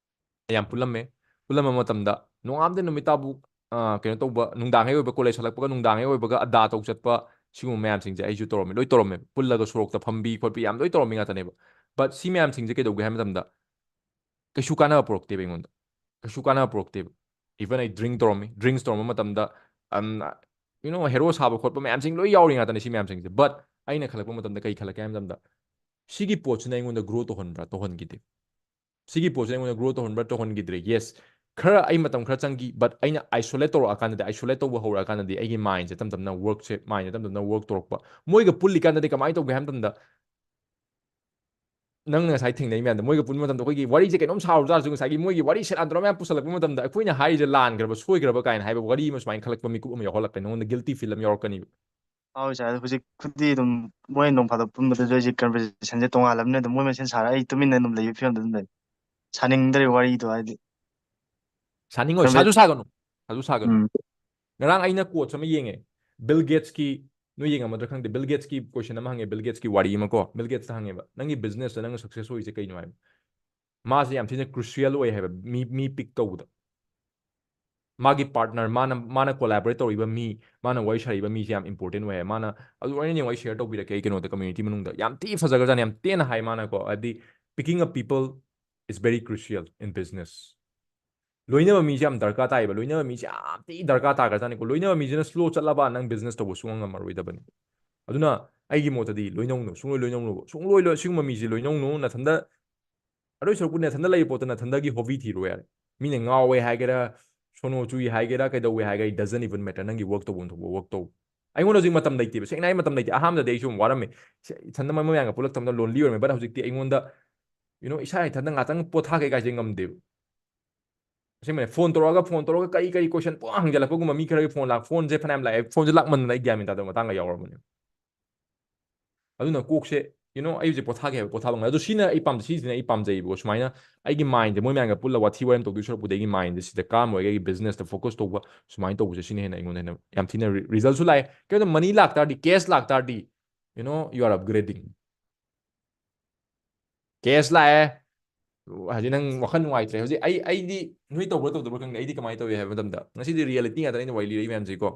ꯌꯥꯝ ꯄꯨꯜꯂꯝꯃꯦ꯫ ꯄꯨꯜꯂꯝꯕ ꯃꯇꯝꯗ ꯅꯣꯡꯉꯥꯟꯕꯗꯩ ꯅꯨꯃꯤꯠ ꯇꯥꯕꯨ, ꯑ, ꯀꯩꯅꯣ ꯇꯧꯕ, ꯅꯨꯡꯗꯥꯡ ꯍꯦꯛ ꯑꯣꯏꯕ, ꯀꯣꯂꯦꯖ ꯍꯜꯂꯛꯄꯒ ꯅꯨꯡꯗꯥꯡ ꯍꯦꯛ ꯑꯣꯏꯕꯒ ꯑꯗꯥ ꯇꯧ ꯆꯠꯄ, ꯁꯤꯒꯨꯝꯕ ꯃꯌꯥꯝꯁꯤꯡꯁꯦ ꯑꯩꯁꯨ ꯇꯧꯔꯝꯃꯦ, ꯂꯣꯏ ꯇꯧꯔꯝꯃꯦ꯫ ꯄꯨꯜꯂꯒ ꯁꯣꯔꯣꯛꯇ ꯐꯝꯕꯤ ꯈꯣꯠꯄꯤ ꯌꯥꯝ ꯂꯣꯏ ꯇꯧꯔꯝꯃꯤ ꯉꯥꯛꯇꯅꯦꯕ꯫ But ꯁꯤ ꯃꯌꯥꯝꯁꯤꯡꯁꯦ ꯀꯩꯗꯧꯒꯦ ꯍꯥꯏꯕ ꯃꯇꯝꯗ, ꯀꯩꯁꯨ ꯀꯥꯟꯅꯕ ꯄꯨꯔꯛꯇꯦꯕ ꯑꯩꯉꯣꯟꯗ꯫ ꯀꯩꯁꯨ ꯀꯥꯟꯅꯕ ꯄꯨꯔꯛꯇꯦꯕ꯫ Even ꯑꯩ drink ꯇꯧꯔꯝꯃꯤ꯫ Drinks ꯇꯧꯔꯝꯕ ꯃꯇꯝꯗ, ꯑꯝ, you know, hero ꯁꯥꯕ ꯈꯣꯠꯄ ꯃꯌꯥꯝꯁꯤꯡ ꯂꯣꯏ ꯌꯥꯎꯔꯤ ꯉꯥꯛꯇꯅꯦ ꯁꯤ ꯃꯌꯥꯝꯁꯤꯡꯁꯦ꯫ But ꯑꯩꯅ ꯈꯜꯂꯛꯄ ꯃꯇꯝꯗ ꯀꯩ ꯈꯜꯂꯛꯀꯦ ꯍꯥꯏꯕ ꯃꯇꯝꯗ, ꯁꯤꯒꯤ ꯄꯣꯠꯁꯤꯅ ꯑꯩꯉꯣꯟꯗ grow ꯇꯧꯍꯟꯕ꯭ꯔꯥ? ꯇꯧꯍꯟꯈꯤꯗꯦ꯫ ꯁꯤꯒꯤ ꯄꯣꯠꯁꯤꯅ ꯑꯩꯉꯣꯟꯗ grow ꯇꯧꯍꯟꯕ꯭ꯔꯥ? ꯇꯧꯍꯟꯈꯤꯗ꯭ꯔꯦ꯫ Yes, ꯈꯔ ꯑꯩ ꯃꯇꯝ ꯈꯔ ꯆꯪꯈꯤ, but ꯑꯩꯅ isolate ꯇꯧꯔꯛꯑꯀꯥꯟꯗꯗꯤ, isolate ꯇꯧꯕ ꯍꯧꯔꯛꯑꯀꯥꯟꯗꯗꯤ ꯑꯩꯒꯤ mindꯁꯦ ꯇꯞ ꯇꯞꯅ workꯁꯦ, mindꯁꯦ ꯇꯞ ꯇꯞꯅ work ꯇꯧꯔꯛꯄ꯫ ꯃꯣꯏꯒ ꯄꯨꯜꯂꯤꯀꯥꯟꯗꯗꯤ ꯀꯃꯥꯏꯅ ꯇꯧꯒꯦ ꯍꯥꯏꯕ ꯃꯇꯝꯗ, ꯅꯪꯅ ꯉꯁꯥꯏ ꯊꯦꯡꯅꯩ ꯃꯌꯥꯝꯗꯣ, ꯃꯣꯏꯒ ꯄꯨꯟꯕ ꯃꯇꯝꯗ ꯑꯩꯈꯣꯏꯒꯤ ꯋꯥꯔꯤꯁꯦ ꯀꯩꯅꯣꯝ ꯁꯥꯔꯨ ꯇꯥꯔꯁꯨ, ꯉꯁꯥꯏꯒꯤ ꯃꯣꯏꯒꯤ ꯋꯥꯔꯤ ꯁꯦꯔꯥꯟ ꯇꯨꯔꯥꯟ ꯃꯌꯥꯝ ꯄꯨꯁꯜꯂꯛꯄ ꯃꯇꯝꯗ, ꯑꯩꯈꯣꯏꯅ ꯍꯥꯏꯔꯤꯁꯦ ꯂꯥꯟꯈ꯭ꯔꯕ, ꯁꯣꯏꯈ꯭ꯔꯕ ꯀꯥꯏꯅ ꯍꯥꯏꯕ ꯋꯥꯔꯤ ꯑꯃ ꯁꯨꯃꯥꯏꯅ ꯈꯜꯂꯛꯄ ꯃꯤꯀꯨꯞ ꯑꯃ ꯌꯥꯎꯍꯜꯂꯛꯀꯅꯤ, ꯅꯉꯣꯟꯗ guilty feel ꯑꯃ ꯌꯥꯎꯔꯛꯀꯅꯤꯕ꯫ ꯍꯣꯏ ꯁꯥꯔ, ꯍꯧꯖꯤꯛꯄꯨꯗꯤ ꯑꯗꯨꯝ ꯃꯣꯏ ꯅꯣꯡ ꯐꯥꯗꯣꯛ ꯄꯨꯟꯕꯗꯁꯨ ꯑꯩꯁꯦ conversationꯁꯦ ꯇꯣꯉꯥꯜꯂꯕꯅꯤꯅ ꯑꯗꯨꯝ ꯃꯣꯏ ꯃꯁꯦꯟ ꯁꯥꯔ ꯑꯩ ꯇꯨꯃꯤꯟꯅ ꯑꯗꯨꯝ ꯂꯩꯕ ꯐꯤꯕꯝꯗ ꯑꯗꯨꯝ ꯂꯩ꯫ ꯁꯥꯅꯤꯡꯗ꯭ꯔꯦ ꯋꯥꯔꯤꯗꯣ, ꯍꯥꯏꯗꯤ ꯁꯥꯅꯤꯡꯉꯣꯏ, conversation ꯁꯥꯁꯨ ꯁꯥꯒꯅꯨ, ꯁꯥꯁꯨ ꯁꯥꯒꯅꯨ꯫ ꯎꯝ꯫ ꯉꯔꯥꯡ ꯑꯩꯅ quotes ꯑꯃ ꯌꯦꯡꯉꯦ, Bill Gatesꯀꯤ, ꯅꯣꯏ ꯌꯦꯡꯉꯝꯃꯗ꯭ꯔꯥ ꯈꯪꯗꯦ, Bill Gatesꯀꯤ question ꯑꯃ ꯍꯪꯉꯦ, Bill Gatesꯀꯤ ꯋꯥꯔꯤ ꯑꯃ ꯀꯣ, Bill Gatesꯇ ꯍꯪꯉꯦꯕ, "ꯅꯪꯒꯤ businessꯇ ꯅꯪꯅ success ꯑꯣꯏꯔꯤꯁꯦ ꯀꯩꯅꯣ?" ꯍꯥꯏꯕ꯫ ꯃꯥꯁꯦ ꯌꯥꯝ ꯊꯤꯅ crucial ꯑꯣꯏ ꯍꯥꯏꯕ, ꯃꯤ, ꯃꯤ pick ꯇꯧꯕꯗ꯫ ꯃꯥꯒꯤ partner, ꯃꯥꯅ, ꯃꯥꯅ collaborate ꯇꯧꯔꯤꯕ ꯃꯤ, ꯃꯥꯅ ꯋꯥꯔꯤ ꯁꯥꯔꯤꯕ ꯃꯤꯁꯦ ꯌꯥꯝ important ꯑꯣꯏ ꯍꯥꯏ꯫ ꯃꯥꯅ, ꯑꯗꯨ ꯑꯩꯅ ꯌꯦꯡꯉꯣ, ꯑꯩ share ꯇꯧꯕꯤꯔꯛꯀꯦ ꯑꯩ ꯀꯩꯅꯣꯗ, community ꯃꯅꯨꯡꯗ꯫ ꯌꯥꯝ ꯊꯤ ꯐꯖꯈ꯭ꯔꯖꯥꯠꯅꯤ, ꯌꯥꯝ ꯇꯦꯟꯅ ꯍꯥꯏ ꯃꯥꯅꯀꯣ, ꯍꯥꯏꯕꯗꯤ, "Picking a people is very crucial in business." ꯂꯣꯏꯅꯕ ꯃꯤꯁꯦ ꯌꯥꯝ ꯗꯔꯀꯥꯔ ꯇꯥꯏꯌꯦꯕ, ꯂꯣꯏꯅꯕ ꯃꯤꯁꯦ ꯌꯥꯝ ꯊꯤ ꯗꯔꯀꯥꯔ ꯇꯥꯈ꯭ꯔꯖꯥꯠꯅꯤꯀꯣ꯫ ꯂꯣꯏꯅꯕ ꯃꯤꯁꯤꯅ slow ꯆꯠꯂꯕ ꯅꯪ business ꯇꯧꯕ ꯁꯨꯡꯉꯝ ꯉꯝꯃꯔꯣꯏꯗꯕꯅꯤ꯫ ꯑꯗꯨꯅ ꯑꯩꯒꯤ ꯃꯣꯠꯇꯗꯤ ꯂꯣꯏꯅꯧꯅꯨ, ꯁꯨꯡꯂꯣꯏ ꯂꯣꯏꯅꯧꯅꯨꯕ, ꯁꯨꯡꯂꯣꯏ ꯂꯣꯏ-, ꯁꯤꯒꯨꯝꯕ ꯃꯤꯁꯦ ꯂꯣꯏꯅꯧꯅꯨ꯫ ꯅꯊꯟꯗ, ꯑꯗꯨꯏ ꯁꯔꯨꯛꯄꯨꯗꯤ ꯅꯊꯟꯗ ꯂꯩꯕ ꯄꯣꯠꯇ ꯅꯊꯟꯗꯒꯤ hobby ꯊꯤꯔꯣ ꯌꯥꯔꯦ꯫ ꯃꯤꯅ ꯉꯥꯎꯋꯦ ꯍꯥꯏꯒꯦꯔꯥ, ꯁꯣꯅꯣ ꯆꯨꯏ ꯍꯥꯏꯒꯦꯔꯥ, ꯀꯩꯗꯧꯋꯦ ꯍꯥꯏꯒꯦꯔꯥ, it doesn't even matter, ꯅꯪꯒꯤ work ꯇꯧꯐꯝ ꯊꯣꯛꯄ work ꯇꯧ꯫ ꯑꯩꯉꯣꯟꯗ ꯍꯧꯖꯤꯛ ꯃꯇꯝ ꯂꯩꯇꯦꯕ, ꯁꯦꯡꯅ ꯑꯩ ꯃꯇꯝ ꯂꯩꯇꯦ꯫ ꯑꯍꯥꯟꯕꯗꯗꯤ ꯑꯩꯁꯨ ꯌꯥꯝ ꯋꯥꯔꯝꯃꯦ, ꯏꯊꯟꯗ ꯃꯌꯥꯝꯒ ꯄꯨꯜꯂꯛꯇꯕꯗ ꯂꯣꯟꯂꯤ ꯑꯣꯏꯔꯝꯃꯦ꯫ ꯕꯠ ꯍꯧꯖꯤꯛꯇꯤ ꯑꯩꯉꯣꯟꯗ, ꯌꯨ ꯅꯣ, ꯏꯁꯥ ꯏꯊꯟꯗ ꯉꯥꯛꯇꯪ ꯄꯣꯊꯥꯒꯦ ꯀꯥꯏꯁꯦ ꯉꯝꯗꯦꯕ꯫ ꯑꯁꯦꯡꯕꯅꯦ, ꯐꯣꯟ ꯇꯧꯔꯛꯑꯒ, ꯐꯣꯟ ꯇꯧꯔꯒ ꯀꯔꯤ ꯀꯔꯤ ꯀꯣꯏꯁꯟ ꯄꯨꯡ ꯍꯪꯖꯜꯂꯛꯄꯒꯨꯝꯕ, ꯃꯤ ꯈꯔꯒꯤ ꯐꯣꯟ ꯂꯥꯛ, ꯐꯣꯟꯁꯦ ꯐꯅꯌꯥꯝ ꯂꯥꯛꯑꯦ, ꯐꯣꯟꯁꯦ ꯂꯥꯛꯃꯟꯗꯅ ꯑꯩ ꯒ꯭ꯌꯥꯟ ꯃꯦꯟ ꯇꯥꯗꯕ ꯃꯇꯥꯡꯒ ꯌꯥꯎꯔꯕꯅꯦ꯫ ꯑꯗꯨꯅ ꯀꯣꯛꯁꯦ, ꯌꯨ ꯅꯣ, ꯑꯩ ꯍꯧꯖꯤꯛ ꯄꯣꯊꯥꯒꯦ ꯍꯥꯏꯕ ꯄꯣꯊꯥꯕ ꯉꯝꯗꯦ꯫ ꯑꯗꯣ ꯁꯤꯅ ꯑꯩ ꯄꯥꯝꯖꯩ, ꯁꯤꯁꯤꯅ ꯑꯩ ꯄꯥꯝꯖꯩꯕꯀꯣ꯫ ꯁꯨꯃꯥꯏꯅ ꯑꯩꯒꯤ ꯃꯥꯏꯟꯁꯦ ꯃꯣꯏ ꯃꯌꯥꯝꯒ ꯄꯨꯜꯂ ꯋꯥꯊꯤ ꯋꯥꯔꯦꯝ ꯇꯧꯗꯣꯏ ꯁꯔꯨꯛꯄꯨꯗꯤ ꯑꯩꯒꯤ ꯃꯥꯏꯟꯁꯦ ꯁꯤꯗ ꯀꯥꯝ ꯑꯣꯏꯔꯒ ꯑꯩꯒꯤ ꯕꯤꯖꯤꯅꯦꯁꯇ ꯐꯣꯀꯁ ꯇꯧꯕ, ꯁꯨꯃꯥꯏꯅ ꯇꯧꯕꯁꯦ ꯁꯤꯅ ꯍꯦꯟꯅ ꯑꯩꯉꯣꯟꯗ ꯍꯦꯟꯅ ꯌꯥꯝ ꯊꯤꯅ ꯔꯤ-, ꯔꯤꯖꯜꯁꯨ ꯂꯥꯛꯑꯦ꯫ ꯀꯩꯅꯣ, ꯃꯅꯤ ꯂꯥꯛꯇꯥꯔꯗꯤ, ꯀꯦꯁ ꯂꯥꯛꯇꯥꯔꯗꯤ, ꯌꯨ ꯅꯣ, ꯌꯨ ꯑꯥꯔ ꯑꯞꯒ꯭ꯔꯦꯗꯤꯡ꯫ ꯀꯦꯁ ꯂꯥꯛꯑꯦ, ꯍꯧꯖꯤꯛ ꯅꯪ ꯋꯥꯈꯜ ꯅꯨꯡꯉꯥꯏꯇ꯭ꯔꯦ꯫ ꯍꯧꯖꯤꯛ ꯑꯩ, ꯑꯩꯗꯤ ꯅꯣꯏ ꯇꯧꯕ꯭ꯔꯥ ꯇꯧꯗꯕ꯭ꯔꯥ ꯈꯪꯗꯦ, ꯑꯩꯗꯤ ꯀꯃꯥꯏꯅ ꯇꯧꯏ ꯍꯥꯏꯕ ꯃꯇꯝꯗ, ꯉꯁꯤꯗꯤ ꯔꯤꯌꯦꯂꯤꯇꯤ ꯉꯥꯛꯇꯅꯦ ꯑꯩꯅ ꯋꯥꯔꯤ ꯂꯤꯔꯛꯏ ꯃꯌꯥꯝꯁꯤꯀꯣ꯫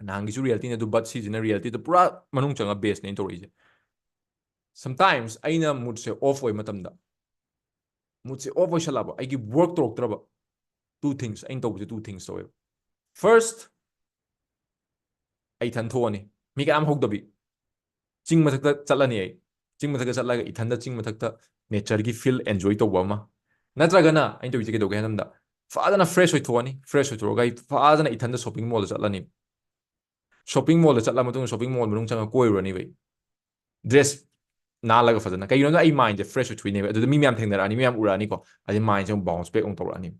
ꯅꯍꯥꯟꯒꯤꯁꯨ ꯔꯤꯌꯦꯂꯤꯇꯤꯅꯦ ꯑꯗꯨ, ꯕꯠ ꯁꯤꯁꯤꯅ ꯔꯤꯌꯦꯂꯤꯇꯤꯗ ꯄꯨꯔꯥ ꯃꯅꯨꯡ ꯆꯪꯉ ꯕꯦꯁꯅꯦ ꯑꯩꯅ ꯇꯧꯔꯛꯏꯁꯦ꯫ Sometimes ꯑꯩꯅ ꯃꯨꯠꯁꯦ ꯑꯣꯐ ꯑꯣꯏꯕ ꯃꯇꯝꯗ, ꯃꯨꯠꯁꯦ ꯑꯣꯐ ꯑꯣꯏꯁꯜꯂꯛꯑꯕ, ꯑꯩꯒꯤ ꯋꯥꯔꯛ ꯇꯧꯔꯛꯇ꯭ꯔꯕ, two things, ꯑꯩꯅ ꯇꯧꯕꯁꯦ two things ꯇꯧꯋꯦꯕ꯫ First, ꯑꯩ ꯏꯊꯟ ꯊꯣꯛꯑꯅꯤ, ꯃꯤ ꯀꯌꯥꯝ ꯍꯧꯗꯕꯤ, ꯆꯤꯡ ꯃꯊꯛꯇ ꯆꯠꯂꯅꯤ꯫ ꯑꯩ ꯆꯤꯡ ꯃꯊꯛꯇ ꯆꯠꯂꯒ ꯏꯊꯟꯗ ꯆꯤꯡ ꯃꯊꯛꯇ ꯅꯦꯆꯔꯒꯤ ꯐꯤꯜ ꯑꯦꯟꯖꯣꯏ ꯇꯧꯕ ꯑꯃ, ꯅꯠꯇ꯭ꯔꯒꯅ ꯑꯩꯅ ꯇꯧꯔꯤꯁꯦ ꯀꯩꯗꯧꯒꯦ ꯍꯥꯏ ꯃꯇꯝꯗ, ꯐꯖꯅ ꯐ꯭ꯔꯦꯁ ꯑꯣꯏꯊꯣꯛꯑꯅꯤ꯫ ꯐ꯭ꯔꯦꯁ ꯑꯣꯏꯊꯣꯛꯑꯒ ꯑꯩ ꯐꯖꯅ ꯏꯊꯟꯗ ꯁꯣꯄꯤꯡ ꯃꯣꯜꯗ ꯆꯠꯂꯅꯤ꯫ ꯁꯣꯄꯤꯡ ꯃꯣꯜꯗ ꯆꯠꯂ ꯃꯇꯨꯡꯗ ꯁꯣꯄꯤꯡ ꯃꯣꯜ ꯃꯅꯨꯡ ꯆꯪꯉꯒ ꯀꯣꯏꯔꯨꯔꯅꯤꯕ ꯑꯩ꯫ ꯗ꯭ꯔꯦꯁ ꯅꯥꯜꯂꯒ ꯐꯖꯅ, ꯀꯩꯒꯤꯅꯣꯗ ꯑꯩ ꯃꯥꯏꯟꯁꯦ ꯐ꯭ꯔꯦꯁ ꯑꯣꯏꯊꯣꯛꯏꯅꯦꯕ꯫ ꯑꯗꯨꯗ ꯃꯤ ꯃꯌꯥꯝ ꯊꯦꯡꯅꯔꯛꯑꯅꯤ, ꯃꯤ ꯃꯌꯥꯝ ꯎꯔꯛꯑꯅꯤꯀꯣ, ꯑꯗꯩ ꯃꯥꯏꯟꯁꯦ ꯑꯃꯨꯛ ꯕꯥꯎꯟꯁ ꯕꯦꯛ ꯑꯃꯨꯛ ꯇꯧꯔꯛꯑꯅꯤ꯫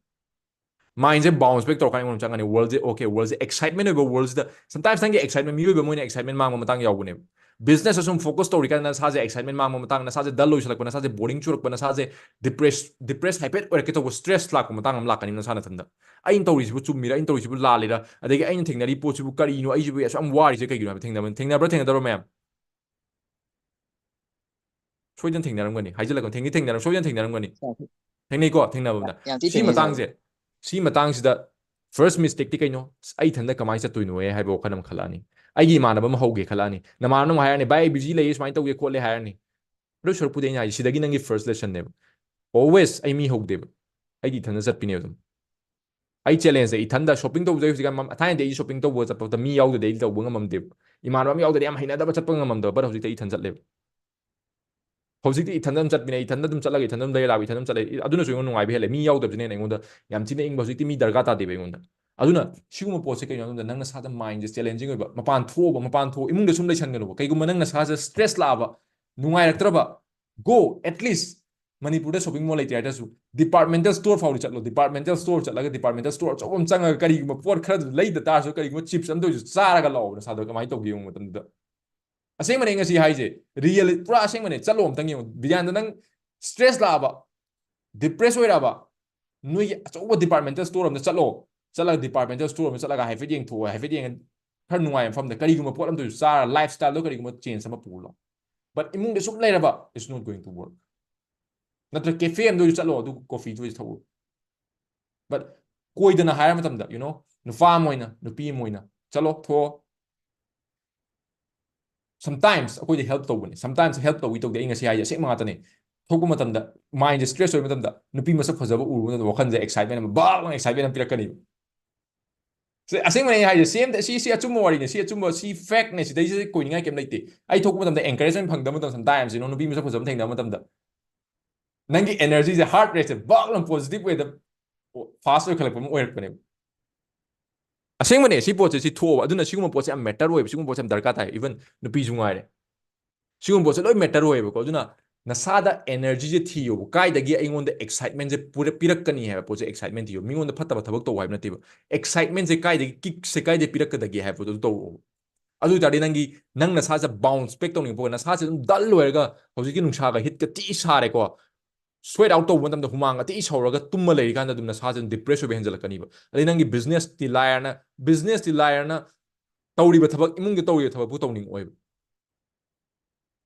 ꯃꯥꯏꯟꯁꯦ ꯕꯥꯎꯟꯁ ꯕꯦꯛ ꯇꯧꯔꯀꯥꯟꯗ ꯑꯩꯉꯣꯟꯗ ꯆꯪꯉꯅꯤ ꯋꯥꯔꯜꯁꯦ꯫ ꯑꯣꯀꯦ, ꯋꯥꯔꯜꯁꯦ ꯑꯦꯛꯁꯥꯏꯠꯃꯦꯟ ꯑꯣꯏꯕ ꯋꯥꯔꯜꯁꯤꯗ, ꯁꯝꯇꯥꯏꯝꯁ ꯅꯪꯒꯤ ꯑꯦꯛꯁꯥꯏꯠꯃꯦꯟ, ꯃꯤꯑꯣꯏꯕ ꯑꯃ ꯑꯣꯏꯅ ꯑꯦꯛꯁꯥꯏꯠꯃꯦꯟ ꯃꯥꯡꯕ ꯃꯇꯥꯡ ꯌꯥꯎꯕꯅꯦꯕ꯫ ꯕꯤꯖꯤꯅꯦꯁꯇ ꯁꯨꯝ ꯐꯣꯀꯁ ꯇꯧꯔꯤꯀꯥꯟꯗ ꯅꯁꯥꯁꯦ ꯑꯦꯛꯁꯥꯏꯠꯃꯦꯟ ꯃꯥꯡꯕ ꯃꯇꯥꯡ, ꯅꯁꯥꯁꯦ ꯗꯜ ꯑꯣꯏꯁꯜꯂꯛꯄ, ꯅꯁꯥꯁꯦ ꯕꯣꯔꯤꯡ ꯆꯨꯔꯛꯄ, ꯅꯁꯥꯁꯦ ꯗꯤꯄ꯭ꯔꯦꯁ, ꯗꯤꯄ꯭ꯔꯦꯁ ꯍꯥꯏꯐꯦꯠ ꯑꯣꯏꯔꯛꯀꯦ ꯇꯧꯕ, ꯁ꯭ꯇ꯭ꯔꯦꯁ ꯂꯥꯛꯄ ꯃꯇꯥꯡ ꯑꯃ ꯂꯥꯛꯀꯅꯤ ꯅꯁꯥ ꯅꯊꯟꯗ꯫ ꯑꯩꯅ ꯇꯧꯔꯤꯁꯤꯕꯨ ꯆꯨꯝꯃꯤꯔꯥ, ꯑꯩꯅ ꯇꯧꯔꯤꯁꯤꯕꯨ ꯂꯥꯜꯂꯤꯔꯥ, ꯑꯗꯒꯤ ꯑꯩꯅ ꯊꯦꯡꯅꯔꯤ ꯄꯣꯠꯁꯤꯕꯨ ꯀꯔꯤꯅꯣ, ꯑꯩꯁꯤꯕꯨ ꯑꯁꯨꯛ ꯌꯥꯝ ꯋꯥꯔꯤꯁꯦ ꯀꯩꯒꯤꯅꯣ ꯍꯥꯏꯕ ꯊꯦꯡꯅꯕ, ꯊꯦꯡꯅꯕ꯭ꯔꯥ ꯊꯦꯡꯅꯗꯕ꯭ꯔꯥ ꯃꯌꯥꯝ? ꯁꯣꯏꯗꯅ ꯊꯦꯡꯅꯔꯝꯒꯅꯤ꯫ ꯍꯥꯏꯖꯤꯜꯂꯛꯀꯅꯤ, ꯊꯦꯡꯗꯤ ꯊꯦꯡꯅꯔꯝ-, ꯁꯣꯏꯗꯅ ꯊꯦꯡꯅꯔꯝꯒꯅꯤ꯫ ꯌꯥꯝ ꯊꯤ-, ꯊꯦꯡꯅꯩꯀꯣ, ꯊꯦꯡꯅꯕ ꯑꯃꯅ꯫ ꯌꯥꯝ ꯊꯤ ꯁꯤ ꯊꯦꯡꯅꯩ, ꯃꯇꯥꯡꯁꯦ, ꯁꯤ ꯃꯇꯥꯡꯁꯤꯗ ꯐꯥꯔꯁ ꯃꯤꯁꯇꯦꯛꯇꯤ ꯀꯩꯅꯣ? ꯑꯁ, ꯑꯩ ꯏꯊꯟꯗ ꯀꯃꯥꯏꯅ ꯆꯠꯇꯣꯏꯅꯣ ꯍꯥꯏꯕ ꯋꯥꯈꯜ ꯑꯃ ꯈꯜꯂꯛꯑꯅꯤ꯫ ꯑꯩꯒꯤ ꯏꯃꯥꯟꯅꯕ ꯑꯃ ꯍꯧꯒꯦ ꯈꯜꯂꯛꯑꯅꯤ꯫ ꯅꯃꯥꯟꯅꯕ ꯑꯃ ꯍꯥꯏꯔꯅꯤ, "ꯚꯥꯏ, ꯑꯩ ꯕꯤꯖꯤ ꯂꯩꯌꯦ, ꯁꯨꯃꯥꯏꯅ ꯇꯧꯒꯦ ꯈꯣꯠꯂꯦ" ꯍꯥꯏꯔꯅꯤ꯫ ꯑꯗꯨ ꯁꯔꯨꯛꯄꯨꯗꯤ ꯑꯩꯅ ꯍꯥꯏꯁꯦ, ꯁꯤꯗꯒꯤ ꯅꯪꯒꯤ ꯐꯥꯔꯁ ꯂꯦꯁꯟꯅꯦꯕ꯫ ꯑꯣꯜꯋꯦꯁ ꯑꯩ ꯃꯤ ꯍꯧꯗꯦꯕ, ꯑꯩꯗꯤ ꯏꯊꯟꯗ ꯆꯠꯄꯤꯅꯦꯕ ꯑꯗꯨꯝ꯫ ꯑꯩ ꯆꯦꯂꯦꯟꯖꯁꯦ ꯏꯊꯟꯗ ꯁꯣꯄꯤꯡ ꯇꯧꯕꯁꯦ ꯍꯧꯖꯤꯛꯀꯥꯟ ꯃꯝ-, ꯊꯥꯏꯅꯗꯤ ꯑꯩ ꯁꯣꯄꯤꯡ ꯇꯧꯕ ꯆꯠꯄꯗ ꯃꯤ ꯌꯥꯎꯗꯗꯤ ꯑꯩ ꯇꯧꯕ ꯉꯝꯃꯝꯗꯦꯕ꯫ ꯏꯃꯥꯟꯅꯕ ꯑꯃ ꯌꯥꯎꯗꯗꯤ ꯌꯥꯝ ꯍꯩꯅꯗꯕ, ꯆꯠꯄ ꯉꯝꯃꯝꯗꯕ, but ꯍꯧꯖꯤꯛꯇꯤ ꯑꯩ ꯏꯊꯟ ꯆꯠꯂꯦꯕ꯫ ꯍꯧꯖꯤꯛꯇꯤ ꯏꯊꯟꯗ ꯑꯗꯨꯝ ꯆꯠꯄꯤꯅꯦ, ꯏꯊꯟꯗ ꯑꯗꯨꯝ ꯆꯠꯂꯒ ꯏꯊꯟꯗ ꯑꯗꯨꯝ ꯂꯩꯔ ꯂꯥꯛꯑꯕ, ꯏꯊꯟꯗ ꯑꯗꯨꯝ ꯆꯠꯂꯦ꯫ ꯏ-, ꯑꯗꯨꯅꯁꯨ ꯑꯩꯉꯣꯟꯗ ꯅꯨꯡꯉꯥꯏꯕ ꯍꯦꯜꯂꯦ꯫ ꯃꯤ ꯌꯥꯎꯗꯕꯁꯤꯅ ꯍꯦꯟꯅ ꯑꯩꯉꯣꯟꯗ ꯌꯥꯝ ꯊꯤꯅ ꯏꯪꯕ꯫ ꯍꯧꯖꯤꯛꯇꯤ ꯃꯤ ꯗꯔꯀꯥꯔ ꯇꯥꯗꯦꯕ ꯑꯩꯉꯣꯟꯗ꯫ ꯑꯗꯨꯅ ꯁꯤꯒꯨꯝꯕ ꯄꯣꯠꯁꯦ ꯀꯩꯅꯣ ꯍꯥꯏꯕꯗ ꯅꯪ ꯅꯁꯥꯗ mindꯁꯦ challenging ꯑꯣꯏꯕ, ꯃꯄꯥꯟ ꯊꯣꯛꯑꯣꯕ, ꯃꯄꯥꯟ ꯊꯣꯛꯑꯣ, ꯏꯃꯨꯡꯗ ꯁꯨꯝ ꯂꯩꯁꯟꯒꯅꯨꯕ꯫ ꯀꯩꯒꯨꯝꯕ ꯅꯪ ꯅꯁꯥꯁꯦ stress ꯂꯥꯛꯑꯕ, ꯅꯨꯡꯉꯥꯏꯔꯛꯇ꯭ꯔꯕ, go, at least ꯃꯅꯤꯄꯨꯔꯗ shopping mall ꯂꯩꯇꯦ ꯍꯥꯏꯔꯁꯨ departmental store ꯐꯥꯎꯗꯤ ꯆꯠꯂꯣ꯫ Departmental store ꯆꯠꯂꯒ departmental store ꯑꯆꯧꯕ ꯑꯃ ꯆꯪꯉꯒ ꯀꯔꯤꯒꯨꯝꯕ ꯄꯣꯠ ꯈꯔ ꯂꯩꯗ ꯇꯥꯔꯁꯨ ꯀꯔꯤꯒꯨꯝꯕ chips ꯑꯃꯇ ꯑꯣꯏꯔꯁꯨ ꯆꯥꯔꯒ ꯂꯥꯛꯑꯣꯕ꯫ ꯅꯁꯥꯗꯣ ꯀꯃꯥꯏꯅ ꯇꯧꯒꯦ ꯌꯦꯡꯕ ꯃꯇꯝꯗ ꯑꯁꯦꯡꯕꯅꯦ ꯉꯁꯤ ꯍꯥꯏꯁꯦ, real, ꯄꯨꯔꯥ ꯑꯁꯦꯡꯕꯅꯦ꯫ ꯆꯠꯂꯣ ꯑꯝꯇꯪ ꯌꯦꯡꯉꯣ꯫ ꯕꯤꯗ꯭ꯌꯥꯅꯟꯗ, ꯅꯪ stress ꯂꯥꯛꯑꯕ, depress ꯑꯣꯏꯔꯛꯑꯕ, ꯅꯣꯏꯒꯤ ꯑꯆꯧꯕ departmental store ꯑꯝꯗ ꯆꯠꯂꯣ꯫ ꯆꯠꯂꯒ departmental store ꯑꯃꯗ ꯆꯠꯂꯒ ꯍꯥꯏꯐꯦꯠ ꯌꯦꯡꯊꯣꯛꯑꯣ, ꯍꯥꯏꯐꯦꯠ ꯌꯦꯡꯉ ꯈꯔ ꯅꯨꯡꯉꯥꯏꯕ ꯃꯐꯝꯗ ꯀꯔꯤꯒꯨꯝꯕ ꯄꯣꯠ ꯑꯝꯇ ꯑꯣꯏꯔꯁꯨ ꯆꯥꯔ lifestyleꯗꯣ ꯀꯔꯤꯒꯨꯝꯕ change ꯑꯃ ꯄꯨꯔꯣ꯫ But ꯏꯃꯨꯡꯗ ꯁꯨꯝ ꯂꯩꯔꯕ, it's not going to work. ꯅꯠꯇ꯭ꯔ cafe ꯑꯝꯗ ꯑꯣꯏꯔꯁꯨ ꯆꯠꯂꯣ, ꯑꯗꯨ coffee ꯗꯨ ꯑꯣꯏꯔꯁꯨ ꯊꯛꯎ꯫ But ꯀꯣꯏꯗꯅ ꯍꯥꯏꯔ ꯃꯇꯝꯗ, you know, ꯅꯨꯄꯥ ꯑꯃ ꯑꯣꯏꯅ, ꯅꯨꯄꯤ ꯑꯃ ꯑꯣꯏꯅ ꯆꯠꯂꯣ, ꯊꯣꯛꯑꯣ꯫ Sometimes ꯑꯩꯈꯣꯏꯗ help ꯇꯧꯕꯅꯦ꯫ Sometimes help ꯇꯧꯏ ꯇꯧꯗꯦ, ꯑꯩ ꯉꯁꯤ ꯍꯥꯏꯁꯦ ꯑꯁꯦꯡꯕ ꯉꯥꯛꯇꯅꯦ꯫ ꯊꯣꯛꯄ ꯃꯇꯝꯗ mindꯁꯦ stress ꯑꯣꯏꯕ ꯃꯇꯝꯗ ꯅꯨꯄꯤ ꯃꯁꯛ ꯐꯖꯕ ꯎꯔꯨꯕ ꯃꯇꯝꯗ ꯋꯥꯈꯜꯁꯦ excitement ꯑꯃ, ꯕꯥꯛ ꯂꯥꯎꯅ excitement ꯑꯃ ꯄꯤꯔꯛꯀꯅꯤꯕ꯫ ꯁꯤ ꯑꯁꯦꯡꯕꯅꯦ ꯑꯩ ꯍꯥꯏꯁꯦ, ꯁꯦꯝꯗ-, ꯁꯤ, ꯁꯤ ꯑꯆꯨꯝꯕ ꯋꯥꯔꯤꯅꯦ, ꯁꯤ ꯑꯆꯨꯝꯕ, ꯁꯤ factꯅꯦ, ꯁꯤꯗꯩꯁꯤꯗ ꯀꯣꯏꯅꯤꯡꯉꯥꯏ ꯀꯩꯝ ꯂꯩꯇꯦ꯫ ꯑꯩ ꯊꯣꯛꯄ ꯃꯇꯝꯗ encouragement ꯐꯪꯗꯕ ꯃꯇꯝꯗ, sometimes, you know, ꯅꯨꯄꯤ ꯃꯁꯛ ꯐꯖꯕ ꯊꯦꯡꯅꯕ ꯃꯇꯝꯗ ꯅꯪꯒꯤ energyꯁꯦ, heart rateꯁꯦ ꯕꯥꯛ ꯂꯥꯎꯅ positive wayꯗ fast ꯑꯣꯏꯈꯠꯂꯛꯄ ꯑꯃ ꯑꯣꯏꯔꯛꯄꯅꯦꯕ꯫ ꯑꯁꯦꯡꯕꯅꯦ, ꯁꯤ ꯄꯣꯠꯁꯦ, ꯁꯤ ꯊꯣꯛꯑꯣꯕ꯫ ꯑꯗꯨꯅ ꯁꯤꯒꯨꯝꯕ ꯄꯣꯠꯁꯦ ꯌꯥꯝ matter ꯑꯣꯏꯕ, ꯁꯤꯒꯨꯝꯕ ꯄꯣꯠꯁꯦ ꯌꯥꯝ ꯗꯔꯀꯥꯔ ꯇꯥꯏ, even ꯅꯨꯄꯤꯁꯨ ꯉꯥꯏꯔꯦ꯫ ꯁꯤꯒꯨꯝꯕ ꯄꯣꯠꯁꯦ ꯂꯣꯏ matter ꯑꯣꯏꯌꯦꯕꯀꯣ꯫ ꯑꯗꯨꯅ ꯅꯁꯥꯗ energyꯁꯦ ꯊꯤꯌꯣꯕ, ꯀꯥꯏꯗꯒꯤ ꯑꯩꯉꯣꯟꯗ excitement ꯁꯦ ꯄꯨꯔ-, ꯄꯤꯔꯛꯀꯅꯤ ꯍꯥꯏꯕ ꯄꯣꯠꯁꯦ, excitement ꯊꯤꯌꯣ꯫ ꯃꯤꯉꯣꯟꯗ ꯐꯠꯇꯕ ꯊꯕꯛ ꯇꯧ ꯍꯥꯏꯕ ꯅꯠꯇꯦꯕ, excitement ꯁꯦ ꯀꯥꯏꯗꯒꯤ, kick ꯁꯦ ꯀꯥꯏꯗꯒꯤ ꯄꯤꯔꯛꯀꯗꯒꯦ ꯍꯥꯏꯕ ꯄꯣꯠꯇꯣ ꯇꯧꯔꯛꯑꯣꯕ꯫ ꯑꯗꯨ ꯑꯣꯏ ꯇꯥꯔꯗꯤ ꯅꯪꯒꯤ, ꯅꯪ ꯅꯁꯥꯁꯦ bounce back ꯇꯧꯅꯤꯡꯉꯛꯄ, ꯅꯁꯥꯁꯦ ꯑꯗꯨꯝ dull ꯑꯣꯏꯔꯒ ꯍꯧꯖꯤꯛꯀꯤ ꯅꯨꯡꯁꯥꯒ heatꯀ ꯊꯤ ꯁꯥꯔꯦꯀꯣ, sweat out ꯇꯧꯕ ꯃꯇꯝꯗ ꯍꯨꯃꯥꯡ ꯑꯇꯤ ꯁꯧꯔꯒ ꯇꯨꯝꯃ ꯂꯩꯔꯤꯀꯥꯟꯗ ꯑꯗꯨꯝ ꯅꯁꯥꯁꯦ ꯑꯗꯨꯝ depress ꯑꯣꯏꯕ ꯍꯦꯟꯖꯜꯂꯛꯀꯅꯤꯕ꯫ ꯑꯗꯩ ꯅꯪꯒꯤ businessꯇꯤ ꯂꯥꯏꯔꯅ, businessꯇꯤ ꯂꯥꯏꯔꯅ ꯇꯧꯔꯤꯕ ꯊꯕꯛ, ꯏꯃꯨꯡꯒꯤ ꯇꯧꯔꯤꯕ ꯊꯕꯛꯄꯨ ꯇꯧꯅꯤꯡꯉꯛꯑꯣꯏꯕ꯫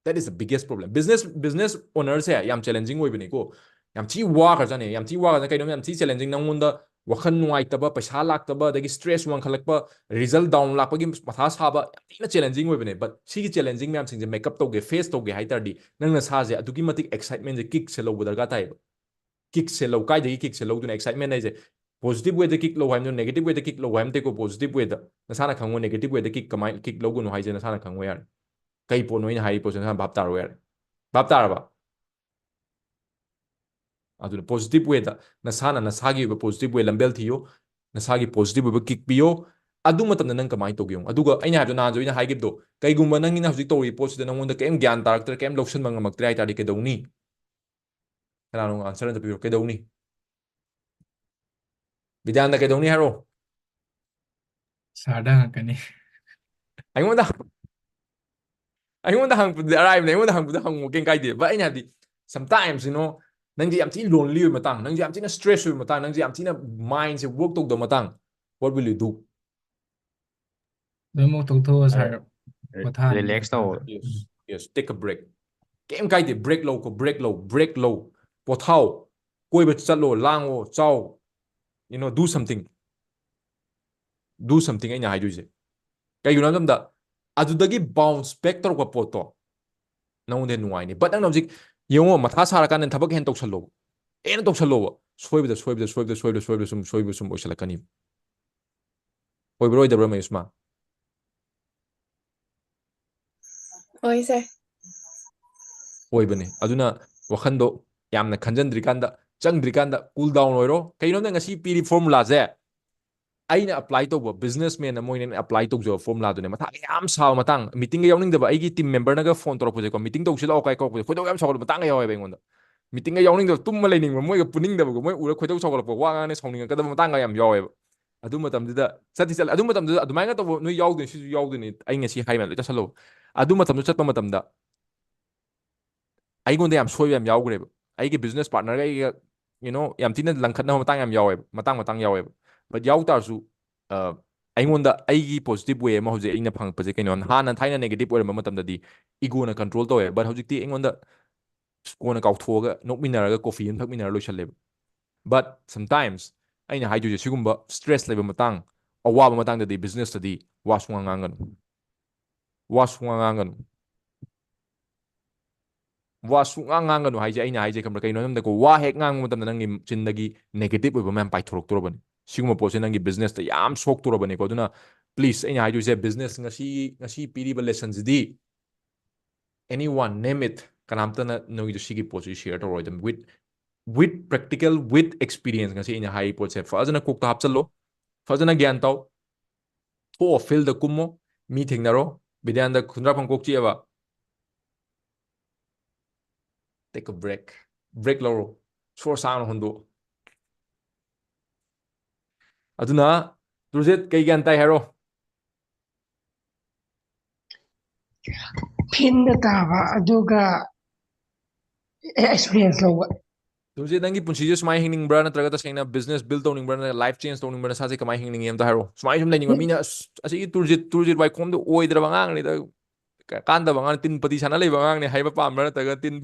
That is the biggest problem. Business, business ownerꯁꯦ ꯌꯥꯝ challenging ꯑꯣꯏꯕꯅꯤꯀꯣ꯫ ꯌꯥꯝ ꯊꯤ ꯋꯥꯈ꯭ꯔꯖꯥꯠꯅꯦ, ꯌꯥꯝ ꯊꯤ ꯋꯥꯈ꯭ꯔꯖꯥꯠꯅꯦ꯫ ꯀꯩꯅꯣ ꯌꯥꯝ ꯊꯤ challenging, ꯅꯪꯉꯣꯟꯗ ꯋꯥꯈꯜ ꯅꯨꯡꯉꯥꯏꯇꯕ, ꯄꯩꯁꯥ ꯂꯥꯛꯇꯕ, ꯑꯗꯒꯤ stress ꯋꯥꯡꯈꯠꯂꯛꯄ, result down ꯂꯥꯛꯄꯒꯤ ꯃꯊꯥ ꯁꯥꯕ, ꯌꯥꯝ ꯊꯤꯅ challenging ꯑꯣꯏꯕꯅꯦ꯫ But ꯁꯤꯒꯤ challenging ꯃꯌꯥꯝꯁꯤꯡꯁꯦ make up ꯇꯧꯒꯦ, face ꯇꯧꯒꯦ ꯍꯥꯏ ꯇꯥꯔꯗꯤ ꯅꯪ ꯅꯁꯥꯁꯦ ꯑꯗꯨꯛꯀꯤ ꯃꯇꯤꯛ excitementꯁꯦ, kickꯁꯦ ꯂꯧꯕ ꯗꯔꯀꯥꯔ ꯇꯥꯏꯌꯦꯕ꯫ Kickꯁꯦ ꯂꯧ, ꯀꯥꯏꯗꯒꯤ kickꯁꯦ ꯂꯧꯗꯣꯏꯅꯣ? Excitement ꯍꯥꯏꯁꯦ positive wayꯗ kick ꯂꯧ ꯍꯥꯏꯕꯅꯣ, negative wayꯗ kick ꯂꯧ ꯍꯥꯏꯕ ꯅꯠꯇꯦꯀꯣ꯫ Positive wayꯗ ꯅꯁꯥꯅ ꯈꯪꯉꯣ, negative wayꯗ kick ꯀꯃꯥꯏꯅ kick ꯂꯧꯒꯅꯣ ꯍꯥꯏꯁꯦ ꯅꯁꯥꯅ ꯈꯪꯉꯣ ꯌꯥꯔꯦ꯫ ꯀꯩ ꯄꯣꯠꯅꯣ ꯑꯩꯅ ꯍꯥꯏꯔꯤ ꯄꯣꯠꯁꯦ ꯅꯁꯥꯅ ꯚꯥꯞ ꯇꯥꯔꯣ ꯌꯥꯔꯦ꯫ ꯚꯥꯞ ꯇꯥꯔꯕ? ꯑꯗꯨꯅ positive wayꯗ ꯅꯁꯥꯅ ꯅꯁꯥꯒꯤ ꯑꯣꯏꯕ positive way ꯂꯝꯕꯦꯜ ꯊꯤꯌꯨ꯫ ꯅꯁꯥꯒꯤ positive ꯑꯣꯏꯕ kick ꯄꯤꯌꯣ꯫ ꯑꯗꯨ ꯃꯇꯝꯗ ꯅꯪ ꯀꯃꯥꯏꯅ ꯇꯧꯒꯦ ꯌꯦꯡꯉꯣ꯫ ꯑꯗꯨꯒ ꯑꯩꯅ ꯍꯥꯏꯕꯗꯣ, ꯅꯍꯥꯟꯁꯨ ꯑꯩꯅ ꯍꯥꯏꯈꯤꯕꯗꯣ, ꯀꯩꯒꯨꯝꯕ ꯅꯪꯒꯤꯅ ꯍꯧꯖꯤꯛ ꯇꯧꯔꯤꯕ ꯄꯣꯠꯁꯤꯗ ꯅꯪꯉꯣꯟꯗ ꯀꯩꯝ ꯒ꯭ꯌꯥꯟ ꯇꯥꯔꯛꯇ꯭ꯔꯦ, ꯀꯩꯝ ꯂꯧꯁꯟꯕ ꯉꯝꯃꯛꯇ꯭ꯔꯦ ꯍꯥꯏ ꯇꯥꯔꯗꯤ ꯀꯩꯗꯧꯅꯤ? ꯀꯅꯥꯅꯣ answer ꯑꯝꯇ ꯄꯤꯔꯣ? ꯀꯩꯗꯧꯅꯤ? ꯕꯤꯗ꯭ꯌꯥꯅꯟꯗ, ꯀꯩꯗꯧꯅꯤ ꯍꯥꯏꯔꯣ? ꯁꯥꯔꯗ ꯍꯪꯉꯛꯀꯅꯤ꯫ ꯑꯩꯉꯣꯟꯗ ꯑꯩꯉꯣꯟꯗ ꯍꯪꯉꯛꯄꯗꯨꯗꯤ ꯑꯔꯥꯏꯕꯅꯦ꯫ ꯑꯩꯉꯣꯟꯗ ꯍꯪꯉꯛꯄꯗ ꯍꯪꯉꯣ, ꯀꯩꯝ ꯀꯥꯏꯗꯦ꯫ But ꯑꯩꯅ ꯍꯥꯏꯕꯗꯤ, sometimes, you know, ꯅꯪꯁꯦ ꯌꯥꯝ ꯊꯤꯅ lonely ꯑꯣꯏꯕ ꯃꯇꯥꯡ, ꯅꯪꯁꯦ ꯌꯥꯝ ꯊꯤꯅ stress ꯑꯣꯏꯕ ꯃꯇꯥꯡ, ꯅꯪꯁꯦ ꯌꯥꯝ ꯊꯤꯅ mindꯁꯦ work ꯇꯧꯗꯕ ꯃꯇꯥꯡ, what will you do? ꯂꯣꯏꯅꯃꯛ ꯇꯣꯛꯊꯣꯛꯑꯣ ꯁꯥꯔ꯫ ꯄꯣꯊꯥꯅꯤ꯫ Relax ꯇꯧ꯫ Yes, yes, take a break. ꯀꯩꯝ ꯀꯥꯏꯗꯦ, break ꯂꯧꯀꯣ, break ꯂꯧ, break ꯂꯧ, ꯄꯣꯊꯥꯎ, ꯀꯣꯏꯕ ꯆꯠꯂꯣ, ꯂꯥꯡꯉꯣ, ꯆꯥꯎ, you know, do something, do something ꯑꯩꯅ ꯍꯥꯏꯗꯣꯏꯁꯦ꯫ ꯀꯩꯒꯤꯅꯣ ꯍꯥꯏꯕ ꯃꯇꯝꯗ ꯑꯗꯨꯗꯒꯤ bounce back ꯇꯧꯔꯛꯄ ꯄꯣꯠꯇꯣ ꯅꯉꯣꯟꯗ ꯍꯦꯟꯅ ꯅꯨꯡꯉꯥꯏꯅꯤ꯫ But ꯅꯪꯅ ꯍꯧꯖꯤꯛ ꯌꯦꯡꯉꯣ, ꯃꯊꯥ ꯁꯥꯔꯀꯥꯟꯗ ꯊꯕꯛ ꯍꯦꯟꯅ ꯇꯧꯁꯜꯂꯣꯕ, ꯍꯦꯟꯅ ꯇꯧꯁꯜꯂꯣꯕ, ꯁꯣꯏꯕꯗ ꯁꯣꯏꯕꯗ ꯁꯣꯏꯕꯗ ꯁꯣꯏꯕꯗ ꯁꯣꯏꯕꯗ ꯁꯨꯝ ꯁꯣꯏꯕ ꯁꯨꯝ ꯑꯣꯏꯁꯜꯂꯛꯀꯅꯤ꯫ ꯑꯣꯏꯕ꯭ꯔꯥ ꯑꯣꯏꯗꯕ꯭ꯔꯥ, ꯃꯌꯨꯁꯃꯥ? ꯍꯣꯏ ꯁꯥꯔ꯫ ꯑꯣꯏꯕꯅꯦ꯫ ꯑꯗꯨꯅ ꯋꯥꯈꯟꯗꯣ ꯌꯥꯝꯅ ꯈꯟꯖꯟꯗ꯭ꯔꯤꯀꯥꯟꯗ, ꯆꯪꯗ꯭ꯔꯤꯀꯥꯟꯗ cool down ꯑꯣꯏꯔꯣ꯫ ꯀꯩꯒꯤꯅꯣꯗ ꯉꯁꯤ ꯄꯤꯔꯤ formulaꯁꯦ ꯑꯩꯅ apply ꯇꯧꯕ businessman ꯑꯃ ꯑꯣꯏꯅ ꯑꯩꯅ apply ꯇꯧꯖꯕ formulaꯗꯨꯅꯦ꯫ ꯃꯊꯥ ꯌꯥꯝ ꯁꯥꯕ ꯃꯇꯥꯡ, meetingꯒ ꯌꯥꯎꯅꯤꯡꯗꯕ, ꯑꯩꯒꯤ team memberꯅꯒ phone ꯇꯧꯔꯛꯄꯁꯦꯀꯣ, meeting ꯇꯧꯁꯤ ꯂꯥꯛꯑꯣ ꯀꯥꯏ ꯀꯧꯔꯛꯄꯁꯦ ꯈꯣꯏꯗꯧ ꯌꯥꯝ ꯁꯥꯎꯒꯠꯄ ꯃꯇꯥꯡꯒ ꯌꯥꯎꯋꯦꯕ ꯑꯩꯉꯣꯟꯗ꯫ Meetingꯒ ꯌꯥꯎꯅꯤꯡꯗꯕ, ꯇꯨꯝꯃ ꯂꯩꯅꯤꯡꯕ, ꯃꯣꯏꯒ ꯄꯨꯅꯤꯡꯗꯕꯒ, ꯃꯣꯏ ꯎꯔ ꯈꯣꯏꯗꯧ ꯁꯥꯎꯒꯠꯂꯛꯄ, ꯋꯥ ꯉꯥꯡꯅ ꯁꯥꯎꯅꯤꯡꯉꯛꯀꯗꯕ ꯃꯇꯥꯡꯒ ꯌꯥꯝ ꯌꯥꯎꯋꯦꯕ꯫ ꯑꯗꯨ ꯃꯇꯝꯗꯨꯗ ꯆꯠꯇꯤ ꯆꯠꯂꯦ꯫ ꯑꯗꯨ ꯃꯇꯝꯗꯨꯗ ꯑꯗꯨꯃꯥꯏꯅ ꯇꯧꯕ ꯅꯣꯏ ꯌꯥꯎꯗꯣꯏꯅꯤ, ꯁꯤꯁꯨ ꯌꯥꯎꯗꯣꯏꯅꯤ꯫ ꯑꯩ ꯉꯁꯤ ꯍꯥꯏ ꯃꯌꯥꯝ ꯂꯣꯏ ꯇꯥꯁꯜꯂꯣ꯫ ꯑꯗꯨ ꯃꯇꯝꯗꯨ ꯆꯠꯄ ꯃꯇꯝꯗ ꯑꯩꯉꯣꯟꯗ ꯌꯥꯝ ꯁꯣꯏꯕ ꯌꯥꯝ ꯌꯥꯎꯈ꯭ꯔꯦꯕ꯫ ꯑꯩꯒꯤ business partnerꯒ ꯑꯩꯒ, you know, ꯌꯥꯝ ꯊꯤꯅ ꯂꯪꯈꯠꯅꯕ ꯃꯇꯥꯡ ꯌꯥꯝ ꯌꯥꯎꯋꯦꯕ, ꯃꯇꯥꯡ ꯃꯇꯥꯡ ꯌꯥꯎꯋꯦꯕ꯫ But ꯌꯥꯎ ꯇꯥꯔꯁꯨ, ꯑ, ꯑꯩꯉꯣꯟꯗ ꯑꯩꯒꯤ positive way ꯑꯃ ꯍꯧꯖꯤꯛ ꯑꯩꯅ ꯐꯪꯉꯛꯄꯁꯦ ꯀꯩꯅꯣ, ꯍꯥꯟꯅ ꯊꯥꯏꯅ negative ꯑꯣꯏꯔꯝꯕ ꯃꯇꯝꯗꯗꯤ egoꯅ control ꯇꯧꯋꯦ, but ꯍꯧꯖꯤꯛꯇꯤ ꯑꯩꯉꯣꯟꯗ ꯀꯣꯟꯅ ꯀꯥꯎꯊꯣꯛꯑꯒ ꯅꯣꯛꯃꯤꯟꯅꯔꯒ coffee ꯑꯃ ꯊꯛꯃꯤꯟꯅꯔ ꯂꯣꯏꯁꯜꯂꯦꯕ꯫ But sometimes ꯑꯩꯅ ꯍꯥꯏꯗꯣꯏꯁꯦ, ꯁꯤꯒꯨꯝꯕ stress ꯂꯩꯕ ꯃꯇꯥꯡ, ꯑꯋꯥꯕ ꯃꯇꯥꯡꯗꯗꯤ businessꯇꯗꯤ ꯋꯥ ꯁꯨꯡꯉꯥꯡ ꯉꯥꯡꯒꯅꯨ, ꯋꯥ ꯁꯨꯡꯉꯥꯡ ꯉꯥꯡꯒꯅꯨ꯫ ꯋꯥ ꯁꯨꯡꯉꯥꯡ ꯉꯥꯡꯒꯅꯨ ꯍꯥꯏꯁꯦ ꯑꯩꯅ ꯍꯥꯏꯁꯦ ꯈꯪꯕ꯭ꯔꯥ? ꯀꯩꯅꯣ ꯍꯥꯏꯕꯗꯀꯣ, ꯋꯥ ꯍꯦꯛ ꯉꯥꯡꯕ ꯃꯇꯝꯗ ꯅꯪꯒꯤ ꯆꯤꯟꯗꯒꯤ negative ꯑꯣꯏꯕ ꯃꯌꯥꯝ ꯄꯥꯏꯊꯣꯔꯛꯇꯣꯔꯕꯅꯤ꯫ ꯁꯤꯒꯨꯝꯕ ꯄꯣꯠꯁꯦ ꯅꯪꯒꯤ businessꯇ ꯌꯥꯝ ꯁꯣꯛꯇꯣꯔꯕꯅꯤꯀꯣ꯫ ꯑꯗꯨꯅ please, ꯑꯩꯅ ꯍꯥꯏꯗꯣꯏꯁꯦ, business ꯉꯁꯤ, ꯉꯁꯤ ꯄꯤꯔꯤꯕ lessonꯁꯤꯗꯤ, anyone, name it, ꯀꯅꯥꯝꯇꯅ ꯅꯣꯏꯗ ꯁꯤꯒꯤ ꯄꯣꯠꯁꯤ share ꯇꯧꯔꯣꯏꯗꯕꯅꯤ꯫ With, with practical, with experience, ꯉꯁꯤ ꯑꯩꯅ ꯍꯥꯏꯔꯤ ꯄꯣꯠꯁꯦ ꯐꯖꯅ ꯀꯣꯛꯇ ꯍꯥꯞꯆꯜꯂꯣ꯫ ꯐꯖꯅ ꯒ꯭ꯌꯥꯟ ꯇꯧ꯫ ꯊꯣꯛꯑꯣ, ꯐꯤꯜꯗ ꯀꯨꯝꯃꯣ, ꯃꯤ ꯊꯦꯡꯅꯔꯣ꯫ ꯕꯤꯗ꯭ꯌꯥꯅꯟꯗ ꯈꯨꯟꯗ꯭ꯔꯥꯛꯄꯝ ꯀꯣꯛ ꯆꯤꯛꯑꯦꯕ꯫ Take a break. ꯕ꯭ꯔꯦꯛ ꯂꯧꯔꯣ꯫ ꯁꯣꯔ ꯁꯥꯡꯅ ꯍꯣꯟꯗꯣꯛꯑꯣ꯫ ꯑꯗꯨꯅ ꯇꯨꯔꯖꯤꯠ ꯀꯩ ꯒ꯭ꯌꯥꯟ ꯇꯥꯏ ꯍꯥꯏꯔꯣ? ꯐꯤꯟꯗ ꯇꯥꯕ ꯑꯗꯨꯒ ꯑꯦꯛꯁꯄꯤꯔꯤꯌꯦꯟꯁ ꯂꯧꯕ꯫ ꯇꯨꯔꯖꯤꯠ, ꯅꯪꯒꯤ ꯄꯨꯟꯁꯤꯁꯦ ꯁꯨꯃꯥꯏꯅ ꯍꯤꯡꯅꯤꯡꯕ꯭ꯔꯥ, ꯅꯠꯇ꯭ꯔꯒ ꯇꯁꯦꯡꯅ ꯕꯤꯖꯤꯅꯦꯁ ꯕꯤꯜ ꯇꯧꯅꯤꯡꯕ꯭ꯔꯥ, ꯅꯠꯇ꯭ꯔꯒ ꯂꯥꯏꯐ ꯆꯦꯟꯖ ꯇꯧꯅꯤꯡꯕ꯭ꯔꯥ, ꯅꯁꯥꯁꯦ ꯀꯃꯥꯏꯅ ꯍꯤꯡꯅꯤꯡꯉꯤ ꯑꯝꯇ ꯍꯥꯏꯔꯣ? ꯁꯨꯃꯥꯏꯅ ꯁꯨꯝ ꯂꯩꯅꯤꯡꯕ ꯃꯤꯅ, "ꯑꯁ, ꯑꯁꯤꯒꯤ ꯇꯨꯔꯖꯤꯠ, ꯇꯨꯔꯖꯤꯠ ꯋꯥꯏꯈꯣꯝꯗꯣ ꯑꯣꯏꯗ꯭ꯔꯕ ꯑꯉꯥꯡꯅꯤꯗ, ꯀꯥꯟꯗꯕ ꯑꯉꯥꯡ, ꯇꯤꯟ ꯄꯇꯤ ꯁꯥꯟꯅ ꯂꯩꯕ ꯑꯉꯥꯡꯅꯤ" ꯍꯥꯏꯕ ꯄꯥꯝꯕ꯭ꯔꯥ, ꯅꯠꯇ꯭ꯔꯒ ꯇꯤꯟ,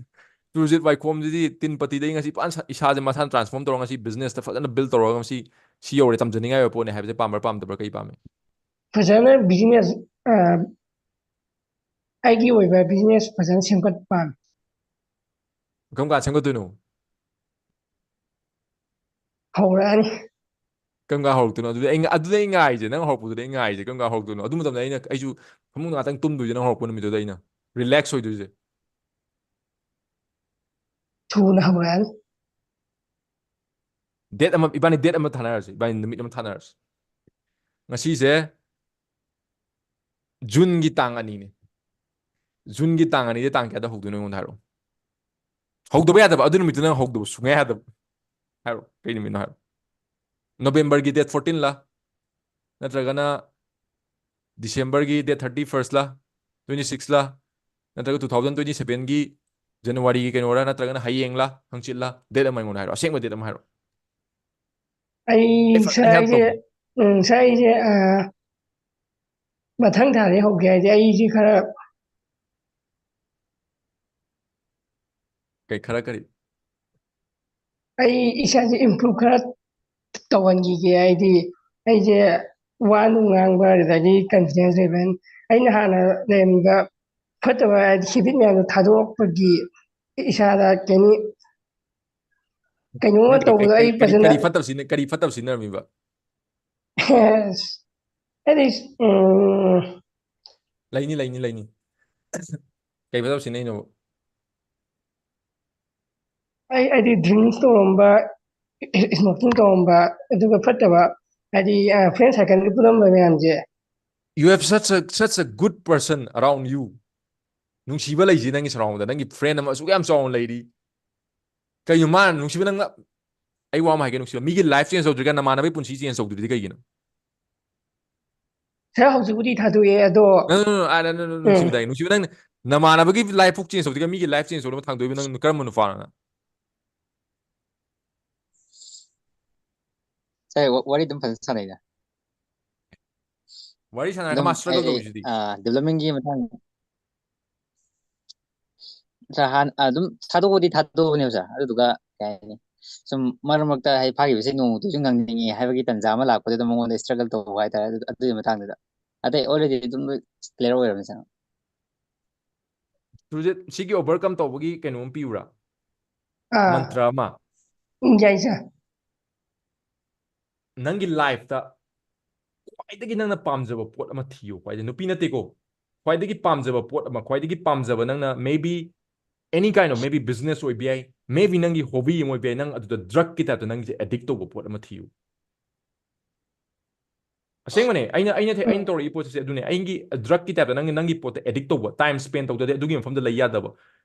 ꯇꯨꯔꯖꯤꯠ ꯋꯥꯏꯈꯣꯝꯁꯤꯗꯤ ꯇꯤꯟ ꯄꯇꯤꯗꯒꯤ ꯉꯁꯤ ꯐꯖꯅ ꯏꯁꯥꯁꯦ ꯃꯁꯥꯅ ꯇ꯭ꯔꯥꯟꯁꯐꯣꯔꯝ ꯇꯧꯔꯒ ꯉꯁꯤ ꯕꯤꯖꯤꯅꯦꯁꯇ ꯐꯖꯅ ꯕꯤꯜ ꯇꯧꯔꯒ ꯉꯁꯤ ꯁꯤ ꯌꯧꯔꯦ, ꯇꯝꯖꯅꯤꯡꯉꯥꯏ ꯑꯣꯏꯕ ꯄꯣꯠꯅꯦ ꯍꯥꯏꯕꯁꯦ ꯄꯥꯝꯕ꯭ꯔꯥ ꯄꯥꯝꯗꯕ꯭ꯔꯥ, ꯀꯩ ꯄꯥꯝꯃꯤ? ꯐꯖꯅ ꯕꯤꯖꯤꯅꯦꯁ, ꯑꯩꯒꯤ ꯑꯣꯏꯕ ꯕꯤꯖꯤꯅꯦꯁ ꯐꯖꯅ ꯁꯦꯝꯒꯠꯄ ꯄꯥꯝꯃꯤ꯫ ꯀꯔꯝ ꯀꯥꯟꯗ ꯁꯦꯝꯒꯠꯇꯣꯏꯅꯣ? ꯍꯧꯔꯛꯑꯅꯤ꯫ ꯀꯔꯝ ꯀꯥꯟꯗ ꯍꯧꯔꯛꯇꯣꯏꯅꯣ? ꯑꯗꯨꯗꯤ ꯑꯩ, ꯑꯗꯨꯗꯤ ꯑꯩ ꯉꯥꯏꯁꯦ, ꯅꯪ ꯍꯧꯔꯛꯄꯗꯨꯗꯤ ꯑꯩ ꯉꯥꯏꯁꯦ꯫ ꯀꯔꯝ ꯀꯥꯟꯗ ꯍꯧꯔꯛꯇꯣꯏꯅꯣ? ꯑꯗꯨ ꯃꯇꯝꯗ ꯑꯩꯅ, ꯑꯩꯁꯨ ꯐꯃꯨꯡꯗ ꯉꯥꯛꯇꯪ ꯇꯨꯝꯗꯣꯏꯁꯦ, ꯅꯪ ꯍꯧꯔꯛꯄ ꯅꯨꯃꯤꯠꯇꯨꯗ ꯑꯩꯅ ꯔꯤꯂꯦꯛꯁ ꯑꯣꯏꯗꯣꯏꯁꯦ꯫ ꯊꯨꯅ ꯍꯧꯔꯛꯑꯅꯤ꯫ ꯗꯦꯠ ꯑꯃ, ꯏꯕꯥꯅꯤ ꯗꯦꯠ ꯑꯃ ꯊꯥꯅꯔꯁꯤ, ꯏꯕꯥꯅꯤ ꯅꯨꯃꯤꯠ ꯑꯃ ꯊꯥꯅꯔꯁꯤ꯫ ꯉꯁꯤꯁꯦ ꯖꯨꯟꯒꯤ ꯇꯥꯡ ꯑꯅꯤꯅꯤ꯫ ꯖꯨꯟꯒꯤ ꯇꯥꯡ ꯑꯅꯤꯗꯤ ꯇꯥꯡ ꯀꯌꯥꯗ ꯍꯧꯗꯣꯏꯅꯣ ꯑꯩꯉꯣꯟꯗ ꯍꯥꯏꯔꯛꯑꯣ꯫ ꯍꯧꯗꯕ ꯌꯥꯗꯕ, ꯑꯗꯨ ꯅꯨꯃꯤꯠꯇꯨ ꯅꯪ ꯍꯧꯗꯕ ꯁꯨꯡꯌꯥ ꯌꯥꯗꯕ꯫ ꯍꯥꯏꯔꯣ, ꯀꯩ ꯅꯨꯃꯤꯠꯅꯣ ꯍꯥꯏꯔꯣ꯫ ꯅꯣꯕꯦꯝꯕꯔꯒꯤ ꯗꯦꯠ ꯐꯣꯔꯇꯤꯟꯂ, ꯅꯠꯇ꯭ꯔꯒꯅ ꯗꯤꯁꯦꯝꯕꯔꯒꯤ ꯗꯦꯠ ꯊꯥꯔꯇꯤ ꯐꯥꯔꯁꯂ, ꯇ꯭ꯋꯦꯟꯇꯤ ꯁꯤꯛꯁꯂ, ꯅꯠꯇ꯭ꯔꯒ ꯇꯨ ꯊꯥꯎꯖꯟ ꯇ꯭ꯋꯦꯟꯇꯤ ꯁꯚꯦꯟꯒꯤ ꯖꯅꯋꯥꯔꯤꯒꯤ ꯀꯩꯅꯣꯔ, ꯅꯠꯇ꯭ꯔꯒꯅ ꯍꯌꯦꯡꯂ, ꯍꯪꯆꯤꯠꯂ, ꯗꯦꯠ ꯑꯃ ꯑꯩꯉꯣꯟꯗ ꯍꯥꯏꯔꯣ, ꯑꯁꯦꯡꯕ ꯗꯦꯠ ꯑꯃ ꯍꯥꯏꯔꯣ꯫ ꯑꯩ ꯑꯩ ꯐꯖꯅ help ꯁꯥꯏꯁꯦ, ꯇꯧꯒꯦ꯫ ꯎꯝ, ꯁꯥꯏꯁꯦ, ꯑ, ꯃꯊꯪ ꯊꯥꯗꯩ ꯍꯧꯒꯦ ꯍꯥꯏꯗꯤ ꯑꯩꯁꯦ ꯈꯔ ꯀꯩ ꯈꯔ ꯀꯔꯤ? ꯑꯩ ꯏꯁꯥꯁꯦ ꯏꯝꯄ꯭ꯔꯨꯞ ꯈꯔ ꯇꯧꯍꯟꯈꯤꯒꯦ꯫ ꯍꯥꯏꯗꯤ ꯑꯩꯁꯦ ꯋꯥ ꯅꯨꯡ ꯉꯥꯡꯕ, ꯑꯗꯨꯗꯒꯤ ꯀꯟꯐꯤꯗꯦꯟꯁ ꯂꯩꯕ, ꯑꯩꯅ ꯍꯥꯟꯅ ꯂꯩꯔꯝꯕ ꯐꯠꯇꯕ, ꯍꯥꯏꯗꯤ ꯍꯦꯕꯤꯠ ꯃꯌꯥꯝꯗꯣ ꯊꯥꯗꯣꯛꯄꯒꯤ ꯏꯁꯥꯗ ꯀꯩꯅꯤ, ꯀꯩꯅꯣꯝꯃ ꯅꯪ ꯀꯩ, ꯀꯩ, ꯇꯧꯕꯗꯣ ꯑꯩ ꯀꯩ, ꯀꯔꯤ, ꯐꯖꯅ ꯀꯔꯤ ꯐꯠꯇꯕ ꯁꯤꯖꯤꯟꯅ-, ꯀꯔꯤ ꯐꯠꯇꯕ ꯁꯤꯖꯤꯟꯅꯔꯝꯃꯤꯕ? ꯍꯥꯏꯗꯤ, ꯎꯝ, ꯂꯩꯅꯤ, ꯂꯩꯅꯤ, ꯂꯩꯅꯤ꯫ ꯀꯩ ꯐꯠꯇꯕ ꯁꯤꯖꯤꯟꯅꯩꯅꯣꯕ? ꯑꯩ, ꯑꯩꯗꯤ ꯗ꯭ꯔꯤꯡꯛꯁ ꯇꯧꯔꯝꯕ, ꯏꯁꯃꯣꯀꯤꯡ ꯇꯧꯔꯝꯕ, ꯑꯗꯨꯒ ꯐꯠꯇꯕ ꯍꯥꯏꯗꯤ ꯐ꯭ꯔꯦꯟ ꯁꯥꯔꯀꯜꯒꯤ ꯄꯨꯜꯂꯝꯕ ꯃꯌꯥꯝꯁꯦ꯫ You have such a such a good person around you. ꯅꯨꯡꯁꯤꯕ ꯂꯩꯁꯤ ꯅꯪꯒꯤ ꯁꯔꯥꯎꯟꯗ, ꯅꯪꯒꯤ ꯐ꯭ꯔꯦꯟ ꯑꯃ ꯑꯁꯨꯛ ꯌꯥꯝ ꯆꯥꯎꯅ ꯂꯩꯔꯤ꯫ ꯀꯩꯅꯣ ꯃꯥ ꯅꯨꯡꯁꯤꯕ ꯅꯪꯅ, ꯑꯩ ꯋꯥ ꯑꯃ ꯍꯥꯏꯒꯦ, ꯅꯨꯡꯁꯤꯕ, ꯃꯤꯒꯤ ꯂꯥꯏꯐ ꯆꯦꯟꯖ ꯇꯧꯗ꯭ꯔꯤꯒ ꯅꯃꯥꯟꯅꯕꯒꯤ ꯄꯨꯟꯁꯤ ꯆꯦꯟꯖ ꯇꯧꯗ꯭ꯔꯤꯗꯤ ꯀꯩꯒꯤꯅꯣ? ꯁꯥꯔ, ꯍꯧꯖꯤꯛꯄꯨꯗꯤ ꯊꯥꯗꯣꯛꯑꯦ ꯑꯗꯣ꯫ No, no, no, I- no, no, no, ꯅꯨꯡꯁꯤꯕ ꯇꯥꯏ, ꯅꯨꯡꯁꯤꯕ ꯅꯪ ꯅꯃꯥꯟꯅꯕꯒꯤ ꯂꯥꯏꯐ ꯐꯥꯎ ꯆꯦꯟꯖ ꯇꯧꯗ꯭ꯔꯤꯒ ꯃꯤꯒꯤ ꯂꯥꯏꯐ ꯆꯦꯟꯖ ꯇꯧꯅꯕ ꯊꯥꯡꯗꯣꯛꯏꯕ ꯅꯪ ꯀꯔꯝꯕ ꯅꯨꯄꯥꯅꯣ ꯅꯪ? ꯁꯥꯏ, ꯋꯥ- ꯋꯥꯔꯤ ꯑꯗꯨꯝ ꯐꯖꯅ ꯁꯥꯟꯅꯩꯗ꯫ ꯋꯥꯔꯤ ꯁꯥꯟꯅꯔꯒ ꯑꯗꯨꯝ ꯃꯥ ꯁ꯭ꯇ꯭ꯔꯒꯜ ꯑꯩ ꯇꯧꯔꯤꯁꯤꯗꯤ꯫ ꯗꯤꯕꯂꯞꯃꯦꯟꯒꯤ ꯃꯇꯥꯡꯗ ꯁꯥꯔ, ꯍꯥꯟ ꯑꯗꯨꯝ ꯊꯥꯗꯣꯛꯄꯗꯤ ꯊꯥꯗꯣꯛꯄꯅꯦꯕ ꯁꯥꯔ, ꯑꯗꯨꯗꯨꯒ ꯀꯩ ꯍꯥꯏꯅꯤ, ꯁꯨꯝ ꯃꯔꯛ ꯃꯔꯛꯇ ꯍꯥꯏ ꯐꯥꯈꯤꯕꯁꯦ ꯅꯣꯡꯃꯇꯁꯨ ꯉꯥꯡꯅꯤꯡꯉꯦ ꯍꯥꯏꯕꯒꯤ ꯇꯟꯖꯥ ꯑꯃ ꯂꯥꯛꯄꯗꯨꯗ ꯃꯉꯣꯟꯗ ꯁ꯭ꯇ꯭ꯔꯒꯜ ꯇꯧꯕ ꯍꯥꯏꯇꯥꯔꯦ꯫ ꯑꯗꯨ- ꯑꯗꯨꯒꯤ ꯃꯇꯥꯡꯗꯨꯗ ꯑꯇꯩ already ꯑꯗꯨꯝ ꯂꯣꯏ ꯀ꯭ꯂꯤꯌꯥꯔ ꯑꯣꯏꯔꯕꯅꯤ ꯁꯥꯔ꯫ ꯁꯨꯔꯖꯤꯠ, ꯁꯤꯒꯤ ꯑꯣꯚꯔꯀꯝ ꯇꯧꯕꯒꯤ ꯀꯩꯅꯣꯝ ꯄꯤꯌꯨꯔꯥ? ꯑꯥ, ꯃꯟꯇ꯭ꯔ ꯑꯃ? ꯎꯝ, ꯌꯥꯏ ꯁꯥꯔ꯫ ꯅꯪꯒꯤ ꯂꯥꯏꯐꯇ ꯈ꯭ꯋꯥꯏꯗꯒꯤ ꯅꯪꯅ ꯄꯥꯝꯖꯕ ꯄꯣꯠ ꯑꯃ ꯊꯤꯌꯨ꯫ ꯈ꯭ꯋꯥꯏꯗꯒꯤ, ꯅꯨꯄꯤ ꯅꯠꯇꯦꯀꯣ, ꯈ꯭ꯋꯥꯏꯗꯒꯤ ꯄꯥꯝꯖꯕ ꯄꯣꯠ ꯑꯃ, ꯈ꯭ꯋꯥꯏꯗꯒꯤ ꯄꯥꯝꯖꯕ ꯅꯪꯅ maybe any kind of, maybe business ꯑꯣꯏꯕ ꯌꯥꯏ, maybe ꯅꯪꯒꯤ ꯍꯣꯕꯤ ꯑꯃ ꯑꯣꯏꯕ ꯌꯥꯏ, ꯅꯪ ꯑꯗꯨꯗ ꯗ꯭ꯔꯛꯀꯤ ꯇꯥꯏꯞꯇ ꯅꯪꯁꯦ ꯑꯦꯗꯤꯛ ꯇꯧꯕ ꯄꯣꯠ ꯑꯃ ꯊꯤꯌꯨ꯫ ꯑꯁꯦꯡꯕꯅꯦ, ꯑꯩꯅ ꯑꯩꯅ ꯊꯤ- ꯑꯩꯅ ꯇꯧꯔꯛꯏ ꯄꯣꯠꯁꯦ ꯑꯗꯨꯅꯦ, ꯑꯩꯒꯤ ꯗ꯭ꯔꯛꯀꯤ ꯇꯥꯏꯞꯇ ꯅꯪꯒꯤ ꯅꯪꯒꯤ ꯄꯣꯠꯇ ꯑꯦꯗꯤꯛ ꯇꯧꯕ, ꯇꯥꯏꯝ ꯁ꯭ꯄꯦꯟ ꯇꯧꯗ꯭ꯔꯗꯤ ꯑꯗꯨꯒꯤ ꯃꯐꯝꯗ ꯂꯩ ꯌꯥꯗꯕ꯫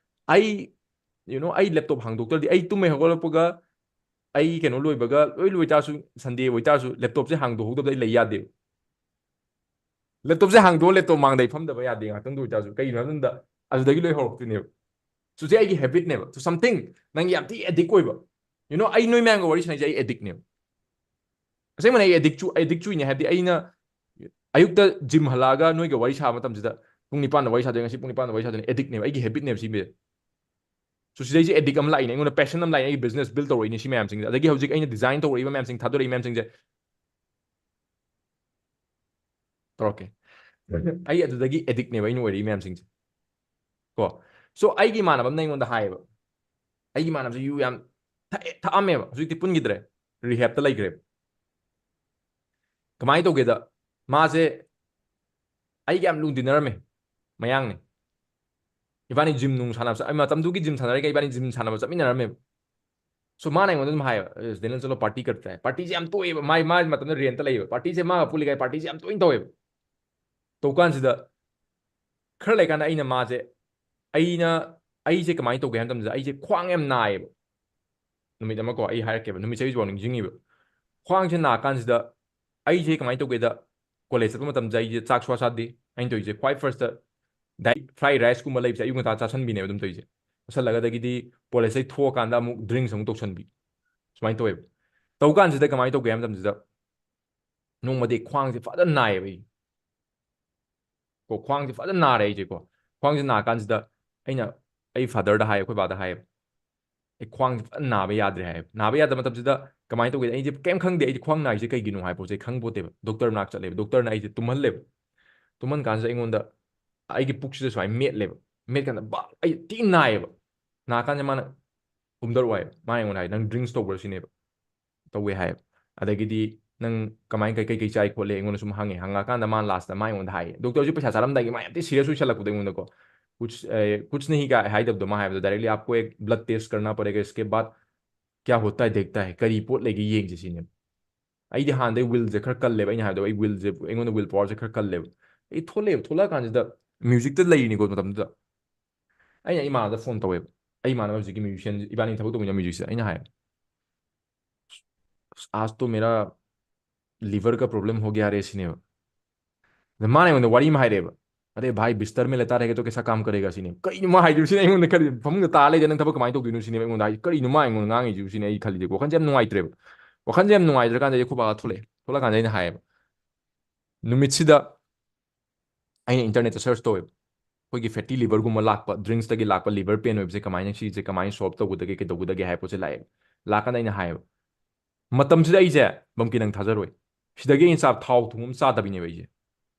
ꯑꯩ, you know, ꯑꯩ ꯂꯦꯞꯇꯣꯞ ꯍꯥꯡꯗꯣꯛꯇ꯭ꯔꯗꯤ, ꯑꯩ ꯇꯨꯝꯃꯦ ꯍꯧꯒꯠꯂꯛꯄꯒ ꯑꯩ ꯀꯩꯅꯣ ꯂꯣꯏꯕꯒ ꯂꯣꯏ ꯂꯣꯏꯇꯥꯔꯁꯨ, ꯁꯟꯗꯦ ꯑꯣꯏꯇꯥꯔꯁꯨ ꯂꯦꯞꯇꯣꯞꯁꯦ ꯍꯥꯡꯗꯣꯛꯍꯧꯗꯕꯗ ꯑꯩ ꯂꯩ ꯌꯥꯗꯦꯕ꯫ ꯂꯦꯞꯇꯣꯞꯁꯦ ꯍꯥꯡꯗꯣꯛꯑ ꯂꯦꯞꯇꯣꯞ ꯃꯥꯡꯗ ꯑꯩ ꯐꯝꯗꯕ ꯌꯥꯗꯦ ꯉꯥꯛꯇꯪꯗ ꯑꯣꯏꯇꯥꯔꯁꯨ꯫ ꯀꯩꯒꯤꯅꯣ ꯍꯥꯏꯕ ꯃꯇꯝꯗ ꯑꯗꯨꯗꯒꯤ ꯂꯣꯏ ꯍꯧꯔꯛꯇꯣꯏꯅꯦꯕ꯫ ꯁꯤꯁꯦ ꯑꯩꯒꯤ ꯍꯦꯕꯤꯠꯅꯦꯕ꯫ So something, ꯅꯪ ꯌꯥꯝ ꯊꯤ ꯑꯦꯗꯤꯛ ꯑꯣꯏꯕ꯫ You know, ꯑꯩ ꯅꯣꯏ ꯃꯌꯥꯝꯒ ꯋꯥꯔꯤ ꯁꯥꯟꯅꯩꯁꯦ ꯑꯩ ꯑꯦꯗꯤꯛꯅꯦꯕ꯫ ꯑꯁꯦꯡꯕꯅꯦ, ꯑꯩ ꯑꯦꯗꯤꯛ ꯆꯨ ꯑꯦꯗꯤꯛ ꯆꯨꯏꯅꯦ ꯍꯥꯏꯕꯗꯤ ꯑꯩꯅ ꯑꯌꯨꯛꯇ ꯖꯤꯝ ꯍꯜꯂꯛꯑꯒ ꯅꯣꯏꯒ ꯋꯥꯔꯤ ꯁꯥꯕ ꯃꯇꯝꯁꯤꯗ ꯄꯨꯡ ꯅꯤꯄꯥꯟꯗ ꯋꯥꯔꯤ ꯁꯥꯗꯣꯏꯅꯦ, ꯉꯁꯤ ꯄꯨꯡ ꯅꯤꯄꯥꯟꯗ ꯋꯥꯔꯤ ꯁꯥꯗꯣꯏꯅꯦ, ꯑꯦꯗꯤꯛꯅꯦꯕ, ꯑꯩꯒꯤ ꯍꯦꯕꯤꯠꯅꯦꯕ ꯁꯤ꯫ So ꯁꯤꯗꯩꯁꯦ ꯑꯦꯗꯤꯛ ꯑꯃ ꯂꯥꯛꯏꯅꯦ, ꯑꯩꯉꯣꯟꯗ ꯄꯦꯁꯟ ꯑꯃ ꯂꯥꯛꯏꯅꯦ, ꯑꯩꯒꯤ ꯕꯤꯖꯤꯅꯦꯁ ꯕꯤꯜ ꯇꯧꯔꯛꯏꯅꯦ ꯁꯤ ꯃꯌꯥꯝꯁꯤꯡꯁꯦ, ꯑꯗꯒꯤ ꯍꯧꯖꯤꯛ ꯑꯩꯅ ꯗꯤꯖꯥꯏꯟ ꯇꯧꯔꯛꯏꯕ ꯃꯌꯥꯝꯁꯤꯡ, ꯊꯥꯗꯣꯔꯛꯏꯕ ꯃꯌꯥꯝꯁꯤꯡꯁꯦ꯫ ꯇꯧꯔꯛꯀꯦ꯫ ꯑꯩ ꯑꯗꯨꯗꯒꯤ ꯑꯦꯗꯤꯛꯅꯦꯕ ꯑꯩꯅ ꯑꯣꯏꯔꯛꯏ ꯃꯌꯥꯝꯁꯤꯡꯁꯦ꯫ ꯀꯣ, so ꯑꯩꯒꯤ ꯏꯃꯥꯟꯅꯕ ꯑꯃꯅ ꯑꯩꯉꯣꯟꯗ ꯍꯥꯏꯌꯦꯕ, ꯑꯩꯒꯤ ꯏꯃꯥꯟꯅꯕꯁꯦ ꯌꯨ ꯌꯥꯝ ꯊꯛꯑꯦ, ꯊꯛꯑꯝꯃꯦꯕ, ꯍꯧꯖꯤꯛꯇꯤ ꯄꯨꯟꯈꯤꯗ꯭ꯔꯦ, ꯔꯤꯍꯦꯞꯇ ꯂꯩꯈ꯭ꯔꯦꯕ꯫ ꯀꯃꯥꯏꯅ ꯇꯧꯒꯦꯗ, ꯃꯥꯁꯦ ꯑꯩꯒ ꯌꯥꯝ ꯂꯨꯅ ꯇꯤꯟꯅꯔꯝꯃꯦ, ꯃꯌꯥꯡꯅꯦ꯫ ꯏꯕꯥꯅꯤ ꯖꯤꯝ ꯅꯨꯡ ꯁꯥꯟꯅꯕ ꯆꯠ-, ꯑꯩ ꯃꯇꯝꯗꯨꯒꯤ ꯖꯤꯝ ꯁꯥꯟꯅꯔꯤꯉꯩ ꯏꯕꯥꯅꯤ ꯖꯤꯝ ꯁꯥꯟꯅꯕ ꯆꯠꯃꯤꯟꯅꯔꯝꯃꯦꯕ꯫ So ꯃꯥꯅ ꯑꯩꯉꯣꯟꯗ ꯑꯗꯨꯝ ꯍꯥꯏꯌꯦꯕ, "ꯑꯁ, ꯗꯦꯅꯦꯜ, ꯆꯠꯂꯣ, ꯄꯥꯔꯇꯤ ꯀꯔꯇ ꯍꯥꯏ, ꯄꯥꯔꯇꯤꯁꯦ ꯌꯥꯝ ꯇꯣꯛꯑꯦꯕ", ꯃꯥꯏ, ꯃꯥ ꯃꯇꯝꯗ ꯔꯦꯟꯇ ꯂꯩꯌꯦꯕ, "ꯄꯥꯔꯇꯤꯁꯦ ꯃꯥꯒ ꯄꯨꯜꯂꯤꯉꯩ ꯄꯥꯔꯇꯤꯁꯦ ꯌꯥꯝ ꯇꯣꯏꯅ ꯇꯧꯋꯦꯕ"꯫ ꯇꯧ ꯀꯥꯟꯁꯤꯗ ꯈꯔ ꯂꯩꯀꯥꯟꯗ ꯑꯩꯅ ꯃꯥꯁꯦ, ꯑꯩꯅ, ꯑꯩꯁꯦ ꯀꯃꯥꯏꯅ ꯇꯧꯒꯦ ꯍꯥꯏꯕ ꯃꯇꯝꯗ ꯑꯩꯁꯦ ꯈ꯭ꯋꯥꯡ ꯌꯥꯝ ꯅꯥꯏꯌꯦꯕ꯫ ꯅꯨꯃꯤꯠ ꯑꯃꯀꯣ, ꯑꯩ ꯍꯥꯏꯔꯛꯀꯦꯕ, ꯅꯨꯃꯤꯠꯁꯦ ꯑꯩ ꯍꯧꯖꯤꯛꯐꯥꯎ ꯅꯤꯡꯁꯤꯡꯉꯤꯕ꯫ ꯈ꯭ꯋꯥꯡꯁꯦ ꯅꯥ ꯀꯥꯟꯁꯤꯗ ꯑꯩꯁꯦ ꯀꯃꯥꯏꯅ ꯇꯧꯒꯦꯗ, ꯀꯣꯂꯦꯖ ꯆꯠꯄ ꯃꯇꯝꯗ ꯑꯩꯁꯦ ꯆꯥꯛ ꯁꯨꯡꯆꯥ ꯆꯥꯗꯦ꯫ ꯑꯩꯅ ꯇꯧꯔꯤꯁꯦ ꯈ꯭ꯋꯥꯏ ꯐꯥꯔꯁꯇ ꯗꯥꯏꯔꯦꯛ ꯐ꯭ꯔꯥꯏ ꯔꯥꯏꯁꯀꯨꯝꯕ ꯂꯩꯕꯁꯦ ꯑꯌꯨꯛ ꯉꯟꯇꯥ ꯆꯥꯁꯟꯕꯤꯅꯦꯕ ꯑꯗꯨꯝ ꯇꯧꯔꯤꯁꯦ꯫ ꯆꯥꯁꯜꯂꯒ ꯑꯗꯒꯤꯗꯤ ꯀꯣꯂꯦꯖꯇꯩ ꯊꯣꯛꯑꯀꯥꯟꯗ ꯑꯃꯨꯛ ꯗ꯭ꯔꯤꯡꯛꯁ ꯑꯃꯨꯛ ꯇꯧꯁꯟꯕꯤ, ꯁꯨꯃꯥꯏꯅ ꯇꯧꯋꯦꯕ꯫ ꯇꯧ ꯀꯥꯟꯁꯤꯗ ꯀꯃꯥꯏꯅ ꯇꯧꯒꯦ ꯍꯥꯏꯕ ꯃꯇꯝꯁꯤꯗ, ꯅꯣꯡꯃꯗꯤ ꯈ꯭ꯋꯥꯡꯁꯦ ꯐꯖꯅ ꯅꯥꯏꯌꯦꯕ ꯑꯩ꯫ ꯀꯣ, ꯈ꯭ꯋꯥꯡꯁꯦ ꯐꯖꯅ ꯅꯥꯔꯦ ꯑꯩꯁꯦꯀꯣ꯫ ꯈ꯭ꯋꯥꯡꯁꯦ ꯅꯥ ꯀꯥꯟꯁꯤꯗ ꯑꯩꯅ ꯑꯩ ꯐꯥꯗꯔꯗ ꯍꯥꯏ, ꯑꯩꯈꯣꯏ ꯕꯥꯗ ꯍꯥꯏꯌꯦꯕ, "ꯑꯩ ꯈ꯭ꯋꯥꯡꯁꯦ ꯐꯖꯅ ꯅꯥꯕ ꯌꯥꯗ꯭ꯔꯦ" ꯍꯥꯏꯌꯦꯕ꯫ ꯅꯥꯕ ꯌꯥꯗꯕ ꯃꯇꯝꯁꯤꯗ ꯀꯃꯥꯏꯅ ꯇꯧꯒꯦ? ꯑꯩꯁꯦ ꯀꯩꯝ ꯈꯪꯗꯦ, ꯑꯩꯗꯤ ꯈ꯭ꯋꯥꯡ ꯅꯥꯏꯁꯦ ꯀꯩꯒꯤꯅꯣ ꯍꯥꯏꯕ ꯄꯣꯠꯁꯦ ꯈꯪꯄꯣꯠꯇꯦꯕ꯫ ꯗꯣꯛꯇꯔ ꯃꯅꯥꯛ ꯆꯠꯂꯦꯕ, ꯗꯣꯛꯇꯔꯅ ꯑꯩꯁꯦ ꯇꯨꯝꯍꯜꯂꯦꯕ꯫ ꯇꯨꯝꯍꯟ ꯀꯥꯟꯁꯤꯗ ꯑꯩꯉꯣꯟꯗ ꯑꯩꯒꯤ ꯄꯨꯛꯁꯤꯗ ꯁꯨꯃꯥꯏꯅ ꯃꯦꯠꯂꯦꯕ꯫ ꯃꯦꯠ ꯀꯥꯟꯗ ꯕꯥ, ꯑꯩ ꯊꯤ ꯅꯥꯏꯌꯦꯕ꯫ ꯅꯥ ꯀꯥꯟꯁꯤꯗ ꯃꯥꯅ ꯀꯨꯝꯊꯔꯛꯑꯣ ꯍꯥꯏꯕ꯫ ꯃꯥꯅ ꯑꯩꯉꯣꯟꯗ ꯍꯥꯏ, "ꯅꯪ ꯗ꯭ꯔꯤꯡꯛꯁ ꯇꯧꯕ꯭ꯔꯥ?" ꯁꯤꯅꯦꯕ꯫ ꯇꯧꯋꯦ ꯍꯥꯏꯌꯦꯕ꯫ ꯑꯗꯒꯤꯗꯤ, "ꯅꯪ ꯀꯃꯥꯏ, ꯀꯩ, ꯀꯩ, ꯀꯩ ꯆꯥꯏ ꯈꯣꯠꯂꯦ?" ꯑꯩꯉꯣꯟꯗ ꯁꯨꯝ ꯍꯪꯉꯦ꯫ ꯍꯪꯉꯀꯥꯟꯗ ꯃꯥꯅ ꯂꯥꯁꯇ ꯃꯥ ꯑꯩꯉꯣꯟꯗ ꯍꯥꯏꯌꯦ, ꯗꯣꯛꯇꯔꯁꯨ ꯄꯩꯁꯥ ꯆꯥꯔꯝꯗꯥꯏꯒꯤ ꯃꯥ ꯌꯥꯝ ꯊꯤ ꯁꯤꯔꯤꯌꯁ ꯑꯣꯏꯁꯜꯂꯛꯄꯗꯣ ꯑꯩꯉꯣꯟꯗꯀꯣ, "कुछ, ए, कुछ नहीं" ꯀꯥꯏ ꯍꯥꯏꯗꯕꯗꯣ, ꯃꯥ ꯍꯥꯏꯕꯗꯣ ꯗꯥꯏꯔꯦꯛꯂꯤ, "आपको एक ब्लड टेस्ट करना पड़ेगा, इसके बाद क्या होता है देखता है, ꯀꯔꯤ ꯄꯣꯠ ꯂꯩꯒꯦ ꯌꯦꯡꯁꯦ" ꯁꯤꯅꯦꯕ꯫ ꯑꯩꯗꯤ ꯍꯥꯟꯅꯗꯩ ꯋꯤꯜꯁꯦ ꯈꯔ ꯀꯜꯂꯦꯕ, ꯑꯩꯅ ꯍꯥꯏꯕꯗꯣ ꯑꯩ ꯋꯤꯜꯁꯦ, ꯑꯩꯉꯣꯟꯗ ꯋꯤꯜ ꯄꯋꯥꯔꯁꯦ ꯈꯔ ꯀꯜꯂꯦꯕ꯫ ꯑꯩ ꯊꯣꯛꯂꯛꯑꯦꯕ, ꯊꯣꯛꯂꯛꯑꯀꯥꯟꯁꯤꯗ ꯃ꯭ꯌꯨꯖꯤꯛꯇ ꯂꯩꯔꯤꯅꯤꯀꯣ ꯃꯇꯝꯗꯨꯗ꯫ ꯑꯩꯅ ꯏꯃꯥꯟꯅꯕꯗ ꯐꯣꯟ ꯇꯧꯋꯦꯕ, ꯑꯩ ꯏꯃꯥꯟꯅꯕ ꯍꯧꯖꯤꯛꯀꯤ ꯃ꯭ꯌꯨꯖꯤꯁꯤꯌꯥꯟ, ꯏꯕꯥꯅꯤ ꯊꯕꯛ ꯇꯧꯃꯤꯟꯅꯕ ꯃ꯭ꯌꯨꯖꯤꯛꯁꯤꯗ, ꯑꯩꯅ ꯍꯥꯏ, "आज तो मेरा लिवर का प्रॉब्लम हो गया रे" ꯁꯤꯅꯦꯕ꯫ ꯑꯗ ꯃꯥꯅ ꯑꯩꯉꯣꯟꯗ ꯋꯥꯔꯤ ꯑꯃ ꯍꯥꯏꯔꯛꯑꯦꯕ, "अरे भाई, बिस्तर में लेटा रहेगा तो कैसा काम करेगा" ꯁꯤꯅꯦꯕ꯫ ꯀꯩꯅꯣ ꯃꯥ ꯍꯥꯏꯗꯣꯏꯁꯤꯅ? ꯑꯩꯉꯣꯟꯗ ꯈꯜꯂꯤ, "ꯐꯃꯨꯡꯗ ꯇꯥ ꯂꯩꯗ ꯅꯪ ꯊꯕꯛ ꯀꯃꯥꯏꯅ ꯇꯧꯗꯣꯏꯅꯣ?" ꯁꯤꯅꯦꯕ ꯑꯩꯉꯣꯟꯗ ꯍꯥꯏ-, "ꯀꯔꯤꯅꯣ ꯃꯥ ꯑꯩꯉꯣꯟꯗ ꯉꯥꯡꯉꯤꯁꯤꯕꯨ?" ꯁꯤꯅꯦ ꯑꯩ ꯈꯜꯂꯤꯁꯦ꯫ ꯋꯥꯈꯜꯁꯦ ꯌꯥꯝ ꯅꯨꯡꯉꯥꯏꯇ꯭ꯔꯦꯕ꯫ ꯋꯥꯈꯜꯁꯦ ꯌꯥꯝ ꯅꯨꯡꯉꯥꯏꯇ꯭ꯔꯀꯥꯟꯗ ꯑꯩꯈꯣꯏ ꯕꯥꯒ ꯊꯣꯛꯂꯛꯑꯦ꯫ ꯊꯣꯛꯂꯛꯀꯥꯟꯗ ꯑꯩꯅ ꯍꯥꯏꯌꯦꯕ, ꯅꯨꯃꯤꯠꯁꯤꯗ ꯑꯩꯅ ꯏꯟꯇꯔꯅꯦꯠꯇ ꯁꯔꯆ ꯇꯧꯋꯦꯕ, ꯑꯩꯈꯣꯏꯒꯤ ꯐꯦꯇꯤ ꯂꯤꯚꯔꯒꯨꯝꯕ ꯂꯥꯛꯄ, ꯗ꯭ꯔꯤꯡꯛꯁꯇꯒꯤ ꯂꯥꯛꯄ ꯂꯤꯚꯔ ꯄꯦꯟ ꯑꯣꯏꯕꯁꯦ ꯀꯃꯥꯏꯅ, ꯁꯤꯁꯦ ꯀꯃꯥꯏꯅ ꯁꯣꯜꯕ ꯇꯧꯒꯗꯒꯦ, ꯀꯩꯗꯧꯒꯗꯒꯦ ꯍꯥꯏꯕ ꯄꯣꯠꯁꯦ ꯂꯥꯛꯑꯦꯕ꯫ ꯂꯥꯛꯀꯥꯟꯗ ꯑꯩꯅ ꯍꯥꯏꯌꯦꯕ, ꯃꯇꯝꯁꯤꯗ ꯑꯩꯁꯦ, ꯕꯝꯀꯤ, ꯅꯪ ꯊꯥꯖꯔꯣꯏ, ꯁꯤꯗꯒꯤ ꯑꯩꯅ ꯆꯥꯕ ꯊꯥꯎ ꯊꯨꯝ ꯑꯃ ꯆꯥꯗꯕꯤꯅꯦꯕ ꯑꯩꯁꯦ꯫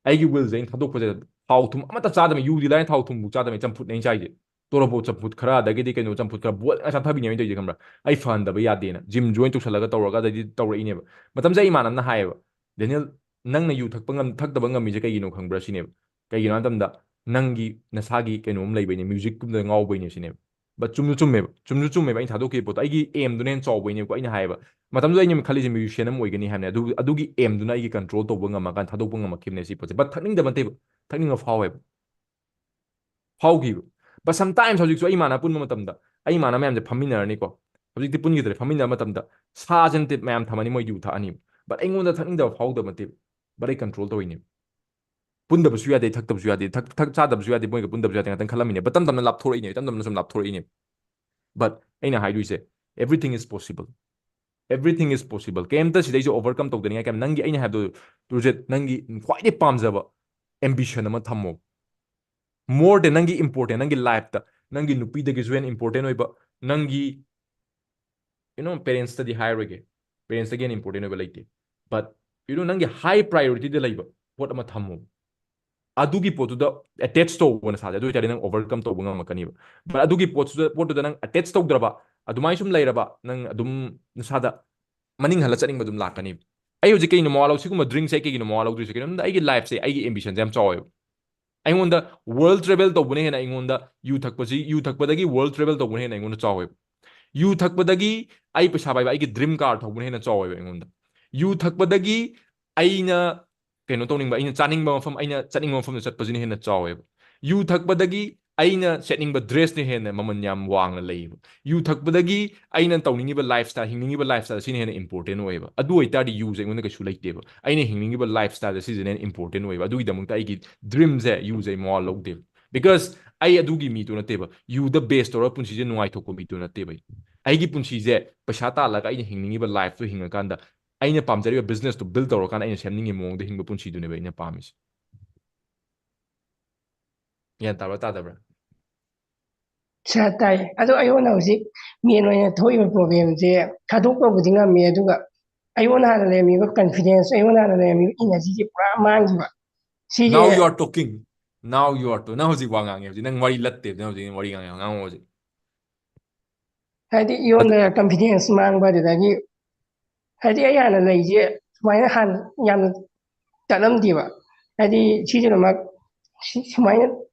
ꯑꯩꯒꯤ ꯋꯤꯜꯁꯦ ꯑꯩꯅ ꯊꯥꯗꯣꯛꯄꯁꯦ, ꯊꯥꯎ ꯊꯨꯝ ꯑꯃꯠꯇ ꯆꯥꯗꯕ, ꯌꯨꯗꯤ ꯂꯥꯏꯅ ꯊꯥꯎ ꯊꯨꯝꯕꯨ ꯆꯥꯗꯕ, ꯆꯝꯐꯨꯠꯅꯦ ꯑꯩꯅ ꯆꯥꯏꯁꯦ꯫ ꯇꯣꯔꯣꯕꯣꯠ ꯆꯝꯐꯨꯠ ꯈꯔ, ꯑꯗꯒꯤꯗꯤ ꯀꯩꯅꯣ ꯆꯝꯐꯨꯠ ꯈꯔ, ꯕꯣꯏꯜ ꯉꯥꯛ ꯆꯥꯊꯕꯤꯅꯦꯕ ꯑꯩꯅ ꯇꯧꯔꯤꯁꯦ, ꯈꯪꯕ꯭ꯔꯥ? ꯑꯩ ꯐꯍꯟꯗꯕ ꯌꯥꯗꯦꯅ ꯖꯤꯝ ꯖꯣꯏꯟ ꯇꯧꯁꯜꯂꯒ ꯇꯧꯔꯒ, ꯑꯗꯩꯗꯤ ꯇꯧꯔꯛꯏꯅꯦꯕ꯫ ꯃꯇꯝꯁꯤꯗ ꯑꯩ ꯏꯃꯥꯟꯅꯕꯅ ꯍꯥꯏꯌꯦꯕ, "ꯗꯦꯅꯤꯌꯦꯜ, ꯅꯪꯅ ꯌꯨ ꯊꯛꯄ ꯉꯝ-, ꯊꯛꯇꯕ ꯉꯝꯃꯤꯁꯦ ꯀꯩꯒꯤꯅꯣ ꯈꯪꯕ꯭ꯔꯥ?" ꯁꯤꯅꯦꯕ꯫ "ꯀꯩꯒꯤꯅꯣ ꯍꯥꯏꯕ ꯃꯇꯝꯗ, ꯅꯪꯒꯤ ꯅꯁꯥꯒꯤ ꯀꯩꯅꯣꯝ ꯂꯩꯕꯩꯅꯦ, ꯃ꯭ꯌꯨꯖꯤꯛꯀꯨꯝꯕꯗ ꯉꯥꯎꯕꯩꯅꯦ" ꯁꯤꯅꯦꯕ꯫ But ꯆꯨꯝꯁꯨ ꯆꯨꯝꯃꯦꯕ, ꯆꯨꯝꯁꯨ ꯆꯨꯝꯃꯦꯕ꯫ ꯑꯩꯅ ꯊꯥꯗꯣꯛꯈꯤꯕ ꯄꯣꯠꯇꯣ ꯑꯩꯒꯤ aimꯗꯨꯅ ꯍꯦꯟꯅ ꯆꯥꯎꯕꯩꯅꯦꯕꯀꯣ꯫ ꯑꯩꯅ ꯍꯥꯏꯌꯦꯕ, ꯃꯇꯝꯗꯨꯗ ꯑꯩꯅ ꯈꯜꯂꯤꯁꯦ musician ꯑꯃ ꯑꯣꯏꯒꯅꯤ ꯍꯥꯏꯕꯅꯦ꯫ ꯑꯗꯨ, ꯑꯗꯨꯒꯤ aimꯗꯨꯅ ꯑꯩꯒꯤ control ꯇꯧꯕ ꯉꯝꯃꯀꯥꯟꯗ ꯊꯥꯗꯣꯛꯄ ꯉꯝꯃꯛꯈꯤꯕꯅꯦ ꯁꯤ ꯄꯣꯠꯁꯦ꯫ But ꯊꯛꯅꯤꯡꯗꯕ ꯅꯠꯇꯦꯕ, ꯊꯛꯅꯤꯡꯕ ꯐꯥꯎꯋꯦꯕ, ꯐꯥꯎꯈꯤꯕ꯫ But sometimes ꯍꯧꯖꯤꯛꯁꯨ ꯑꯩ ꯏꯃꯥꯟꯅꯕ ꯄꯨꯟꯕ ꯃꯇꯝꯗ, ꯑꯩ ꯏꯃꯥꯟꯅꯕ ꯃꯌꯥꯝꯁꯦ ꯐꯝꯃꯤꯟꯅꯔꯅꯤꯀꯣ, ꯍꯧꯖꯤꯛꯇꯤ ꯄꯨꯟꯈꯤꯗ꯭ꯔꯦ, ꯐꯝꯃꯤꯟꯅꯕ ꯃꯇꯝꯗ ꯁꯥꯁꯦ ꯅꯠꯇꯦ ꯃꯌꯥꯝ ꯊꯝꯃꯅꯤ, ꯃꯣꯏ ꯌꯨ ꯊꯛꯑꯅꯤꯕ꯫ But ꯑꯩꯉꯣꯟꯗ ꯊꯛꯅꯤꯡꯗꯕ ꯐꯥꯎꯗꯕ ꯅꯠꯇꯦꯕ, but ꯑꯩ control ꯇꯧꯔꯤꯅꯦꯕ꯫ ꯄꯨꯟꯗꯕꯁꯨ ꯌꯥꯗꯦ, ꯊꯛꯇꯕꯁꯨ ꯌꯥꯗꯦ, ꯊꯛ-, ꯊꯛ-, ꯆꯥꯗꯕꯁꯨ ꯌꯥꯗꯦ, ꯃꯣꯏꯒ ꯄꯨꯟꯗꯕꯁꯨ ꯌꯥꯗꯦ ꯉꯥꯛꯇꯪ ꯈꯜꯂꯝꯃꯤꯅꯦ꯫ But ꯇꯞ ꯇꯞꯅ ꯂꯥꯞꯊꯣꯔꯛꯏꯅꯦ, ꯇꯞ ꯇꯞꯅ ꯁꯨꯝ ꯂꯥꯞꯊꯣꯔꯛꯏꯅꯦ꯫ But ꯑꯩꯅ ꯍꯥꯏꯗꯣꯏꯁꯦ, everything is possible, everything is possible꯫ ꯀꯩꯝꯇ ꯁꯤꯗꯩꯁꯦ overcome ꯇꯧꯗꯅꯤꯡꯉꯥꯏ ꯀꯩꯝ, ꯅꯪꯒꯤ, ꯑꯩꯅ ꯍꯥꯏꯕꯗꯣ, ꯇꯨꯔꯖꯤꯠ, ꯅꯪꯒꯤ ꯈ꯭ꯋꯥꯏꯗꯒꯤ ꯄꯥꯝꯖꯕ ambition ꯑꯃ ꯊꯝꯃꯣ꯫ More than ꯅꯪꯒꯤ important, ꯅꯪꯒꯤ lifeꯇ, ꯅꯪꯒꯤ ꯅꯨꯄꯤꯗꯒꯤꯁꯨ ꯍꯦꯟꯅ important ꯑꯣꯏꯕ, ꯅꯪꯒꯤ, you know, parentsꯇꯗꯤ ꯍꯥꯏꯔꯣꯏꯒꯦ, parentsꯇꯒꯤ ꯍꯦꯟꯅ important ꯑꯣꯏꯕ ꯂꯩꯇꯦ꯫ But, you know, ꯅꯪꯒꯤ high priorityꯗ ꯂꯩꯕ ꯄꯣꯠ ꯑꯃ ꯊꯝꯃꯣ꯫ ꯑꯗꯨꯒꯤ ꯄꯣꯠꯇꯨꯗ attach ꯇꯧꯕ ꯅꯁꯥꯁꯦ, ꯑꯗꯨ ꯑꯣꯏꯇꯥꯔꯗꯤ ꯅꯪ overcome ꯇꯧꯕ ꯉꯝꯃꯛꯀꯅꯤꯕ꯫ But ꯑꯗꯨꯒꯤ ꯄꯣꯠꯇꯨꯗ, ꯄꯣꯠꯇꯨꯗ ꯅꯪ attach ꯇꯧꯗ꯭ꯔꯕ, ꯑꯗꯨꯃꯥꯏꯅ ꯁꯨꯝ ꯂꯩꯔꯕ, ꯅꯪ ꯑꯗꯨꯝ ꯅꯁꯥꯗ ꯃꯅꯤꯡ ꯍꯜꯂ ꯆꯠꯅꯤꯡꯕ ꯑꯗꯨꯝ ꯂꯥꯛꯀꯅꯤꯕ꯫ ꯑꯩ ꯍꯧꯖꯤꯛ ꯀꯩꯅꯣ ꯃꯋꯥ ꯂꯧ-, ꯁꯤꯒꯨꯝꯕ drinkꯁꯦ ꯑꯩ ꯀꯩꯒꯤꯅꯣ ꯃꯋꯥ ꯂꯧꯗ꯭ꯔꯤꯁꯦ? ꯀꯩꯅꯣꯝꯗ ꯑꯩꯒꯤ lifeꯁꯦ ꯑꯩꯒꯤ ambitionꯁꯦ ꯌꯥꯝ ꯆꯥꯎꯋꯦꯕ꯫ ꯑꯩꯉꯣꯟꯗ world travel ꯇꯧꯕꯅ ꯍꯦꯟꯅ, ꯑꯩꯉꯣꯟꯗ ꯌꯨ ꯊꯛꯄꯁꯤ, ꯌꯨ ꯊꯛꯄꯗꯒꯤ world travel ꯇꯧꯕꯅ ꯍꯦꯟꯅ ꯑꯩꯉꯣꯟꯗ ꯆꯥꯎꯋꯦꯕ꯫ ꯌꯨ ꯊꯛꯄꯗꯒꯤ ꯑꯩ ꯄꯩꯁꯥ ꯄꯥꯏꯕ, ꯑꯩꯒꯤ dream car ꯊꯧꯕꯅ ꯍꯦꯟꯅ ꯆꯥꯎꯋꯦꯕ ꯑꯩꯉꯣꯟꯗ꯫ ꯌꯨ ꯊꯛꯄꯗꯒꯤ ꯑꯩꯅ ꯀꯩꯅꯣ ꯇꯧꯅꯤꯡꯕ, ꯑꯩꯅ ꯆꯥꯅꯤꯡꯕ ꯃꯐꯝ, ꯑꯩꯅ ꯆꯠꯅꯤꯡꯕ ꯃꯐꯝꯗ ꯆꯠꯄꯁꯤꯅ ꯍꯦꯟꯅ ꯆꯥꯎꯋꯦꯕ꯫ ꯌꯨ ꯊꯛꯄꯗꯒꯤ ꯑꯩꯅ ꯁꯦꯠꯅꯤꯡꯕ dressꯅ ꯍꯦꯟꯅ ꯃꯃꯜ ꯌꯥꯝ ꯋꯥꯡꯅ ꯂꯩꯌꯦꯕ꯫ ꯌꯨ ꯊꯛꯄꯗꯒꯤ ꯑꯩꯅ ꯇꯧꯅꯤꯡꯉꯤꯕ lifestyle, ꯍꯤꯡꯅꯤꯡꯉꯤꯕ lifestyle ꯁꯤꯅ ꯍꯦꯟꯅ important ꯑꯣꯏꯌꯦꯕ꯫ ꯑꯗꯨ ꯑꯣꯏꯇꯥꯔꯗꯤ ꯌꯨꯁꯦ ꯑꯩꯉꯣꯟꯗ ꯀꯩꯁꯨ ꯂꯩꯇꯦꯕ꯫ ꯑꯩꯅ ꯍꯤꯡꯅꯤꯡꯉꯤꯕ lifestyleꯁꯦ ꯁꯤꯁꯤꯅ ꯍꯦꯟꯅ important ꯑꯣꯏꯌꯦꯕ꯫ ꯑꯗꯨꯒꯤꯗꯃꯛꯇ ꯑꯩꯒꯤ dreamꯁꯦ ꯌꯨꯁꯦ ꯑꯩ ꯃꯋꯥ ꯂꯧꯗꯦꯕ꯫ Because ꯑꯩ ꯑꯗꯨꯒꯤ ꯃꯤꯗꯨ ꯅꯠꯇꯦꯕ꯫ ꯌꯨꯗ base ꯇꯧꯔꯒ ꯄꯨꯟꯁꯤꯁꯦ ꯅꯨꯡꯉꯥꯏꯊꯣꯛꯄ ꯃꯤꯗꯨ ꯅꯠꯇꯦꯕ ꯑꯩ꯫ ꯑꯩꯒꯤ ꯄꯨꯟꯁꯤꯁꯦ ꯄꯩꯁꯥ ꯇꯥꯜꯂꯒ ꯑꯩꯅ ꯍꯤꯡꯅꯤꯡꯉꯤꯕ lifeꯇꯨ ꯍꯤꯡꯉꯀꯥꯟꯗ, ꯑꯩꯅ ꯄꯥꯝꯖꯔꯤꯕ businessꯇꯨ build ꯇꯧꯔꯀꯥꯟꯗ ꯑꯩꯅ ꯁꯦꯝꯅꯤꯡꯉꯤ ꯃꯑꯣꯡꯗ ꯍꯤꯡꯕ ꯄꯨꯟꯁꯤꯗꯨꯅꯦꯕ ꯑꯩꯅ ꯄꯥꯝꯃꯤꯁꯦ꯫ ꯒ꯭ꯌꯥꯟ ꯇꯥꯕ꯭ꯔꯥ ꯇꯥꯗꯕ꯭ꯔꯥ? ꯁꯥꯔ, ꯇꯥꯏ꯫ ꯑꯗꯣ ꯑꯩꯉꯣꯟꯗ ꯍꯧꯖꯤꯛ main ꯑꯣꯏꯅ ꯊꯣꯛꯏꯕ problemꯁꯦ ꯊꯥꯗꯣꯛꯄꯕꯨꯗꯤ ꯉꯝꯃꯤ, ꯑꯗꯨꯒ ꯑꯩꯉꯣꯟꯗ ꯍꯥꯟꯅ ꯂꯩꯔꯝꯃꯤꯕ confidence, ꯑꯩꯉꯣꯟꯗ ꯍꯥꯟꯅ ꯂꯩꯔꯝꯃꯤꯕ energyꯁꯦ ꯄꯨꯔꯥ ꯃꯥꯡꯈꯤꯕ꯫ ꯁꯤꯁꯦ Now you are talking. Now you are talking. ꯅꯪ ꯍꯧꯖꯤꯛ ꯋꯥ ꯉꯥꯡꯉꯦ ꯍꯧꯖꯤꯛ꯫ ꯅꯪ ꯋꯥꯔꯤ ꯂꯠꯇꯦꯕ꯫ ꯅꯪ ꯍꯧꯖꯤꯛ ꯋꯥꯔꯤ ꯉꯥꯡꯉꯦ꯫ ꯉꯥꯡꯉꯣ ꯍꯧꯖꯤꯛ꯫ ꯍꯥꯏꯗꯤ ꯑꯩꯉꯣꯟꯗ confidence ꯃꯥꯡꯕ, ꯑꯗꯨꯗꯒꯤ ꯍꯥꯏꯗꯤ ꯑꯩ ꯍꯥꯟꯅ ꯂꯩꯁꯦ ꯁꯨꯃꯥꯏꯅ ꯍꯥꯟꯅ ꯌꯥꯝꯅ ꯆꯠꯂꯝꯗꯦꯕ꯫ ꯍꯥꯏꯗꯤ ꯁꯤꯁꯤꯅꯃꯛ ꯁꯤ-, ꯁꯨꯃꯥꯏꯅ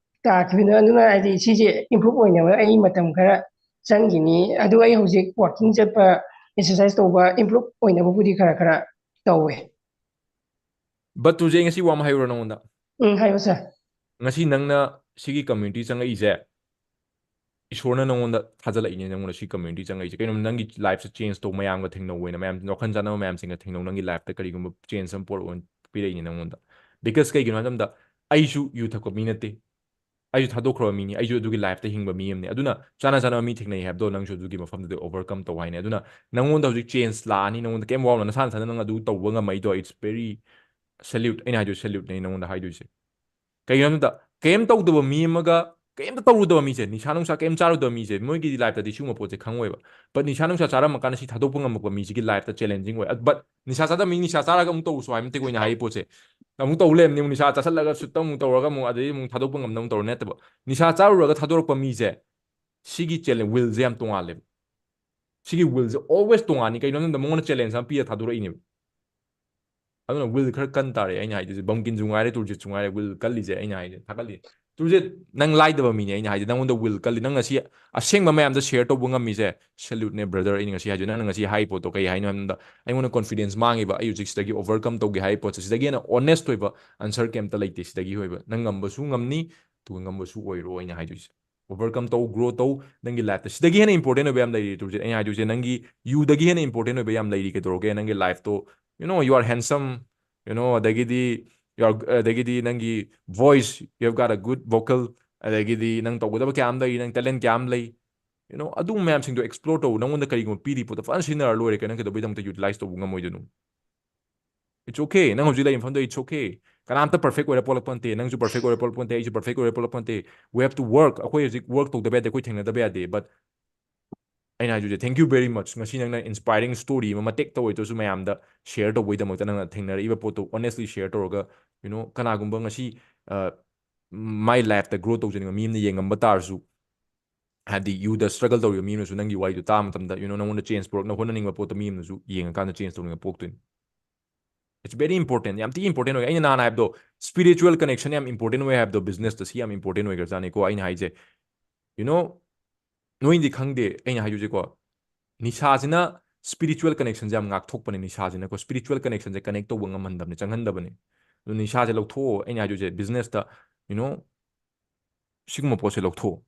ꯇꯥꯈꯤꯕꯅꯣ꯫ ꯑꯗꯨꯅ ꯍꯥꯏꯗꯤ ꯁꯤꯁꯦ improve ꯑꯣꯏꯅꯕ ꯑꯩ ꯃꯇꯝ ꯈꯔ ꯆꯪꯈꯤꯅꯤ꯫ ꯑꯗꯨ ꯑꯩ ꯍꯧꯖꯤꯛ walking ꯆꯠꯄ, exercise ꯇꯧꯕ improve ꯑꯣꯏꯅꯕꯕꯨꯗꯤ ꯈꯔ ꯈꯔ ꯇꯧꯋꯦ꯫ But ꯇꯨꯔꯖꯤꯠ, ꯑꯩ ꯉꯁꯤ ꯋꯥ ꯑꯃ ꯍꯥꯏꯔꯨꯔꯣ ꯅꯉꯣꯟꯗ? ꯎꯝ, ꯍꯥꯏꯌꯣ sir꯫ ꯉꯁꯤ ꯅꯪꯅ ꯁꯤꯒꯤ community ꯆꯪꯉꯛꯏꯁꯦ, ꯏꯁꯣꯔꯅ ꯅꯉꯣꯟꯗ ꯊꯥꯖꯤꯜꯂꯛꯏꯅꯦ, ꯅꯉꯣꯟꯗ ꯁꯤ community ꯆꯪꯉꯛꯏꯁꯦ꯫ ꯀꯩꯅꯣ, ꯅꯪꯒꯤ lifeꯁꯦ change ꯇꯧ, ꯃꯌꯥꯝꯒ ꯊꯦꯡꯅꯧ ꯑꯣꯏꯅ, ꯃꯌꯥꯝ ꯋꯥꯈꯜ ꯆꯥꯟꯅꯕ ꯃꯌꯥꯝꯁꯤꯡꯒ ꯊꯦꯡꯅꯧ, ꯅꯪꯒꯤ lifeꯇ ꯀꯔꯤꯒꯨꯝꯕ change ꯑꯃ ꯄꯨꯔꯛꯑꯣ ꯄꯤꯔꯛꯏꯅꯦ ꯅꯉꯣꯟꯗ꯫ Because ꯀꯩꯒꯤꯅꯣ ꯍꯥꯏꯕ ꯃꯇꯝꯗ, ꯑꯩꯁꯨ ꯌꯨ ꯊꯛꯄ ꯃꯤ ꯅꯠꯇꯦ, ꯑꯩꯁꯨ ꯊꯥꯗꯣꯛꯈ꯭ꯔꯕ ꯃꯤꯅꯤ, ꯑꯩꯁꯨ ꯑꯗꯨꯒꯤ lifeꯇ ꯍꯤꯡꯕ ꯃꯤ ꯑꯃꯅꯤ꯫ ꯑꯗꯨꯅ ꯆꯥꯅ ꯆꯥꯅꯕ ꯃꯤ ꯊꯦꯡꯅꯩ ꯍꯥꯏꯕꯗꯣ ꯅꯪꯁꯨ ꯑꯗꯨꯒꯤ ꯃꯐꯝꯗꯨꯗ overcome ꯇꯧ ꯍꯥꯏꯅꯤ꯫ ꯑꯗꯨꯅ ꯅꯉꯣꯟꯗ ꯍꯧꯖꯤꯛ change ꯂꯥꯛꯑꯅꯤ, ꯅꯉꯣꯟꯗ ꯀꯩꯝ ꯋꯥꯎꯅ, ꯅꯁꯥ ꯅꯁꯥꯅ ꯅꯪ ꯑꯗꯨ ꯇꯧꯕ ꯉꯝꯃꯛꯏꯗꯣ, it's very salute꯫ ꯑꯩꯅ ꯍꯥꯏꯗꯣꯏ saluteꯅꯦ ꯑꯩ ꯅꯉꯣꯟꯗ ꯍꯥꯏꯗꯣꯏꯁꯦ꯫ ꯀꯩꯒꯤꯅꯣ ꯍꯥꯏꯕꯗ, ꯀꯩꯝ ꯇꯧꯗꯕ ꯃꯤ ꯑꯃꯒ ꯀꯩꯝꯇ ꯇꯧꯔꯨꯗꯕ ꯃꯤꯁꯦ, ꯅꯤꯁꯥ ꯅꯨꯡꯁꯥ ꯀꯩꯝ ꯆꯥꯔꯨꯗꯕ ꯃꯤꯁꯦ, ꯃꯣꯏꯒꯤ lifeꯇꯗꯤ ꯁꯤꯒꯨꯝꯕ ꯄꯣꯠꯁꯦ ꯈꯪꯉꯣꯏꯕ꯫ But ꯅꯤꯁꯥ ꯅꯨꯡꯁꯥ ꯆꯥꯔꯝꯃꯀꯥꯟꯗ ꯁꯤ ꯊꯥꯗꯣꯛꯄ ꯉꯝꯃꯛꯄ ꯃꯤꯁꯤꯒꯤ lifeꯇ challenging ꯑꯣꯏ꯫ But ꯅꯤꯁꯥ ꯆꯥꯗꯕ ꯃꯤ ꯅꯤꯁꯥ ꯆꯥꯔꯒ ꯑꯃꯨꯛ ꯇꯧꯁꯨ ꯍꯥꯏꯕ ꯅꯠꯇꯦꯀꯣ ꯑꯩꯅ ꯍꯥꯏꯔꯤ ꯄꯣꯠꯁꯦ꯫ ꯑꯃꯨꯛ ꯇꯧ ꯂꯩꯔꯝꯅꯤ, ꯑꯃꯨꯛ ꯅꯤꯁꯥ ꯆꯥꯁꯤꯜꯂꯒ ꯁꯨꯠꯇ ꯑꯃꯨꯛ ꯇꯧꯔꯒ ꯑꯃꯨꯛ ꯑꯗꯩ ꯑꯃꯨꯛ ꯊꯥꯗꯣꯛꯄ ꯉꯝꯅꯕ ꯇꯧꯔ ꯅꯠꯇꯕ꯫ ꯅꯤꯁꯥ ꯆꯥꯔꯨꯔꯒ ꯊꯥꯗꯣꯔꯛꯄ ꯃꯤꯁꯦ, ꯁꯤꯒꯤ challenge, willꯁꯦ ꯌꯥꯝ ꯇꯣꯉꯥꯜꯂꯦꯕ꯫ ꯁꯤꯒꯤ willꯁꯦ always ꯇꯣꯉꯥꯟꯅꯤ꯫ ꯀꯩꯅꯣ ꯍꯥꯏꯕꯗ ꯃꯉꯣꯟꯗ challenge ꯑꯃ ꯄꯤꯔ ꯊꯥꯗꯣꯔꯛꯏꯅꯦꯕ꯫ ꯑꯗꯨꯅ will ꯈꯔ ꯀꯟ ꯇꯥꯔꯦ ꯑꯩꯅ ꯍꯥꯏꯗꯣꯏꯁꯦ꯫ ꯕꯪꯀꯤꯟꯁꯨ ꯉꯥꯏꯔꯦ, ꯇꯨꯔꯖꯤꯠꯁꯨ ꯉꯥꯏꯔꯦ, will ꯀꯜꯂꯤꯁꯦ ꯑꯩꯅ ꯍꯥꯏꯁꯦ, ꯊꯥꯒꯠꯂꯤ꯫ ꯇꯨꯔꯖꯤꯠ, ꯅꯪ ꯂꯥꯏꯗꯕ ꯃꯤꯅꯦ ꯑꯩꯅ ꯍꯥꯏꯁꯦ, ꯅꯪꯉꯣꯟꯗ will ꯀꯜꯂꯤ꯫ ꯅꯪ ꯉꯁꯤ ꯑꯁꯦꯡꯕ ꯃꯌꯥꯝꯗ share ꯇꯧꯕ ꯉꯝꯃꯤꯁꯦ, saluteꯅꯦ brother꯫ ꯑꯩꯅ ꯉꯁꯤ ꯍꯥꯏꯁꯦ, ꯅꯪꯅ ꯉꯁꯤ ꯍꯥꯏ ꯄꯣꯠꯇꯣ ꯀꯩ ꯍꯥꯏꯅꯣ ꯍꯥꯏꯕꯗ, ꯑꯩꯉꯣꯟꯗ confidence ꯃꯥꯡꯉꯤꯕ, ꯑꯩ ꯍꯧꯖꯤꯛ ꯁꯤꯗꯒꯤ overcome ꯇꯧꯒꯦ ꯍꯥꯏ ꯄꯣꯠꯁꯦ, ꯁꯤꯗꯒꯤ ꯍꯦꯟꯅ honest ꯑꯣꯏꯕ answer ꯀꯩꯝꯇ ꯂꯩꯇꯦ꯫ ꯁꯤꯗꯒꯤ ꯑꯣꯏꯕ ꯅꯪ ꯉꯝꯕꯁꯨ ꯉꯝꯅꯤ, ꯑꯗꯨꯒ ꯉꯝꯕꯁꯨ ꯑꯣꯏꯔꯣ ꯑꯩꯅ ꯍꯥꯏꯗꯣꯏꯁꯦ꯫ Overcome ꯇꯧ, grow ꯇꯧ, ꯅꯪꯒꯤ lifeꯇ ꯁꯤꯗꯒꯤ ꯍꯦꯟꯅ important ꯑꯣꯏꯕ ꯌꯥꯝ ꯂꯩꯔꯤ ꯇꯨꯔꯖꯤꯠ꯫ ꯑꯩꯅ ꯍꯥꯏꯗꯣꯏꯁꯦ, ꯅꯪꯒꯤ ꯌꯨꯗꯒꯤ ꯍꯦꯟꯅ important ꯑꯣꯏꯕ ꯌꯥꯝ ꯂꯩꯔꯤ꯫ ꯀꯩꯗꯧꯔꯒꯦ? ꯅꯪꯒꯤ lifeꯇꯣ, you know, you are handsome, you know, ꯑꯗꯒꯤꯗꯤ you are, ꯑꯗꯒꯤꯗꯤ ꯅꯪꯒꯤ voice, you have got a good vocal, ꯑꯗꯒꯤꯗꯤ ꯅꯪ ꯇꯧꯒꯗꯕ ꯀꯌꯥ ꯑꯃ ꯂꯩꯔꯤ, ꯅꯪ talent ꯀꯌꯥ ꯑꯃ ꯂꯩ, you know, ꯑꯗꯨꯒꯨꯝꯕ ꯃꯌꯥꯝꯁꯤꯡꯗꯣ explore ꯇꯧ꯫ ꯅꯪꯉꯣꯟꯗ ꯀꯔꯤꯒꯨꯝꯕ ꯄꯤꯔꯤ ꯄꯣꯠꯇꯣ ꯐꯖꯅ ꯁꯤꯖꯤꯟꯅꯔ ꯂꯣꯏꯔꯦ, ꯀꯩꯅꯣ ꯀꯩꯗꯧꯕꯩꯗꯃꯛꯇ utilize ꯇꯧꯕ ꯉꯝꯃꯣꯏꯗꯣꯏꯅꯣ? It's okay. ꯅꯪ ꯍꯧꯖꯤꯛ ꯂꯩꯔꯤꯕ ꯃꯐꯝꯗꯣ, it's okay. ꯀꯅꯥꯝꯇ perfect ꯑꯣꯏꯔ ꯄꯣꯛꯂꯛꯄ ꯅꯠꯇꯦ꯫ ꯅꯪꯁꯨ perfect ꯑꯣꯏꯔ ꯄꯣꯛꯂꯛꯄ ꯅꯠꯇꯦ, ꯑꯩꯁꯨ perfect ꯑꯣꯏꯔ ꯄꯣꯛꯂꯛꯄ ꯅꯠꯇꯦ꯫ We have to work. ꯑꯩꯈꯣꯏ ꯍꯧꯖꯤꯛ work ꯇꯧꯗꯕ ꯌꯥꯗꯦ, ꯑꯩꯈꯣꯏ ꯊꯦꯡꯅꯗꯕ ꯌꯥꯗꯦ꯫ But ꯑꯩꯅ ꯍꯥꯏꯗꯣꯏꯁꯦ, thank you very much. ꯉꯁꯤ ꯅꯪꯅ inspiring story ꯑꯃ ꯃꯇꯦꯛꯇ ꯑꯣꯏꯗ꯭ꯔꯁꯨ ꯃꯌꯥꯝꯗ share ꯇꯧꯕꯒꯤꯗꯃꯛꯇ, ꯅꯪꯅ ꯊꯦꯡꯅꯔꯛꯏꯕ ꯄꯣꯠꯇꯣ honestly share ꯇꯧꯔꯒ, you know, ꯀꯅꯥꯒꯨꯝꯕ ꯉꯁꯤ, ꯑ, my lifeꯇ grow ꯇꯧꯖꯅꯤꯡꯕ ꯃꯤ ꯑꯃꯅ ꯌꯦꯡꯉꯝꯕ ꯇꯥꯔꯁꯨ, ꯍꯥꯏꯗꯤ ꯌꯨꯗ struggle ꯇꯧꯔꯤꯕ ꯃꯤ ꯑꯃꯅꯁꯨ ꯅꯪꯒꯤ ꯋꯥꯔꯤꯗꯣ ꯇꯥꯕ ꯃꯇꯝꯗ, you know, ꯅꯪꯉꯣꯟꯗ change ꯄꯨꯔꯛꯅꯕ ꯍꯣꯠꯅꯅꯤꯡꯕ ꯄꯣꯠꯇꯣ ꯃꯤ ꯑꯃꯅꯁꯨ ꯌꯦꯡꯉꯀꯥꯟꯗ change ꯇꯧꯅꯤꯡꯕ ꯄꯣꯛꯇꯣꯏꯅꯤ꯫ It's very important. ꯌꯥꯝ ꯊꯤ important ꯑꯣꯏ꯫ ꯑꯩꯅ ꯅꯍꯥꯟ ꯍꯥꯏꯕꯗꯣ, spiritual connection ꯌꯥꯝ important ꯑꯣꯏ ꯍꯥꯏꯕꯗꯣ, business ꯇ ꯁꯤ ꯌꯥꯝ important ꯑꯣꯏꯈ꯭ꯔꯖꯥꯠꯅꯤꯀꯣ꯫ ꯑꯩꯅ ꯍꯥꯏꯁꯦ, you know, ꯅꯣꯏꯗꯤ ꯈꯪꯗꯦ ꯑꯩꯅ ꯍꯥꯏꯗꯣꯏꯁꯦꯀꯣ꯫ ꯅꯤꯁꯥꯁꯤꯅ spiritual connection ꯁꯦ ꯌꯥꯝ ꯉꯥꯛꯊꯣꯛꯄꯅꯦ꯫ ꯅꯤꯁꯥꯁꯤꯅꯀꯣ, spiritual connection ꯁꯦ connect ꯇꯧꯕ ꯉꯝꯍꯟꯗꯕꯅꯦ, ꯆꯪꯍꯟꯗꯕꯅꯦ꯫ ꯑꯗꯨ ꯅꯤꯁꯥꯁꯦ ꯂꯧꯊꯣꯛꯑꯣ꯫ ꯑꯩꯅ ꯍꯥꯏꯗꯣꯏꯁꯦ, business ꯇ, you know, ꯁꯤꯒꯨꯝꯕ ꯄꯣꯠꯁꯦ ꯂꯧꯊꯣꯛꯑꯣ꯫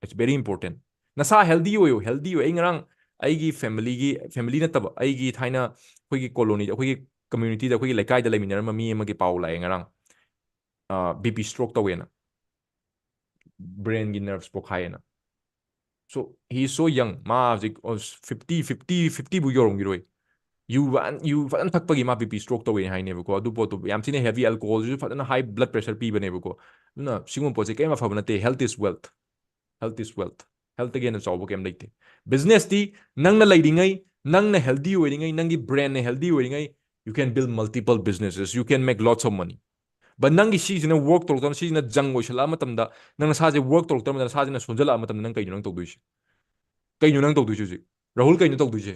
It's very important. ꯅꯁꯥ healthy ꯑꯣꯏꯌꯣ, healthy ꯑꯣꯏ꯫ ꯑꯩ ꯉꯔꯥꯡ ꯑꯩꯒꯤ family ꯒꯤ, family ꯅꯠꯇꯕ, ꯑꯩꯒꯤ ꯊꯥꯏꯅ ꯑꯩꯈꯣꯏꯒꯤ colony, ꯑꯩꯈꯣꯏꯒꯤ community ꯗ, ꯑꯩꯈꯣꯏꯒꯤ ꯂꯩꯀꯥꯏꯗ ꯂꯩꯃꯤꯟꯅꯔꯝꯕ ꯃꯤ ꯑꯃꯒꯤ ꯄꯥꯎ ꯂꯥꯛꯑꯦ ꯉꯔꯥꯡ꯫ ꯑ, B P stroke ꯇꯧꯋꯦꯅ, brain ꯒꯤ nerves ꯄꯣꯛꯈꯥꯏꯌꯦꯅ꯫ So he is so young. ꯃꯥ ꯍꯧꯖꯤꯛ, ꯑꯣ, fifty, fifty, fifty ꯕꯨ ꯌꯧꯔꯝꯈꯤꯔꯣꯏ꯫ ꯌꯨ ꯐꯖꯅ, ꯌꯨ ꯐꯖꯅ ꯊꯛꯄꯒꯤ ꯃꯥ B P stroke ꯇꯧꯋꯦ ꯍꯥꯏꯅꯦꯕꯀꯣ꯫ ꯑꯗꯨ ꯄꯣꯠꯇꯨ ꯌꯥꯝ ꯊꯤꯅ heavy, alcohol ꯁꯤꯁꯨ ꯐꯖꯅ high blood pressure ꯄꯤꯕꯅꯦꯕꯀꯣ꯫ ꯑꯗꯨꯅ ꯁꯤꯒꯨꯝꯕ ꯄꯣꯠꯁꯦ ꯀꯔꯤꯝ ꯑꯐꯕ ꯅꯠꯇꯦ꯫ Health is wealth. Health is wealth. Health ꯇꯒꯤ ꯍꯦꯟꯅ ꯆꯥꯎꯕ ꯀꯔꯤꯝ ꯂꯩꯇꯦ꯫ Business ꯇꯤ ꯅꯪꯅ ꯂꯩꯔꯤꯉꯩ, ꯅꯪꯅ healthy ꯑꯣꯏꯔꯤꯉꯩ, ꯅꯪꯒꯤ brain ꯅ healthy ꯑꯣꯏꯔꯤꯉꯩ, you can build multiple businesses, you can make lots of money. But ꯅꯪꯒꯤ ꯁꯤꯁꯤꯅ work ꯇꯧꯔꯛꯇꯕ, ꯁꯤꯁꯤꯅ junk ꯑꯣꯏꯁꯜꯂꯛꯑ ꯃꯇꯝꯗ, ꯅꯪ ꯅꯁꯥꯁꯦ work ꯇꯧꯔꯛꯇꯕ ꯃꯇꯝꯗ, ꯅꯁꯥꯁꯤꯅ ꯁꯣꯟꯖꯜꯂꯛꯑ ꯃꯇꯝꯗ, ꯅꯪ ꯀꯩꯅꯣ ꯅꯪ ꯇꯧꯗꯣꯏꯁꯦ? ꯀꯩꯅꯣ ꯅꯪ ꯇꯧꯗꯣꯏꯁꯦ ꯍꯧꯖꯤꯛ? ꯔꯥꯍꯨꯜ, ꯀꯩꯅꯣ ꯇꯧꯗꯣꯏꯁꯦ?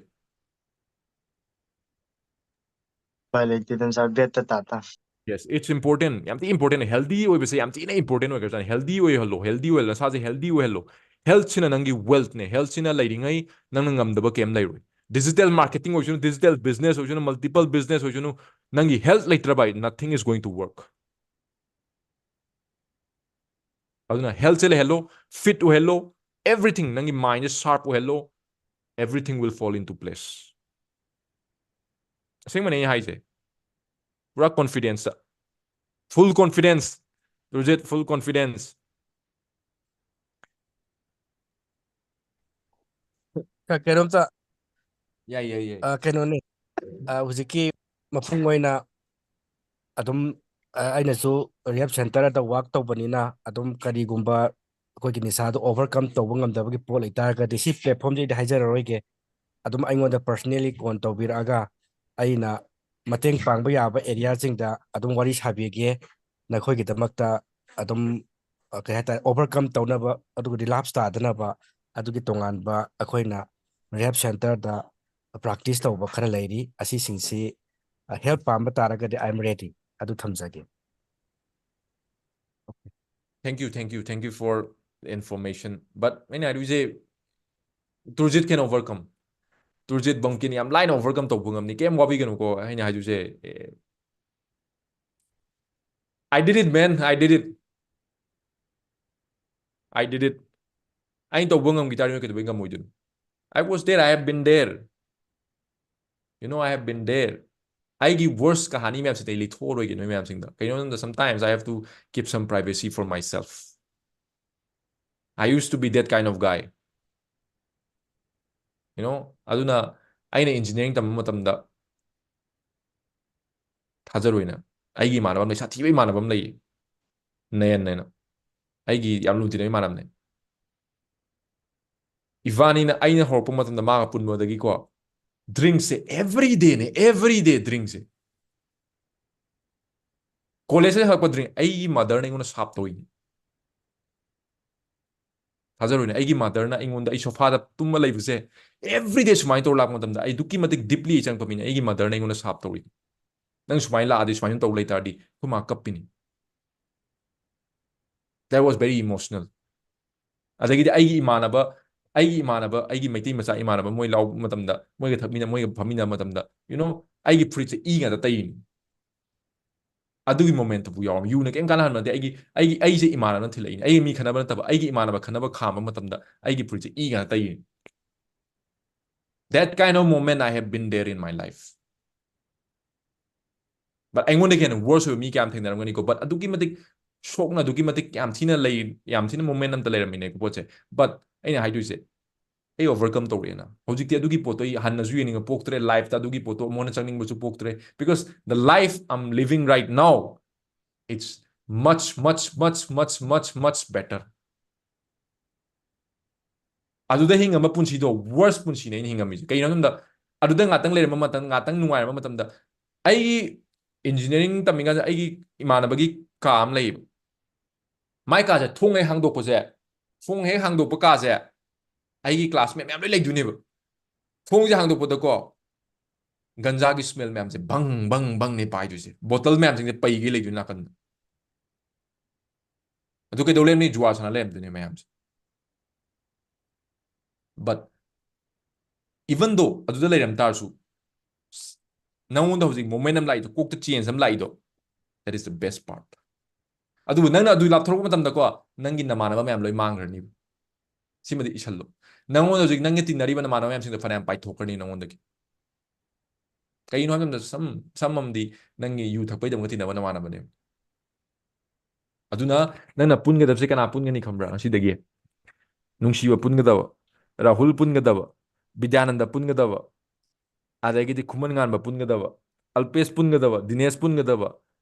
ꯎꯄꯥꯏ ꯂꯩꯇꯦꯗꯅ sir, bed ꯇ ꯇꯥ ꯇꯥ꯫ Yes, it's important. ꯌꯥꯝ ꯊꯤ important꯫ Healthy ꯑꯣꯏꯕꯁꯦ ꯌꯥꯝ ꯊꯤꯅ important ꯑꯣꯏꯈ꯭ꯔꯖꯥꯠꯅꯤ꯫ Healthy ꯑꯣꯏꯍꯜꯂꯣ, healthy ꯑꯣꯏꯍꯜꯂꯣ, ꯅꯁꯥꯁꯦ healthy ꯑꯣꯏꯍꯜꯂꯣ꯫ Health ꯁꯤꯅ ꯅꯪꯒꯤ wealth ꯅꯦ꯫ Health ꯁꯤꯅ ꯂꯩꯔꯤꯉꯩ ꯅꯪꯅ ꯉꯝꯗꯕ ꯀꯩꯝ ꯂꯩꯔꯣꯏ꯫ Digital marketing ꯑꯣꯏꯁꯅꯨ, digital business ꯑꯣꯏꯁꯅꯨ, multiple business ꯑꯣꯏꯁꯅꯨ, ꯅꯪꯒꯤ health ꯂꯩꯇ꯭ꯔꯕ, nothing is going to work. ꯑꯗꯨꯅ health ꯁꯦ ꯂꯩꯍꯜꯂꯣ, fit ꯑꯣꯏꯍꯜꯂꯣ, everything, ꯅꯪꯒꯤ mind say sharp ꯑꯣꯏꯍꯜꯂꯣ, everything will fall into place. ꯑꯁꯦꯡꯕꯅꯦ ꯑꯩ ꯍꯥꯏꯁꯦ, ꯄꯨꯔꯥ confidence ꯇ, full confidence, ꯔꯨꯖꯤꯠ, full confidence꯫ ꯀ- ꯀꯩꯅꯣꯝꯇ ꯌꯥꯏ, ꯌꯥꯏ, ꯌꯥꯏ꯫ ꯑ, ꯀꯩꯅꯣꯅꯦ, ꯑ, ꯍꯧꯖꯤꯛꯀꯤ ꯃꯄꯨꯡ ꯑꯣꯏꯅ ꯑꯗꯨꯝ, ꯑ, ꯑꯩꯅꯁꯨ rehab center ꯗ work ꯇꯧꯕꯅꯤꯅ, ꯑꯗꯨꯝ ꯀꯔꯤꯒꯨꯝꯕ ꯑꯩꯈꯣꯏꯒꯤ ꯅꯤꯁꯥꯗꯣ overcome ꯇꯧꯕ ꯉꯝꯗꯕꯒꯤ ꯄꯣꯠ ꯂꯩꯇꯥꯔꯒꯗꯤ, ꯁꯤ platform ꯁꯤꯗꯤ ꯍꯥꯏꯖꯔꯔꯣꯏꯒꯦ꯫ ꯑꯗꯨꯝ ꯑꯩꯉꯣꯟꯗ personally call ꯇꯧꯕꯤꯔꯛꯑꯒ, ꯑꯩꯅ ꯃꯇꯦꯡ ꯄꯥꯡꯕ ꯌꯥꯕ area ꯁꯤꯡꯗ ꯑꯗꯨꯝ ꯋꯥꯔꯤ ꯁꯥꯕꯤꯒꯦ꯫ ꯅꯈꯣꯏꯒꯤꯗꯃꯛꯇ ꯑꯗꯨꯝ, ꯑ, ꯀꯩ ꯍꯥꯏꯇꯥꯔꯦ, overcome ꯇꯧꯅꯕ, ꯑꯗꯨꯒ relapse ꯇꯥꯗꯅꯕ, ꯑꯗꯨꯒꯤ ꯇꯣꯉꯥꯟꯕ ꯑꯩꯈꯣꯏꯅ rehab center ꯗ practice ꯇꯧꯕ ꯈꯔ ꯂꯩꯔꯤ꯫ ꯑꯁꯤꯁꯤꯡꯁꯤ help ꯄꯥꯝꯕ ꯇꯥꯔꯒꯗꯤ I am ready. ꯑꯗꯨ ꯊꯝꯖꯒꯦ. Thank you, thank you, thank you for the information. But ꯑꯩꯅ ꯍꯥꯏꯗꯣꯏꯁꯦ, Turjit can overcome. Turjit Bumkin ꯌꯥꯝ ꯂꯥꯏꯅ overcome ꯇꯧꯕ ꯉꯝꯅꯤ. ꯀꯩꯝ ꯋꯥꯕꯤꯒꯅꯨꯀꯣ, ꯑꯩꯅ ꯍꯥꯏꯗꯣꯏꯁꯦ. I did it, man. I did it. I did it. ꯑꯩꯅ ꯇꯧꯕ ꯉꯝꯈꯤ ꯇꯥꯔꯗꯤ ꯅꯣꯏ ꯀꯩꯗꯧꯕꯩ ꯉꯝꯃꯣꯏꯗꯣꯏꯅꯣ? I was there. I have been there. You know, I have been there. ꯑꯩꯒꯤ worst ꯀꯍꯥꯅꯤ ꯃꯌꯥꯝꯁꯤꯗꯤ ꯑꯩ ꯂꯤꯊꯣꯛꯑꯔꯣꯏꯒꯦ ꯅꯣꯏ ꯃꯌꯥꯝꯁꯤꯡꯗ. ꯀꯩꯅꯣ ꯍꯥꯏꯕꯗ, sometimes I have to keep some privacy for myself. I used to be that kind of guy. You know, ꯑꯗꯨꯅ ꯑꯩꯅ engineering ꯇꯝꯕ ꯃꯇꯝꯗ, ꯊꯥꯖꯔꯣꯏꯅ, ꯑꯩꯒꯤ ꯏꯃꯥꯟꯅꯕ ꯑꯃ ꯂꯩ, ꯁꯥꯊꯤꯕ ꯏꯃꯥꯟꯅꯕ ꯑꯃ ꯂꯩꯌꯦ, ꯅꯌꯟ ꯍꯥꯏꯅ, ꯑꯩꯒꯤ ꯌꯥꯝ ꯂꯨꯅ ꯇꯤꯟꯅꯕ ꯏꯃꯥꯟꯅꯕꯅꯦ. ꯏꯕꯥꯅꯤꯅ, ꯑꯩꯅ ꯍꯧꯔꯛꯄ ꯃꯇꯝꯗ ꯃꯥꯒ ꯄꯨꯟꯕꯗꯒꯤꯀꯣ, drinkꯁꯦ every dayꯅꯦ, every day drinkꯁꯦ. Collegeꯇ ꯍꯜꯂꯛꯄ drink, ꯑꯩꯒꯤ motherꯅ ꯑꯩꯉꯣꯟꯗ ꯁꯥꯞ ꯇꯧꯏꯅꯦ. ꯊꯥꯖꯔꯣꯏꯅꯦ, ꯑꯩꯒꯤ motherꯅ ꯑꯩꯉꯣꯟꯗ, ꯑꯩ sofaꯗ ꯇꯨꯝꯃ ꯂꯩꯕꯁꯦ, every day ꯁꯨꯃꯥꯏꯅ ꯇꯧꯔ ꯂꯥꯛꯄ ꯃꯇꯝꯗ, ꯑꯩ ꯑꯗꯨꯛꯀꯤ ꯃꯇꯤꯛ deeply ꯆꯪꯉꯛꯄ ꯃꯤꯅꯦ. ꯑꯩꯒꯤ motherꯅ ꯑꯩꯉꯣꯟꯗ ꯁꯥꯞ ꯇꯧꯔꯤ, "ꯅꯪ ꯁꯨꯃꯥꯏꯅ ꯂꯥꯛꯑꯗꯤ, ꯁꯨꯃꯥꯏꯅ ꯇꯧ ꯂꯩ ꯇꯥꯔꯗꯤ ꯑꯩꯈꯣꯏ ꯃꯥ ꯀꯞꯄꯤꯅꯤ." That was very emotional. ꯑꯗꯒꯤꯗꯤ ꯑꯩꯒꯤ ꯏꯃꯥꯟꯅꯕ, ꯑꯩꯒꯤ ꯏꯃꯥꯟꯅꯕ, ꯑꯩꯒꯤ ꯃꯩꯇꯩ ꯃꯆꯥ ꯏꯃꯥꯟꯅꯕ, ꯃꯣꯏ ꯂꯥꯎꯕ ꯃꯇꯝꯗ, ꯃꯣꯏꯒ ꯊꯛꯃꯤꯟꯅ, ꯃꯣꯏꯒ ꯐꯝꯃꯤꯟꯅꯕ ꯃꯇꯝꯗ, you know, ꯑꯩꯒꯤ ꯐꯨꯔꯤꯠꯁꯦ ꯏ ꯉꯥꯛꯇ ꯇꯩꯔꯤꯅꯤ꯫ ꯑꯗꯨꯒꯤ momentꯇꯨꯕꯨ ꯌꯥꯎꯔꯝꯃꯤ꯫ ꯌꯨꯅ ꯀꯩꯝ ꯀꯥꯟꯅꯍꯟꯕ ꯅꯠꯇꯦ꯫ ꯑꯩꯒꯤ, ꯑꯩꯒꯤ, ꯑꯩꯁꯦ ꯏꯃꯥꯟꯅꯕꯅ ꯊꯤꯜꯂꯛꯏꯅꯤ꯫ ꯑꯩꯒꯤ ꯃꯤ ꯈꯠꯅꯕ ꯅꯠꯇꯕ, ꯑꯩꯒꯤ ꯏꯃꯥꯟꯅꯕ ꯈꯠꯅꯕ ꯈꯥꯝꯕ ꯃꯇꯝꯗ ꯑꯩꯒꯤ ꯐꯨꯔꯤꯠꯁꯦ ꯏ ꯉꯥꯛꯇ ꯇꯩꯔꯤꯅꯤ꯫ That kind of moment I have been there in my life. But ꯑꯩꯉꯣꯟꯗꯒꯤ ꯍꯦꯟꯅ worse ꯑꯣꯏꯕ ꯃꯤ ꯀꯌꯥꯝ ꯊꯦꯡꯅꯔꯝꯒꯅꯤꯀꯣ, but ꯑꯗꯨꯛꯀꯤ ꯃꯇꯤꯛ ꯁꯣꯛꯅ, ꯑꯗꯨꯛꯀꯤ ꯃꯇꯤꯛ ꯌꯥꯝ ꯊꯤꯅ ꯂꯩ, ꯌꯥꯝ ꯊꯤꯅ moment ꯑꯝꯇ ꯂꯩꯔꯝꯃꯤꯅꯦꯀꯣ ꯄꯣꯠꯁꯦ꯫ But ꯑꯩꯅ ꯍꯥꯏꯗꯣꯏꯁꯦ, ꯑꯩ overcome ꯇꯧꯔꯛꯑꯦꯅ꯫ ꯍꯧꯖꯤꯛꯇꯤ ꯑꯗꯨꯒꯤ ꯄꯣꯠꯇꯣ ꯑꯩ ꯍꯟꯅꯁꯨ ꯌꯦꯡꯅꯤꯡꯕ ꯄꯣꯛꯇ꯭ꯔꯦ, lifeꯇ ꯑꯗꯨꯒꯤ ꯄꯣꯠꯇꯣ ꯑꯃꯨꯛ ꯍꯟꯅ ꯆꯪꯅꯤꯡꯕꯁꯨ ꯄꯣꯛꯇ꯭ꯔꯦ, because the life I'm living right now, it's much, much, much, much, much, much better. ꯑꯗꯨꯗ ꯍꯤꯡꯉꯝꯕ ꯄꯨꯟꯁꯤꯗꯣ worst ꯄꯨꯟꯁꯤꯅꯦ ꯑꯩꯅ ꯍꯤꯡꯉꯝꯃꯤꯁꯦ꯫ ꯀꯩꯒꯤꯅꯣ ꯍꯥꯏꯕ ꯃꯇꯝꯗ, ꯑꯗꯨꯗ ꯉꯥꯛꯇꯪ ꯂꯩꯔꯝꯕ ꯃꯇꯝ, ꯉꯥꯛꯇꯪ ꯅꯨꯡꯉꯥꯏꯔꯝꯕ ꯃꯇꯝꯗ, ꯑꯩꯒꯤ engineering ꯇꯝꯃꯤꯀꯥꯟꯗ ꯑꯩꯒꯤ ꯏꯃꯥꯟꯅꯕꯒꯤ ꯀꯥ ꯑꯃ ꯂꯩꯌꯦꯕ꯫ ꯃꯥꯏ ꯀꯥꯁꯦ ꯊꯣꯡ ꯍꯦꯛ ꯍꯥꯡꯗꯣꯛꯄꯁꯦ, ꯊꯣꯡ ꯍꯦꯛ ꯍꯥꯡꯗꯣꯛꯄ ꯀꯥꯁꯦ, ꯑꯩꯒꯤ classmate ꯃꯌꯥꯝ ꯂꯣꯏ ꯂꯩꯗꯣꯏꯅꯦꯕ꯫ ꯊꯣꯡꯁꯦ ꯍꯥꯡꯗꯣꯛꯄꯗꯀꯣ, ꯒꯟꯖꯥꯒꯤ smell ꯃꯌꯥꯝꯁꯦ ꯕꯪ ꯕꯪ ꯕꯪꯅꯦ ꯄꯥꯏꯗꯣꯏꯁꯦ, ꯕꯣꯇꯜ ꯃꯌꯥꯝꯁꯤꯡꯁꯦ ꯄꯩꯒꯦ ꯂꯩꯗꯣꯏ ꯅꯥꯀꯟꯗ꯫ ꯑꯗꯨ ꯀꯩꯗꯧ ꯂꯩꯔꯝꯅꯤ? ꯖꯨꯋꯥ ꯁꯥꯟꯅ ꯂꯩꯔꯝꯗꯣꯏꯅꯦ ꯃꯌꯥꯝꯁꯦ꯫ But even though ꯑꯗꯨꯗ ꯂꯩꯔꯝ ꯇꯥꯔꯁꯨ, ꯅꯪꯉꯣꯟꯗ ꯍꯧꯖꯤꯛ moment ꯑꯃ ꯂꯥꯛꯏꯗꯣ, ꯀꯣꯛꯇ change ꯑꯃ ꯂꯥꯛꯏꯗꯣ, that is the best part. ꯑꯗꯨꯕꯨ ꯅꯪꯅ ꯑꯗꯨ ꯂꯥꯞꯊꯣꯔꯛꯄ ꯃꯇꯝꯗꯀꯣ, ꯅꯪꯒꯤ ꯅꯃꯥꯟꯅꯕ ꯃꯌꯥꯝ ꯂꯣꯏ ꯃꯥꯡꯈ꯭ꯔꯅꯤꯕ꯫ ꯁꯤꯃꯗꯤ ꯏꯁꯜꯂꯣ꯫ ꯅꯪꯉꯣꯟꯗ ꯍꯧꯖꯤꯛ ꯅꯪꯒ ꯇꯤꯟꯅꯔꯤꯕ ꯅꯃꯥꯟꯅꯕ ꯃꯌꯥꯝꯁꯤꯡꯗꯣ ꯐꯅꯌꯥꯝ ꯄꯥꯏꯊꯣꯛꯈ꯭ꯔꯅꯤ ꯅꯪꯉꯣꯟꯗꯒꯤ꯫ ꯀꯩꯒꯤꯅꯣ ꯍꯥꯏꯕ ꯃꯇꯝꯗ, ꯁꯝ ꯁꯝ ꯑꯃꯗꯤ ꯅꯪꯒꯤ ꯌꯨ ꯊꯛꯄꯩꯗꯃꯛꯇ ꯇꯤꯟꯅꯕ ꯅꯃꯥꯟꯅꯕꯅꯦꯕ꯫ ꯑꯗꯨꯅ ꯅꯪꯅ ꯄꯨꯟꯒꯗꯕꯁꯦ ꯀꯅꯥ ꯄꯨꯟꯒꯅꯤ ꯈꯪꯕ꯭ꯔꯥ? ꯉꯁꯤꯗꯒꯤ ꯅꯨꯡꯁꯤꯕ ꯄꯨꯟꯒꯗꯕ, ꯔꯥꯍꯨꯜ ꯄꯨꯟꯒꯗꯕ, ꯕꯤꯗ꯭ꯌꯥꯅꯟꯗ ꯄꯨꯟꯒꯗꯕ, ꯑꯗꯒꯤꯗꯤ ꯈꯨꯃꯟ ꯉꯥꯟꯕ ꯄꯨꯟꯒꯗꯕ, ꯑꯜꯄꯦꯁ ꯄꯨꯟꯒꯗꯕ, ꯗꯤꯅꯦꯁ ꯄꯨꯟꯒꯗꯕ,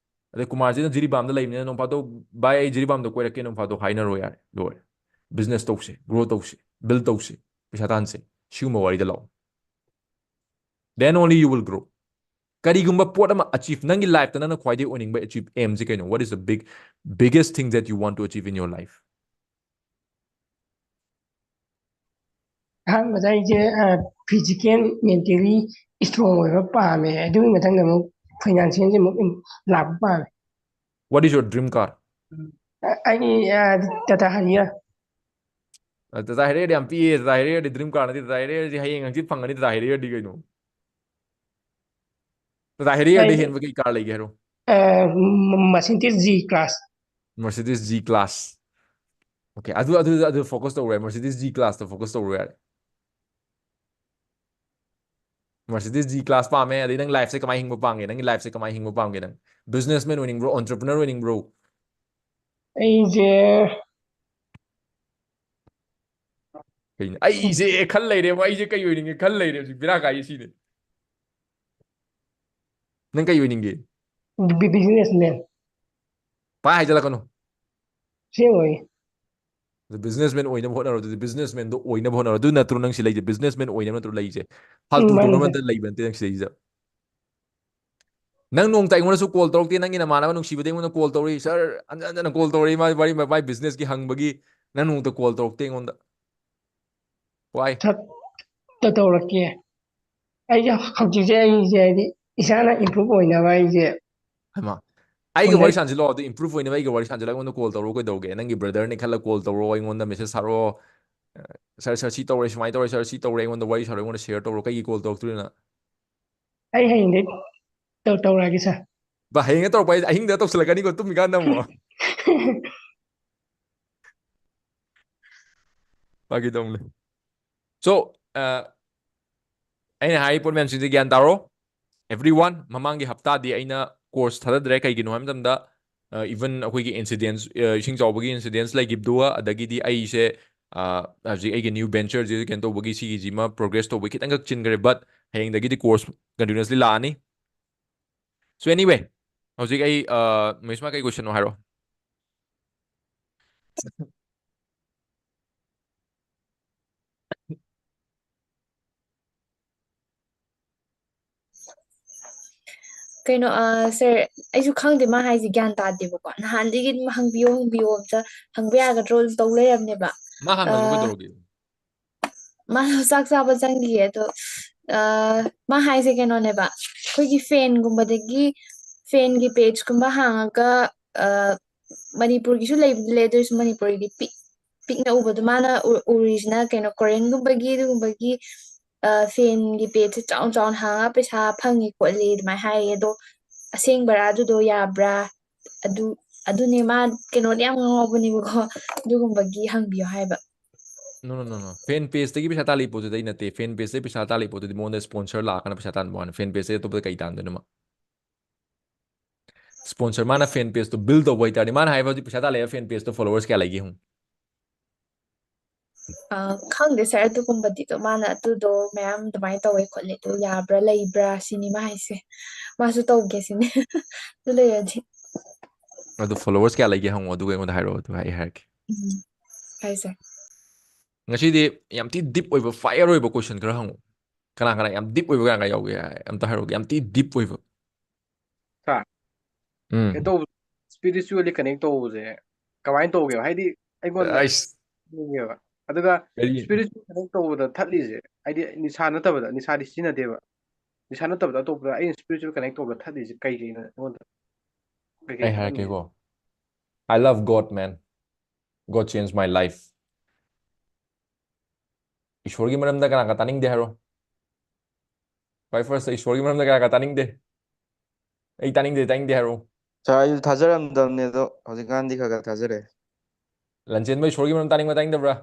ꯑꯗꯩ ꯀꯨꯃꯥꯔꯖꯤꯅ ꯖꯤꯔꯤꯕꯥꯝꯗ ꯂꯩꯕꯅꯤꯅ ꯅꯣꯡ ꯐꯥꯗꯣꯛ, "ꯚꯥꯏ, ꯑꯩ ꯖꯤꯔꯤꯕꯥꯝꯗ ꯀꯣꯏꯔꯛꯀꯦ", ꯅꯣꯡ ꯐꯥꯗꯣꯛ ꯍꯥꯏꯅꯔꯣ ꯌꯥꯔꯦ, ꯂꯣꯏꯔꯦ꯫ Business ꯇꯧꯁꯦ, grow ꯇꯧꯁꯦ, build ꯇꯧꯁꯦ, ꯄꯩꯁꯥ ꯇꯥꯟꯁꯦ, ꯁꯤꯒꯨꯝꯕ ꯋꯥꯔꯤꯗ ꯂꯥꯛꯑꯣ꯫ Then only you will grow. ꯀꯔꯤꯒꯨꯝꯕ ꯄꯣꯠ ꯑꯃ achieve, ꯅꯪꯒꯤ life ꯇ ꯅꯪꯅ ꯈ꯭ꯋꯥꯏꯗꯒꯤ ꯑꯣꯏꯅꯤꯡꯕ achieve aim ꯁꯦ ꯀꯩꯅꯣ? What is the big, biggest thing that you want to achieve in your life? ꯑꯍꯥꯟꯕꯗ ꯑꯩꯁꯦ ꯐꯤꯖꯤꯀꯦꯜ ꯃꯦꯟꯇꯦꯂꯤ ꯏꯁꯇ꯭ꯔꯣꯡ ꯑꯣꯏꯕ ꯄꯥꯝꯃꯦ꯫ ꯑꯗꯨꯒꯤ ꯃꯊꯪꯗ ꯑꯃꯨꯛ ꯐꯥꯏꯅꯥꯟꯁꯤꯌꯦꯜꯁꯦ ꯑꯃꯨꯛ ꯂꯥꯛꯄ ꯄꯥꯝꯃꯦ꯫ What is your dream car? ꯑꯩꯒꯤ ꯇꯥꯇꯥ ꯍꯥꯔꯤꯌꯔ꯫ ꯇꯥꯇꯥ ꯍꯦꯔꯤꯌꯔꯗꯤ ꯌꯥꯝ ꯄꯤꯛꯑꯦ꯫ ꯇꯥꯇꯥ ꯍꯦꯔꯤꯌꯔꯗꯤ ꯗ꯭ꯔꯤꯝ ꯀꯥꯔ ꯅꯠꯇꯦ꯫ ꯇꯥꯇꯥ ꯍꯦꯔꯤꯌꯔꯗꯤ ꯍꯌꯦꯡ ꯍꯪꯆꯤꯠ ꯐꯪꯒꯅꯤ꯫ ꯇꯥꯇꯥ ꯍꯦꯔꯤꯌꯔꯗꯤ ꯀꯩꯅꯣ? ꯇꯥꯇꯥ ꯍꯦꯔꯤꯌꯔꯗꯤ ꯍꯦꯟꯕ ꯀꯩ ꯀꯥꯔ ꯂꯩꯒꯦ ꯍꯥꯏꯔꯣ? Mercedes G class. Mercedes G Class. Okay, ꯑꯗꯨ ꯑꯗꯨ ꯑꯗꯨ focus ꯇꯧꯔꯦ꯫ Mercedes G Class ꯇ focus ꯇꯧꯔꯣ ꯌꯥꯔꯦ꯫ Mercedes G Class ꯄꯥꯝꯃꯦ꯫ ꯑꯗꯩ ꯅꯪ life ꯁꯦ ꯀꯃꯥꯏꯅ ꯍꯤꯡꯕ ꯄꯥꯝꯒꯦ? ꯅꯪꯒꯤ life ꯁꯦ ꯀꯃꯥꯏꯅ ꯍꯤꯡꯕ ꯄꯥꯝꯒꯦ ꯅꯪ? Businessman ꯑꯣꯏꯅꯤꯡꯕ꯭ꯔꯣ? Entrepreneur ꯑꯣꯏꯅꯤꯡꯕ꯭ꯔꯣ? ꯑꯩꯁꯦ ꯀꯩꯅꯣ? ꯑꯩꯁꯦ ꯈꯜ ꯂꯩꯔꯦꯕ꯫ ꯑꯩꯁꯦ ꯀꯩ ꯑꯣꯏꯅꯤꯡꯉꯦ ꯈꯜ ꯂꯩꯔꯦ ꯍꯧꯖꯤꯛ꯫ ꯕꯦꯔꯥ ꯀꯥꯏꯁꯦ ꯁꯤꯅꯦ꯫ ꯅꯪ ꯀꯩ ꯑꯣꯏꯅꯤꯡꯒꯦ? ꯕꯤꯖꯤꯅꯦꯁꯃꯦꯟ꯫ ꯄꯥꯏ ꯍꯥꯏꯖꯜꯂꯛꯀꯅꯨ꯫ ꯑꯁꯦꯡꯕꯩ꯫ ꯑꯗꯨ businessman ꯑꯣꯏꯅꯕ ꯍꯣꯠꯅꯔꯣ꯫ ꯑꯗꯨꯗꯤ businessman ꯗꯣ ꯑꯣꯏꯅꯕ ꯍꯣꯠꯅꯔꯣ꯫ ꯑꯗꯨ ꯅꯠꯇ꯭ꯔꯣ ꯅꯪ ꯁꯤ ꯂꯩꯁꯦ? Businessman ꯑꯣꯏꯅꯕ ꯅꯠꯇ꯭ꯔꯣ ꯂꯩꯁꯦ? ꯐꯥꯜꯇꯨ ꯎꯝ, ꯃꯥꯅꯤ, ꯇꯧꯅꯕ ꯁꯔ꯫ ꯅꯠꯇ ꯂꯩꯕ ꯅꯠꯇꯦ ꯅꯪ ꯁꯤꯗꯩꯁꯤꯗ꯫ ꯅꯪ ꯅꯣꯡꯃꯇ ꯑꯩꯉꯣꯟꯗꯁꯨ call ꯇꯧꯔꯛꯇꯦ꯫ ꯅꯪꯒꯤ ꯅꯃꯥꯟꯅꯕ ꯅꯨꯡꯁꯤꯕꯗꯤ ꯑꯩꯉꯣꯟꯗ call ꯇꯧꯔꯛꯏ, "Sir", ꯍꯟꯖꯟ ꯍꯟꯖꯟꯅ call ꯇꯧꯔꯛꯏ꯫ ꯃꯥ ꯋꯥꯔꯤ, ꯃꯥꯏ business ꯀꯤ ꯍꯪꯕꯒꯤ꯫ ꯅꯪ ꯅꯣꯡꯃꯇ call ꯇꯧꯔꯛꯇꯦ ꯑꯩꯉꯣꯟꯗ꯫ Why? ꯁꯠ ꯇꯧꯔꯛꯀꯦ꯫ ꯑꯩꯁꯦ ꯍꯧꯖꯤꯛꯁꯦ ꯑꯩꯁꯦ ꯍꯥꯏꯗꯤ ꯏꯁꯥꯅ improve ꯑꯣꯏꯅꯕ ꯑꯩꯁꯦ ꯍꯩꯃꯥ, ꯑꯩꯒ ꯍꯣꯠꯅ- ꯋꯥꯔꯤ ꯁꯥꯟꯁꯤꯜꯂꯣ, ꯑꯗꯨ improve ꯑꯣꯏꯅꯕ ꯑꯩꯒ ꯋꯥꯔꯤ ꯁꯥꯟꯁꯤꯜꯂꯣ, ꯑꯩꯉꯣꯟꯗ call ꯇꯧꯔꯣ, ꯀꯩꯗꯧꯒꯦ? ꯅꯪꯒꯤ brother ꯅꯤ ꯈꯜꯂ call ꯇꯧꯔꯣ, ꯑꯩꯉꯣꯟꯗ message ꯊꯥꯔꯛꯑꯣ, "Sir, sir, ꯁꯤ ꯇꯧꯔꯦ, ꯁꯨꯃꯥꯏꯅ ꯇꯧꯔꯦ, sir, ꯁꯤ ꯇꯧꯔꯦ, ꯑꯩꯉꯣꯟꯗ ꯋꯥꯔꯤ ꯁꯥꯔꯣ, ꯑꯩꯉꯣꯟꯗ share ꯇꯧꯔꯣ", ꯀꯩꯒꯤ call ꯇꯧꯔꯛꯇ꯭ꯔꯤꯅꯣ? ꯑꯩ ꯍꯌꯦꯡꯗꯩ ꯇꯧ ꯇꯧꯔꯛꯑꯒꯦ sir꯫ ꯕꯥ, ꯍꯌꯦꯡꯗ ꯇꯧꯔꯛꯄ ꯍꯥꯏꯁꯦ ꯑꯍꯤꯡꯗ ꯇꯧꯁꯤꯜꯂꯛꯀꯅꯤꯀꯣ, ꯇꯨꯝꯃꯤꯀꯥꯟꯗ ꯑꯃꯨꯛ꯫ ꯐꯥꯒꯤ ꯇꯧꯕꯅꯦ꯫ So, ꯑ, ꯑꯩꯅ ꯍꯥꯏꯔꯤ ꯄꯣꯠ ꯃꯌꯥꯝꯁꯤꯡꯁꯦ ꯒ꯭ꯌꯥꯟ ꯇꯥꯔꯣ꯫ Everyone, ꯃꯃꯥꯡꯒꯤ ꯍꯞꯇꯥꯗꯤ ꯑꯩꯅ course ꯊꯥꯗꯗ꯭ꯔꯦ꯫ ꯀꯩꯒꯤꯅꯣ ꯍꯥꯏꯕ ꯃꯇꯝꯗ, ꯑ, even ꯑꯩꯈꯣꯏꯒꯤ incidents, ꯑ, ꯏꯁꯤꯡ ꯆꯥꯎꯕꯒꯤ incidents ꯂꯩꯈꯤꯕꯗꯨꯒ, ꯑꯗꯒꯤꯗꯤ ꯑꯩꯁꯦ, ꯑ, ꯍꯧꯖꯤꯛ ꯑꯩꯒꯤ new venture ꯁꯤ ꯀꯩꯅꯣ ꯇꯧꯕꯒꯤ ꯁꯤꯒꯤꯁꯤꯃ progress ꯇꯧꯕꯒꯤ ꯈꯤꯇꯪꯈꯛ ꯆꯤꯟꯈ꯭ꯔꯦ, but ꯍꯌꯦꯡꯗꯒꯤꯗꯤ course continuously ꯂꯥꯛꯑꯅꯤ꯫ So anyway, ꯍꯧꯖꯤꯛ ꯑꯩ, ꯑ, ꯃꯍꯦꯁꯃꯥ ꯀꯩ question ꯅꯣ ꯍꯥꯏꯔꯛꯑꯣ꯫ ꯀꯩꯅꯣ, ꯑ, sir, ꯑꯩꯁꯨ ꯈꯪꯗꯦ ꯃꯥ ꯍꯥꯏꯁꯦ, ꯒ꯭ꯌꯥꯟ ꯇꯥꯗꯦꯕꯀꯣ꯫ ꯅꯍꯥꯟꯗꯒꯤ ꯑꯗꯨꯝ ꯍꯪꯕꯤꯌꯣ, ꯍꯪꯕꯤꯌꯣ, ꯑꯝꯇ ꯍꯪꯕ ꯌꯥꯒꯗ꯭ꯔꯣ ꯇꯧ ꯂꯩꯔꯕꯅꯦꯕ꯫ ꯃꯥ ꯍꯥꯟꯅꯁꯨ ꯑ, ꯀꯩꯗꯧꯔꯒꯦ? ꯃꯥ ꯆꯥꯛ ꯆꯥꯕ ꯆꯪꯈꯤꯌꯦ꯫ ꯑꯗꯣ, ꯑ, ꯃꯥ ꯍꯥꯏꯁꯦ ꯀꯩꯅꯣꯅꯦꯕ, ꯑꯩꯈꯣꯏꯒꯤ fan ꯒꯨꯝꯕꯗꯒꯤ, fan ꯒꯤ page ꯀꯨꯝꯕ ꯍꯥꯡꯉꯒ, ꯑ, ꯃꯅꯤꯄꯨꯔꯒꯤꯁꯨ ꯂꯩꯕꯨꯗꯤ ꯂꯩ, ꯑꯗꯨ ꯑꯣꯏꯔꯁꯨ ꯃꯅꯤꯄꯨꯔꯒꯤꯗꯤ ꯄꯤꯛ-, ꯄꯤꯛꯅ ꯎꯕꯗꯣ꯫ ꯃꯥꯅ ꯎ-, ꯎꯔꯤꯁꯤꯅ ꯀꯩꯅꯣ, Korean ꯒꯨꯝꯕꯒꯤ ꯑꯗꯨꯒꯨꯝꯕꯒꯤ, ꯑ, fan ꯒꯤ page ꯁꯦ ꯆꯥꯎꯅ ꯆꯥꯎꯅ ꯍꯥꯡꯉꯒ ꯄꯩꯁꯥ ꯐꯪꯉꯤ ꯈꯣꯠꯂꯤ ꯑꯗꯨꯃꯥꯏꯅ ꯍꯥꯏꯌꯦ꯫ ꯑꯗꯣ ꯑꯁꯦꯡꯕꯔꯥ ꯑꯗꯨꯗꯣ, ꯌꯥꯕ꯭ꯔꯥ? ꯑꯗꯨ, ꯑꯗꯨꯅꯦ ꯃꯥ ꯀꯩꯅꯣꯗ ꯌꯥꯝ ꯉꯥꯎꯕꯅꯦꯕꯀꯣ꯫ ꯑꯗꯨꯒꯨꯝꯕꯒꯤ ꯍꯪꯕꯤꯌꯣ ꯍꯥꯏꯕ꯫ No, no, no, no. Fan page ꯇꯒꯤ ꯄꯩꯁꯥ ꯇꯥꯜꯂꯤ ꯄꯣꯠꯇꯨꯗꯤ ꯅꯠꯇꯦ꯫ Fan page ꯇꯒꯤ ꯄꯩꯁꯥ ꯇꯥꯜꯂꯤ ꯄꯣꯠꯇꯨꯗꯤ ꯃꯉꯣꯟꯗ sponsor ꯂꯥꯛꯑꯀꯥꯟꯗ ꯄꯩꯁꯥ ꯇꯥꯟꯕ ꯋꯥꯅꯤ꯫ Fan page ꯇꯒꯤ ꯑꯇꯣꯞꯄꯗ ꯀꯩ ꯇꯥꯟꯗꯣꯏꯅꯣ ꯃꯥ? Sponsor, ꯃꯥꯅ fan page ꯇꯣ build ꯇꯧꯕ ꯍꯥꯏꯇꯥꯔꯗꯤ, ꯃꯥꯅ ꯍꯥꯏꯕ ꯍꯧꯖꯤꯛ ꯄꯩꯁꯥ ꯇꯥꯜꯂꯦ ꯍꯥꯏꯕ fan page ꯇꯣ followers ꯀꯌꯥ ꯂꯩꯒꯦ ꯍꯪꯉꯨ꯫ ꯑ, ꯈꯪꯗꯦ sir, ꯑꯗꯨꯒꯨꯝꯕꯗꯤ꯫ ꯑꯗꯣ ꯃꯥꯅ ꯑꯗꯨꯗꯣ ꯃꯌꯥꯝ ꯑꯗꯨꯃꯥꯏꯅ ꯇꯧꯋꯦ ꯈꯣꯠꯂꯦ, ꯑꯗꯨ ꯌꯥꯕ꯭ꯔꯥ ꯂꯩꯕ꯭ꯔꯥ ꯁꯤꯅꯤ ꯃꯥ ꯍꯥꯏꯁꯦ꯫ ꯃꯥꯁꯨ ꯇꯧꯒꯦ ꯁꯤꯅꯦ꯫ ꯑꯗꯨ ꯂꯩꯔꯗꯤ꯫ ꯑꯗꯣ followers ꯀꯌꯥ ꯂꯩꯒꯦ ꯍꯪꯉꯣ, ꯑꯗꯨꯒ ꯑꯩꯉꯣꯟꯗ ꯍꯥꯏꯔꯛꯑꯣ, ꯑꯗꯨꯒ ꯑꯩ ꯍꯥꯏꯔꯛꯀꯦ꯫ ꯎꯝ, ꯍꯥꯏ sir꯫ ꯉꯁꯤꯗꯤ ꯌꯥꯝ ꯊꯤ deep ꯑꯣꯏꯕ, fire ꯑꯣꯏꯕ question ꯈꯔ ꯍꯪꯉꯨ꯫ ꯀꯅꯥ ꯀꯅꯥ ꯌꯥꯝ deep ꯑꯣꯏꯕ ꯀꯅꯥ ꯀꯅꯥ ꯌꯥꯎꯒꯦ? ꯑꯝꯇ ꯍꯥꯏꯔꯛꯑꯣ, ꯌꯥꯝ ꯊꯤ deep ꯑꯣꯏꯕ꯫ Sir, ꯎꯝ꯫ ꯀꯩꯅꯣ ꯇꯧꯕ, spiritually connect ꯇꯧꯕꯁꯦ ꯀꯃꯥꯏꯅ ꯇꯧꯒꯦꯕ? ꯍꯥꯏꯗꯤ ꯑꯩꯉꯣꯟꯗ ꯑꯩꯁ, ꯈꯪꯅꯤꯡꯉꯦꯕ꯫ ꯑꯗꯨꯒ ꯀꯔꯤ? Spiritual connect ꯇꯧꯕꯗ ꯊꯠꯂꯤꯁꯦ, ꯍꯥꯏꯗꯤ ꯅꯤꯁꯥ ꯅꯠꯇꯕꯗ, ꯅꯤꯁꯥꯗꯤ ꯁꯤꯖꯤꯟꯅꯗꯦꯕ, ꯅꯤꯁꯥ ꯅꯠꯇꯕꯗ ꯑꯇꯣꯞꯄꯗ ꯑꯩꯅ spiritual connect ꯇꯧꯕꯗ ꯊꯠꯂꯤꯁꯦ ꯀꯩꯒꯤꯅꯣ? ꯑꯩꯉꯣꯟꯗ ꯀꯩꯀꯩ ꯑꯩ ꯊꯠꯂꯝꯃꯤꯒꯦ? ꯍꯥꯏꯔꯛꯀꯦꯀꯣ. I love God, man. God changed my life. ꯏꯁꯣꯔꯒꯤ ꯃꯔꯝꯗ ꯀꯅꯥ ꯀꯅꯥ ꯇꯥꯅꯤꯡꯗꯦ ꯍꯥꯏꯔꯣ? ꯈ꯭ꯋꯥꯏ first ꯏꯁꯣꯔꯒꯤ ꯃꯔꯝꯗ ꯀꯅꯥ ꯀꯅꯥ ꯇꯥꯅꯤꯡꯗꯦ? ꯑꯩ ꯇꯥꯅꯤꯡꯗꯦ, ꯇꯥꯅꯤꯡꯗꯦ ꯍꯥꯏꯔꯣ. Sir, ꯑꯩꯁꯨ ꯊꯥꯖꯔꯝꯗꯕꯅꯦ, ꯑꯗꯣ ꯍꯧꯖꯤꯛꯀꯥꯟꯗꯤ ꯈꯔ ꯈꯔ ꯊꯥꯖꯔꯛꯑꯦ. ꯂꯟꯆꯦꯟꯕ, ꯏꯁꯣꯔꯒꯤ ꯃꯔꯝ ꯇꯥꯅꯤꯡꯕ ꯇꯥꯅꯤꯡꯗꯕ꯭ꯔꯥ?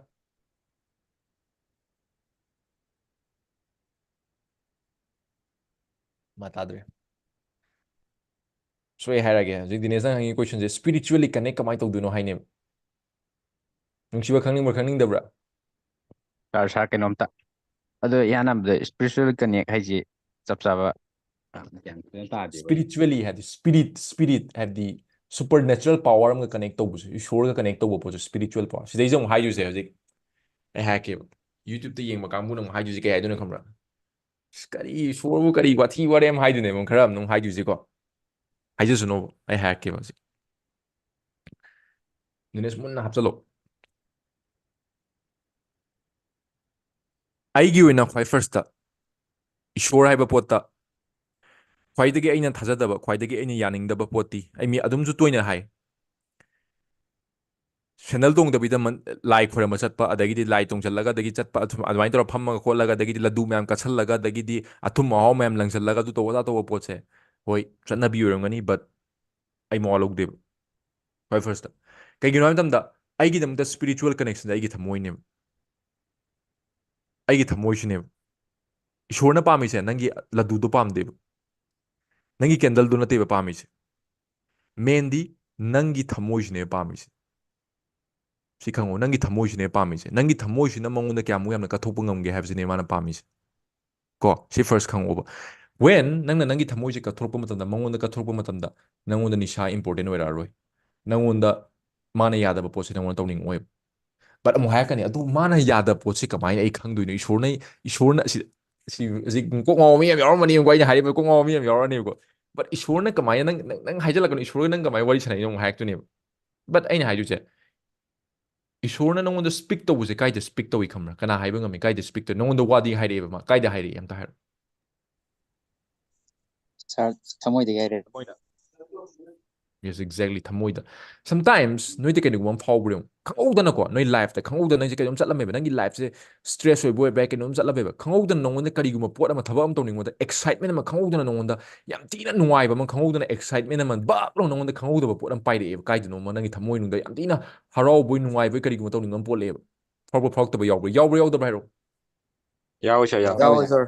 ꯃꯥ ꯇꯥꯗ꯭ꯔꯦ꯫ ꯁꯣꯏ ꯍꯥꯏꯔꯒꯦ ꯍꯧꯖꯤꯛ ꯗꯤꯅꯦꯁꯅ ꯍꯪꯉꯤ questionꯁꯦ, spiritually connect ꯀꯃꯥꯏꯅ ꯇꯧꯗꯣꯏꯅꯣ ꯍꯥꯏꯅꯦꯕ꯫ ꯅꯨꯡꯁꯤꯕ, ꯈꯪꯅꯤꯡꯕ꯭ꯔꯥ ꯈꯪꯅꯤꯡꯗꯕ꯭ꯔꯥ? Sir, sir, ꯀꯩꯅꯣꯝꯇ, ꯑꯗꯣ ꯏꯌꯥꯝꯕꯗ spiritual connect ꯍꯥꯏꯁꯤ ꯆꯞ ꯆꯥꯕ ꯒ꯭ꯌꯥꯟ ꯐꯖꯅ ꯇꯥꯗꯦꯕ꯫ Spiritually ꯍꯥꯏꯗꯤ spirit, spirit ꯍꯥꯏꯕꯗꯤ supernatural power ꯑꯃꯒ connect ꯇꯧꯕꯁꯦ, ꯏꯁꯣꯔꯒ connect ꯇꯧꯕ ꯄꯣꯠꯁꯦ spiritual power꯫ ꯁꯤꯗꯩꯁꯤꯗ ꯑꯃꯨꯛ ꯍꯥꯏꯗꯣꯏꯁꯦ ꯍꯧꯖꯤꯛ ꯑꯩ ꯍꯥꯏꯔꯛꯀꯦꯕ, YouTubeꯇ ꯌꯦꯡꯕ ꯀꯥꯡꯕꯨꯅ ꯑꯃꯨꯛ ꯍꯥꯏꯗꯣꯏꯁꯦ ꯀꯩ ꯍꯥꯏꯗꯣꯏꯅꯣ ꯈꯪꯕ꯭ꯔꯥ? "ꯑꯁ, ꯀꯔꯤ ꯏꯁꯣꯔꯕꯨ, ꯀꯔꯤ ꯋꯥꯊꯤ ꯋꯥꯔꯦꯝ" ꯍꯥꯏꯗꯣꯏꯅꯦꯕ ꯈꯔ ꯑꯃꯅ ꯑꯃꯨꯛ ꯍꯥꯏꯗꯣꯏꯁꯦꯀꯣ꯫ ꯍꯥꯏꯖꯁꯅꯣꯕ, ꯑꯩ ꯍꯥꯏꯔꯛꯀꯦꯕ ꯍꯧꯖꯤꯛ꯫ ꯗꯤꯅꯦꯁ, ꯃꯨꯟꯅ ꯍꯥꯞꯆꯜꯂꯣ꯫ ꯑꯩꯒꯤ ꯑꯣꯏꯅ ꯈ꯭ꯋꯥꯏ firstꯇ ꯏꯁꯣꯔ ꯍꯥꯏꯕ ꯄꯣꯠꯇ ꯈ꯭ꯋꯥꯏꯗꯒꯤ ꯑꯩꯅ ꯊꯥꯖꯗꯕ, ꯈ꯭ꯋꯥꯏꯗꯒꯤ ꯑꯩꯅ ꯌꯥꯅꯤꯡꯗꯕ ꯄꯣꯠꯇꯤ, ꯑꯩ ꯃꯤ ꯑꯗꯨꯝꯁꯨ ꯇꯣꯏꯅ ꯍꯥꯏ, ꯁꯦꯟꯗꯜ ꯇꯣꯡꯗꯕꯤꯗ ꯃꯟ-, ꯂꯥꯏ ꯈꯣꯏꯔꯝꯕ ꯆꯠꯄ, ꯑꯗꯒꯤꯗꯤ ꯂꯥꯏ ꯇꯣꯡꯁꯤꯜꯂꯒ, ꯑꯗꯒꯤ ꯆꯠꯄ, ꯑꯗꯨꯝ ꯑꯗꯨꯃꯥꯏꯅ ꯇꯧꯔꯒ ꯐꯝꯃꯒ ꯈꯣꯠꯂꯒ, ꯑꯗꯒꯤꯗꯤ ꯂꯗꯨ ꯃꯌꯥꯝ ꯀꯠꯁꯜꯂꯒ, ꯑꯗꯒꯤꯗꯤ ꯑꯊꯨꯝ ꯑꯍꯥꯎ ꯃꯌꯥꯝ ꯂꯪꯁꯤꯜꯂꯒ, ꯑꯗꯨ ꯇꯧꯕ ꯑꯗꯥ ꯇꯧꯕ ꯄꯣꯠꯁꯦ, ꯍꯣꯏ, ꯆꯠꯅꯕꯤ ꯑꯣꯏꯔꯝꯒꯅꯤ, but ꯑꯩ ꯃꯋꯥ ꯂꯧꯗꯦꯕ꯫ ꯈ꯭ꯋꯥꯏ firstꯇ ꯀꯩꯒꯤꯅꯣ ꯍꯥꯏꯕ ꯃꯇꯝꯗ, ꯑꯩꯒꯤꯗꯃꯛꯇ spiritual connectionꯁꯦ ꯑꯩꯒꯤ ꯊꯃꯣꯏꯅꯦꯕ, ꯑꯩꯒꯤ ꯊꯃꯣꯏꯁꯤꯅꯦꯕ꯫ ꯏꯁꯣꯔꯅ ꯄꯥꯝꯃꯤꯁꯦ ꯅꯪꯒꯤ ꯂꯗꯨꯗꯣ ꯄꯥꯝꯗꯦꯕ, ꯅꯪꯒꯤ candleꯗꯣ ꯅꯠꯇꯦꯕ ꯄꯥꯝꯃꯤꯁꯦ꯫ Mainly ꯅꯪꯒꯤ ꯊꯃꯣꯏꯁꯤꯅꯦꯕ ꯄꯥꯝꯃꯤꯁꯦ꯫ ꯁꯤ ꯈꯪꯉꯣ, ꯅꯪꯒꯤ ꯊꯃꯣꯏꯁꯤꯅꯦ ꯄꯥꯝꯃꯤꯁꯦ꯫ ꯅꯪꯒꯤ ꯊꯃꯣꯏꯁꯤꯅ ꯃꯉꯣꯟꯗ ꯀꯌꯥꯃꯨꯛ ꯌꯥꯝꯅ ꯀꯠꯊꯣꯛꯄ ꯉꯝꯒꯦ ꯍꯥꯏꯕꯁꯤꯅꯦ ꯃꯥꯅ ꯄꯥꯝꯃꯤꯁꯦ꯫ ꯀꯣ, ꯁꯤ first ꯈꯪꯉꯣꯕ꯫ When ꯅꯪꯅ ꯅꯪꯒꯤ ꯊꯃꯣꯏꯁꯦ ꯀꯠꯊꯣꯔꯛꯄ ꯃꯇꯝꯗ, ꯃꯉꯣꯟꯗ ꯀꯠꯊꯣꯔꯛꯄ ꯃꯇꯝꯗ, ꯅꯪꯉꯣꯟꯗ ꯅꯤꯁꯥ important ꯑꯣꯏꯔꯛꯑꯔꯣꯏ꯫ ꯅꯪꯉꯣꯟꯗ ꯃꯥꯅ ꯌꯥꯗꯕ ꯄꯣꯠꯁꯦ ꯅꯪꯉꯣꯟꯗ ꯇꯧꯅꯤꯡꯉꯛꯑꯣꯏꯕ꯫ But ꯑꯃꯨꯛ ꯍꯥꯏꯔꯛꯀꯅꯤ, "ꯑꯗꯨ ꯃꯥꯅ ꯌꯥꯗꯕ ꯄꯣꯠꯁꯦ ꯀꯃꯥꯏꯅ ꯑꯩ ꯈꯪꯗꯣꯏꯅꯣ? ꯏꯁꯣꯔꯅ, ꯏꯁꯣꯔꯅ ꯑꯁꯤ, ꯑꯁꯤ ꯍꯧꯖꯤꯛ ꯀꯣꯛ ꯉꯥꯎꯕ ꯃꯤ ꯌꯥꯝ ꯌꯥꯎꯔꯝꯃꯅꯤꯕꯀꯣ, ꯑꯩꯅ ꯍꯥꯏꯔꯤꯕ ꯀꯣꯛ ꯉꯥꯎꯕ ꯃꯤ ꯌꯥꯝ ꯌꯥꯎꯔꯛꯑꯅꯤꯕꯀꯣ꯫ But ꯏꯁꯣꯔꯅ ꯀꯃꯥꯏꯅ ꯅꯪ, ꯅꯪ, ꯅꯪ ꯍꯥꯏꯖꯤꯜꯂꯛꯀꯅꯨ, ꯏꯁꯣꯔꯒ ꯅꯪ ꯀꯃꯥꯏꯅ ꯋꯥꯔꯤ ꯁꯥꯟꯅꯩꯅꯣ?" ꯑꯃꯨꯛ ꯍꯥꯏꯔꯛꯇꯣꯏꯅꯦꯕ꯫ But ꯑꯩꯅ ꯍꯥꯏꯗꯣꯏꯁꯦ, ꯏꯁꯣꯔꯅ ꯅꯉꯣꯟꯗ speak ꯇꯧꯕꯁꯦ ꯀꯥꯏꯗ speak ꯇꯧꯏ ꯈꯪꯕ꯭ꯔꯥ? ꯀꯅꯥ ꯍꯥꯏꯕ ꯉꯝꯃꯤ? ꯀꯥꯏꯗ speak ꯇꯧꯏ? ꯅꯉꯣꯟꯗ ꯋꯥꯗꯤ ꯍꯥꯏꯔꯛꯑꯦꯕ ꯃꯥ꯫ ꯀꯥꯏꯗ ꯍꯥꯏꯔꯛꯏ? ꯑꯝꯇ ꯍꯥꯏꯔꯣ꯫ Sir, ꯊꯃꯣꯏꯗꯒꯤ ꯍꯥꯏꯔꯦ꯫ Yes, exactly. ꯊꯃꯣꯏꯗ꯫ Sometimes ꯅꯣꯏꯗ ꯀꯩꯅꯣꯒꯨꯝꯕ ꯑꯃ ꯐꯥꯎꯕ꯭ꯔꯥ ꯌꯦꯡꯉꯨ꯫ ꯈꯪꯍꯧꯗꯅꯀꯣ, ꯅꯣꯏ life ꯇ ꯈꯪꯍꯧꯗꯅ ꯅꯪꯁꯦ ꯀꯩꯅꯣꯝ ꯆꯠꯂꯝꯃꯦꯕ꯫ ꯅꯪꯒꯤ life ꯁꯦ stress ꯑꯣꯏꯕ ꯑꯣꯏꯕ ꯌꯥꯏ, ꯀꯩꯅꯣꯝ ꯆꯠꯂꯝꯃꯦꯕ꯫ ꯈꯪꯍꯧꯗꯅ ꯅꯉꯣꯟꯗ ꯀꯔꯤꯒꯨꯝꯕ ꯄꯣꯠ ꯑꯃ, ꯊꯕꯛ ꯑꯃ ꯇꯧꯅꯤꯡꯕꯗ excitement ꯑꯃ ꯈꯪꯍꯧꯗꯅ ꯅꯉꯣꯟꯗ ꯌꯥꯝ ꯊꯤꯅ ꯅꯨꯡꯉꯥꯏꯕ ꯑꯃ, ꯈꯪꯍꯧꯗꯅ excitement ꯑꯃ ꯕꯛ ꯂꯥꯎ ꯅꯉꯣꯟꯗ ꯈꯪꯍꯧꯗꯕ ꯄꯣꯠ ꯑꯃ ꯄꯥꯏꯔꯛꯑꯦꯕ꯫ ꯀꯥꯏꯗꯅꯣꯃ ꯅꯪꯒꯤ ꯊꯃꯣꯏꯅꯨꯡꯗ ꯌꯥꯝ ꯊꯤꯅ ꯍꯔꯥꯎꯕꯣꯏ ꯅꯨꯡꯉꯥꯏꯕꯣꯏ ꯀꯔꯤꯒꯨꯝꯕ ꯇꯧꯅꯤꯡꯕ ꯑꯃ ꯄꯣꯠꯂꯛꯑꯦꯕ꯫ ꯐꯥꯎꯔꯛꯄ ꯐꯥꯎꯔꯛꯇꯕ ꯌꯥꯎꯕ꯭ꯔꯥ? ꯌꯥꯎꯕ꯭ꯔꯥ ꯌꯥꯎꯗꯕ꯭ꯔꯥ ꯍꯥꯏꯔꯣ꯫ ꯌꯥꯎꯋꯦ sir, ꯌꯥꯎꯋꯦ꯫ ꯌꯥꯎꯋꯦ sir꯫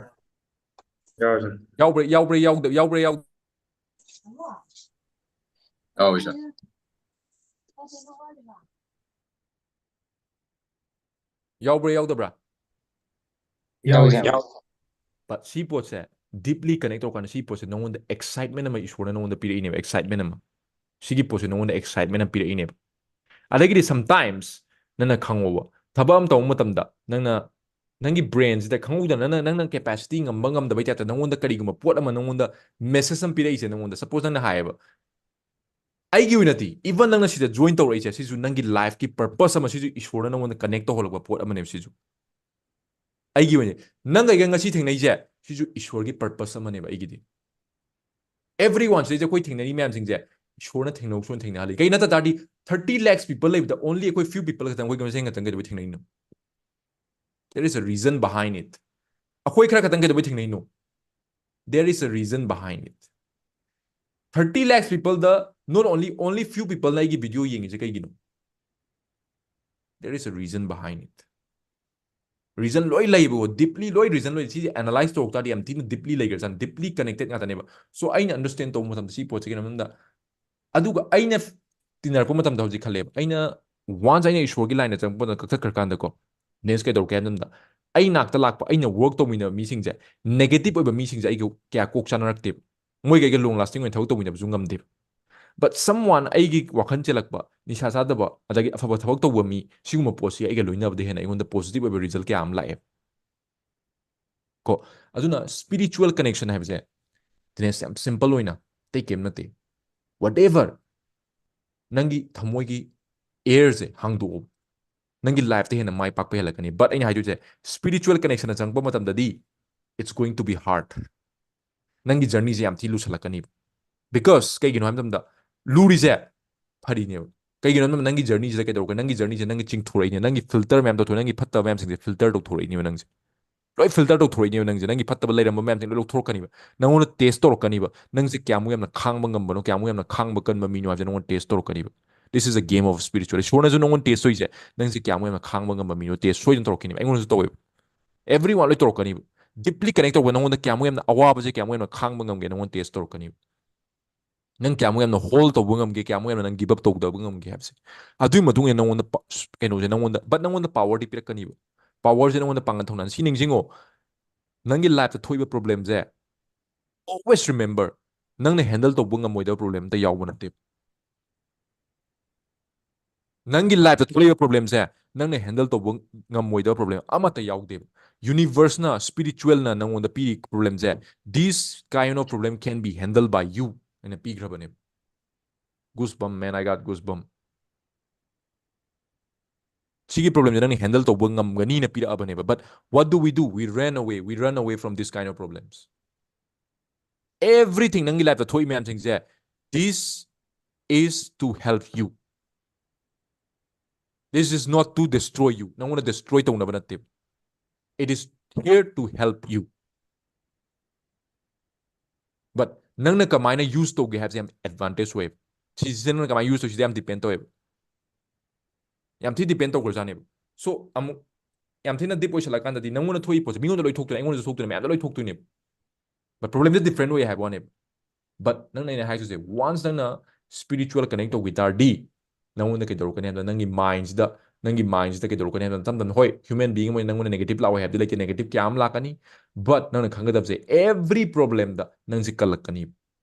ꯌꯥꯎꯋꯦ sir꯫ ꯌꯥꯎꯕ꯭ꯔꯥ? ꯌꯥꯎꯕ꯭ꯔꯥ ꯌꯥꯎꯗ-, ꯌꯥꯎꯕ꯭ꯔꯥ ꯌꯥꯎ-, ꯌꯥꯎꯋꯦ sir꯫ ꯌꯥꯎꯕ꯭ꯔꯥ ꯌꯥꯎꯗꯕ꯭ꯔꯥ? ꯌꯥꯎꯋꯦ ꯌꯥꯎꯋꯦ꯫ ꯌꯥꯎꯋꯦ꯫ But ꯁꯤ ꯄꯣꯠꯁꯦ deeply connect ꯇꯧꯔꯀꯥꯟꯗ ꯁꯤ ꯄꯣꯠꯁꯦ ꯅꯉꯣꯟꯗ excitement ꯑꯃ ꯏꯁꯣꯔꯅ ꯅꯉꯣꯟꯗ ꯄꯤꯔꯛꯏꯅꯦꯕ, excitement ꯑꯃ꯫ ꯁꯤꯒꯤ ꯄꯣꯠꯁꯦ ꯅꯉꯣꯟꯗ excitement ꯑꯃ ꯄꯤꯔꯛꯏꯅꯦꯕ꯫ ꯑꯗꯒꯤꯗꯤ sometimes ꯅꯪꯅ ꯈꯪꯉꯣꯕ, ꯊꯕꯛ ꯑꯃ ꯇꯧꯕ ꯃꯇꯝꯗ ꯅꯪꯅ ꯅꯪꯒꯤ brain ꯁꯤꯗ ꯈꯪꯍꯧꯗꯅ ꯅꯪꯅ, ꯅꯪꯅ capacity ꯉꯝꯕ ꯉꯝꯗꯕꯩ type ꯇ ꯅꯉꯣꯟꯗ ꯀꯔꯤꯒꯨꯝꯕ ꯄꯣꯠ ꯑꯃ ꯅꯉꯣꯟꯗ message ꯑꯃ ꯄꯤꯔꯛꯏꯁꯦ ꯅꯉꯣꯟꯗ꯫ Suppose ꯅꯪꯅ ꯍꯥꯏꯌꯦꯕ, ꯑꯩꯒꯤ ꯑꯣꯏꯅꯗꯤ even ꯅꯪꯅ ꯁꯤꯗ join ꯇꯧꯔꯛꯏꯁꯦ ꯁꯤꯁꯨ ꯅꯪꯒꯤ life ꯀꯤ purpose ꯑꯃ, ꯁꯤꯁꯨ ꯏꯁꯣꯔꯅ ꯅꯉꯣꯟꯗ connect ꯇꯧꯍꯜꯂꯛꯄ ꯄꯣꯠ ꯑꯃꯅꯦꯕ ꯁꯤꯁꯨ꯫ ꯑꯩꯒꯤ ꯑꯣꯏꯅ ꯅꯪꯒ ꯑꯩꯒ ꯉꯁꯤ ꯊꯦꯡꯅꯩꯁꯦ ꯁꯤꯁꯨ ꯏꯁꯣꯔꯒꯤ purpose ꯑꯃꯅꯦꯕ ꯑꯩꯒꯤꯗꯤ꯫ Everyone ꯁꯤꯗꯩꯁꯦ ꯑꯩꯈꯣꯏ ꯊꯦꯡꯅꯔꯤ ꯃꯌꯥꯝꯁꯤꯡꯁꯦ ꯏꯁꯣꯔꯅ ꯊꯦꯡꯅꯧ ꯁꯣꯟ ꯊꯦꯡꯅꯍꯜꯂꯤ꯫ ꯀꯩ ꯅꯠꯇ ꯇꯥꯔꯗꯤ thirty lakhs people ꯂꯩꯕꯗ only ꯑꯩꯈꯣꯏ few people ꯈꯛꯇꯪ, ꯑꯩꯈꯣꯏ ꯃꯁꯦꯟ ꯈꯛꯇꯪ ꯀꯩꯗꯧꯕꯩ ꯊꯦꯡꯅꯩꯅꯣ? There is a reason behind it. ꯑꯩꯈꯣꯏ ꯈꯔ ꯈꯛꯇꯪ ꯀꯩꯗꯧꯕꯩ ꯊꯦꯡꯅꯩꯅꯣ? There is a reason behind it. Thirty lakhs people the not only, only few people ꯅ ꯑꯩꯒꯤ video ꯌꯦꯡꯉꯤꯁꯦ ꯀꯩꯒꯤꯅꯣ? There is a reason behind it. Reason ꯂꯣꯏ ꯂꯩꯕꯀꯣ, deeply ꯂꯣꯏ reason ꯂꯣꯏ꯫ ꯁꯤꯁꯦ analyze ꯇꯧꯔꯛ ꯇꯥꯔꯗꯤ ꯌꯥꯝ ꯊꯤꯅ deeply ꯂꯩꯈ꯭ꯔꯖꯥꯠꯅꯤ, deeply connected ꯉꯥꯛꯇꯅꯦꯕ꯫ So ꯑꯩꯅ understand ꯇꯧꯕ ꯃꯇꯝꯗ ꯁꯤ ꯄꯣꯠꯁꯦ ꯀꯩꯅꯣ ꯃꯇꯝꯗ, ꯑꯗꯨꯒ ꯑꯩꯅ ꯇꯤꯟꯅꯔꯛꯄ ꯃꯇꯝꯗ ꯍꯧꯖꯤꯛ ꯈꯜꯂꯦꯕ, ꯑꯩꯅ once ꯑꯩꯅ ꯏꯁꯣꯔꯒꯤ line ꯗ ꯆꯪꯉꯛꯄꯗ ꯀꯛꯊꯠꯈ꯭ꯔꯀꯥꯟꯗꯀꯣ, next ꯀꯩꯗꯧꯔꯛꯀꯦ ꯍꯥꯏꯕ ꯃꯇꯝꯗ, ꯑꯩ ꯅꯥꯛꯇ ꯂꯥꯛꯄ, ꯑꯩꯅ work ꯇꯧꯃꯤꯟꯅꯕ ꯃꯤꯁꯤꯡꯁꯦ, negative ꯑꯣꯏꯕ ꯃꯤꯁꯤꯡꯁꯦ ꯑꯩꯒ ꯀꯌꯥ ꯀꯣꯛ ꯆꯥꯅꯔꯛꯇꯦꯕ꯫ ꯃꯣꯏꯒ ꯑꯩꯒ long lasting ꯑꯣꯏꯅ ꯊꯕꯛ ꯇꯧꯃꯤꯟꯅꯕꯁꯨ ꯉꯝꯗꯦꯕ꯫ But someone ꯑꯩꯒꯤ ꯋꯥꯈꯜ ꯆꯦꯜꯂꯛꯄ, ꯅꯤꯁꯥ ꯆꯥꯗꯕ, ꯑꯗꯒꯤ ꯑꯐꯕ ꯊꯕꯛ ꯇꯧꯕ ꯃꯤ, ꯁꯤꯒꯨꯝꯕ ꯄꯣꯠꯁꯤ ꯑꯩꯒ ꯂꯣꯏꯅꯕꯗ ꯍꯦꯟꯅ ꯑꯩꯉꯣꯟꯗ positive ꯑꯣꯏꯕ result ꯀꯌꯥ ꯑꯃ ꯂꯥꯛꯑꯦ꯫ ꯀꯣ, ꯑꯗꯨꯅ spiritual connection ꯍꯥꯏꯕꯁꯦ, ꯗꯤꯅꯦꯁ, ꯌꯥꯝ simple ꯑꯣꯏꯅ, ꯑꯇꯩ ꯀꯩꯝ ꯅꯠꯇꯦ꯫ Whatever ꯅꯪꯒꯤ ꯊꯃꯣꯏꯒꯤ air ꯁꯦ ꯍꯥꯡꯗꯣꯛꯑꯣ꯫ ꯅꯪꯒꯤ ꯂꯥꯏꯐꯇ ꯍꯦꯟꯅ ꯃꯥꯏ ꯄꯥꯛꯄ ꯍꯦꯜꯂꯛꯀꯅꯤ꯫ But ꯑꯩꯅ ꯍꯥꯏꯗꯣꯏꯁꯦ, spiritual connectionꯅ ꯆꯪꯉꯛꯄ ꯃꯇꯝꯗꯗꯤ it's going to be hard. ꯅꯪꯒꯤ journeyꯁꯦ ꯌꯥꯝ ꯊꯤ ꯂꯨꯁꯜꯂꯛꯀꯅꯤꯕ꯫ Because ꯀꯩꯒꯤꯅꯣ ꯍꯥꯏꯕ ꯃꯇꯝꯗ, ꯂꯨꯔꯤꯁꯦ ꯐꯔꯤꯅꯦꯕ꯫ ꯀꯩꯒꯤꯅꯣ ꯍꯥꯏꯕ ꯃꯇꯝꯗ, ꯅꯪꯒꯤ journeyꯁꯤꯗ ꯀꯩꯗꯧꯔꯛꯀꯅꯤ? ꯅꯪꯒꯤ journeyꯁꯦ ꯅꯪꯒꯤ ꯆꯤꯡꯊꯣꯔꯛꯏꯅꯦ, ꯅꯪꯒꯤ filter ꯃꯌꯥꯝ ꯇꯧꯊꯣꯛ, ꯅꯪꯒꯤ ꯐꯠꯇꯕ ꯃꯌꯥꯝꯁꯤꯡꯁꯦ filter ꯇꯧꯊꯣꯔꯛꯏꯅꯦꯕ ꯅꯪꯁꯦ꯫ ꯂꯣꯏ filter ꯇꯧꯊꯣꯔꯛꯏꯅꯦꯕ ꯅꯪꯁꯦ꯫ ꯅꯪꯒꯤ ꯐꯠꯇꯕ ꯂꯩꯔꯝꯕ ꯃꯌꯥꯝꯁꯤꯡ ꯂꯣꯏ ꯂꯧꯊꯣꯔꯛꯀꯅꯤꯕ꯫ ꯅꯪꯉꯣꯟꯗ test ꯇꯧꯔꯛꯀꯅꯤꯕ꯫ ꯅꯪꯁꯦ ꯀꯌꯥꯃꯨꯛ ꯌꯥꯝꯅ ꯈꯥꯡꯕ ꯉꯝꯕꯅꯣ, ꯀꯌꯥꯃꯨꯛ ꯌꯥꯝꯅ ꯈꯥꯡꯕ ꯀꯟꯕ ꯃꯤꯅꯣ ꯍꯥꯏꯕꯁꯦ ꯅꯪꯉꯣꯟꯗ test ꯇꯧꯔꯛꯀꯅꯤꯕ꯫ This is a game of spiritual. ꯏꯁꯣꯔꯅꯁꯨ ꯅꯪꯉꯣꯟꯗ test ꯇꯧꯔꯤꯁꯦ, ꯅꯪꯁꯦ ꯀꯌꯥꯃꯨꯛ ꯌꯥꯝꯅ ꯈꯥꯡꯕ ꯉꯝꯕ ꯃꯤꯅꯣ test ꯁꯣꯏꯗꯅ ꯇꯧꯔꯛꯀꯅꯤꯕ꯫ ꯑꯩꯉꯣꯟꯗꯁꯨ ꯇꯧꯋꯦꯕ꯫ Everyone ꯂꯣꯏ ꯇꯧꯔꯛꯀꯅꯤꯕ꯫ Deeply connect ꯇꯧꯕ, ꯅꯪꯉꯣꯟꯗ ꯀꯌꯥꯃꯨꯛ ꯌꯥꯝꯅ ꯑꯋꯥꯕꯁꯦ ꯀꯌꯥꯃꯨꯛ ꯌꯥꯝꯅ ꯈꯥꯡꯕ ꯉꯝꯒꯦ, ꯅꯪꯉꯣꯟꯗ test ꯇꯧꯔꯛꯀꯅꯤꯕ꯫ ꯅꯪ ꯀꯌꯥꯃꯨꯛ ꯌꯥꯝꯅ hold ꯇꯧꯕ ꯉꯝꯒꯦ, ꯀꯌꯥꯃꯨꯛ ꯌꯥꯝꯅ ꯅꯪ give up ꯇꯧꯗꯕ ꯉꯝꯒꯦ ꯍꯥꯏꯕꯁꯦ꯫ ꯑꯗꯨꯒꯤ ꯃꯇꯨꯡ ꯏꯟꯅ ꯅꯪꯉꯣꯟꯗ ꯄ-, ꯀꯩꯅꯣꯁꯦ ꯅꯪꯉꯣꯟꯗ, but ꯅꯪꯉꯣꯟꯗ powerꯗꯤ ꯄꯤꯔꯛꯀꯅꯤꯕ꯫ Powerꯁꯦ ꯅꯪꯉꯣꯟꯗ ꯄꯥꯡꯒꯜ ꯊꯧꯅꯥ꯫ ꯁꯤ ꯅꯤꯡꯁꯤꯡꯉꯣ, ꯅꯪꯒꯤ lifeꯇ ꯊꯣꯛꯏꯕ problemꯁꯦ, always remember, ꯅꯪꯅ handle ꯇꯧꯕ ꯉꯝꯃꯣꯏꯗꯕ problem ꯑꯝꯇ ꯌꯥꯎꯕ ꯅꯠꯇꯦ꯫ ꯅꯪꯒꯤ lifeꯇ ꯊꯣꯛꯂꯛꯏꯕ problemꯁꯦ ꯅꯪꯅ handle ꯇꯧꯕ ꯉꯝꯃꯣꯏꯗꯕ problem ꯑꯃꯠꯇ ꯌꯥꯎꯗꯦꯕ꯫ Universeꯅ, spiritualꯅ ꯅꯪꯉꯣꯟꯗ ꯄꯤꯔꯤ problemꯁꯦ, "This kind of problem can be handled by you" ꯍꯥꯏꯅ ꯄꯤꯈ꯭ꯔꯕꯅꯦꯕ꯫ Goosebump, man, I got goosebump. ꯁꯤꯒꯤ problemꯁꯦ ꯅꯪꯅ handle ꯇꯧꯕ ꯉꯝꯒꯅꯤꯅ ꯄꯤꯔꯛꯑꯕꯅꯦꯕ꯫ But what do we do? We ran away. We run away from this kind of problems. Everything ꯅꯪꯒꯤ lifeꯇ ꯊꯣꯛꯏ ꯃꯌꯥꯝꯁꯤꯡꯁꯦ, this is to help you. This is not to destroy you. ꯅꯪꯉꯣꯟꯗ destroy ꯇꯧꯅꯕ ꯅꯠꯇꯦ꯫ It is here to help you. But ꯅꯪꯅ ꯀꯃꯥꯏꯅ use ꯇꯧꯒꯦ ꯍꯥꯏꯕꯁꯦ ꯌꯥꯝ advantage ꯑꯣꯏꯌꯦꯕ꯫ ꯁꯤꯁꯦ ꯅꯪꯅ ꯀꯃꯥꯏꯅ use ꯇꯧꯁꯤꯗ ꯌꯥꯝ depend ꯇꯧꯋꯦꯕ꯫ ꯌꯥꯝ ꯊꯤ depend ꯇꯧꯈ꯭ꯔꯖꯥꯠꯅꯦꯕ꯫ So ꯑꯃꯨꯛ ꯌꯥꯝ ꯊꯤꯅ deep ꯑꯣꯏꯁꯜꯂꯛꯀꯥꯟꯗꯗꯤ ꯅꯪꯉꯣꯟꯗ ꯊꯣꯛꯏ ꯄꯣꯠꯁꯦ ꯃꯤꯉꯣꯟꯗ ꯂꯣꯏ ꯊꯣꯛꯇꯣꯏꯅꯦ, ꯑꯩꯉꯣꯟꯗꯁꯨ ꯊꯣꯛꯇꯣꯏꯅꯦ, ꯃꯌꯥꯝꯗ ꯂꯣꯏ ꯊꯣꯛꯇꯣꯏꯅꯦꯕ꯫ But problemꯁꯦ different ꯑꯣꯏ ꯍꯥꯏꯕ ꯋꯥꯅꯦꯕ꯫ But ꯅꯪꯅ ꯑꯩꯅ ꯍꯥꯏꯗꯣꯏꯁꯦ, once ꯅꯪꯅ spiritual connect ꯇꯧꯈꯤ ꯇꯥꯔꯗꯤ, ꯅꯪꯉꯣꯟꯗ ꯀꯩꯗꯧꯔꯛꯀꯅꯤ ꯍꯥꯏꯕꯗ, ꯅꯪꯒꯤ mindꯁꯤꯗ, ꯅꯪꯒꯤ mindꯁꯤꯗ ꯀꯩꯗꯧꯔꯛꯀꯅꯤ ꯍꯥꯏꯕꯗ, ꯇꯞ ꯇꯞꯅ, ꯍꯣꯏ, human being ꯑꯃ ꯑꯣꯏꯅ ꯅꯪꯉꯣꯟꯗ negative ꯂꯥꯛꯑꯣꯏ ꯍꯥꯏꯕꯗꯤ ꯂꯩꯇꯦ, negative ꯀꯌꯥ ꯑꯃ ꯂꯥꯛꯀꯅꯤ꯫ But ꯅꯪꯅ ꯈꯪꯒꯗꯕꯁꯦ, every problemꯗ ꯅꯪꯁꯦ ꯀꯜꯂꯛꯀꯅꯤ꯫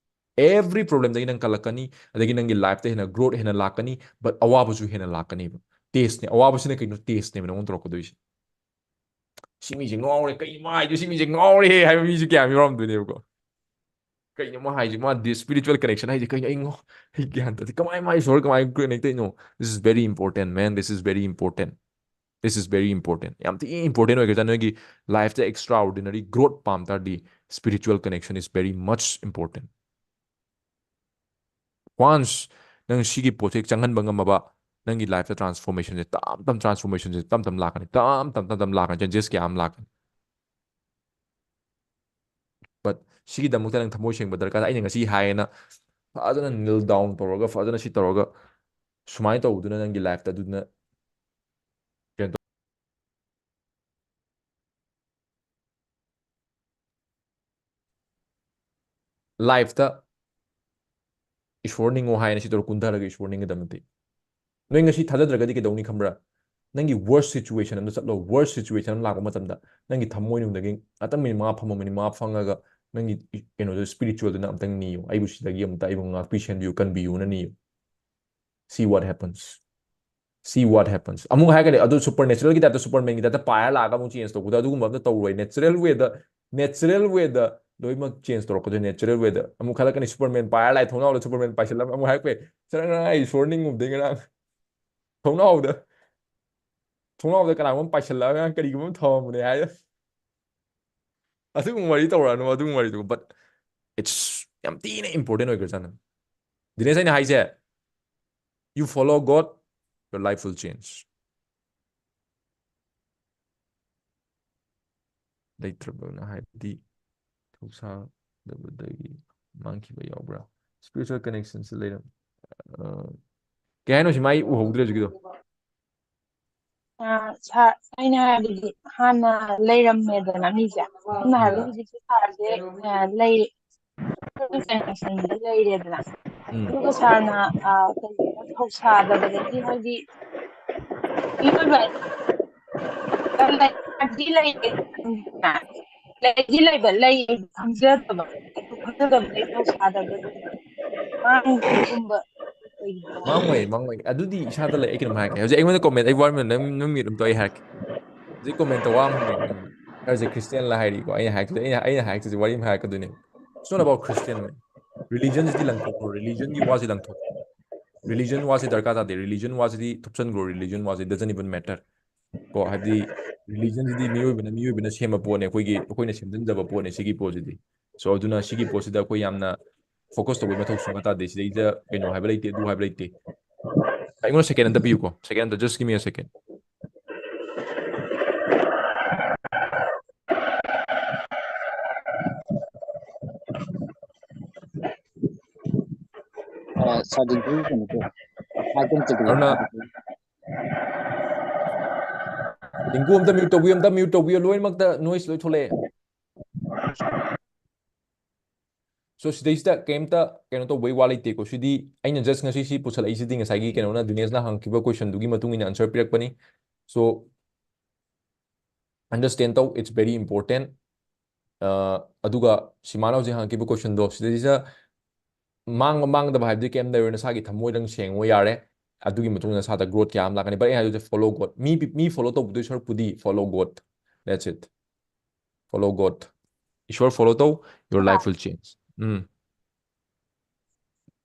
Every problemꯗꯒꯤ ꯅꯪ ꯀꯜꯂꯛꯀꯅꯤ, ꯑꯗꯒꯤ ꯅꯪꯒꯤ lifeꯇ ꯍꯦꯟꯅ growth ꯍꯦꯟꯅ ꯂꯥꯛꯀꯅꯤ, but ꯑꯋꯥꯕꯁꯨ ꯍꯦꯟꯅ ꯂꯥꯛꯀꯅꯤꯕ꯫ Testꯅꯦ, ꯑꯋꯥꯕꯁꯤꯅ ꯀꯩꯅꯣ? Testꯅꯦꯕ ꯅꯪꯉꯣꯟꯗ ꯇꯧꯔꯛꯀꯗꯣꯏꯁꯦ꯫ "ꯁꯤ ꯃꯤꯁꯦ ꯉꯥꯎꯔꯦ, ꯀꯩꯅꯣ ꯃꯥ ꯍꯥꯏꯗꯣ? ꯁꯤ ꯃꯤꯁꯦ ꯉꯥꯎꯔꯦ" ꯍꯥꯏꯕ ꯃꯤꯁꯨ ꯀꯌꯥꯝ ꯌꯥꯎꯔꯝꯗꯣꯏꯅꯦꯕꯀꯣ꯫ "ꯀꯩꯅꯣ ꯃꯥ ꯍꯥꯏꯁꯦ? ꯃꯥ ꯗꯤ-, spiritual connection ꯍꯥꯏꯁꯦ ꯀꯩꯅꯣ? ꯑꯩ ꯉꯥꯎ-, ꯑꯩ ꯒ꯭ꯌꯥꯟ ꯇꯥꯗꯦ꯫ ꯀꯃꯥꯏ ꯃꯥ ꯏꯁꯣꯔꯒ ꯀꯃꯥꯏꯅ connect ꯇꯧꯔꯤꯅꯣ?" This is very important, man. This is very important. This is very important. ꯌꯥꯝ ꯊꯤ important ꯑꯣꯏꯈ꯭ꯔꯖꯥꯠꯅꯤ꯫ ꯅꯣꯏꯒꯤ life ꯇ extraordinary growth ꯄꯥꯝ ꯇꯥꯔꯗꯤ, spiritual connection is very much important. Once ꯅꯪ ꯁꯤꯒꯤ ꯄꯣꯠꯁꯦ ꯆꯪꯍꯟꯕ ꯉꯝꯃꯕ, ꯅꯪꯒꯤ life ꯇ transformation ꯁꯦ ꯇꯞ ꯇꯞ, transformation ꯁꯦ ꯇꯞ ꯇꯞ ꯂꯥꯛꯀꯅꯤ, ꯇꯞ ꯇꯞ ꯇꯞ ꯇꯞ ꯂꯥꯛꯀꯅꯤ, changes ꯀꯌꯥ ꯑꯃ ꯂꯥꯛꯀꯅꯤ꯫ But ꯁꯤꯒꯤꯗꯃꯛꯇ ꯅꯪ ꯊꯃꯣꯏ ꯁꯦꯡꯕ ꯗꯔꯀꯥꯔ ꯇꯥꯏ꯫ ꯑꯩꯅ ꯉꯁꯤ ꯍꯥꯏꯌꯦꯅ ꯐꯖꯅ kneel down ꯇꯧꯔꯒ, ꯐꯖꯅ ꯁꯤ ꯇꯧꯔꯒ, ꯁꯨꯃꯥꯏꯅ ꯇꯧꯕꯗꯨꯅ ꯅꯪꯒꯤ life ꯇ ꯑꯗꯨꯅ ꯀꯩꯅꯣ ꯇꯧ-, life ꯇ ꯏꯁꯣꯔ ꯅꯤꯡꯉꯣ ꯍꯥꯏꯅ ꯁꯤ ꯇꯧꯔ ꯀꯨꯝꯊꯔꯒ ꯏꯁꯣꯔ ꯅꯤꯡꯒꯗꯕ ꯅꯠꯇꯦ꯫ ꯅꯣꯏ ꯉꯁꯤ ꯊꯥꯖꯗ꯭ꯔꯒꯗꯤ ꯀꯩꯗꯧꯅꯤ ꯈꯪꯕ꯭ꯔꯥ? ꯅꯪꯒꯤ worst situation ꯑꯃꯗ ꯆꯠꯂꯣ꯫ Worst situation ꯑꯃ ꯂꯥꯛꯄ ꯃꯇꯝꯗ ꯅꯪꯒꯤ ꯊꯃꯣꯏꯅꯨꯡꯗꯒꯤ ꯉꯥꯛꯇꯪ minute ꯃꯉꯥ ꯐꯝꯃꯣ, minute ꯃꯉꯥ ꯐꯝꯃꯒ ꯅꯪꯒꯤ ꯀꯩꯅꯣꯗꯣ, spiritual ꯗꯨꯅ ꯑꯝꯇꯪ ꯅꯤꯌꯨ, "ꯑꯩꯕꯨ ꯁꯤꯗꯒꯤ ꯑꯝꯇ ꯑꯩꯕꯨ ꯉꯥꯛꯄꯤ ꯁꯦꯟꯕꯤꯌꯨ, ꯀꯟꯕꯤꯌꯨꯅ" new. See what happens. See what happens. ꯑꯃꯨꯛ ꯍꯥꯏꯔꯒꯗꯤ ꯑꯗꯨ supernatural ꯒꯤ type ꯇ, Superman ꯒꯤ type ꯇ ꯄꯥꯏꯔ ꯂꯥꯛꯑꯒ ꯑꯃꯨꯛ change ꯇꯧꯕꯗꯣ ꯑꯗꯨꯒꯨꯝꯕ ꯑꯝꯇ ꯇꯧꯔꯣꯏ꯫ Natural way ꯗ, natural way ꯗ ꯂꯣꯏꯅꯃꯛ change ꯇꯧꯔꯛꯀꯗꯣꯏꯅꯤ, natural way ꯗ꯫ ꯑꯃꯨꯛ ꯈꯜꯂꯛꯀꯅꯤ, Superman ꯄꯥꯏꯔ ꯂꯥꯛꯑꯦ, ꯊꯣꯡꯅꯥꯎꯗ Superman ꯄꯥꯏꯁꯤꯜꯂꯝꯃꯦ꯫ ꯑꯃꯨꯛ ꯍꯥꯏꯔꯛꯄ ꯌꯥꯏ, "ꯁꯔ, ꯉꯔꯥꯡ ꯑꯩ ꯏꯁꯣꯔ ꯅꯤꯡꯉꯨꯕꯗꯩ ꯉꯔꯥꯡ ꯊꯣꯡꯅꯥꯎꯗ, ꯊꯣꯡꯅꯥꯎꯗ ꯀꯅꯥꯒꯨꯝꯕ ꯑꯃ ꯄꯥꯏꯁꯤꯜꯂꯛꯑꯒ ꯉꯔꯥꯡ ꯀꯔꯤꯒꯨꯝꯕ ꯑꯃ ꯊꯝꯃꯝꯕꯅꯦ" ꯍꯥꯏ꯫ ꯑꯗꯨꯒꯨꯝꯕ ꯋꯥꯔꯤ ꯇꯧꯔꯛꯑꯅꯨ, ꯑꯗꯨꯒꯨꯝꯕ ꯋꯥꯔꯤꯗꯨ꯫ But it's ꯌꯥꯝ ꯊꯤꯅ important ꯑꯣꯏꯈ꯭ꯔꯖꯥꯠꯅꯤ꯫ ꯗꯤꯅꯦꯁ, ꯑꯩꯅ ꯍꯥꯏꯁꯦ, you follow God, your life will change. ꯂꯩꯇ꯭ꯔꯕꯅ ꯍꯥꯏꯕꯗꯤ ꯊꯧꯁꯥꯗꯕꯗꯒꯤ ꯃꯥꯡꯈꯤꯕ ꯌꯥꯎꯕ꯭ꯔꯥ? Spiritual connection ꯁꯤ ꯂꯩꯔꯝ-, ꯑ, ꯀꯩ ꯍꯥꯏꯅꯣ ꯁꯤ? ꯃꯥꯏ ꯎꯍꯧꯗ꯭ꯔꯦ ꯍꯧꯖꯤꯛꯀꯤꯗꯣ꯫ ꯑ, ꯁꯥ-, ꯑꯩꯅ ꯍꯥꯏꯕꯗꯤ ꯍꯥꯟꯅ ꯂꯩꯔꯝꯃꯦꯗꯅ ꯃꯤꯁꯦ꯫ ꯁꯝꯅ ꯍꯥꯏꯔꯕꯗ ꯎꯝ꯫ ꯍꯧꯖꯤꯛꯁꯦ ꯁꯥꯔꯁꯦ, ꯑ, ꯂꯩ-, ꯂꯩꯔꯦꯗꯅ꯫ ꯎꯝ꯫ ꯑꯗꯨꯒ ꯁꯥꯔꯅ, ꯑ, ꯀꯩꯅꯣ, ꯊꯧꯁꯥꯗꯕꯗꯒꯤ ꯍꯥꯏꯗꯤ ꯃꯤꯑꯣꯏꯕ ꯂꯩꯗꯤ ꯂꯩꯔꯦ, ꯂꯩꯗꯤ ꯂꯩꯕ, ꯂꯩ ꯈꯪꯖꯗꯕ, ꯑꯗꯨ ꯈꯪꯖꯗꯕꯗꯒꯤ ꯊꯧꯁꯥꯗꯕꯗꯒꯤ ꯃꯥꯡꯕꯒꯨꯝꯕ ꯑꯣꯏꯕ꯭ꯔꯥ? ꯃꯥꯡꯉꯣꯏ, ꯃꯥꯡꯉꯣꯏ꯫ ꯑꯗꯨꯗꯤ ꯏꯁꯥꯗ ꯂꯩ꯫ ꯑꯩ ꯀꯩꯅꯣꯝ ꯍꯥꯏꯔꯛꯀꯦ꯫ ꯍꯧꯖꯤꯛ ꯑꯩꯉꯣꯟꯗ comment, ꯑꯩ ꯋꯥꯔꯃꯦꯟ ꯅꯪ, ꯅꯪ mute ꯑꯝꯇ ꯑꯩ ꯍꯥꯏꯔꯛꯀꯦ꯫ ꯍꯧꯖꯤꯛ comment ꯇ ꯋꯥ ꯑꯃ ꯍꯪꯉꯦ꯫ ꯁꯥꯔꯁꯦ Christian ꯂ ꯍꯥꯏꯔꯤꯀꯣ꯫ ꯑꯩꯅ ꯍꯥꯏꯔꯛꯇꯣꯏꯁꯦ, ꯑꯩꯅ, ꯑꯩꯅ ꯍꯥꯏꯔꯛꯇꯣꯏꯁꯦ ꯋꯥꯔꯤ ꯑꯃ ꯍꯥꯏꯔꯛꯀꯗꯣꯏꯅꯦ꯫ It's not about Christian, man. Religion CD ꯂꯪꯊꯣꯛꯈ꯭ꯔꯣ꯫ Religion ꯒꯤ ꯋꯥꯁꯤ ꯂꯪꯊꯣꯛꯈ꯭ꯔꯣ꯫ Religion ꯋꯥꯁꯤ ꯗꯔꯀꯥꯔ ꯇꯥꯗꯦ꯫ Religion ꯋꯥꯁꯤꯗꯤ ꯊꯨꯞꯆꯟꯈ꯭ꯔꯣ꯫ Religion ꯋꯥꯁꯤ doesn't even matter. ꯀꯣ, ꯍꯥꯏꯕꯗꯤ religion ꯁꯤꯗꯤ ꯃꯤꯑꯣꯏꯕꯅ ꯃꯤꯑꯣꯏꯕꯅ ꯁꯦꯝꯕ ꯄꯣꯠꯅꯦ, ꯑꯩꯈꯣꯏꯒꯤ, ꯑꯩꯈꯣꯏꯅ ꯁꯦꯝꯖꯤꯟꯖꯕ ꯄꯣꯠꯅꯦ ꯁꯤꯒꯤ ꯄꯣꯠꯁꯤꯗꯤ꯫ So ꯑꯗꯨꯅ ꯁꯤꯒꯤ ꯄꯣꯠꯁꯤꯗ ꯑꯩꯈꯣꯏ ꯌꯥꯝꯅ focus ꯇꯧꯕꯒꯤ ꯃꯊꯧ ꯁꯨꯡꯇꯥ ꯇꯥꯗꯦ꯫ ꯁꯤꯗꯩꯗ ꯀꯩꯅꯣ ꯍꯥꯏꯕ ꯂꯩꯇꯦ, ꯑꯗꯨ ꯍꯥꯏꯕ ꯂꯩꯇꯦ꯫ ꯑꯩꯉꯣꯟꯗ second ꯑꯝꯇ ꯄꯤꯌꯨꯀꯣ, second ꯑꯝꯇ, just give me a second. ꯑ, ꯁꯥꯔ ꯗꯤꯡꯀꯨ ꯀꯩꯅꯣ ꯇꯧ-, ꯃꯥꯏꯛ ꯑꯝꯇ ꯄꯤꯌꯨ꯫ ꯑꯔꯨꯅꯥ, ꯗꯤꯡꯀꯨ ꯑꯝꯇ mute ꯇꯧꯕꯤꯌꯨ, ꯑꯝꯇ mute ꯇꯧꯕꯤꯌꯨ, ꯂꯣꯏꯅꯃꯛꯇ noise ꯂꯣꯏ ꯊꯣꯛꯂꯛꯑꯦ꯫ So ꯁꯤꯗꯩꯁꯤꯗ ꯀꯩꯝꯇ ꯀꯩꯅꯣ ꯇꯧꯕꯩ ꯋꯥ ꯂꯩꯇꯦꯀꯣ꯫ ꯁꯤꯗꯤ ꯑꯩꯅ just ꯉꯁꯤ ꯁꯤ ꯄꯨꯁꯜꯂꯛꯏꯁꯤꯗꯤ ꯉꯁꯥꯏꯒꯤ ꯀꯩꯅꯣꯅ, ꯗꯤꯅꯦꯁꯅ ꯍꯪꯈꯤꯕ question ꯗꯨꯒꯤ ꯃꯇꯨꯡ ꯏꯟꯅ answer ꯄꯤꯔꯛꯄꯅꯤ꯫ So understand ꯇꯧ, it's very important꯫ ꯑ, ꯑꯗꯨꯒ ꯁꯤꯃꯥꯅ ꯍꯧꯖꯤꯛ ꯍꯪꯉꯛꯈꯤꯕ question ꯗꯣ, ꯁꯤꯗꯩꯁꯤꯗ ꯃꯥꯡꯕ ꯃꯥꯡꯗꯕ ꯍꯥꯏꯕꯗꯤ ꯀꯩꯝ ꯂꯩꯔꯣꯏ, ꯅꯁꯥꯒꯤ ꯊꯃꯣꯏꯗꯪ ꯁꯦꯡꯉꯣ ꯌꯥꯔꯦ꯫ ꯑꯗꯨꯒꯤ ꯃꯇꯨꯡꯗ ꯅꯁꯥꯗ growth ꯀꯌꯥ ꯑꯃ ꯂꯥꯛꯀꯅꯤ꯫ But ꯑꯩꯅ ꯍꯥꯏꯗꯣꯏꯁꯦ follow God꯫ ꯃꯤ, ꯃꯤ follow ꯇꯧꯕꯗꯣꯏ ꯁꯔꯨꯛꯄꯨꯗꯤ follow God꯫ That's it꯫ Follow God꯫ ꯏꯁꯣꯔ follow ꯇꯧ, your life will change꯫ ꯎꯝ꯫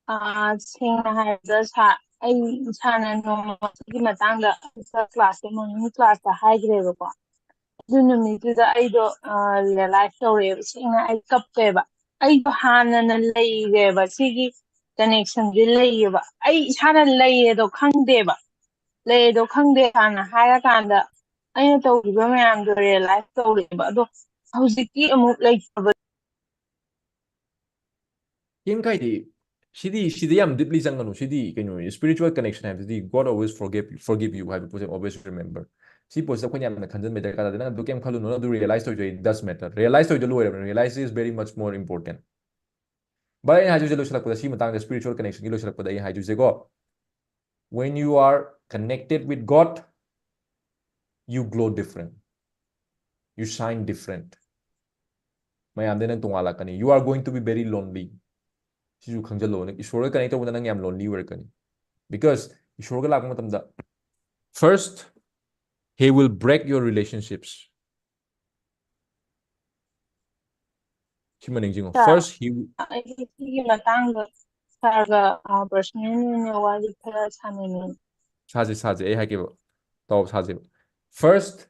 ꯑꯥ, ꯁꯦꯡꯅ ꯍꯥꯏꯔꯕꯗ ꯁꯥ-, ꯑꯩ ꯏꯁꯥꯅ ꯅꯣꯡꯃꯒꯤ ꯃꯇꯥꯡꯗ class ꯇ, morning class ꯇ ꯍꯥꯏꯈ꯭ꯔꯦꯕꯀꯣ꯫ ꯑꯗꯨ ꯅꯨꯃꯤꯠꯇꯨꯗ ꯑꯩꯗꯣ, ꯑꯥ, realize ꯇꯧꯔꯦꯕ꯫ ꯁꯦꯡꯅ ꯑꯩ ꯀꯞꯄꯦꯕ꯫ ꯑꯩꯗꯣ ꯍꯥꯟꯅꯅ ꯂꯩꯔꯦꯕ, ꯁꯤꯒꯤ connection ꯁꯦ ꯂꯩꯌꯦꯕ꯫ ꯑꯩ ꯏꯁꯥꯅ ꯂꯩꯌꯦꯗꯣ ꯈꯪꯗꯦꯕ꯫ ꯂꯩꯌꯦꯗꯣ ꯈꯪꯗꯦ ꯍꯥꯟꯅ ꯍꯥꯏꯔꯀꯥꯟꯗ ꯑꯩꯅ ꯇꯧꯈꯤꯕ ꯃꯌꯥꯝꯗꯣ realize ꯇꯧꯔꯦꯕ꯫ ꯑꯗꯣ ꯍꯧꯖꯤꯛꯇꯤ ꯑꯃꯨꯛ ꯂꯩꯇꯕ꯫ ꯀꯩꯝ ꯀꯥꯏꯗꯦ꯫ ꯁꯤꯗꯤ, ꯁꯤꯗꯤ ꯌꯥꯝ deeply ꯆꯪꯒꯅꯨ꯫ ꯁꯤꯗꯤ ꯀꯩꯅꯣ, spiritual connection ꯍꯥꯏꯕꯁꯤꯗꯤ God always forgive, forgive you ꯍꯥꯏꯕ ꯄꯣꯠꯁꯦ always remember꯫ ꯁꯤ ꯄꯣꯠꯁꯤꯗ ꯑꯩꯈꯣꯏꯅ ꯌꯥꯝꯅ ꯈꯟꯖꯤꯟꯕ ꯗꯔꯀꯥꯔ ꯇꯥꯗꯦ꯫ ꯅꯪ ꯑꯗꯨ ꯀꯩꯝ ꯈꯜꯂꯨꯅꯨ, ꯅꯪ ꯑꯗꯨ realize ꯇꯧꯖꯩ, does matter꯫ Realize ꯇꯧꯖ ꯂꯣꯏꯔꯕꯅꯤ꯫ Realize is very much more important꯫ But ꯑꯩꯅ ꯍꯥꯏꯗꯣꯏꯁꯦ ꯂꯣꯏꯁꯤꯜꯂꯛꯄꯗ, ꯁꯤ ꯃꯇꯥꯡꯗ spiritual connection ꯒꯤ ꯂꯣꯏꯁꯤꯜꯂꯛꯄꯗ ꯑꯩ ꯍꯥꯏꯗꯣꯏꯁꯦꯀꯣ, when you are connected with God, you glow different, you shine different꯫ ꯃꯌꯥꯝꯗꯩ ꯅꯪ ꯇꯣꯉꯥꯜꯂꯛꯀꯅꯤ꯫ You are going to be very lonely꯫ ꯁꯤꯁꯨ ꯈꯪꯖꯜꯂꯣ꯫ ꯅꯪ ꯏꯁꯣꯔꯒ connect ꯇꯧꯕꯗ ꯅꯪ ꯌꯥꯝ lonely ꯑꯣꯏꯔꯛꯀꯅꯤ꯫ Because ꯏꯁꯣꯔꯒ ꯂꯥꯛꯄ ꯃꯇꯝꯗ, first, he will break your relationships꯫ ꯁꯤꯃ ꯅꯤꯡꯁꯤꯡꯉꯣ꯫ Sir, First, he will ꯑꯩ ꯁꯤꯒꯤ ꯃꯇꯥꯡꯗ ꯁꯥꯔꯒ, ꯑ, personal ꯑꯣꯏꯅ ꯋꯥꯔꯤ ꯈꯔ ꯁꯥꯟꯅꯅꯤꯡꯉꯤ꯫ ꯁꯥꯁꯦ, ꯁꯥꯁꯦ꯫ ꯑꯩ ꯍꯥꯏꯒꯦꯕ꯫ ꯇꯥꯎ, ꯁꯥꯁꯦꯕ꯫ First,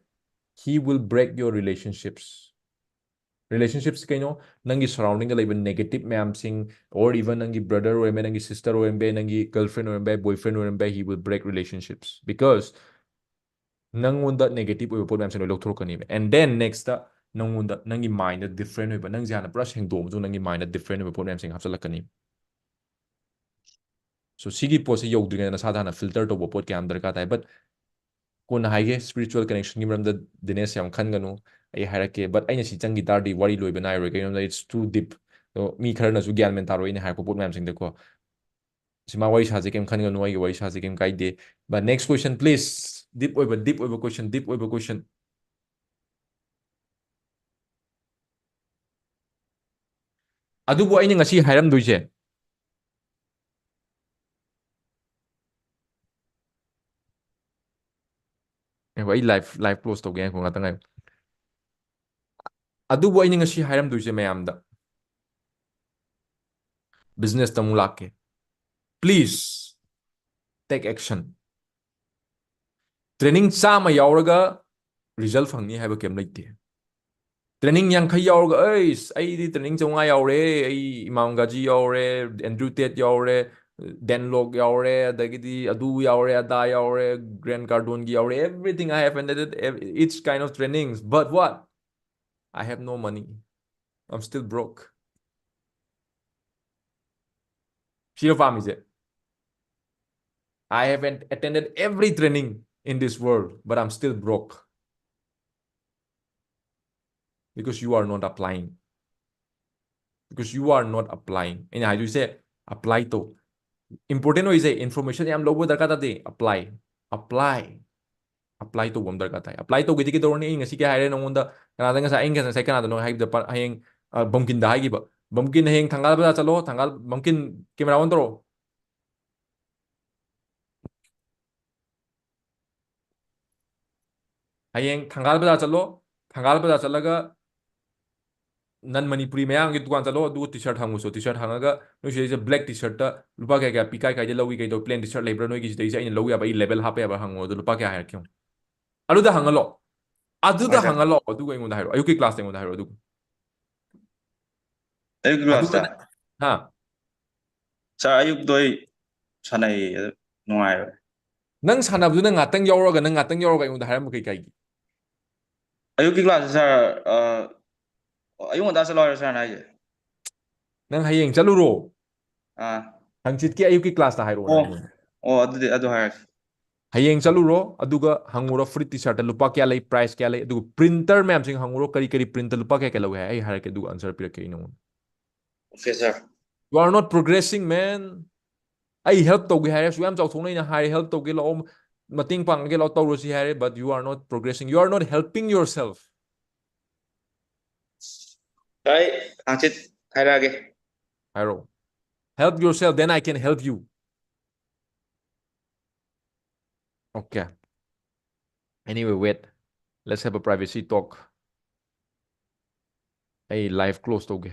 he will break your relationships. Relationships ꯀꯩꯅꯣ? ꯅꯪꯒꯤ surroundingꯗ ꯂꯩꯕ negative ꯃꯌꯥꯝꯁꯤꯡ, or even ꯅꯪꯒꯤ brother ꯑꯣꯏꯔꯝꯕ ꯌꯥꯏ, ꯅꯪꯒꯤ sister ꯑꯣꯏꯔꯝꯕ ꯌꯥꯏ, ꯅꯪꯒꯤ girlfriend ꯑꯣꯏꯔꯝꯕ ꯌꯥꯏ, boyfriend ꯑꯣꯏꯔꯝꯕ ꯌꯥꯏ, he will break relationships because ꯅꯪꯉꯣꯟꯗ negative ꯑꯣꯏꯕ ꯄꯣꯠ ꯃꯌꯥꯝꯁꯦ ꯂꯣꯏ ꯂꯧꯊꯣꯔꯛꯀꯅꯦꯕ. And then next ꯅꯪꯉꯣꯟꯗ, ꯅꯪꯒꯤ mindꯗ different ꯑꯣꯏꯕ, ꯅꯪꯁꯦ ꯍꯥꯟꯅ ꯄꯨꯔꯥ ꯁꯦꯡꯗꯣꯛꯑ ꯃꯇꯨꯡ ꯅꯪꯒꯤ mindꯗ different ꯑꯣꯏꯕ ꯄꯣꯠ ꯃꯌꯥꯝꯁꯦ ꯍꯥꯞꯆꯤꯜꯂꯛꯀꯅꯤ. So ꯁꯤꯒꯤ ꯄꯣꯠꯁꯦ ꯌꯧꯗ꯭ꯔꯤꯉꯩꯗ ꯅꯁꯥꯗ ꯍꯥꯟꯅ filter ꯇꯧꯕ ꯄꯣꯠ ꯀꯌꯥ ꯑꯃ ꯗꯔꯀꯥꯔ ꯇꯥꯏ. But ꯀꯣꯟꯅ ꯍꯥꯏꯒꯦ, spiritual connectionꯒꯤ ꯃꯔꯝꯗ ꯗꯤꯅꯦꯁ ꯌꯥꯝ ꯈꯟꯒꯅꯨ, ꯑꯩ ꯍꯥꯏꯔꯛꯀꯦ. But ꯑꯩꯅ ꯁꯤ ꯆꯪꯈꯤ ꯇꯥꯔꯗꯤ ꯋꯥꯔꯤ ꯂꯣꯏꯕ ꯅꯥꯏꯔꯣꯏ, ꯀꯩꯒꯤꯅꯣꯗ it's too deep. ꯑꯗꯣ ꯃꯤ ꯈꯔꯅꯁꯨ ꯒ꯭ꯌꯥꯟ ꯃꯦꯟ ꯇꯥꯔꯣꯏ ꯑꯩꯅ ꯍꯥꯏꯔꯛꯄ ꯄꯣꯠ ꯃꯌꯥꯝꯁꯤꯡꯗꯀꯣ. ꯁꯤ ꯃꯥ ꯋꯥꯔꯤ ꯁꯥꯁꯦ ꯀꯩꯝ ꯈꯟꯒꯅꯨ, ꯑꯩꯒꯤ ꯋꯥꯔꯤ ꯁꯥꯁꯦ ꯀꯩꯝ ꯀꯥꯏꯗꯦ. But next question please, deep ꯑꯣꯏꯕ, deep ꯑꯣꯏꯕ question, deep ꯑꯣꯏꯕ question. ꯑꯗꯨꯕꯨ ꯑꯩꯅ ꯉꯁꯤ ꯍꯥꯏꯔꯝꯗꯣꯏꯁꯦ, ꯉꯥꯏꯈꯣ, ꯑꯩ live, live close ꯇꯧꯒꯦ, ꯉꯥꯏꯈꯣ, ꯉꯥꯛꯇꯪ ꯉꯥꯏꯈꯣ. ꯑꯗꯨꯕꯨ ꯑꯩꯅ ꯉꯁꯤ ꯍꯥꯏꯔꯝꯗꯣꯏꯁꯦ ꯃꯌꯥꯝꯗ, businessꯇ ꯑꯃꯨꯛ ꯂꯥꯛꯀꯦ. Please take action. Training ꯆꯥꯝꯃ ꯌꯥꯎꯔꯒ result ꯐꯪꯅꯤ ꯍꯥꯏꯕ ꯀꯩꯝ ꯂꯩꯇꯦ. Training ꯌꯥꯡꯈꯩ ꯌꯥꯎꯔꯒ, "ꯑꯩꯁ, ꯑꯩꯗꯤ training ꯆꯥꯝꯃꯉꯥ ꯌꯥꯎꯔꯦ, ꯑꯩ ꯏꯃꯥꯝ ꯒꯥꯖꯤ ꯌꯥꯎꯔꯦ, Andrew Tate ꯌꯥꯎꯔꯦ, Dan Lok ꯌꯥꯎꯔꯦ, ꯑꯗꯒꯤꯗꯤ ꯑꯗꯨ ꯌꯥꯎꯔꯦ, ꯑꯗꯥ ꯌꯥꯎꯔꯦ, Grant Cardoneꯒꯤ ꯌꯥꯎꯔꯦ, everything I have attended, ev-, each kind of trainings, but what? I have no money. I'm still broke." ꯁꯤꯔꯣ ꯄꯥꯝꯃꯤꯁꯦ? "I have attended every training in this world, but I'm still broke." Because you are not applying. Because you are not applying. ꯑꯩꯅ ꯍꯥꯏꯗꯣꯏꯁꯦ, apply ꯇꯧ. Important ꯑꯣꯏꯁꯦ, information ꯌꯥꯝ ꯂꯧꯕ ꯗꯔꯀꯥꯔ ꯇꯥꯗꯦ. Apply. Apply. Apply ꯇꯧꯕ ꯑꯃ ꯗꯔꯀꯥꯔ ꯇꯥꯏ. Apply ꯇꯧꯒꯦꯗꯤ ꯀꯩꯗꯧꯔꯅꯤ? ꯑꯩ ꯉꯁꯤ ꯀꯩ ꯍꯥꯏꯔꯦ ꯅꯉꯣꯟꯗ? ꯀꯅꯥꯗ ꯉꯁꯥꯏ, ꯑꯩꯅ ꯉꯁꯥꯏ ꯀꯅꯥꯗꯅꯣ ꯍꯥꯏꯕꯗ, ꯄ-, ꯍꯌꯦꯡ, ꯑ, ꯕꯝꯀꯤꯟꯗ ꯍꯥꯏꯈꯤꯕ. ꯕꯝꯀꯤꯟ ꯍꯌꯦꯡ ꯊꯪꯒꯥꯜ ꯕꯖꯥꯔ ꯆꯠꯂꯣ, ꯊꯪꯒꯥꯜ, ꯕꯝꯀꯤꯟ camera on ꯇꯧꯔꯣ. ꯍꯌꯦꯡ ꯊꯪꯒꯥꯜ ꯕꯖꯥꯔ ꯆꯠꯂꯣ, ꯊꯪꯒꯥꯜ ꯕꯖꯥꯔ ꯆꯠꯂꯒ non Manipuri ꯃꯌꯥꯝꯒꯤ ꯗꯨꯀꯥꯟ ꯆꯠꯂꯣ, ꯑꯗꯨꯒ T-shirt ꯍꯪꯉꯨꯁꯣ. T-shirt ꯍꯪꯉꯒ ꯅꯣꯏ ꯁꯤꯗꯩꯁꯤꯗ black T-shirtꯇ ꯂꯨꯄꯥ ꯀꯌꯥ ꯀꯌꯥ ꯄꯤ, ꯀꯥꯏ ꯀꯥꯏꯗ ꯂꯧꯏ, ꯀꯩꯗꯧ, plain T-shirt ꯂꯩꯕ꯭ꯔꯥ ꯅꯣꯏꯒꯤ ꯁꯤꯗꯩꯁꯤꯗ ꯑꯩꯅ ꯂꯧ ꯌꯥꯕ, ꯑꯩ label ꯍꯥꯞꯄ ꯌꯥꯕ꯭ꯔꯥ ꯍꯪꯉꯣ, ꯑꯗꯣ ꯂꯨꯄꯥ ꯀꯌꯥ ꯍꯥꯏꯔꯛꯀꯦ ꯌꯦꯡꯉꯣ. ꯑꯗꯨꯗ ꯍꯪꯍꯜꯂꯣ ꯑꯗꯨꯗ ꯍꯣꯏ, sir. ꯍꯪꯍꯜꯂꯣ ꯑꯗꯨꯒ ꯑꯩꯉꯣꯟꯗ ꯍꯥꯏꯔꯣ ꯑꯌꯨꯛꯀꯤ class ꯇ ꯑꯩꯉꯣꯟꯗ ꯍꯥꯏꯔꯣ ꯑꯗꯨꯒ ꯑꯌꯨꯛꯀꯤ class ꯇ ꯍꯥ sir, ꯑꯌꯨꯛꯇꯣ ꯑꯩ ꯁꯥꯟꯅꯩꯌꯦ ꯑꯗꯨ ꯅꯨꯡꯉꯥꯏꯕ ꯅꯪ ꯁꯥꯟꯅꯕꯗꯨ ꯅꯪ ꯉꯥꯛꯇꯪ ꯌꯥꯎꯔꯒ ꯅꯪ ꯉꯥꯛꯇꯪ ꯌꯥꯎꯔꯒ ꯑꯩꯉꯣꯟꯗ ꯍꯥꯏꯔꯝꯕ ꯀꯩ ꯀꯥꯏꯒꯤ ꯑꯌꯨꯛꯀꯤ class ꯁꯦ sir, ꯑ, ꯑꯌꯨꯛ ꯉꯟꯇꯥ ꯆꯠꯂꯣ ꯍꯥꯏꯔꯣ sir ꯅ ꯍꯥꯏꯁꯦ? ꯅꯪ ꯍꯌꯦꯡ ꯆꯠꯂꯨꯔꯣ ꯑꯥ, ꯍꯪꯆꯤꯠꯀꯤ ꯑꯌꯨꯛꯀꯤ class ꯇ ꯍꯥꯏꯔꯛꯑꯣ ꯑꯣ, ꯅꯪ ꯑꯣ, ꯑꯗꯨꯗꯤ ꯑꯗꯨ ꯍꯥꯏꯔꯒꯦ꯫ ꯍꯌꯦꯡ ꯆꯠꯂꯨꯔꯣ ꯑꯗꯨꯒ ꯍꯪꯉꯨꯔꯣ ꯐꯨꯔꯤꯠ ꯇꯤ ꯁꯥꯔꯠꯇ ꯂꯨꯄꯥ ꯀꯌꯥ ꯂꯩ price ꯀꯌꯥ ꯂꯩ ꯑꯗꯨꯒ printer ꯃꯌꯥꯝꯁꯤꯡ ꯍꯪꯉꯨꯔꯣ ꯀꯔꯤ ꯀꯔꯤ print ꯇ ꯂꯨꯄꯥ ꯀꯌꯥ ꯀꯌꯥ ꯂꯧꯒꯦ ꯍꯥꯏ ꯑꯩ ꯍꯥꯏꯔꯛꯀꯦ ꯑꯗꯨꯒ answer ꯄꯤꯔꯛꯀꯦ ꯑꯩ ꯅꯉꯣꯟꯗ Okay sir. You are not progressing man. ꯑꯩ help ꯇꯧꯒꯦ ꯍꯥꯏꯔꯦ ꯁꯨꯛ ꯌꯥꯝ ꯆꯥꯎꯊꯣꯛꯅ ꯑꯩꯅ ꯍꯥꯏꯔꯦ help ꯇꯧꯒꯦ ꯂꯥꯛꯑꯣ ꯃꯇꯦꯡ ꯄꯥꯡꯒꯦ ꯂꯥꯛꯑꯣ ꯇꯧꯔꯁꯤ ꯍꯥꯏꯔꯦ but you are not progressing, you are not helping yourself. ꯑꯩ ꯍꯪꯆꯤꯠ ꯍꯥꯏꯔꯛꯑꯒꯦ꯫ ꯍꯥꯏꯔꯣ Help yourself then I can help you. Okay. Anyway, wait. Let's have a privacy talk. ꯑꯩ live close ꯇꯧꯒꯦ